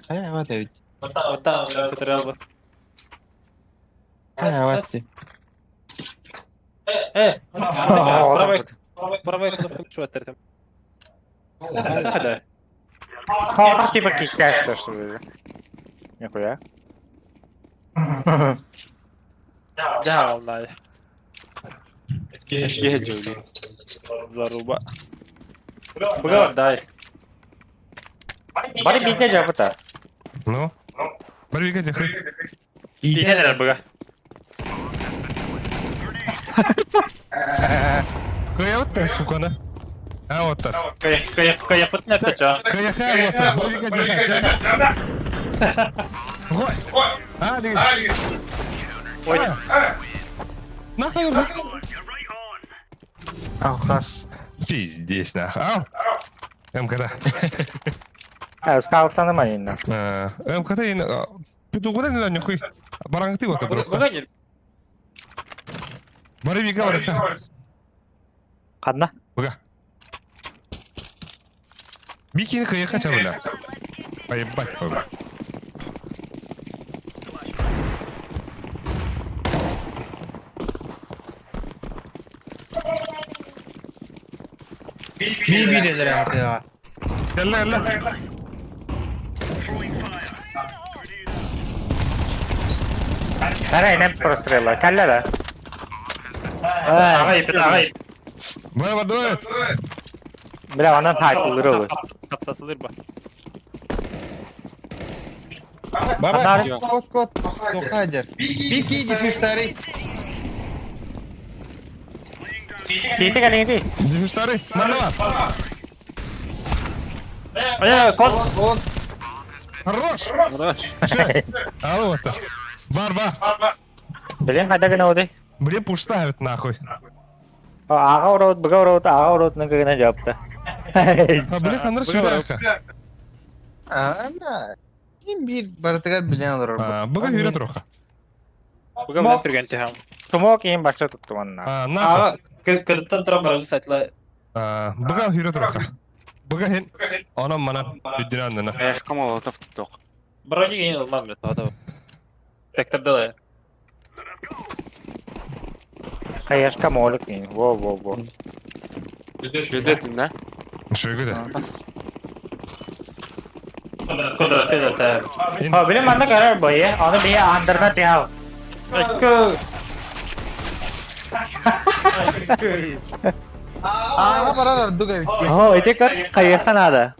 Ай, вот ведь. Вот там КТРЛ ба. Ай, вот. Правый, правый кнопку шваттер там. Да, да. Хаа типа кистяшка что ли? Нихуя. Да, он надо. Заруба. Бугар, дай. Бары битне жабыта. Ну? Барвика тихо. Китайский буга. Кая вот та сука на. А вот так. Кая, кая, кая пытня тача. Кая хая вот так. Барвика тихо. Ой. А, ли. Ой. Нахуй. Алхас. Пиздец нахуй. Ау. МКД. А, скаутаны манина. МКД ин. Петугура не нахуй. Барангты вот так. Буга не. Барвика вот так. Хадна. Буга. Бикини кая хотя бы, бля. Поебать, бля. Би билелер я. Yalla yalla. Кара инем прострела. Калля да. Агай, агай. Бай, давай. Бля, анан тайтылыр олы. Таптатылыр ба. Баба, кот кот. Тохадер. Бики диффюстары. Сити калинги. Диффюз старый. Манова. Э, кот. Он Хорош. Хорош. Алло, вот так. Бар, бар. Блин, хайда гына оды. Блин, пуш ставят нахуй. Ага урот, бага урот, ага урот гына жапты. А, блин, аныр сюда. А, да. Ким бир барытыгар билен алыр. А, бага юрет роха. Буга менен түргөн тихам. Тумок им башта туттуманна. А, нахуй. Ага, кырыттан туран барабыз сайтла. А, бага юрет роха. Бага хин. Анам мана. Үддин аннына. Аяққа молотов тұттық. Брони кийин алмам мен, ата. Сектор делай. Каяшка молик мин. Во, во, во. Жөдетім, да? Шөгөдө. Квадрат это. А, блин, манна карар бойы. Аны бие андырна тяв. Ага барар дуга бит. О, ити көр каяшка надо.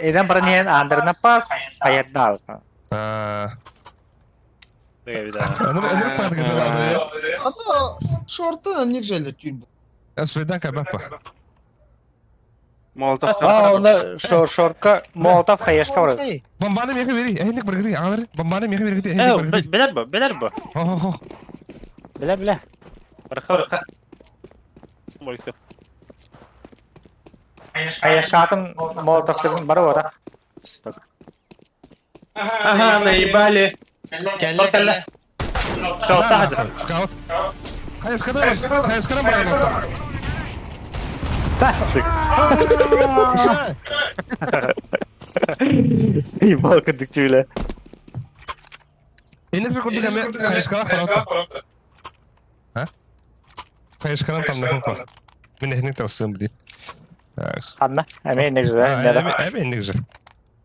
Эден бронен андырна пас, каятда. А, Деген аныр аныр падгыдалады. Ата шорты не желе тюрбу. Спайдака бапа. Молотов. А, оны шорка молотов каяшка барат. Бомбаны меха бери. Эхник баргыды. Аңлар. Бомбаны меха бери. Эхник Э, баргыды. билер бу, билер бу. Хо хо хо. Биле, биле. Барха, барха. Моликты. Каяшка атын молотов деген бар ора. Ага, наебали. Келле келле. Тоқта. Скаут. Хайышкадан, хайышкадан баргыды. Ебал кындык Энер курдук эме хайышкалах барат. А? Хайышканан там нахуй. Мен эхник тавсым блин. Так. Ханна, эме не же, не Эме энник же.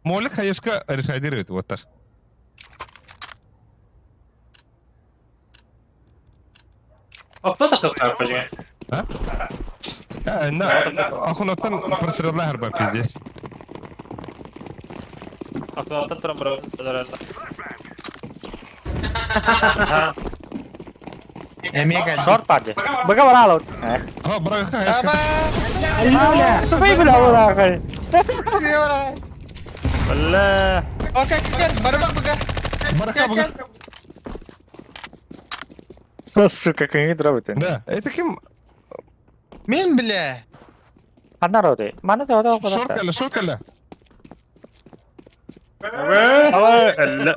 Молик хайышка решайдирует вот так. Окто да пожига. А? На, ахуноттан просрела харба пиздец. Окто туран барабыз. Эме келди. Шорт барды. Бага баралы. О, брага хайышка. Тупой бля, ура. Севера. Бля. Окей, кел, барыма быга. Бараха Кел, быга. кел. Сука, ким дробит? Да, это ким? Мин бля. Ханна роды. Мана тода Шорт кэллэ, шорт кэллэ. Кэллэ.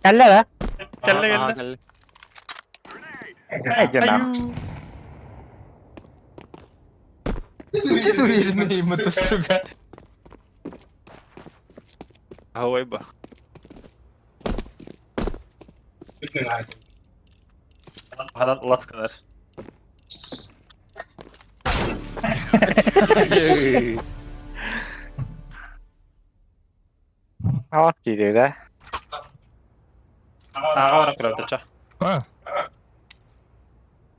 Кэллэ да? Кэллэ кэллэ. Иди нахуй. Ты уверенный им это, сука. Хавай ба. Ханан лацканар. Ават киирэр ээ. Аҕа баран көрөбүт А.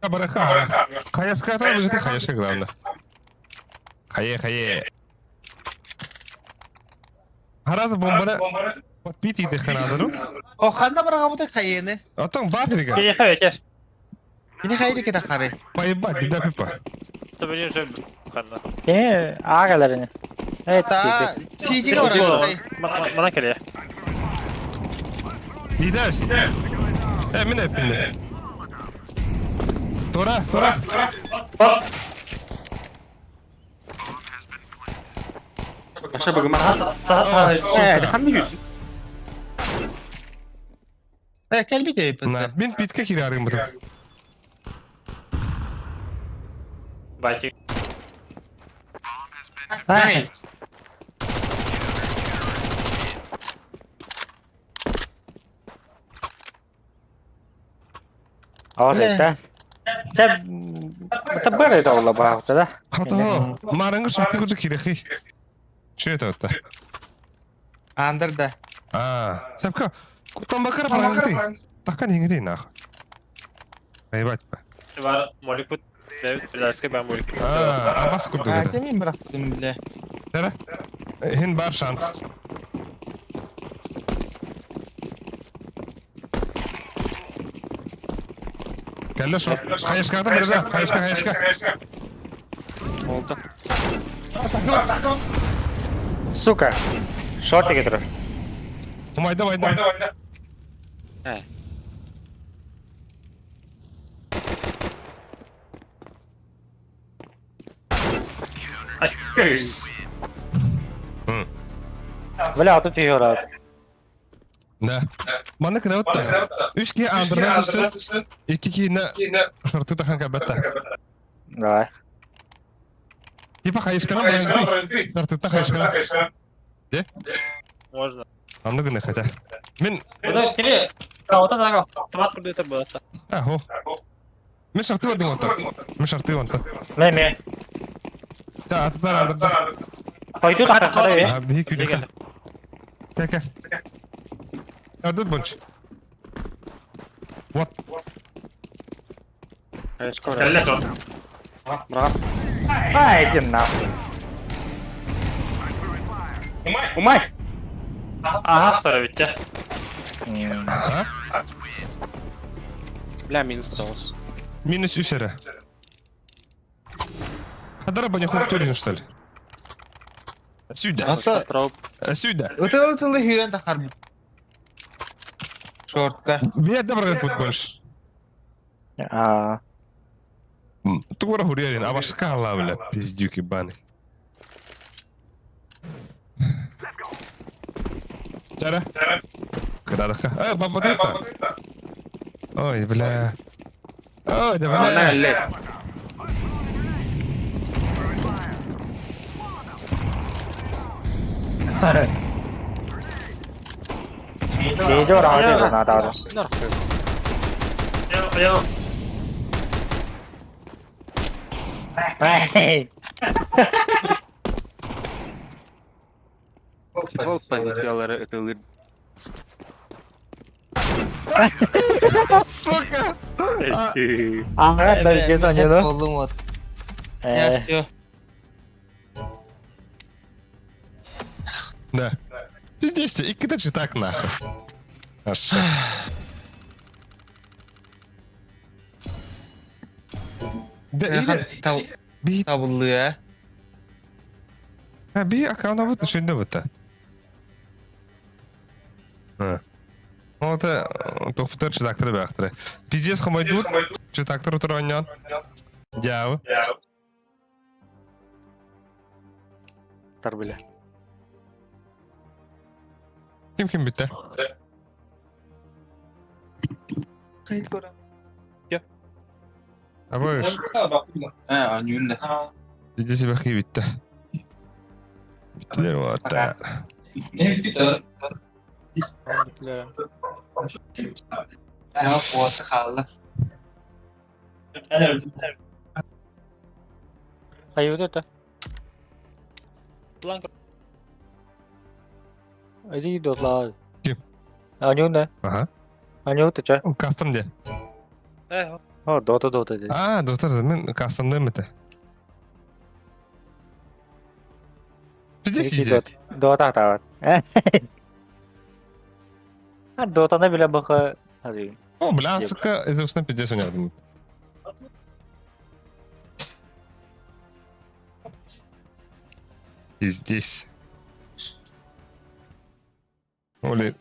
Бараха. Хаешка, это уже ты хаешка, главное. Хае, хае. Хараза бомбаны подпить иди ханадыру. О, ханна бараҕабытай хайыаны? Отон бафрига. Киһиэхэ бэкэр. Кини хайды кета хары. Поебать, тебя пипа. Тобени уже ханна. Кини аа кэлэрини. Э, Та, сиджигэ бараҕабытай. Мана кэлиэ. Идэс. Э, мин эппинне. Тора, тора. Э, кэлбит эбиппин. На, мин питке киирарым бутум. Батик. Nice. Ават это. Чэ, это бары да ола баҕата да. Хато, марыңгы шахты курдук кирэхи. Че это это? Андер да. А, сапка. Кутан бакар бараңгы. Такан иңди нах. Поебать. Бар моликут. Дэвид предательский бан моликут. А, абас курдук А, это. мин бырахтым, бля. Тара. Хин бар шанс. Кэллэ шорт. Хаешкаҕа бирза. Хаешка, хаешка. Oldu. Сука. Шортик турар. Умайда, умайда. Э. Бля, а тут ее рад. Да. Манна кына отта. Үс киһи андырынан түссе, икки киһини шорты тахан кабатта. Давай. Типа хаешканан баран Шорты хаешканан. Можно. Анны гына хотя. Мин Бұны кини каута тага автомат курдуйта буолла. а, хо. Мин шорты бардым онтон. Мин шорты онтон. Ме ме. Та атытар андырда. Пойду так хада А, биһи күдүкэ. Кэ-кэ. Ардыт бунч. Вот. Кэллэ то. Ай, иди нахуй. Умай! Ага, сара бүттэ. А? Бля, минус соус. Минус үс эрэ. Хадара баня хуртурин, что ли? Сюда. Аса, Сюда. ытыл-ытылы хүрэн тахар. Шортка. Бия добрый путь больше. А, Тугура хурьерин, а башка бля, пиздюки баны. Тара. Когда даха? Э, баба ты это. Ой, бля. Ой, да бля. Ле. Видео раунд надо. Я Эй, Бол позициялары ытылыр. Сука! Ага, да, без они, Боллум вот. Я да? все. Да. Пиздец, и когда же так нахуй? Аж. Да, или... Би... Табыллы, А, Ha биһи аккаунабыт үчүндэ бытта. Ол это тохпутар читактары бэхтэрэ. Пиздец хомойдуут читактар утар оонньоон. Дьаабы. Тар биле. Ким ким бүттэ? Абыш. Анюнда. Пиздец бэхи бүттэ. Бүттүлэр уолаттар. Хаалла. Хайыбыт это? Иди дотла. Ким? Анюна. Ага. Аню ты че? Кастом де. О, дота дота де. А, доктор, мен кастомда эм этэ. Пиздец сидит. Дота тават. А дотаны биле баха. Hadi. О, бля, сука, из устна пиздец у И здесь. Оли.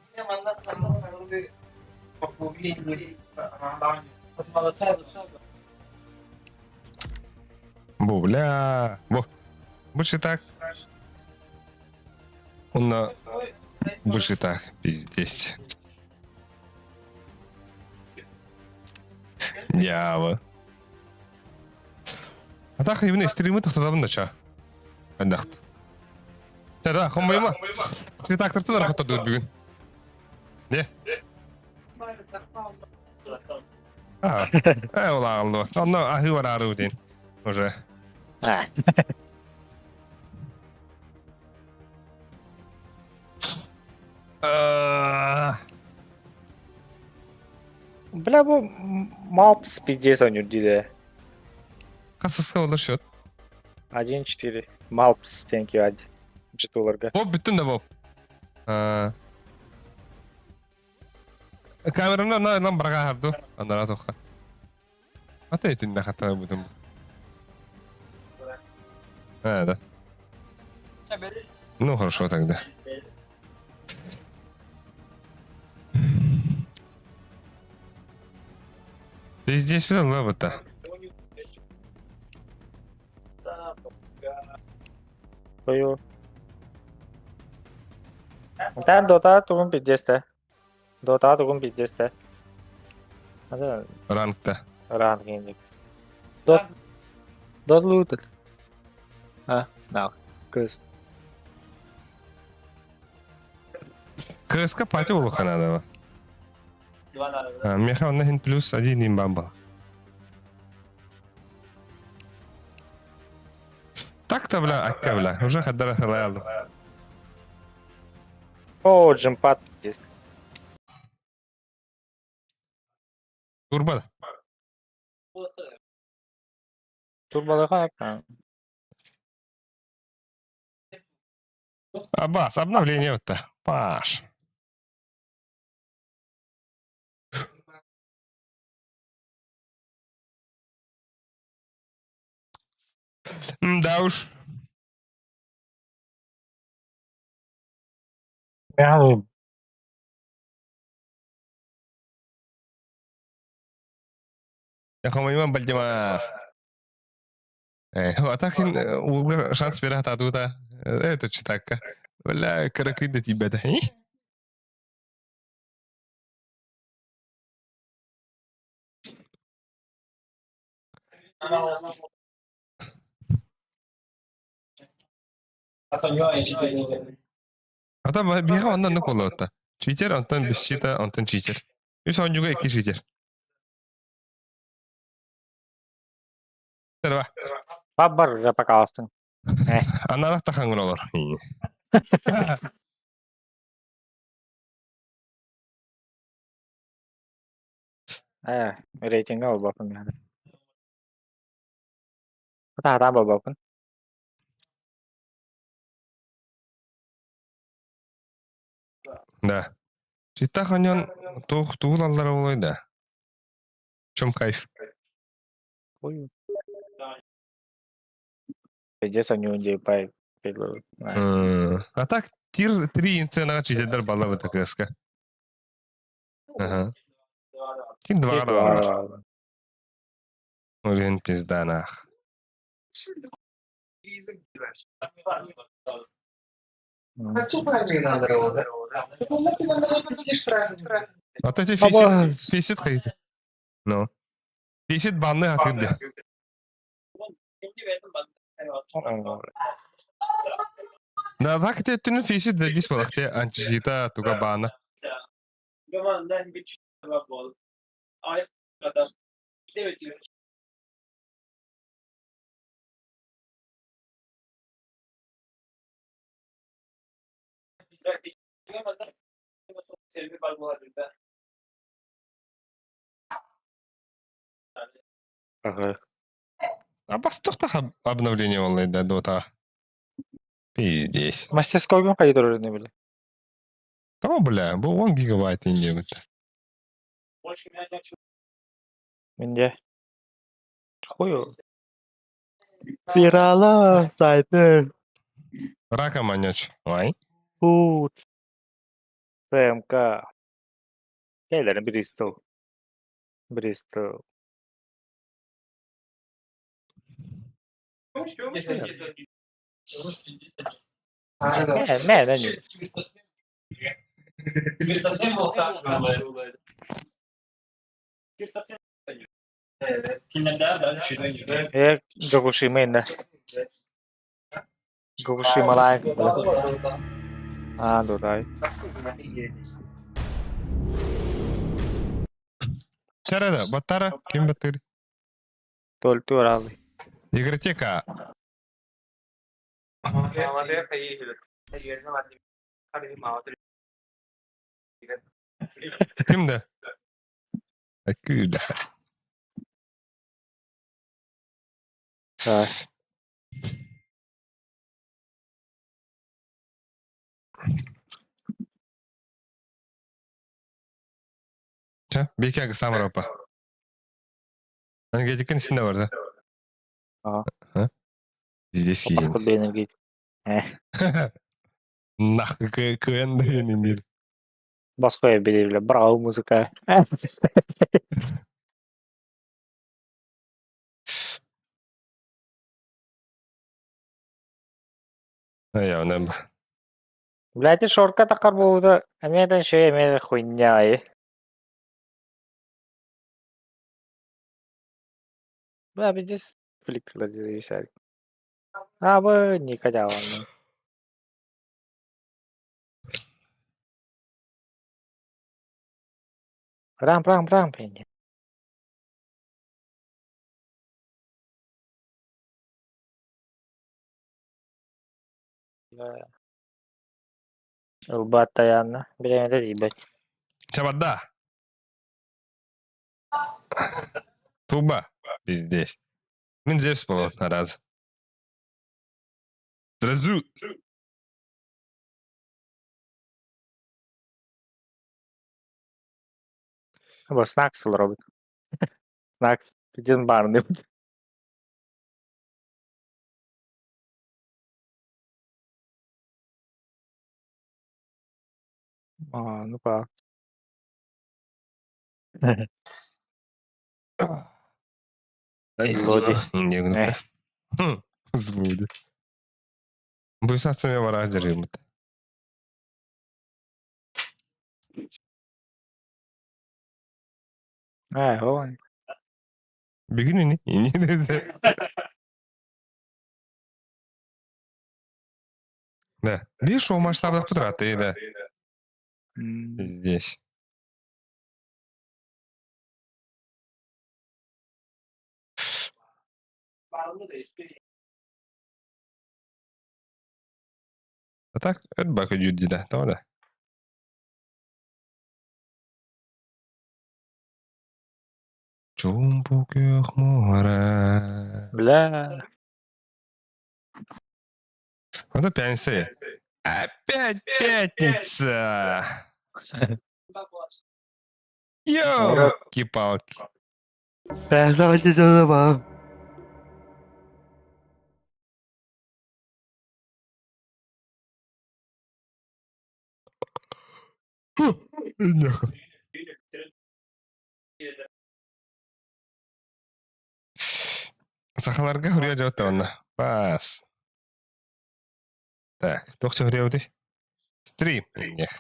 Бу, бля. Бу. Больше так. Он на... Больше так. Пиздец. Дьявол. А так именно стримы тохтотабын да ча. Андахт. Да, хомойма. Редактортан арахата дур бүгүн. Не? А, э, улааллы. Онно аһыы бараары дин. Уже. А. Бля, бу Малпс пиздец ойнуур диде. Хасыска олар счет. 1-4. Малпс, thank you, Ади. Джитуларга. Боп бүттүн да боп. Камераны на нам барга харду. Анара тоха. Ата этинде хата бутум. А, да. Ну хорошо тогда. Ты здесь видел лаба-то? Твою. Там дота тугун пиздец да. Дота тугун пиздец да. Ада Рангта. ранг инник. Дот. Дот лутед. А, на. Кыз. КСК пати улуханадова. Меха онна плюс один имбамбал. Так-то, бля, акка, бля. Уже хаддара халаялдым. О, джимпад пиздец. Турбо. Турбалыга. Абас, обновление вот-то. Паш. Да уж. Я Я Бальдемар. А так улгар шанс берет атуда. Это читака. Бля, каракы до тебя, да. А там биха оннан ну болуотта. Читер, онтон без чита, онтон читер. Үс онньуга икки читер. Терва. Бабар пока астын. Анарах тахангын олор. Рейтинга болбапын. Та болбапын. Да. Чита ханьон тух туул аллара болой да. В чем кайф? Ой. Пиздец, они у пай. А так тир 3 инценаға читердер бала быта КСК. Ага. Тир 2 да бар. Блин, пизда нах. А то эти фейсит, фейсит хайты. Ну. Фейсит банны атырды. Да, так ты түнү фейсит да бис балакты антижита туга бана. А бастухта обновление онлайн да дота. Пиздец. Мастерскойгун хайдыр не били. Того, бля, был 1 гигабайт инде Менде. Хую. Пирала, сайты. Рака манёч. Ой. Пут. ПМК. Кейлерин Бристол. Бристол. Мэ, мэ, Э, Гогушима инде. Гогушималай. А, дудай. Чарада, батара, ким батыр? Толь туралы. Игротека. Кимде? Акүдә. Так. Ча, беке агыстам Европа. Энергетикин исендә бар да? Ага. Здесь есть. Паскуда энергетик. Нахуй КН деген инде. Басқа биле браво музыка. Ая, онан Блядь, шорка такар болду. Эмеден шей, эмеден хуйня. Бля, здесь фликлер зависали. А, бы никогда он. Рам, рам, рам, пенни. Ылбат таянна. Билемеде дейбет. Чабада. Туба. Пиздец. Мен Зевс был на раз. Сразу. Бу Снакс робит. Снакс. Один барный. А, ну как. Злодей. Не, Злодей. Буйсастыми бараждер А, он. Бүгүн ини. Да. Видишь, у масштабах потраты, да. Здесь. А так, это бака дюдди, да, того да. Чумпу море. Бля. Вот опять пятница. Опять пятница. Ёлки-палки. Давайте. Нахуй. Сахаларга хуруйа дьабыта онно. Бас. Так, туох хуруйабытый? Стрим. Нет.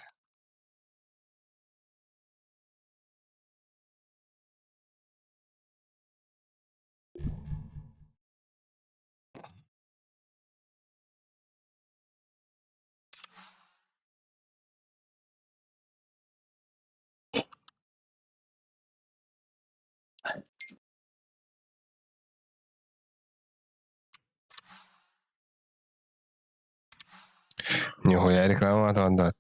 Нихуя реклама атаандат.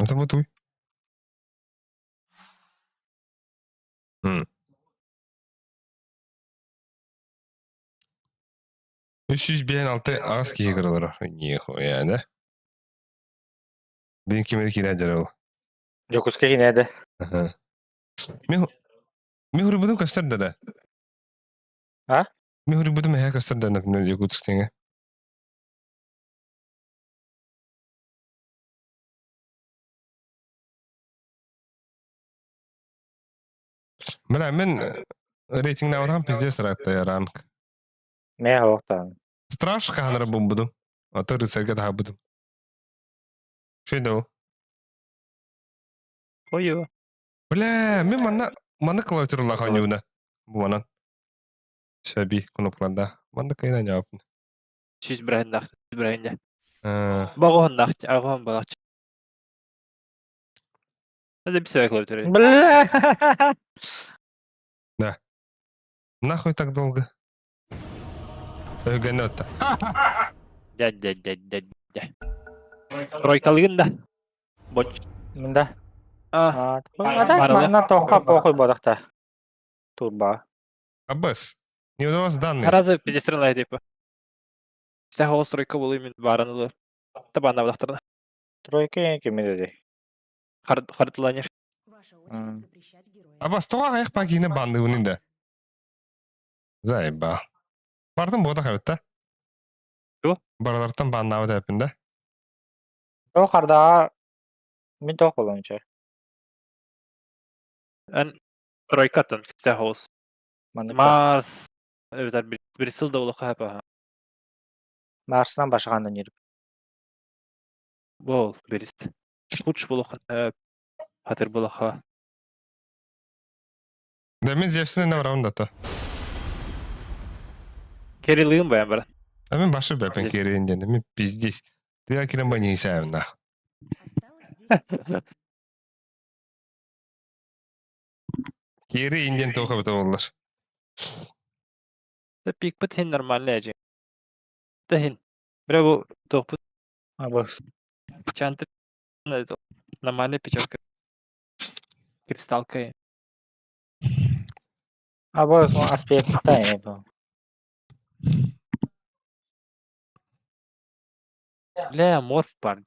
Это бутуй. 356 аҕыс киһи кыралара. Нихуя, да? Бин кимери киирэн дьарыл. Дьокуускай кинээдэ. Мен мен хурбутум көстөр да да. А? Мен хурбутум эһэ көстөр да, например, Якутск теңе. Бля, мен рейтинг наварам пиздец ратта ранг. Мэ оохтаан. Страж хаанара бумбудум. А то рыцарьга таһабытым. Шөйдө ол. Ой, Бля, мен манна манна клавиатуралаах оонньуубуна. Бу манан. Сөби кнопкаларда. Манна кайна ньаапын. Сүүс бырайыннаах, бырайыння. Боҕоһуннаах, аҕоһун балач. Это бисэбэ клавиатура. Бля! Да. Нахуй так долго? Өйгөнөттө. Дя дя дя дя дя. Тройкалыгын да. Боч. Мында. А, А, манна тоққа похуй бодақта. Турба. Аббас, не удалось данные. Разы пиздестрен типа. Сәх ол стройка болу мен барын ылы. Табан абдақтарына. Тройка кемеде. Хардланер. Аббас, тоға аяқ пакине банды унинда. Заеба. Бардым бода хабытта. Ту? Баралартан баннабыт әпин да. О қарда мен тоқ болуынча. Эн тройкаттан сәх ол. Марс. Evet, Bristol да олоқа хапа. Марсынан башқандан еріп. Бол, Брист. Хуч болоқа хатыр болоқа. Да мен Зевсіне не барамын да та. Керилигин баян бара. А мен башы бәпен Пиздец. керейін деді. Мен пиздец. Ты акирен ба не исәбін да. Кері инден тоқа біті болдылар. Да пик бит хин нормальный әжі. Да хин. Бira bu тоқпут Абас. чантыр нормальный печатка. Кристалка. Абас аспект та Бля, морф бар.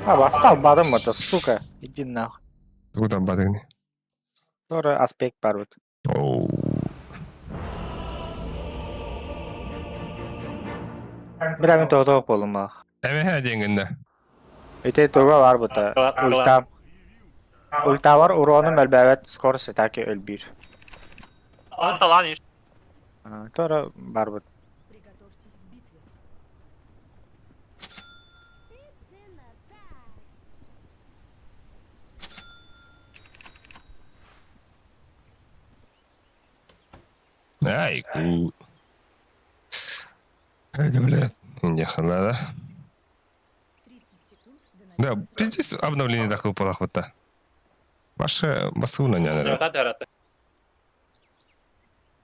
Абас салбадым это, сука. Иди нахуй. Куда бадыгны? Тоже аспект бар бит. Оу. Бira мен тоқ болум ба. Әмәһә денгенде. Өте туга бар бута. Ульта. Ульта бар урону мөлбәбәт скорость атаки өлбир. Аны талан иш. Тора бар бут. Приготовьтесь к битве. Ай, ку. Это, блядь, не да? 30 секунд до Да, начала пиздец обновление такое полахвата. Башы басуна не надо. Нявтан дәрәтті.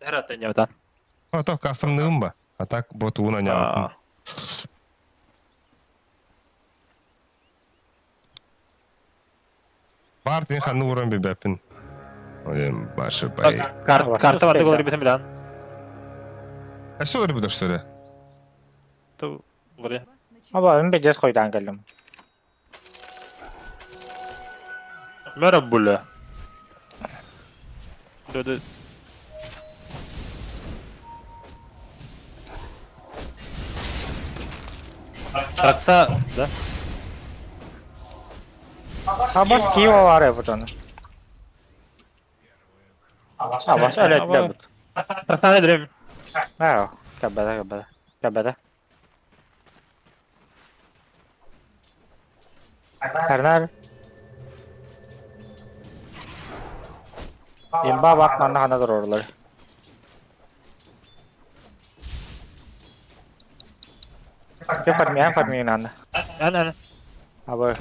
Дәрәтті нявтан. А то кастомный ба. А так вот уна не. Бартын ханны уран бибәпин. Ой, башы бай. Карта барды голыр битем билан. А что рыбы что ли? Ту буря. Аба, мен бедес қойдан келдім. Мәрә буля. Дөдө. Ракса, да? Абас киев бар эбит оны. Абас өлөттө бут. Раксаны берем. Аа, кабада кабада. Кабада. Карнар. Имба бак манна хана турурлар. Ты фармиан фармиан. Ан ан. Абы.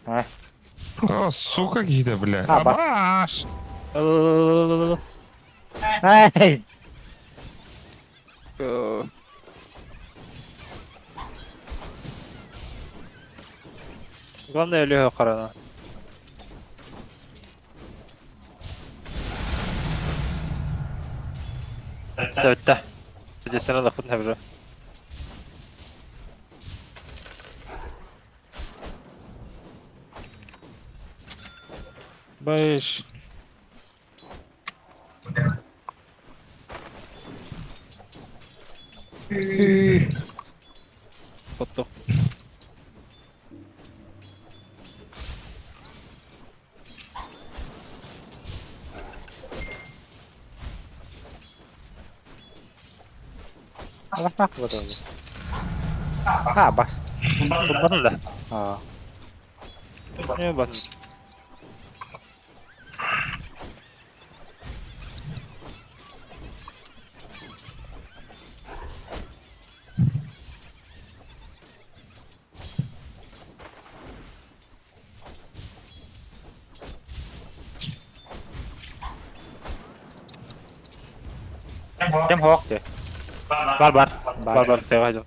О, сука какие-то, бля. А, бас. Абаш! Ай, Главное Леха Харана. Да, да. Здесь надо хоть уже. Баиш. Поток. Абас нах буолла. Абас. Туппатын да. Аа. Не батын. Кем хоох дии. Бар бар. Бар бар. Тема жок.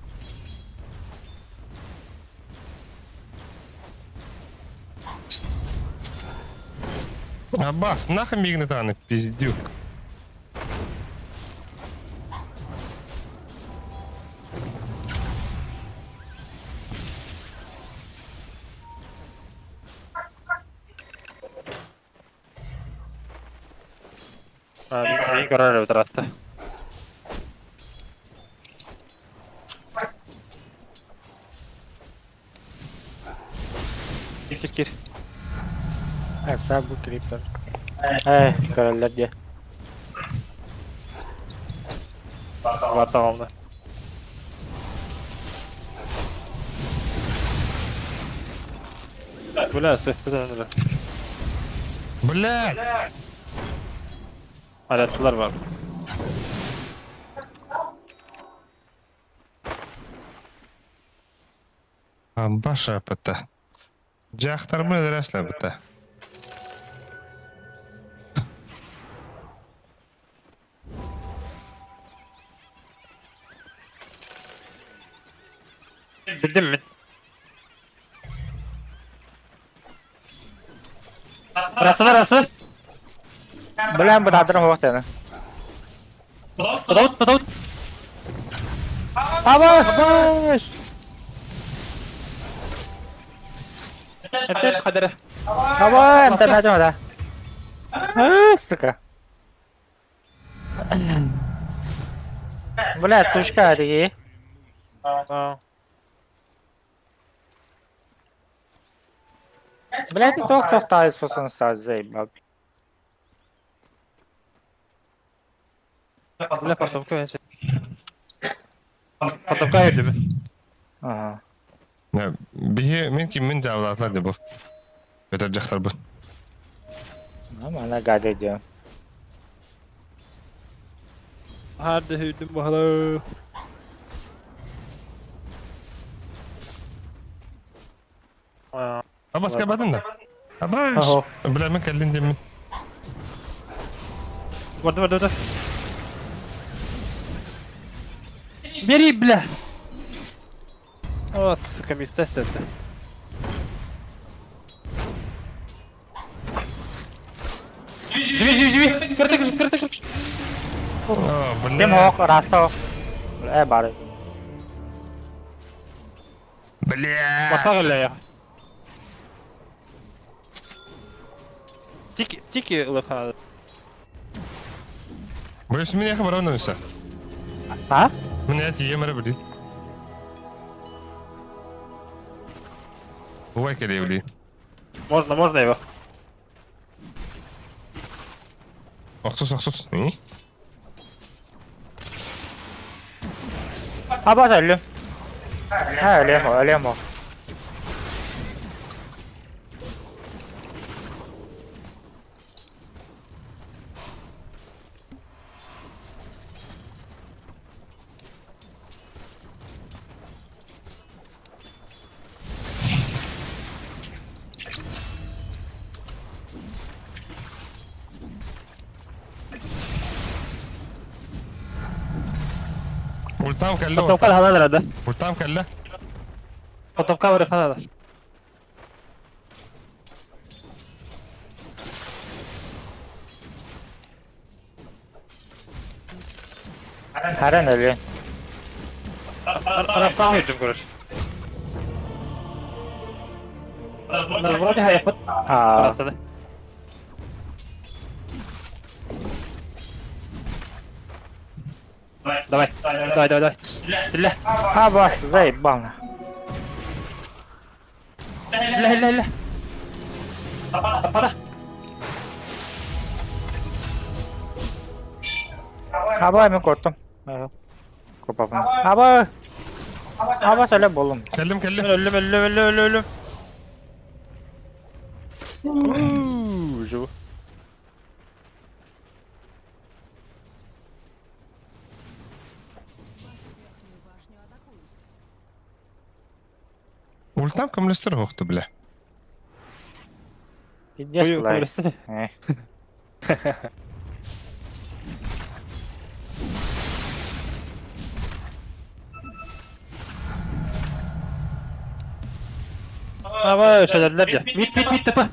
Абас, нахуй мигнетаны, пиздюк. Мин көрөр өтөрөстө. Кир кир. Э, бу клипер. Э, көрөллөр дии. Бар тамамды. Бля, сыхты да. Бля! Аляттылар бар. Абаша быта. Жахтар бы дәрәслә быта. Bildim mi? Arasılar arasılar. Билэн бытаадырын хоох дии. Tadavut tadavut. Абас! Абас! Evet kadere. Абас! Интернет да. А, сука. Бля, сучка дии. Aa. Бля, ты тох тох тайс способен стать заебал. Бля потомка ben Потомка ayırdı mı? Ага. Бихи мен ким мен жабылатлар деп бу. Өтөр жактар бу. Нормально гады идем. Hadi hüdüm bakalım. Aa. Абас кабатын да. Абаш. Ага. Бля, мен кэллин дем. Vardı vardı vardı. Бери, бля! О, сука, места это. Живи, живи, живи! Кырты, кырты, кырты, кырты! О, Кем бля. хоох раста хоох. Э, бары. Бля. Батақ я. Тики, тики лыха. Боюсь, меня хабаровнымся. А? Меня эти емеры блин. Убай кэлиэбили. Можно, можно его. Охсус, охсус. Аба өллүм. Ha өлүөм о, өлүөм о. Ультам кэллэ. Потом ханалар да. Ультам кэллэ. Потом кавер ханалар. Харан өлүөн. Арасаң hücum көрөр. Вроде хайпыт. Арасаны. Давай, давай, давай, давай. Силля. А бас, заебал на. Илля, илля, илля. Тапара. Аба мен корктум. Копапын. Аба. Аба söyle болум. Кэллим, кэллим. Өллүм, өллүм, өллүм, өллүм, өллүм. Живу. Верхнюю башню атакуют. Ультам көмөлөстөр хоқту, бля. Пиздец булай. Давай, шәләрләр дә. Мит, мит, мит, тапа.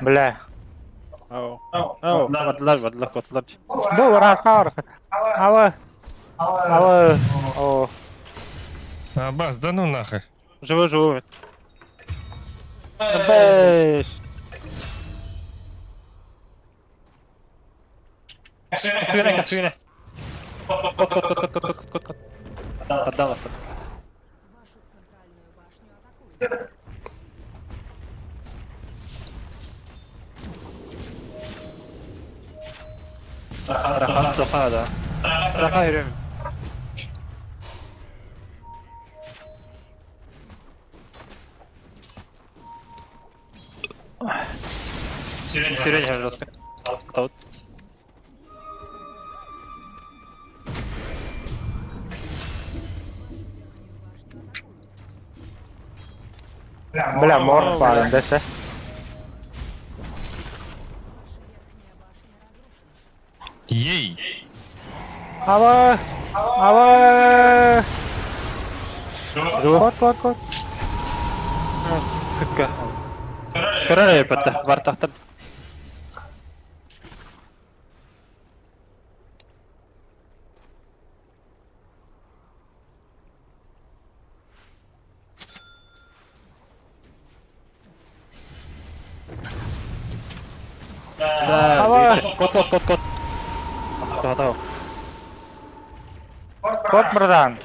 Бля. Ау. Ау, бардылар, бардылар, котлар. Бу раска бар. Аба. Аба. О. А, бас, да ну нахуй. Живу, живу. Бэш. Күйіне, күйіне. Кот, кот, кот, кот, кот, кот, кот, кот. Отдал, отдал. Вашу центральную башню атакуют. Рахан тоқа да. Раха үйрен. Сирень жестко. Таут. Бля, морф барын десе. Ей! Аба. Аба. Кот, кот, кот. Сука. Көрөр өпөттө. Бар тахтар. Аба. Кот, кот, кот, кот. Тоо, Кот братан.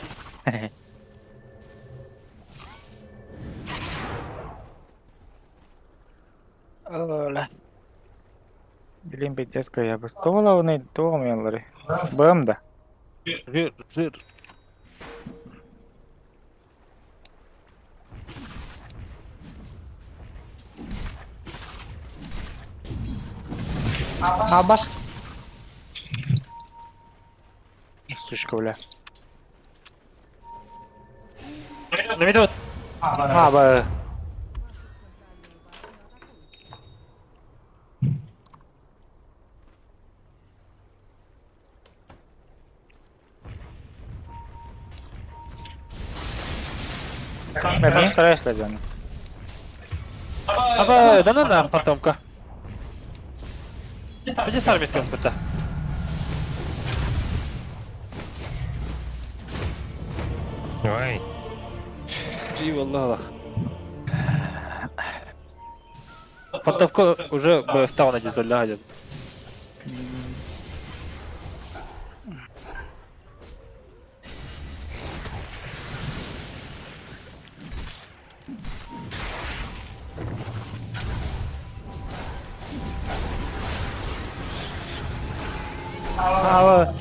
Ола. Билин пиздец я бы. Тола оны тоғмаялары. Бым да. Жир, жир. Аба. Сучка, бля. Неме Аба. Вашу центральную башню атакуют. Мен стараюсь лежан. Аба, да на на потомка. Иди сам мискан бата. Ой. Жи валлах. Потомка уже в тауна дизоля один. Ава.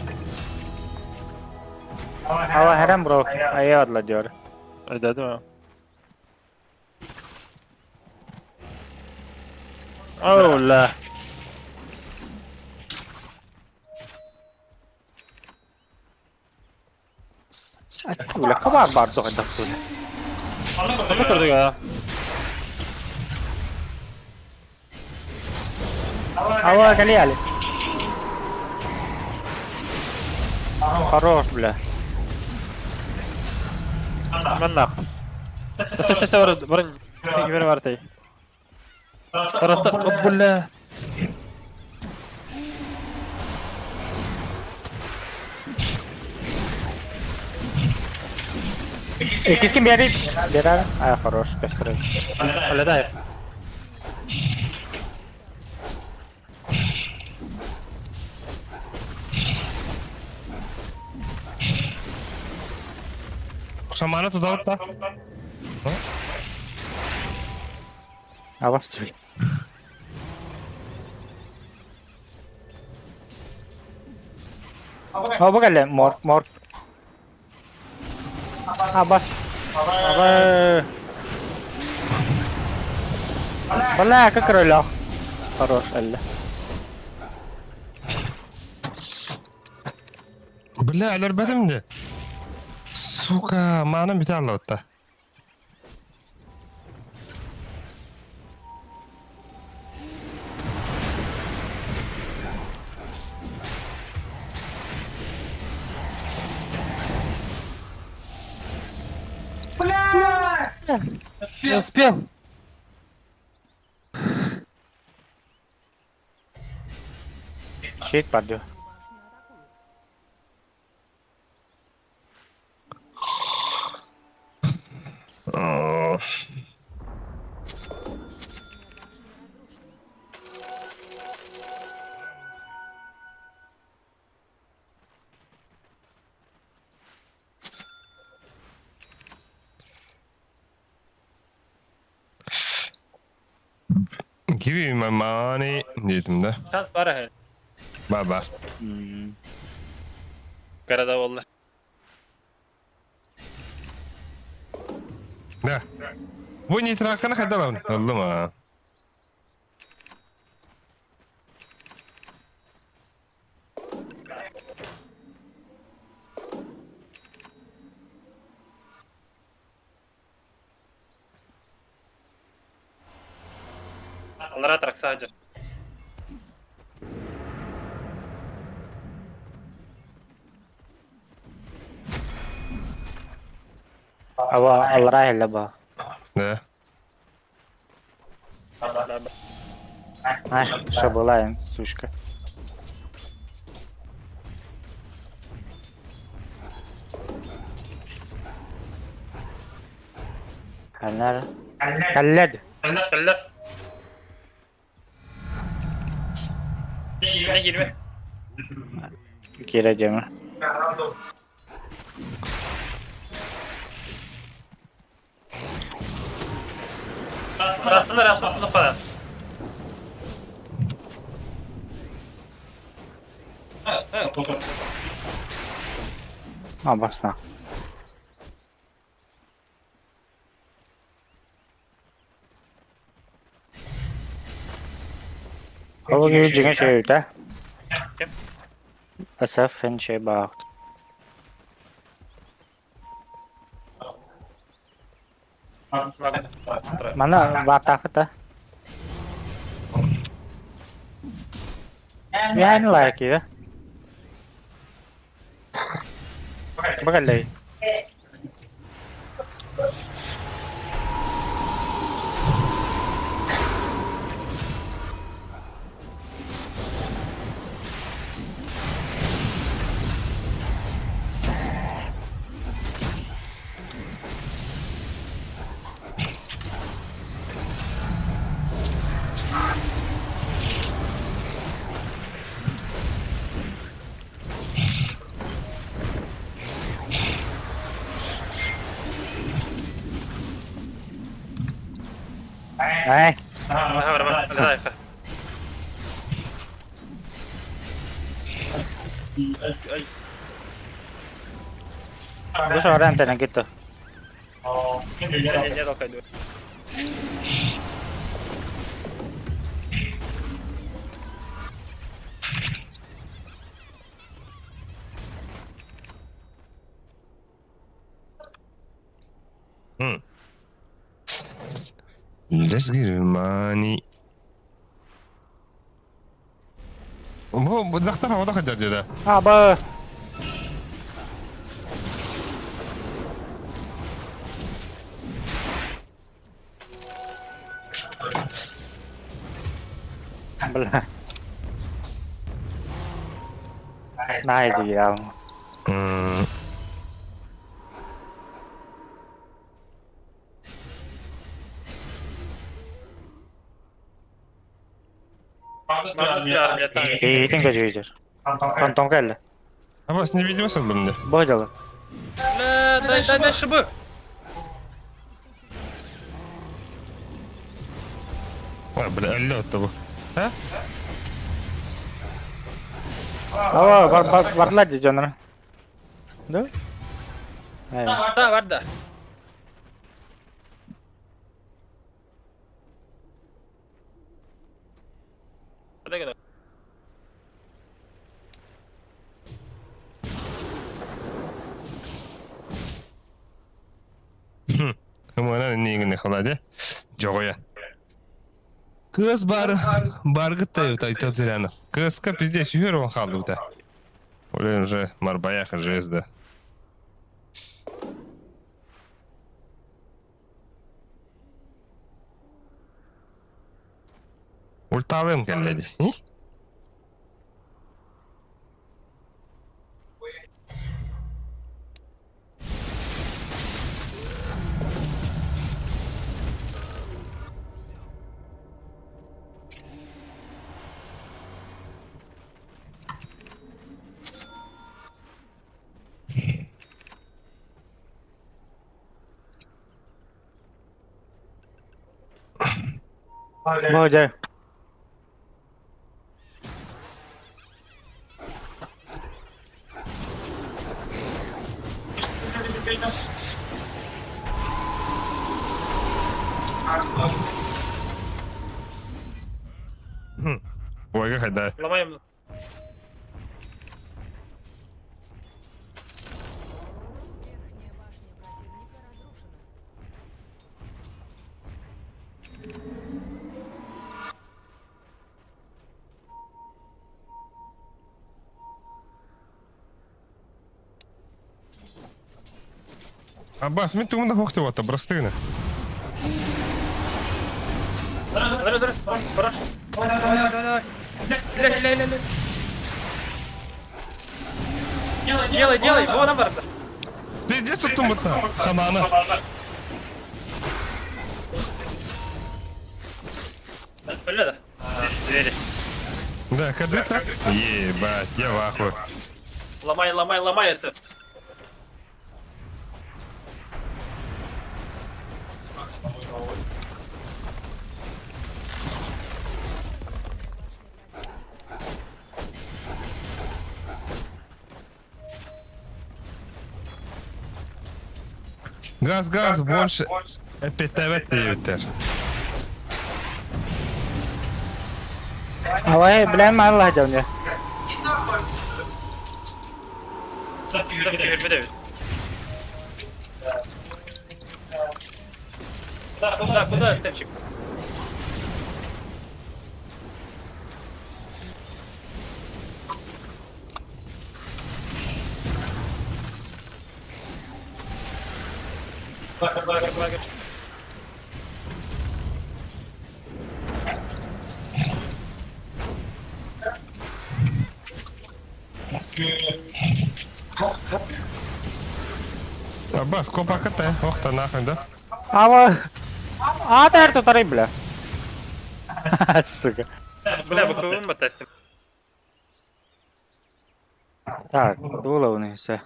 Ава херем бро. Айадла диор. Ödedim mi? Oh la. Уля, кабар бар тоҕо тахсыы. Onu kırdık ha. Ава калияли. Хорош, бля. Маннах. Сэ сэ сэ бар бар кимер бар тай. Тараста бля. Иккис ким биэрий? Биэрэр. А, хорош, көстөрөр. Аледай. Шамана туда вот та. Абас түл. Оба кэллэ, мор, мор. Абас. Аба. Бля, как ролях. Хорош, Элла. Бля, өлөрбөтүм де. Сука, маанам бүтэ аллабытта. Не успел. Щит падю. Оо. Give me my money диэтим да. Шанс бар эһэ. Бар бар. Карада болла. Да. Бу нейтралканы хайда ылабын? Ыллым аа. Аллара тракса хадьар. Аба аллара элла ба. Да. Ай, шабылаем, сучка. Ханнар. Каллад. Каллар каллар. Girme girme. Кира дема. Расына расына kadar. Абасна. Ол киһи дьиҥэ сүөһүтэ. Асаф баахт. Мана баатаахыта. Миһээн лайк Багалей. Ай, Ага, барма. Бу шаран тенен кетті. Не толкай. Let's get money. Бу дактар хавада хадjar деді. Аба. Бля. Найди я. Иитин көжүйдер. Фантом келді. Абас не виделся бы мне? Бу дело. Бля, дай, дай, дай шибы. Ой, бля, алло того. А? Ава, бар бар барлар дейді оны. Да? Ай. Да, бар да. Умана не халаде. Жоғая. Кыз бар, баргыт та айтал Зырянов. Кызка пиздец, юр он халды да. Блин, уже Марбаяха жезда. Ульталым келледи. Бу жай. Ой, хайда. Ломаем. Верхняя башня противника разрушена. Абас, мен туымда хоқты вата, брастыгны. Давай, давай, хорош. Давай, давай, давай. Ля, ля, ля, ля. Делай, делай, вон он барда. Пиздец тут тумыта. Шамана. Бля, да. Двери. Да, кадры так? Ебать, я в ахуе. Ломай, ломай, ломай, СФ. Газ, газ, больше. Опять өтер. Ой, бля, мало жауны. Куда, куда, куда, Сэмчик? Лагер, лагер, лагер. Абас, копа КТ. Ох та нахуй, да? Ава. А, тар тутары, бля. Сука. Бля, боковым тестим. Так, дула у них все.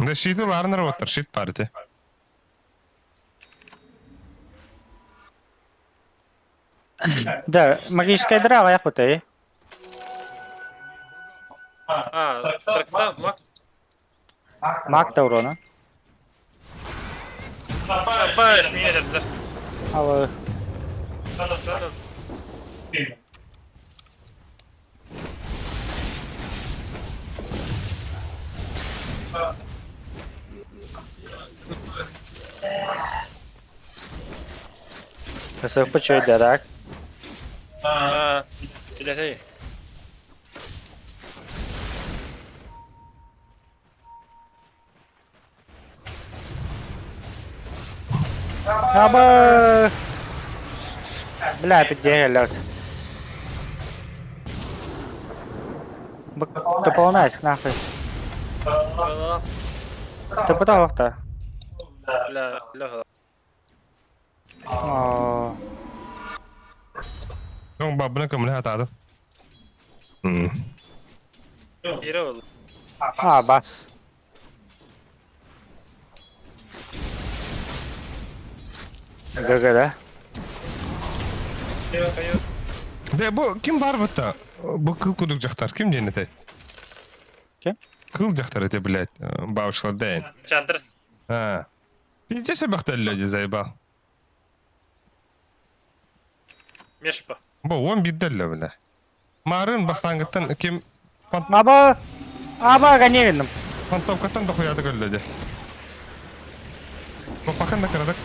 Да щиты ларнер вот щит парти. Да, магическая дыра аҕыйах бутай. А, Тракса, маг. Маг да урона. Паешь меня этот. Ал Сырпы чөйдөрөк. А, билэтэй. Аба! Бля, пиддиэллэр. Дополнять нахуй. Ты куда Бля, бля. О, Дьон бабына көмөлөһө атаадым. А, бас. ГГ, да? Дэ бу ким бар бытта? Бу кыл кудук дьахтар ким диэн этэй? Ким? Кыл дьахтар этэ, блядь, бабушка дээн. Чандрс. А. Пиздец эбэхтэллэ заебал. Мешпа. Бу он биирдэллэ, бля. Марын бастаангыттан ким Аба! Аба, ганевинным. Фантовкаттан дохуяда көллө дии. Баппакан да кырадык.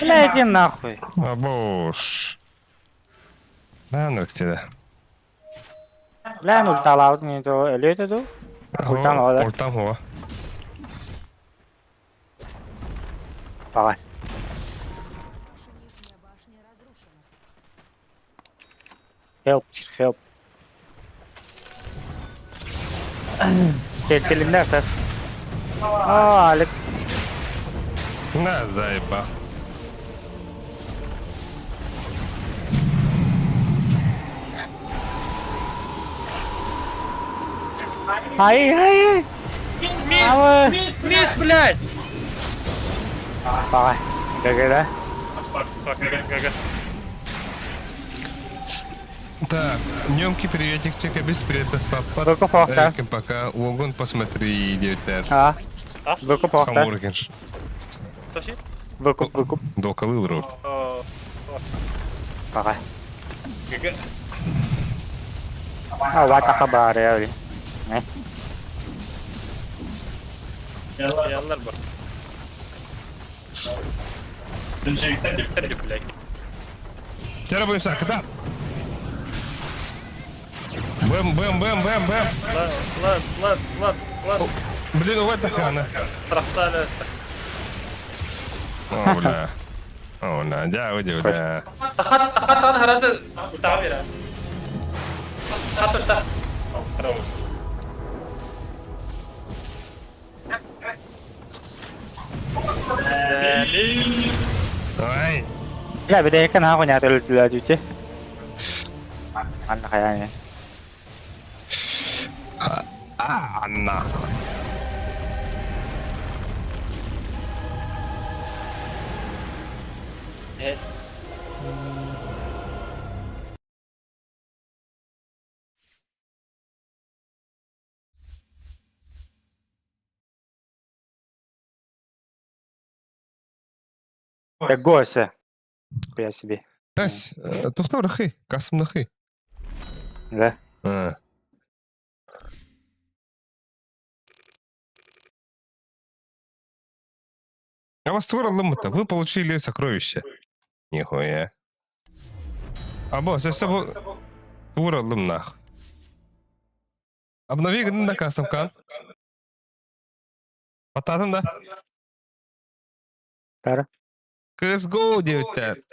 Бля, иди нахуй. Абош. Наанырык тиде. Бля, ну талаут не то, эле ду. Ультам ода. Ультам хуа. Давай. Ваша нижняя башня разрушена. Help, help. Телимдер сэр. А, Алик. На, заеба. Ай, ай, ай. Мисс, мисс, мисс, блядь! Давай. ГГ, да? ГГ. Так, Нёмки, приветик, чекабис, привет, папа. Выкуп охта. Пока, Уогон, посмотри, девятер. А. Выкуп охта. Хамургинш. Выкуп, выкуп. Докалыл рот. Давай. А, вата хабар, я Яллар бар. Блядь. Вчера будем сак, да? Бэм, бэм, бэм, бэм, бэм. Лад, лад, лад, лад. Блин, у это хана. Трахсали. О, бля. О, бля, дя, уйди, бля. Тахат, тахат, тахат, харазы. Утамира. Тахат, тахат. Ай. Бля, бедекен нахуй не отөлүтүлэ дьүтэ. Анна хайаня. Анна. Yes. Гося. Я себе. Эс, тухтар рахи, касым нахи. Да. А. А вас тура лымыта, вы получили сокровище. Нихуя. Або, сэ бу тура лым нах. Обнови гын да кастом кан. Бататын да. Тара. CSGO диэбиттэр.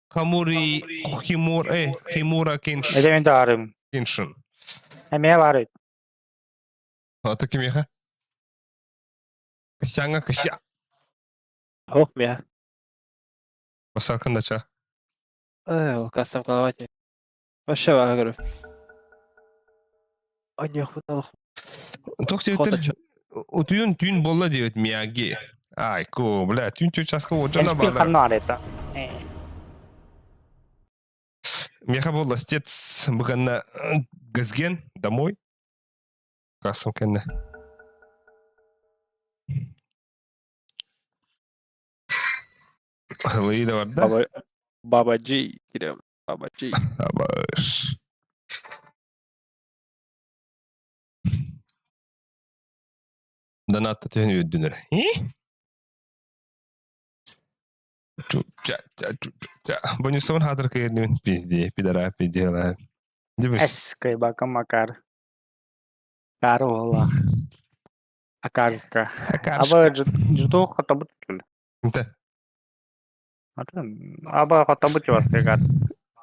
Хамури Химур, Химура Кинш. Это мен дарым. Киншин. Эме бар. А ты кимиха? Кысяңа кыся. Ох, мя. Басакын да ча. Эй, кастом калавати. Вообще, говорю. Аньыахпын олох Туох диэбиттэр? Утуйун түүн буолла диэбит Мияги. Айку, бля, түүн чуть часка уодьана Эншпил баалар. ханна арета. Меха буолла стец быганна газген домой. Кассам кэннэ. Хылыйы да барда. Баба Баба Джи кириэм. Баба Джи. Абаш. Донатта түһэн үөрдүнэр. Бонюсон хатыр кыйырныбын пизде, пидора, пиздела. Дибис. Эс кыйбака Макар. Кар уола. Акарка. Аба жуту хотобут түл. Нте. Атын аба хотобут чуастыгат.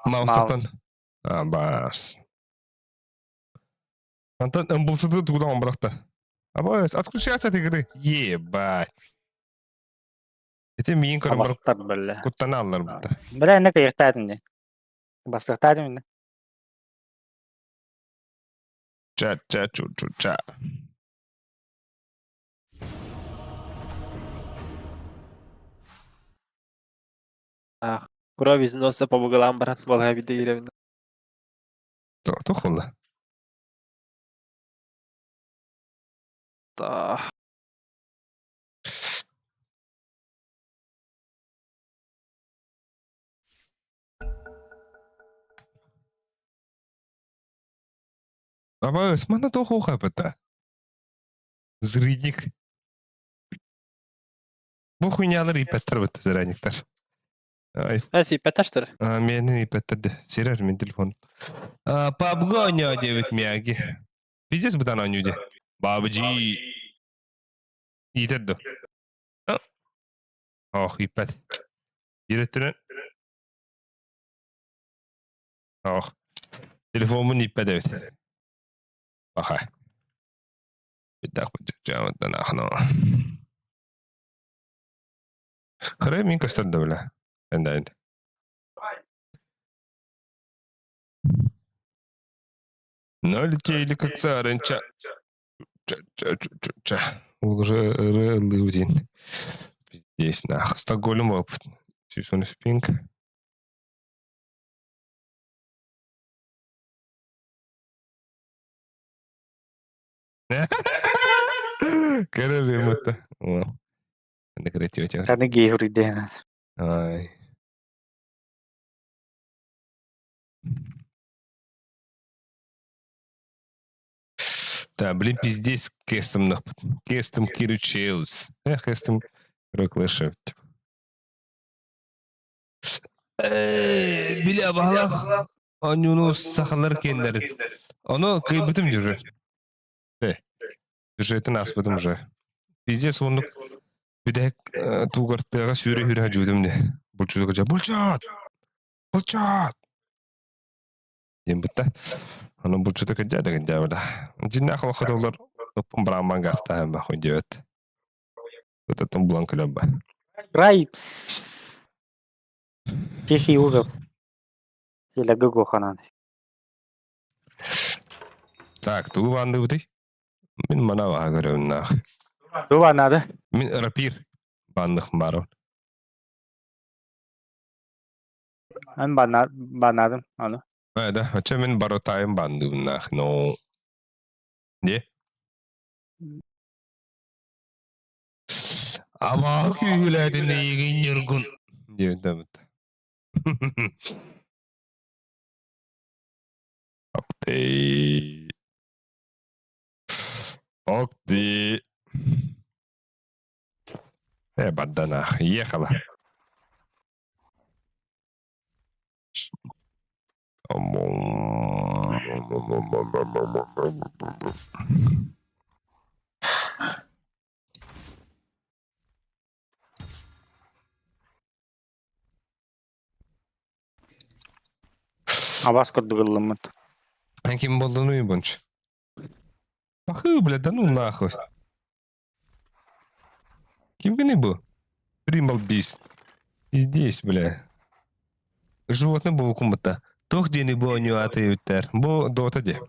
Маустартан. Абас. Антон ымбылсыды тугудан бырахта. Абас, отключаться от игры. Ебать. Ити миин көрөн барып Абастар бөлле. куттана аллар бутта. Бля, не кыйыктаатым де. Бастыктаатым инде. Ча ча чу чу ча. Ах, кровь из носа по углам, брат, балай видео. Туох буолла? Да. Абаас, манна туох уохапыта? Зридник. Бу хуйнялар иппэттэр бытта заранниктар. Ай, А, си, пяташтыр. миэнин иппэттэр Сирэр мин телефон. Пабгоня диэбит Мияги. Пиздец бытан оонньуу дии. Бабджи. Иитэр дуо? Ох, ииппэт. Биир өттүнэн. Ох. Телефоммун ииппэт эбит. Паха. Хара мин көстөр да бля. Эндайд. Налетели как саранча. Ча-ча-ча-ча. Уже Лудин. Здесь нах. Стокгольм опыт. Сюсон спинг. Кэрэ Накрытие. Кәдімгі гейхуриден. Ай. Да, блин, пиздец, кестом нахуй. Кестом Кирючеус. Эх, кестом Роклэша. Бля, баһалах онньууну сахалар киэннэрин. Ону кыйбытым дьүрү. Сюжетин ааспытым уже. Пиздец оннук бүтэһик туугар тыаҕа сүүрэ-сүүрэ сылдьыбытым дии. Булчутуга дьэ булчут! Булчут! Диэн бытта. Ону булчута кырдьаа да кырдьаабыта. Дьиннээх олоххо тыллар оппун быраамман гаастаһан бахуй диэбэт. Ытаттан булан кэлэн ба. Райпс. Тихий ужас. Или гугуханан. Так, тугу баандыбытый? Мин мана баха көрөбүн Туба надо. Мин рапир баанных баарбын. Мен банадым аны. Э, да, очо мин баротайым баандыбыннаах, но... Не? Абаа күүһүлээтин эйигин ньургун диэбит Окей. Окей. Э, бадданах, ехала. Абас курдук ыллыммыт. Эн ким болдунуй бунч? Пахы, бля, да ну нахуй. Ким гыный бу? Примал Бист. Здесь, бля. Животное бу кумбата. Тох дени бу аню аты үттер. Бу дота де.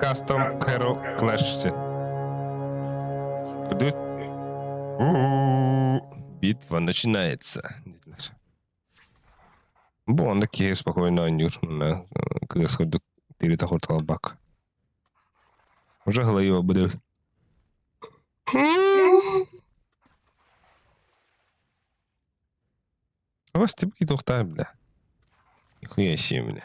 Custom Hero Clash. Битва начинается. Бу онно киһи спокойно оонньуур. Манна кыыс курдук тиритэ хурталбак. Уже хылайыа быды. У вас типки тухтаа бля. Нихуя себе, бля.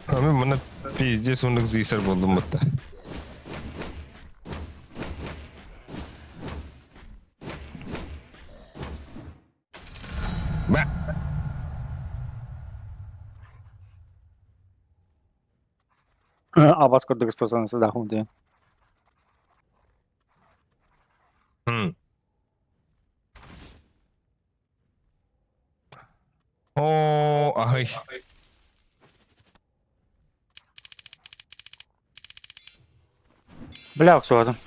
А мен мына пиздец оннук зыйсар буоллум бутта. Ба. Абас курдук способность дахун диэн. Оо, аһый. Бля, охсуотум.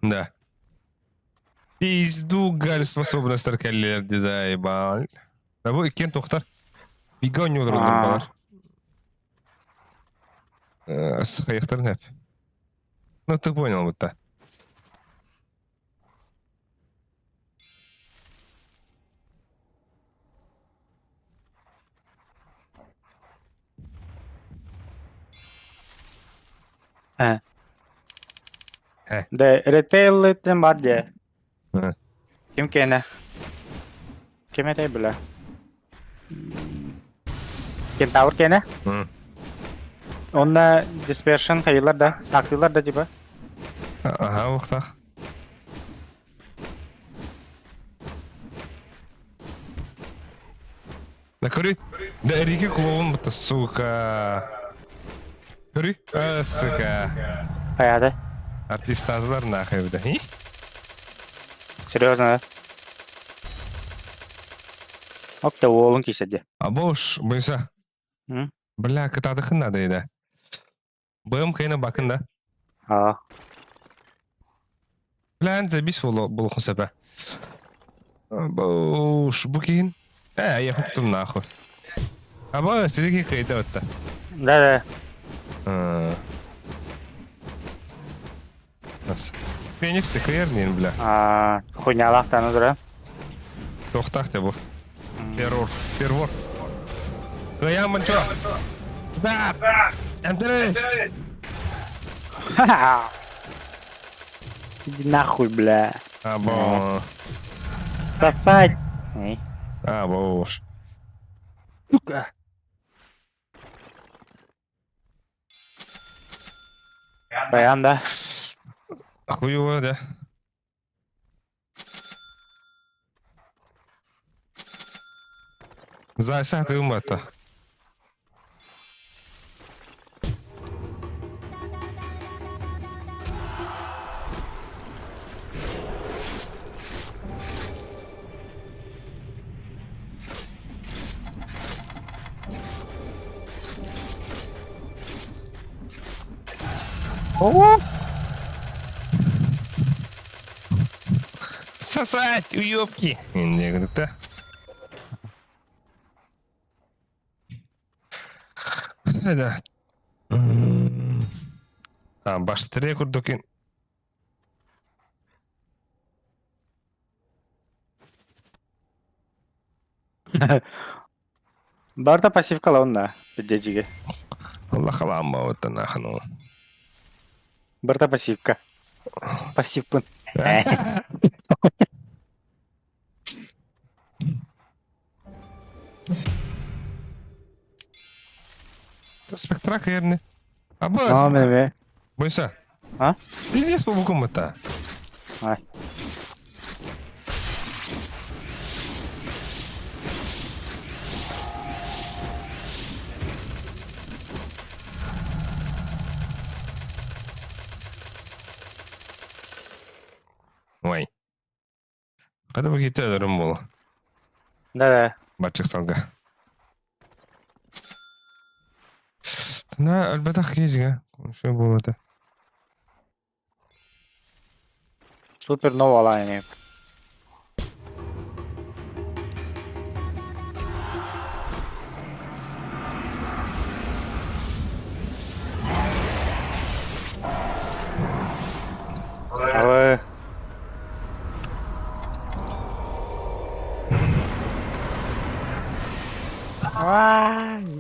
Да. Пизду галь способность кэллилэр дизайбал. Да бу иккиэн туохтар. Бигэ оонньуулар балар. Сахайахтарын эп. Ну ты понял будто. Дэ, ритейл бар дии. Э. Ким киэнэ? Ким этэй бля? Кентавр киэнэ? Онно dispersion хайыылар да, стактыылар да типа. Аха, уохтаах. Да көрүй. Да Эрики клоун будто, сука. Көрүй. А, сука. Хайаата? Артистаатылар нахуй да. Серьезно, да? Оп, да уолун кисе дии. А бош, буйса. Бля, кытаатыхын надо да. БМ кайна бакын да. Аа. Бля, забис болухун сәпә. Бош, бу киһин. Э, я хуктум нахуй. Аба, сидики кайда отта. Да, да. Нас. Феникс кайырнин, бля. Аа, хуйнялаах таны тура. Тохтах те бу. Террор, террор. Кыямын чо. Да! МТС! Иди нахуй, бля. Або. Сосать. Эй. А, бош. Сука. Баян, да? Хуево, да. Зайса ты умата. О! Сосать, уёбки! Не, да. Да. А, баштрее курдукин. Барда пассивка лаунна, пиддежиге. Аллах алама вот нахну. Барда пассивка. Пассивпын. Спектра кайырны. Абас. Меме. Бойса. А? Пиздец по буквам это. Ай. Хата бу киһитэ өлөрүм буолуо. Да-да. Барчык салга. На өлбөтөх киһи Что было это? Супернова лайнер. Алы.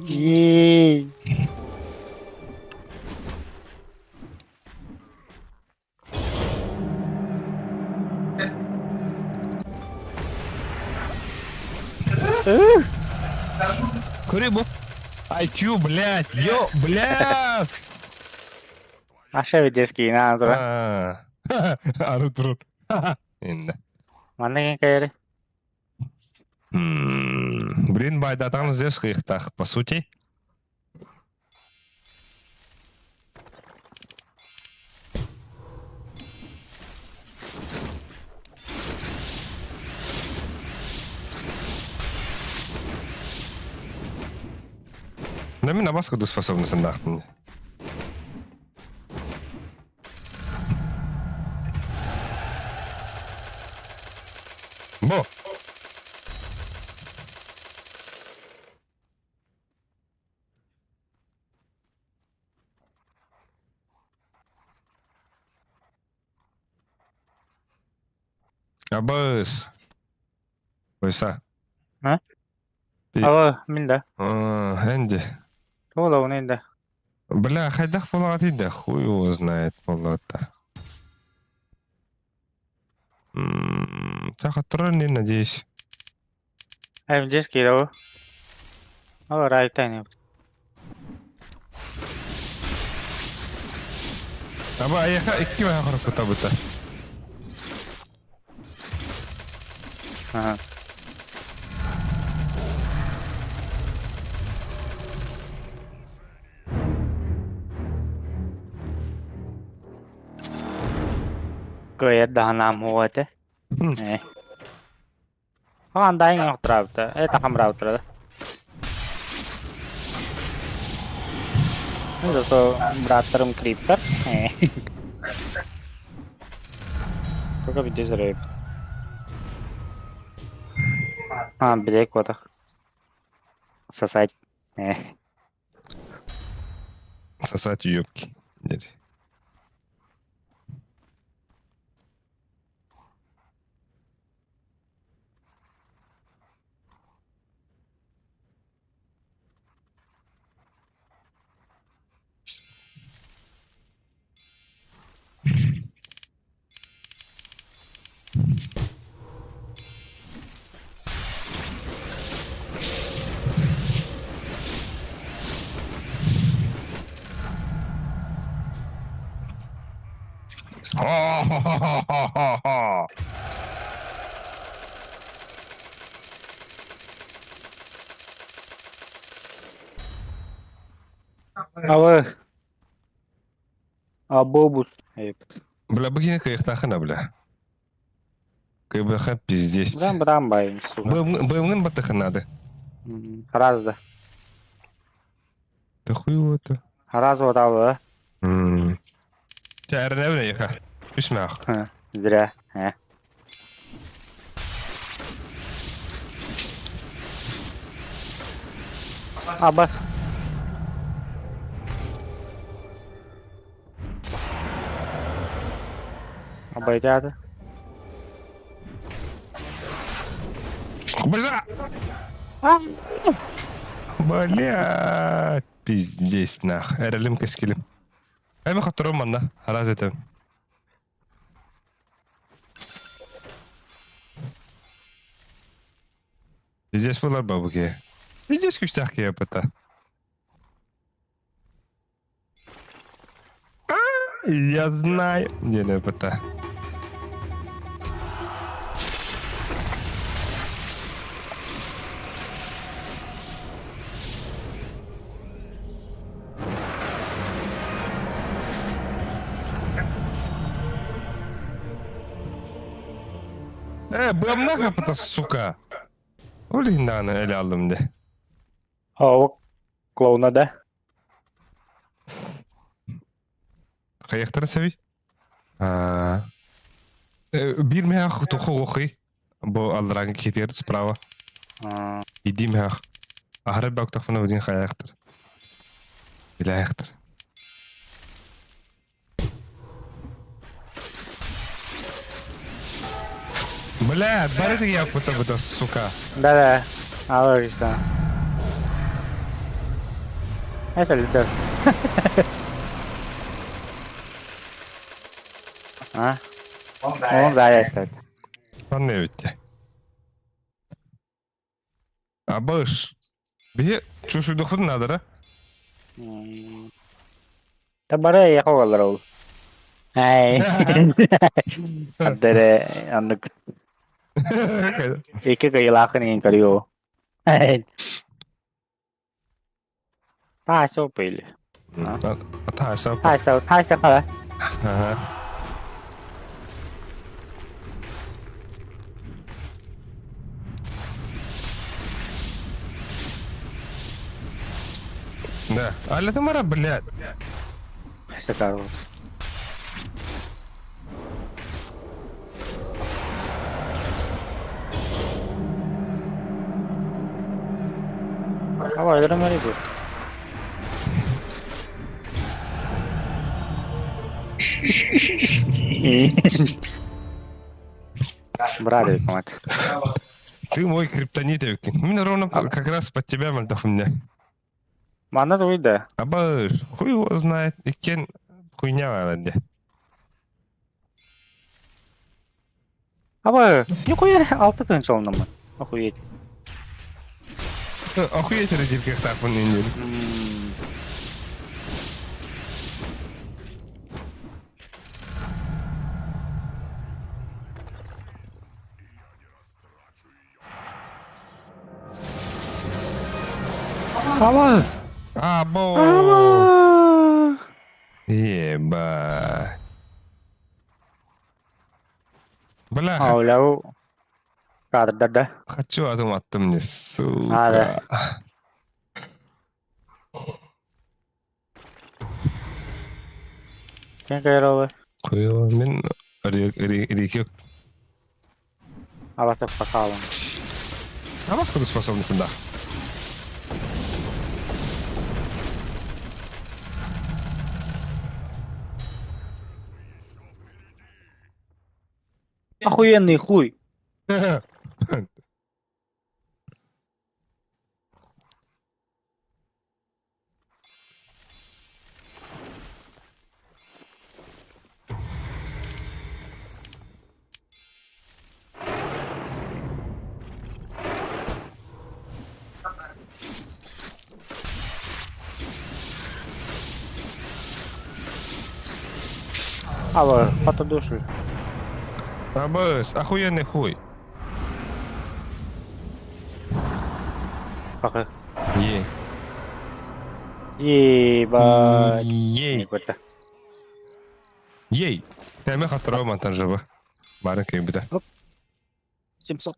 Ей. Көрүй бу. IQ, блядь, ё, блядь. Аша видески на тура. Ары турur. Инде. Манна кин кайры. Блин, байдатан здесь кыйыктах, по сути. Да мин абас курдук способностьдаахпын. Бу. Абыс. Ойса. А? Ава, мин да. Энди. Туола уна инде. Бля, хайдах буолаҕытый да, хуй его знает буоллаҕыта. Саха турар не надеюсь. Эм здесь киирэ Ава райта не. Аба айаха икки баха хороккута бута. Ага. Кыайар даһанаам уо этэ. Э. Хаан дайын охтураабыта. Э тахамраабыттара да. Зато бырааттарым криптар. Э. Только видишь рейп. А, билек вот. Сосать. Э. Сосать юбки. Нет. Хо-хо-хо-хо-хо! Абы. Абобус. Бля, бу кыйыктаахына, бля. Кыйбаха пиздец. Брам брам байым, сука. Бымгын батыхын надо. Раз да. Да хуй его это. Раз вот алды. Чэ, яха. Үсмэх. Зря. Э. Абас. Абайдады. Бля! Бля! Пиздец, нах. Эрелим кескилим. Эми хотторум манна. Хараз этем. Пиздец булар бабуке. Пиздец күстәх кияпата. Я знаю. Не, пата. Э, быамнах апата, сука. Ол иһин даҕаны эле алдым де. О, клоуна да? Хайахтара сэби? А, Биир мээх туху охый. Бу алларааҥы киһитигэр справа. Иди мээх. Аһара бөктөхпүнэ будин хайаахтар. Билээхтэр. Бля, бары я бута сука. Да-да. Алло, Это лидер. А? Он да, Манна эбиттэ. Абыш. Биһи чусуйдухпут наадара. Да бары эйиэхэ уоллар ол. Ай. Ардere аннык икки кыйылаахын иһин көрүө. 他还收不了。啊，他还收，他还收，他还收了。 Ага. Да. Аля Тамара, блядь. Шикарно. Давай, драма Брали, мать. Ты мой криптонит, Евгений. Именно ровно как раз под тебя, мальтах у меня. Манна туйда. Абыш, хуй его знает. Иккен хуйня ладе. Аба, нихуя алты күн солнымын. Охуеть. Охуеть родил так он не Аба! Або! Аба! Еба. Бля, Ауляу. Кадр да. хочу атом аттым мне, сука. А, да. Кем кайролы? Хуево, мен реки. Алатып бакалым. А вас куда способность, да? Охуенный хуй. Алло, фотодуши. Абыс, охуенный хуй. Пока. Е. Ебать. Ей. Ей. Тәмі хатырау монтажы Барын күйбіді. 700.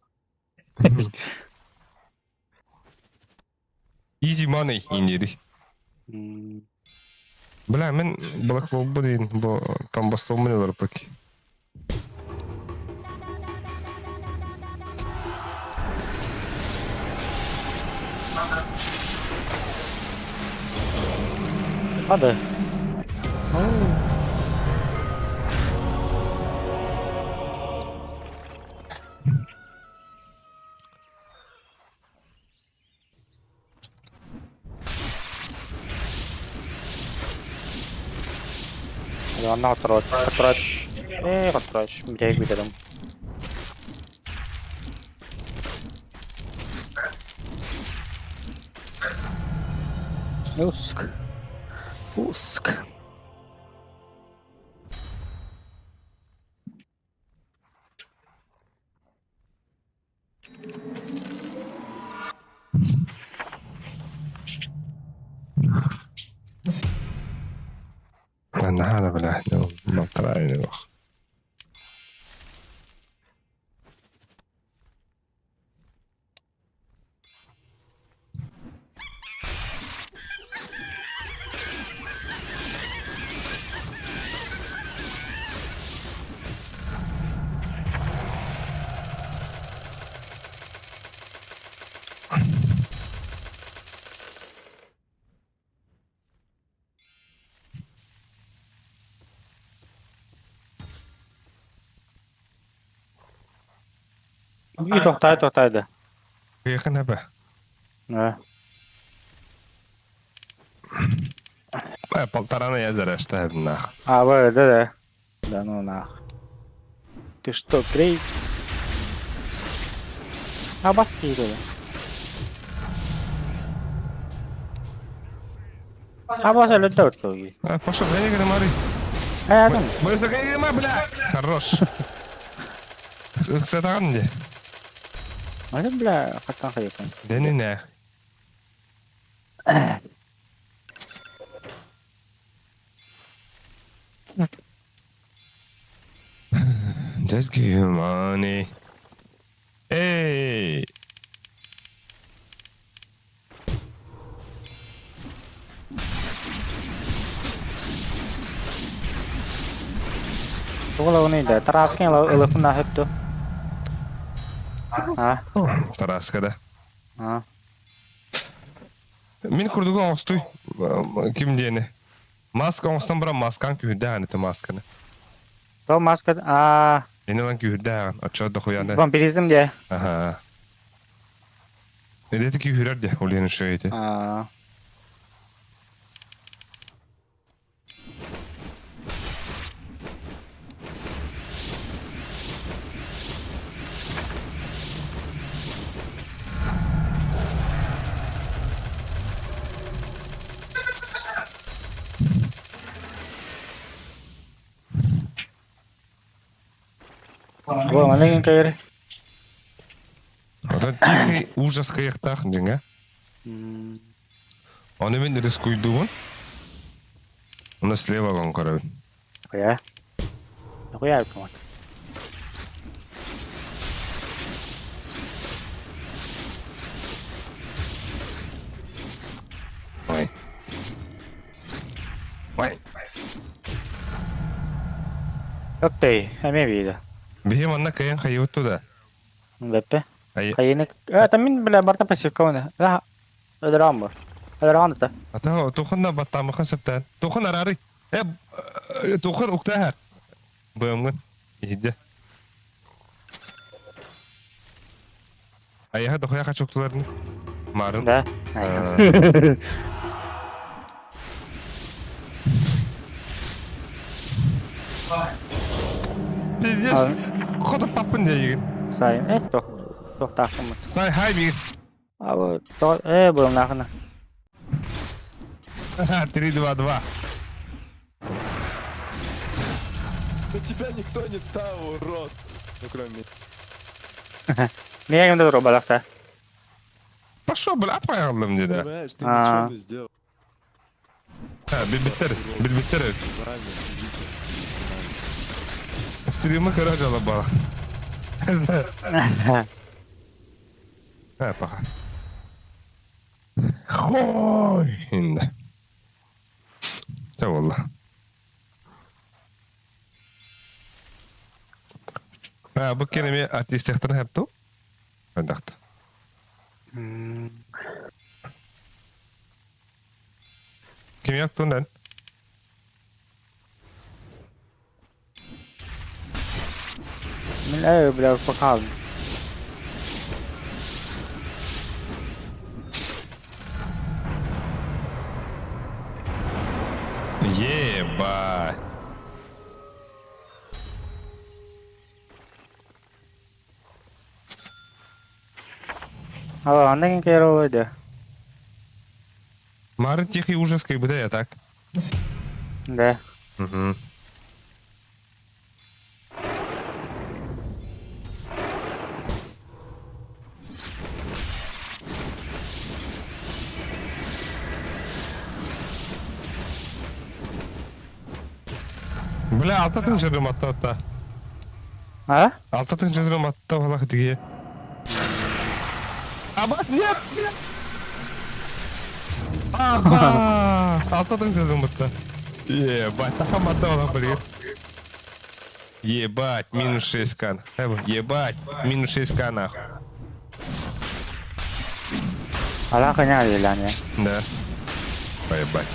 Easy money индеді. Бля, мен Black Low дейін, бу там бастау міне бар паки. Hadi. Анна отроч, отроч. Отроч, бирек битерим. Уск. Уск. Наһаа да бля, малтарай И тохтай тохтай да. Кыйахын әбә. Да. Э, полтораны я зарашта нах. А, вы, да, да. Да ну нах. Ты что, крейз? А баски да. А бас әлі төрт логи. А, пошел, гони, громары. Э, адам. Бойся, гони, грома, бля. Хорош. Сатаған де. Аны бля, қаттан қайықын. Да не нах. Just give you money. Эй! Тугула оны да. Тараскын ылыфын ахыпту. А, Тараска, да. а. Мин курдугу оңостуй. Ким диэни. Маска оңостон баран маскан күүрдээн это масканы. То маска, а, Эни лан күүрдээн. Очо дохуяны. вампиризм де. Ага. Эдети күүрэр де. Олен шөйти. А. Бу маны кайыр. Ота тихий ужас кыяктах дьиҥэ. Оны мен рискуйдугун. Оны слева гон көрөбүн. Куя. Куя кымат. Ой. Ой. Окей, эме биде. Биһи манна кыйын хайыбыт туда. Беппе. Ай. Хайыны. Э, та мин бля барта пассивка оны. Да. Ödürän bu. Ödürän да. Ата тухын да баттамыхын септен. Тухын арары. Э, тухын уктахар. Бымгын. Иде. Аяха дохуя качоктуларын. Марын. Да. Пиздец. Ходу папын деген. Сайын. Э, тох. Тохтаахым. Сай хай бир. А вот то э был нахна. 3, 2, 2. На тебя никто не ставил, урод. Ну, кроме меня. Миэгим да робалахта. Пошел, бля, апайалым деді. Понимаешь, ты А. ничего не сделал. Ha, билбиттер, билбиттер. Правильно, сидите. Стримы короче ала балах. Ha, паха. Хой. Инде. Та болла. Ha, бу кенеме артисттер хепту. Андакта. Ким яктын Мин э бля покал. Ебать. А, анда кин керо да. Марын тихий ужас как бы я так. Да. Угу. Бля, алта тынжырым атта атта. А? Алта тынжырым атта балах диге. Абас, нет! Абас! Алта тынжырым атта. Ебать, тахам атта балах билген. Ебать, минус 6 кан. Ебать, минус 6 к нахуй. Ала коня лилане. Да. Поебать.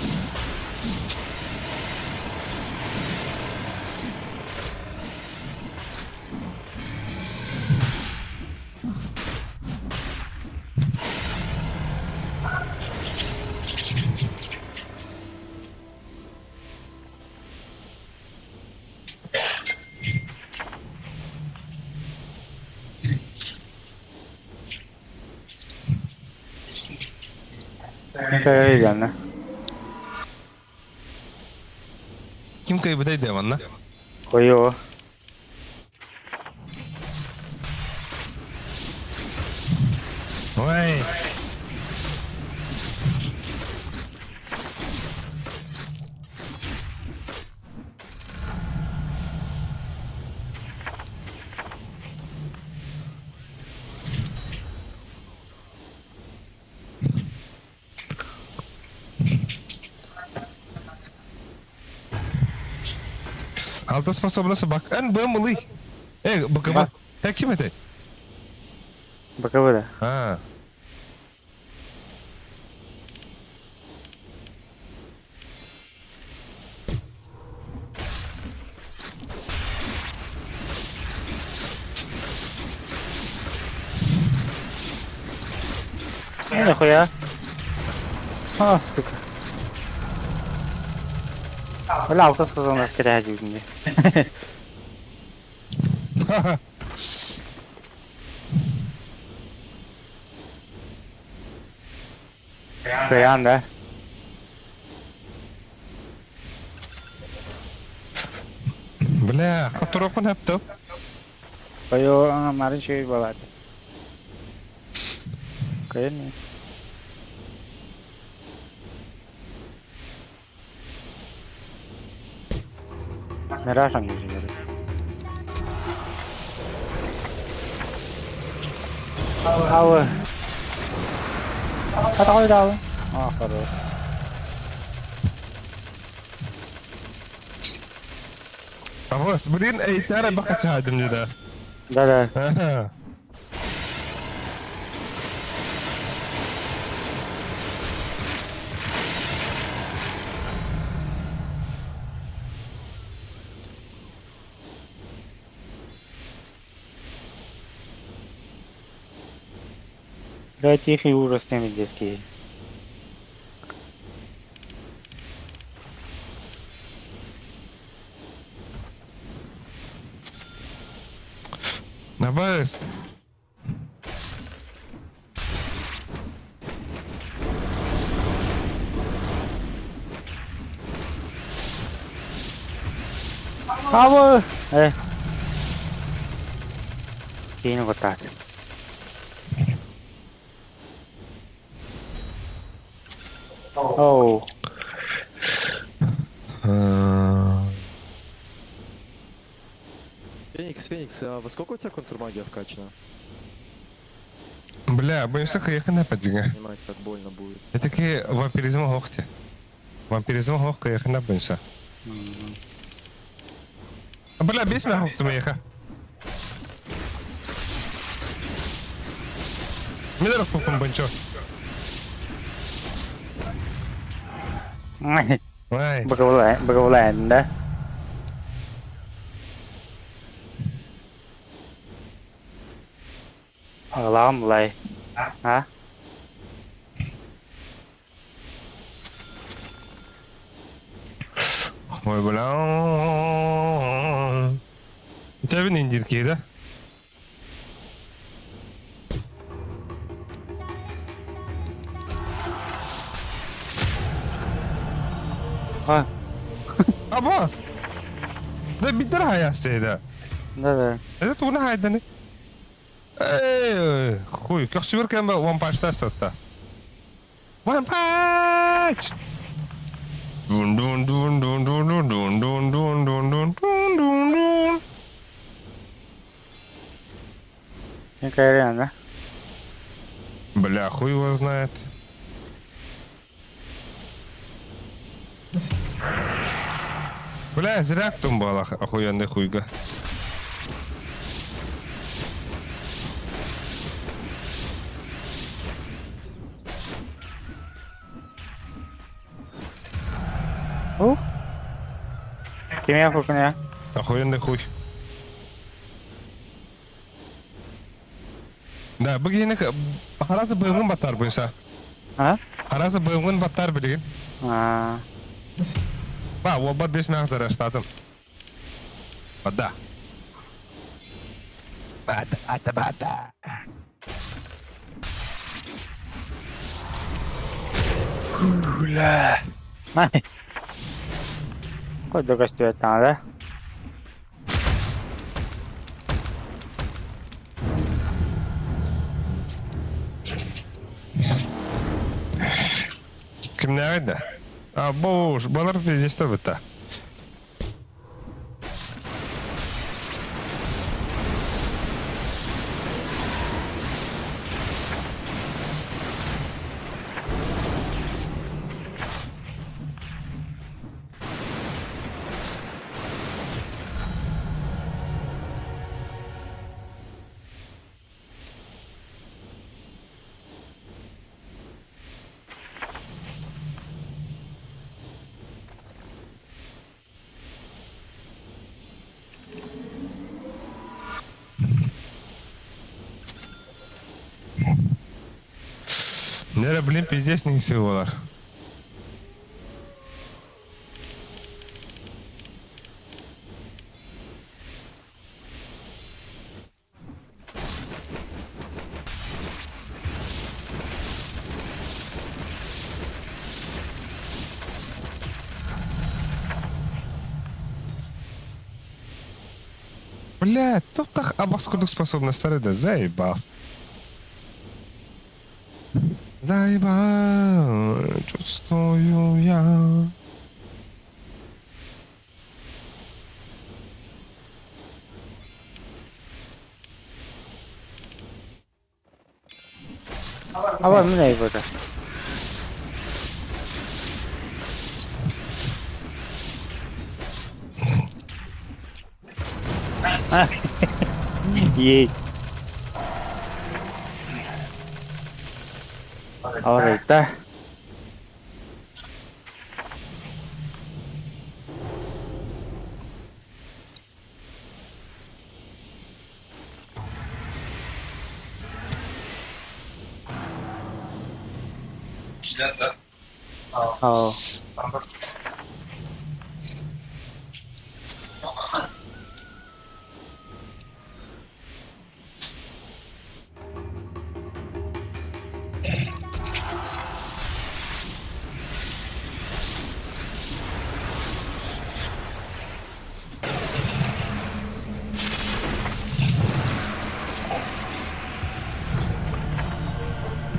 Ким Ким кыайбытай да манна? Хойу. Ой. Алта способность бак. Эн бымылый. Эй, БКБ. Э, ким это? БКБ да. А. Ну нахуя? А, сука. Бля, алта способность кирэһэ дьүүгүн дии. Кыайан да. Бля, которохун хэптэ. Хойу марын шүй болады. Кыайан. Мираж инженер. Ауы. Хата далы. А, хорош. Авос, блин, эй, тара бакачадым не да. Да-да. Ага. Да, тихий ужас тем детский. Абас. Ауы! Э. Кейін вот так. Оу. Феникс, Феникс, а во сколько у тебя контрмагия вкачана? Бля, боюсь, каяхына падига. Понимать, как больно будет. Это ки вампиризм хохте. Вампиризм хох каяхына боюсь. Бля, бес меня хохту меха. Мидер кукум банчо. Ой. Боговлайн, да? Агалаам булай. А? Ой, бля. Тебя не индирки, да? А, Абас. Да бидер хаясты да. да-да. Это тугна хайданы. Эй, хуй, көхсүбер кәмбе one punch тастатта. One punch! Дун дун дун дун дун дун дун дун дун дун дун дун дун дун. Не да? Бля, хуй его знает. Бля, зря тумбал охуенный хуйга. О? Кимия хукуня? Охуенный хуй. Да, бүгін харазы быйылгын баттар буйса. А? Харазы быйылгын баттар билген. А. Ба, ол бар бес мягыз зараштадым. Бада. Бада, бада, бада. Най. Курдук көстүбэт да. Кимнээҕий да? А, бу балар пиздец бытта. Нера, блин, пиздец не буолар. Бля, туох абас курдук способностары да заебал. Заебал, чувствую я. Аба мин айбыта. Ей. Алайта. Оо.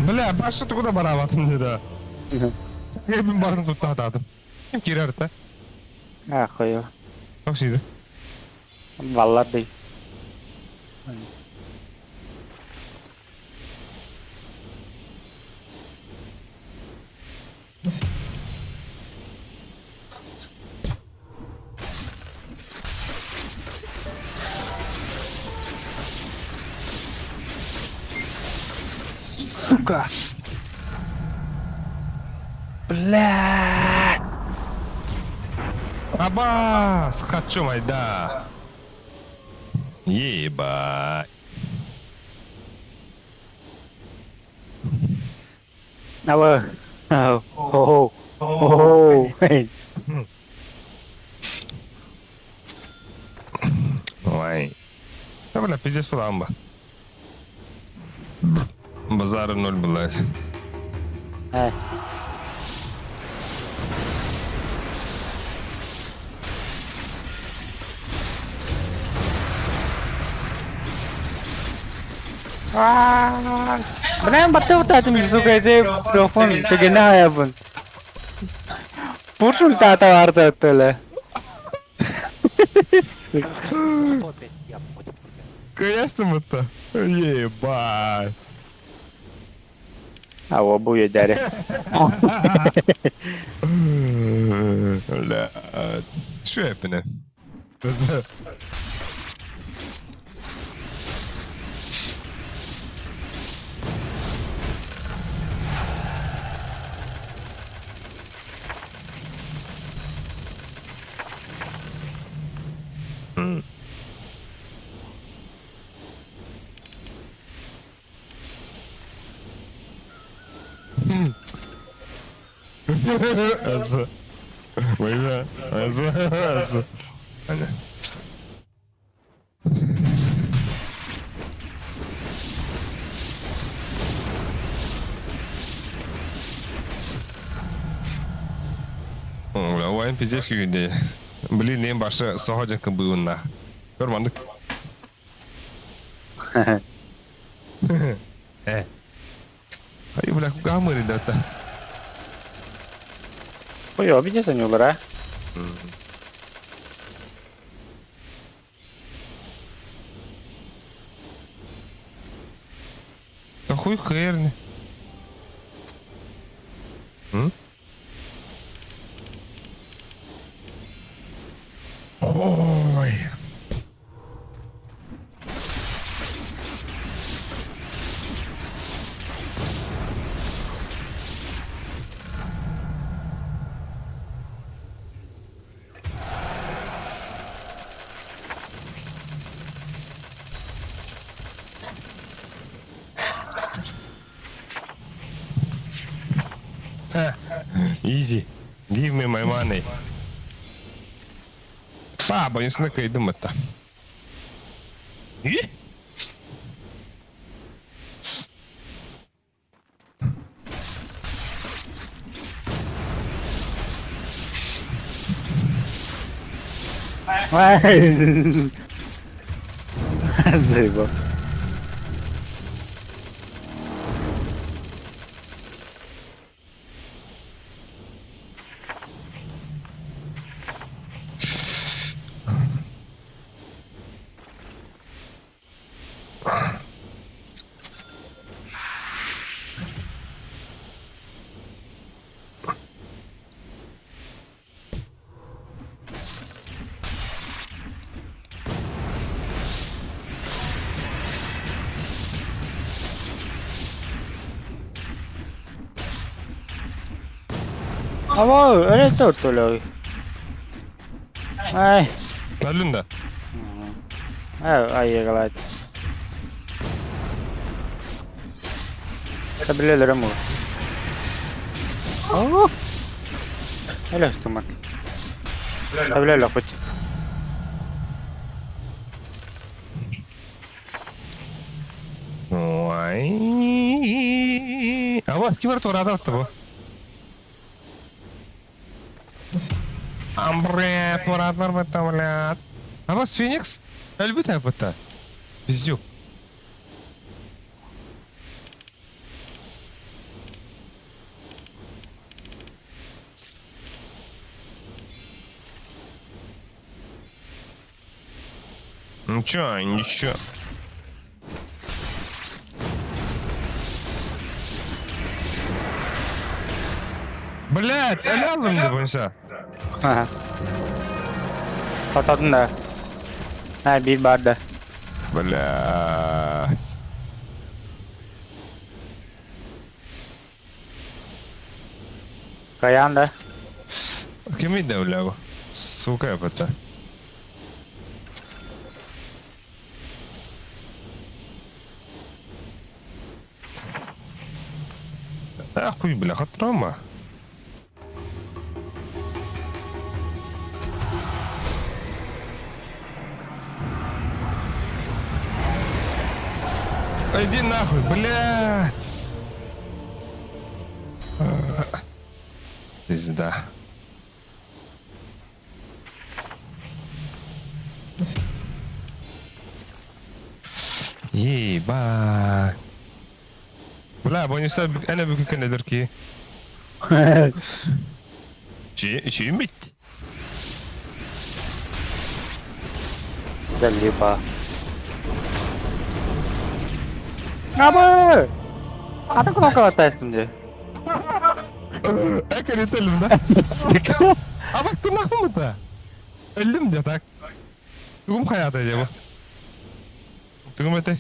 Бля, башы тугу да бараабатым диде. Эбин барын туттаатаатым. Ким киирэр да? Ахуй. Токсиды. Баллар дий. Сука! Блядь! Абас, хочу майда. Ебать. Алло. Оу. Оу. Ой. Да, бля, пиздец буламба. Базара ноль, блядь. Э. Блин, батты сука, эти микрофон тегене Пуршул тата барды өттөлө. Конечно, это. Ебать. А, бу едаре. Бля. Şu hepine. Alltså. Vad är det? Alltså. Alltså. пиздец күүһүндэ. Блин, мен башы соһо дьакын быыбынна. Көр маннык. Э. Ай, бля, кугамыр да. Ой, обидя санюлар, а? Да хуй херни. М? Ой. Easy. Give me my money. Па, боюсь на кайдым это. Заебал. Ава, öyle dört Ай, Өлүн да. ай, ай, галайт. Таблелерем ол. Оо. Эле стумат. Таблелер хоть. Ой. А вас кимер туорада бу? Амбре, туорадар бата, блядь. А вас Феникс? Өлбүт апыта. Пиздюк. Ничего, ничего. Блядь, алялым да бойынша. Ага. Хотодун да. Ha bir barda. Блядь. Каян да. Ким да, бля? Сука, это. Ахуй, бля, хатрома. Иди нахуй, блядь. Пизда. Ебать. Бля, бонуса أنا بكون كان دركي. Чи мить? Залипа. Абы! Ата кнопка атайсың же. Эка не да? А бак ты нахуй это? Өлүм де так. Тугум хаята же бу. Тугум это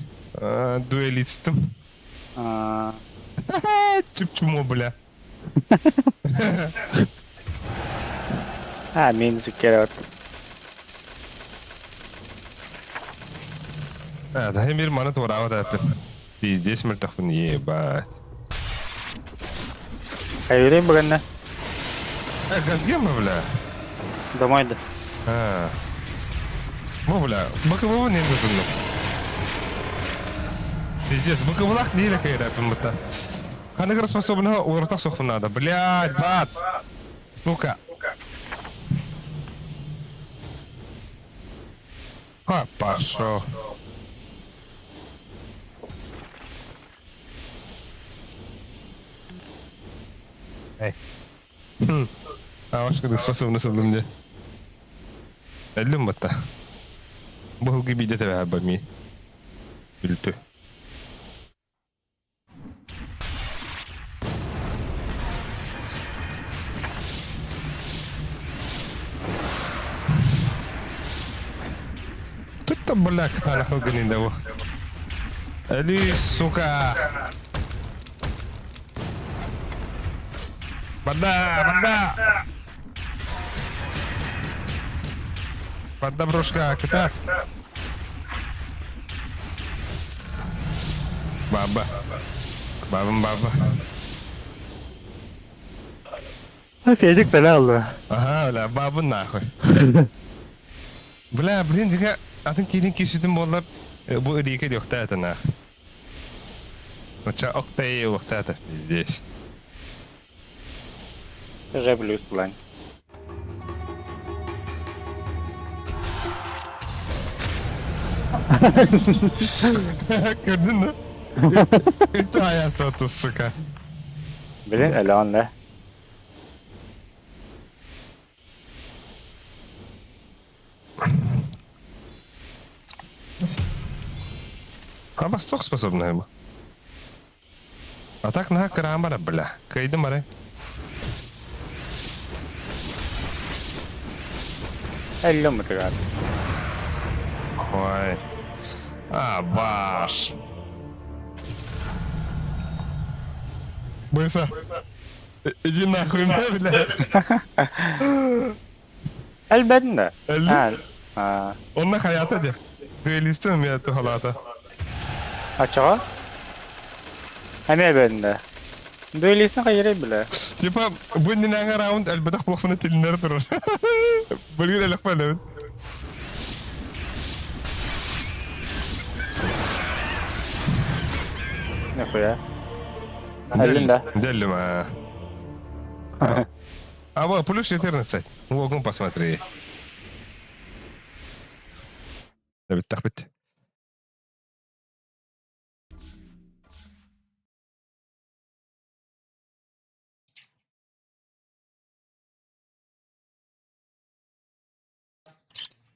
дуэлитстим. Чуп чумо, бля. А, мен зүккер А, да, мир маны туорава да. Пиздец мөлтөхпүн, ебать. Кайырын бүгінні. Э, газгема, бля. Домой да. А. Бу, бля, БКБ не тутунну. Пиздец, БКБлах не кайрапын быта. Ханы способного урта сохфу надо. Блядь, бац. Сука. А, пошел. Эй. Хм. А вашка способна сылдым дьэ. Өллүм батта. Бу хылгы биидэ тэбэһэ бами. Үлтү. Тут-то, бля, кытаанах ылгын да бу. Өлүү, сука! Банда, банда! Банда, брошка, кытаах! Баба. Бабам баба. Федик бэлэ алла. Ага, бля, бабы нахуй. Бля, блин, дига атын киинин кисүтүн буоллар бу ыриике диохта это нах. Оча октай уохта это здесь. Же плюс план. Көрдүн да? Үтө аясты сука. Билин эле да. А восток способна ему. А так на крамара, бля. Кайды маре. Элле мытыгар. Ой. А, баш. Быса. Иди нахуй, бля. Элбедин да. Элли. А. Онна хаята де. Дуэлисты у меня тухалата. А чего? Эме элбедин да. Дуэлисин кайры биле. Типа, бу нинаңа раунд элбедах плохфына тилинер турар. Билгин элек палебит. Нихуя. Эллин да. Делим, а. А вот, плюс 14. Вогун посмотри. Бит.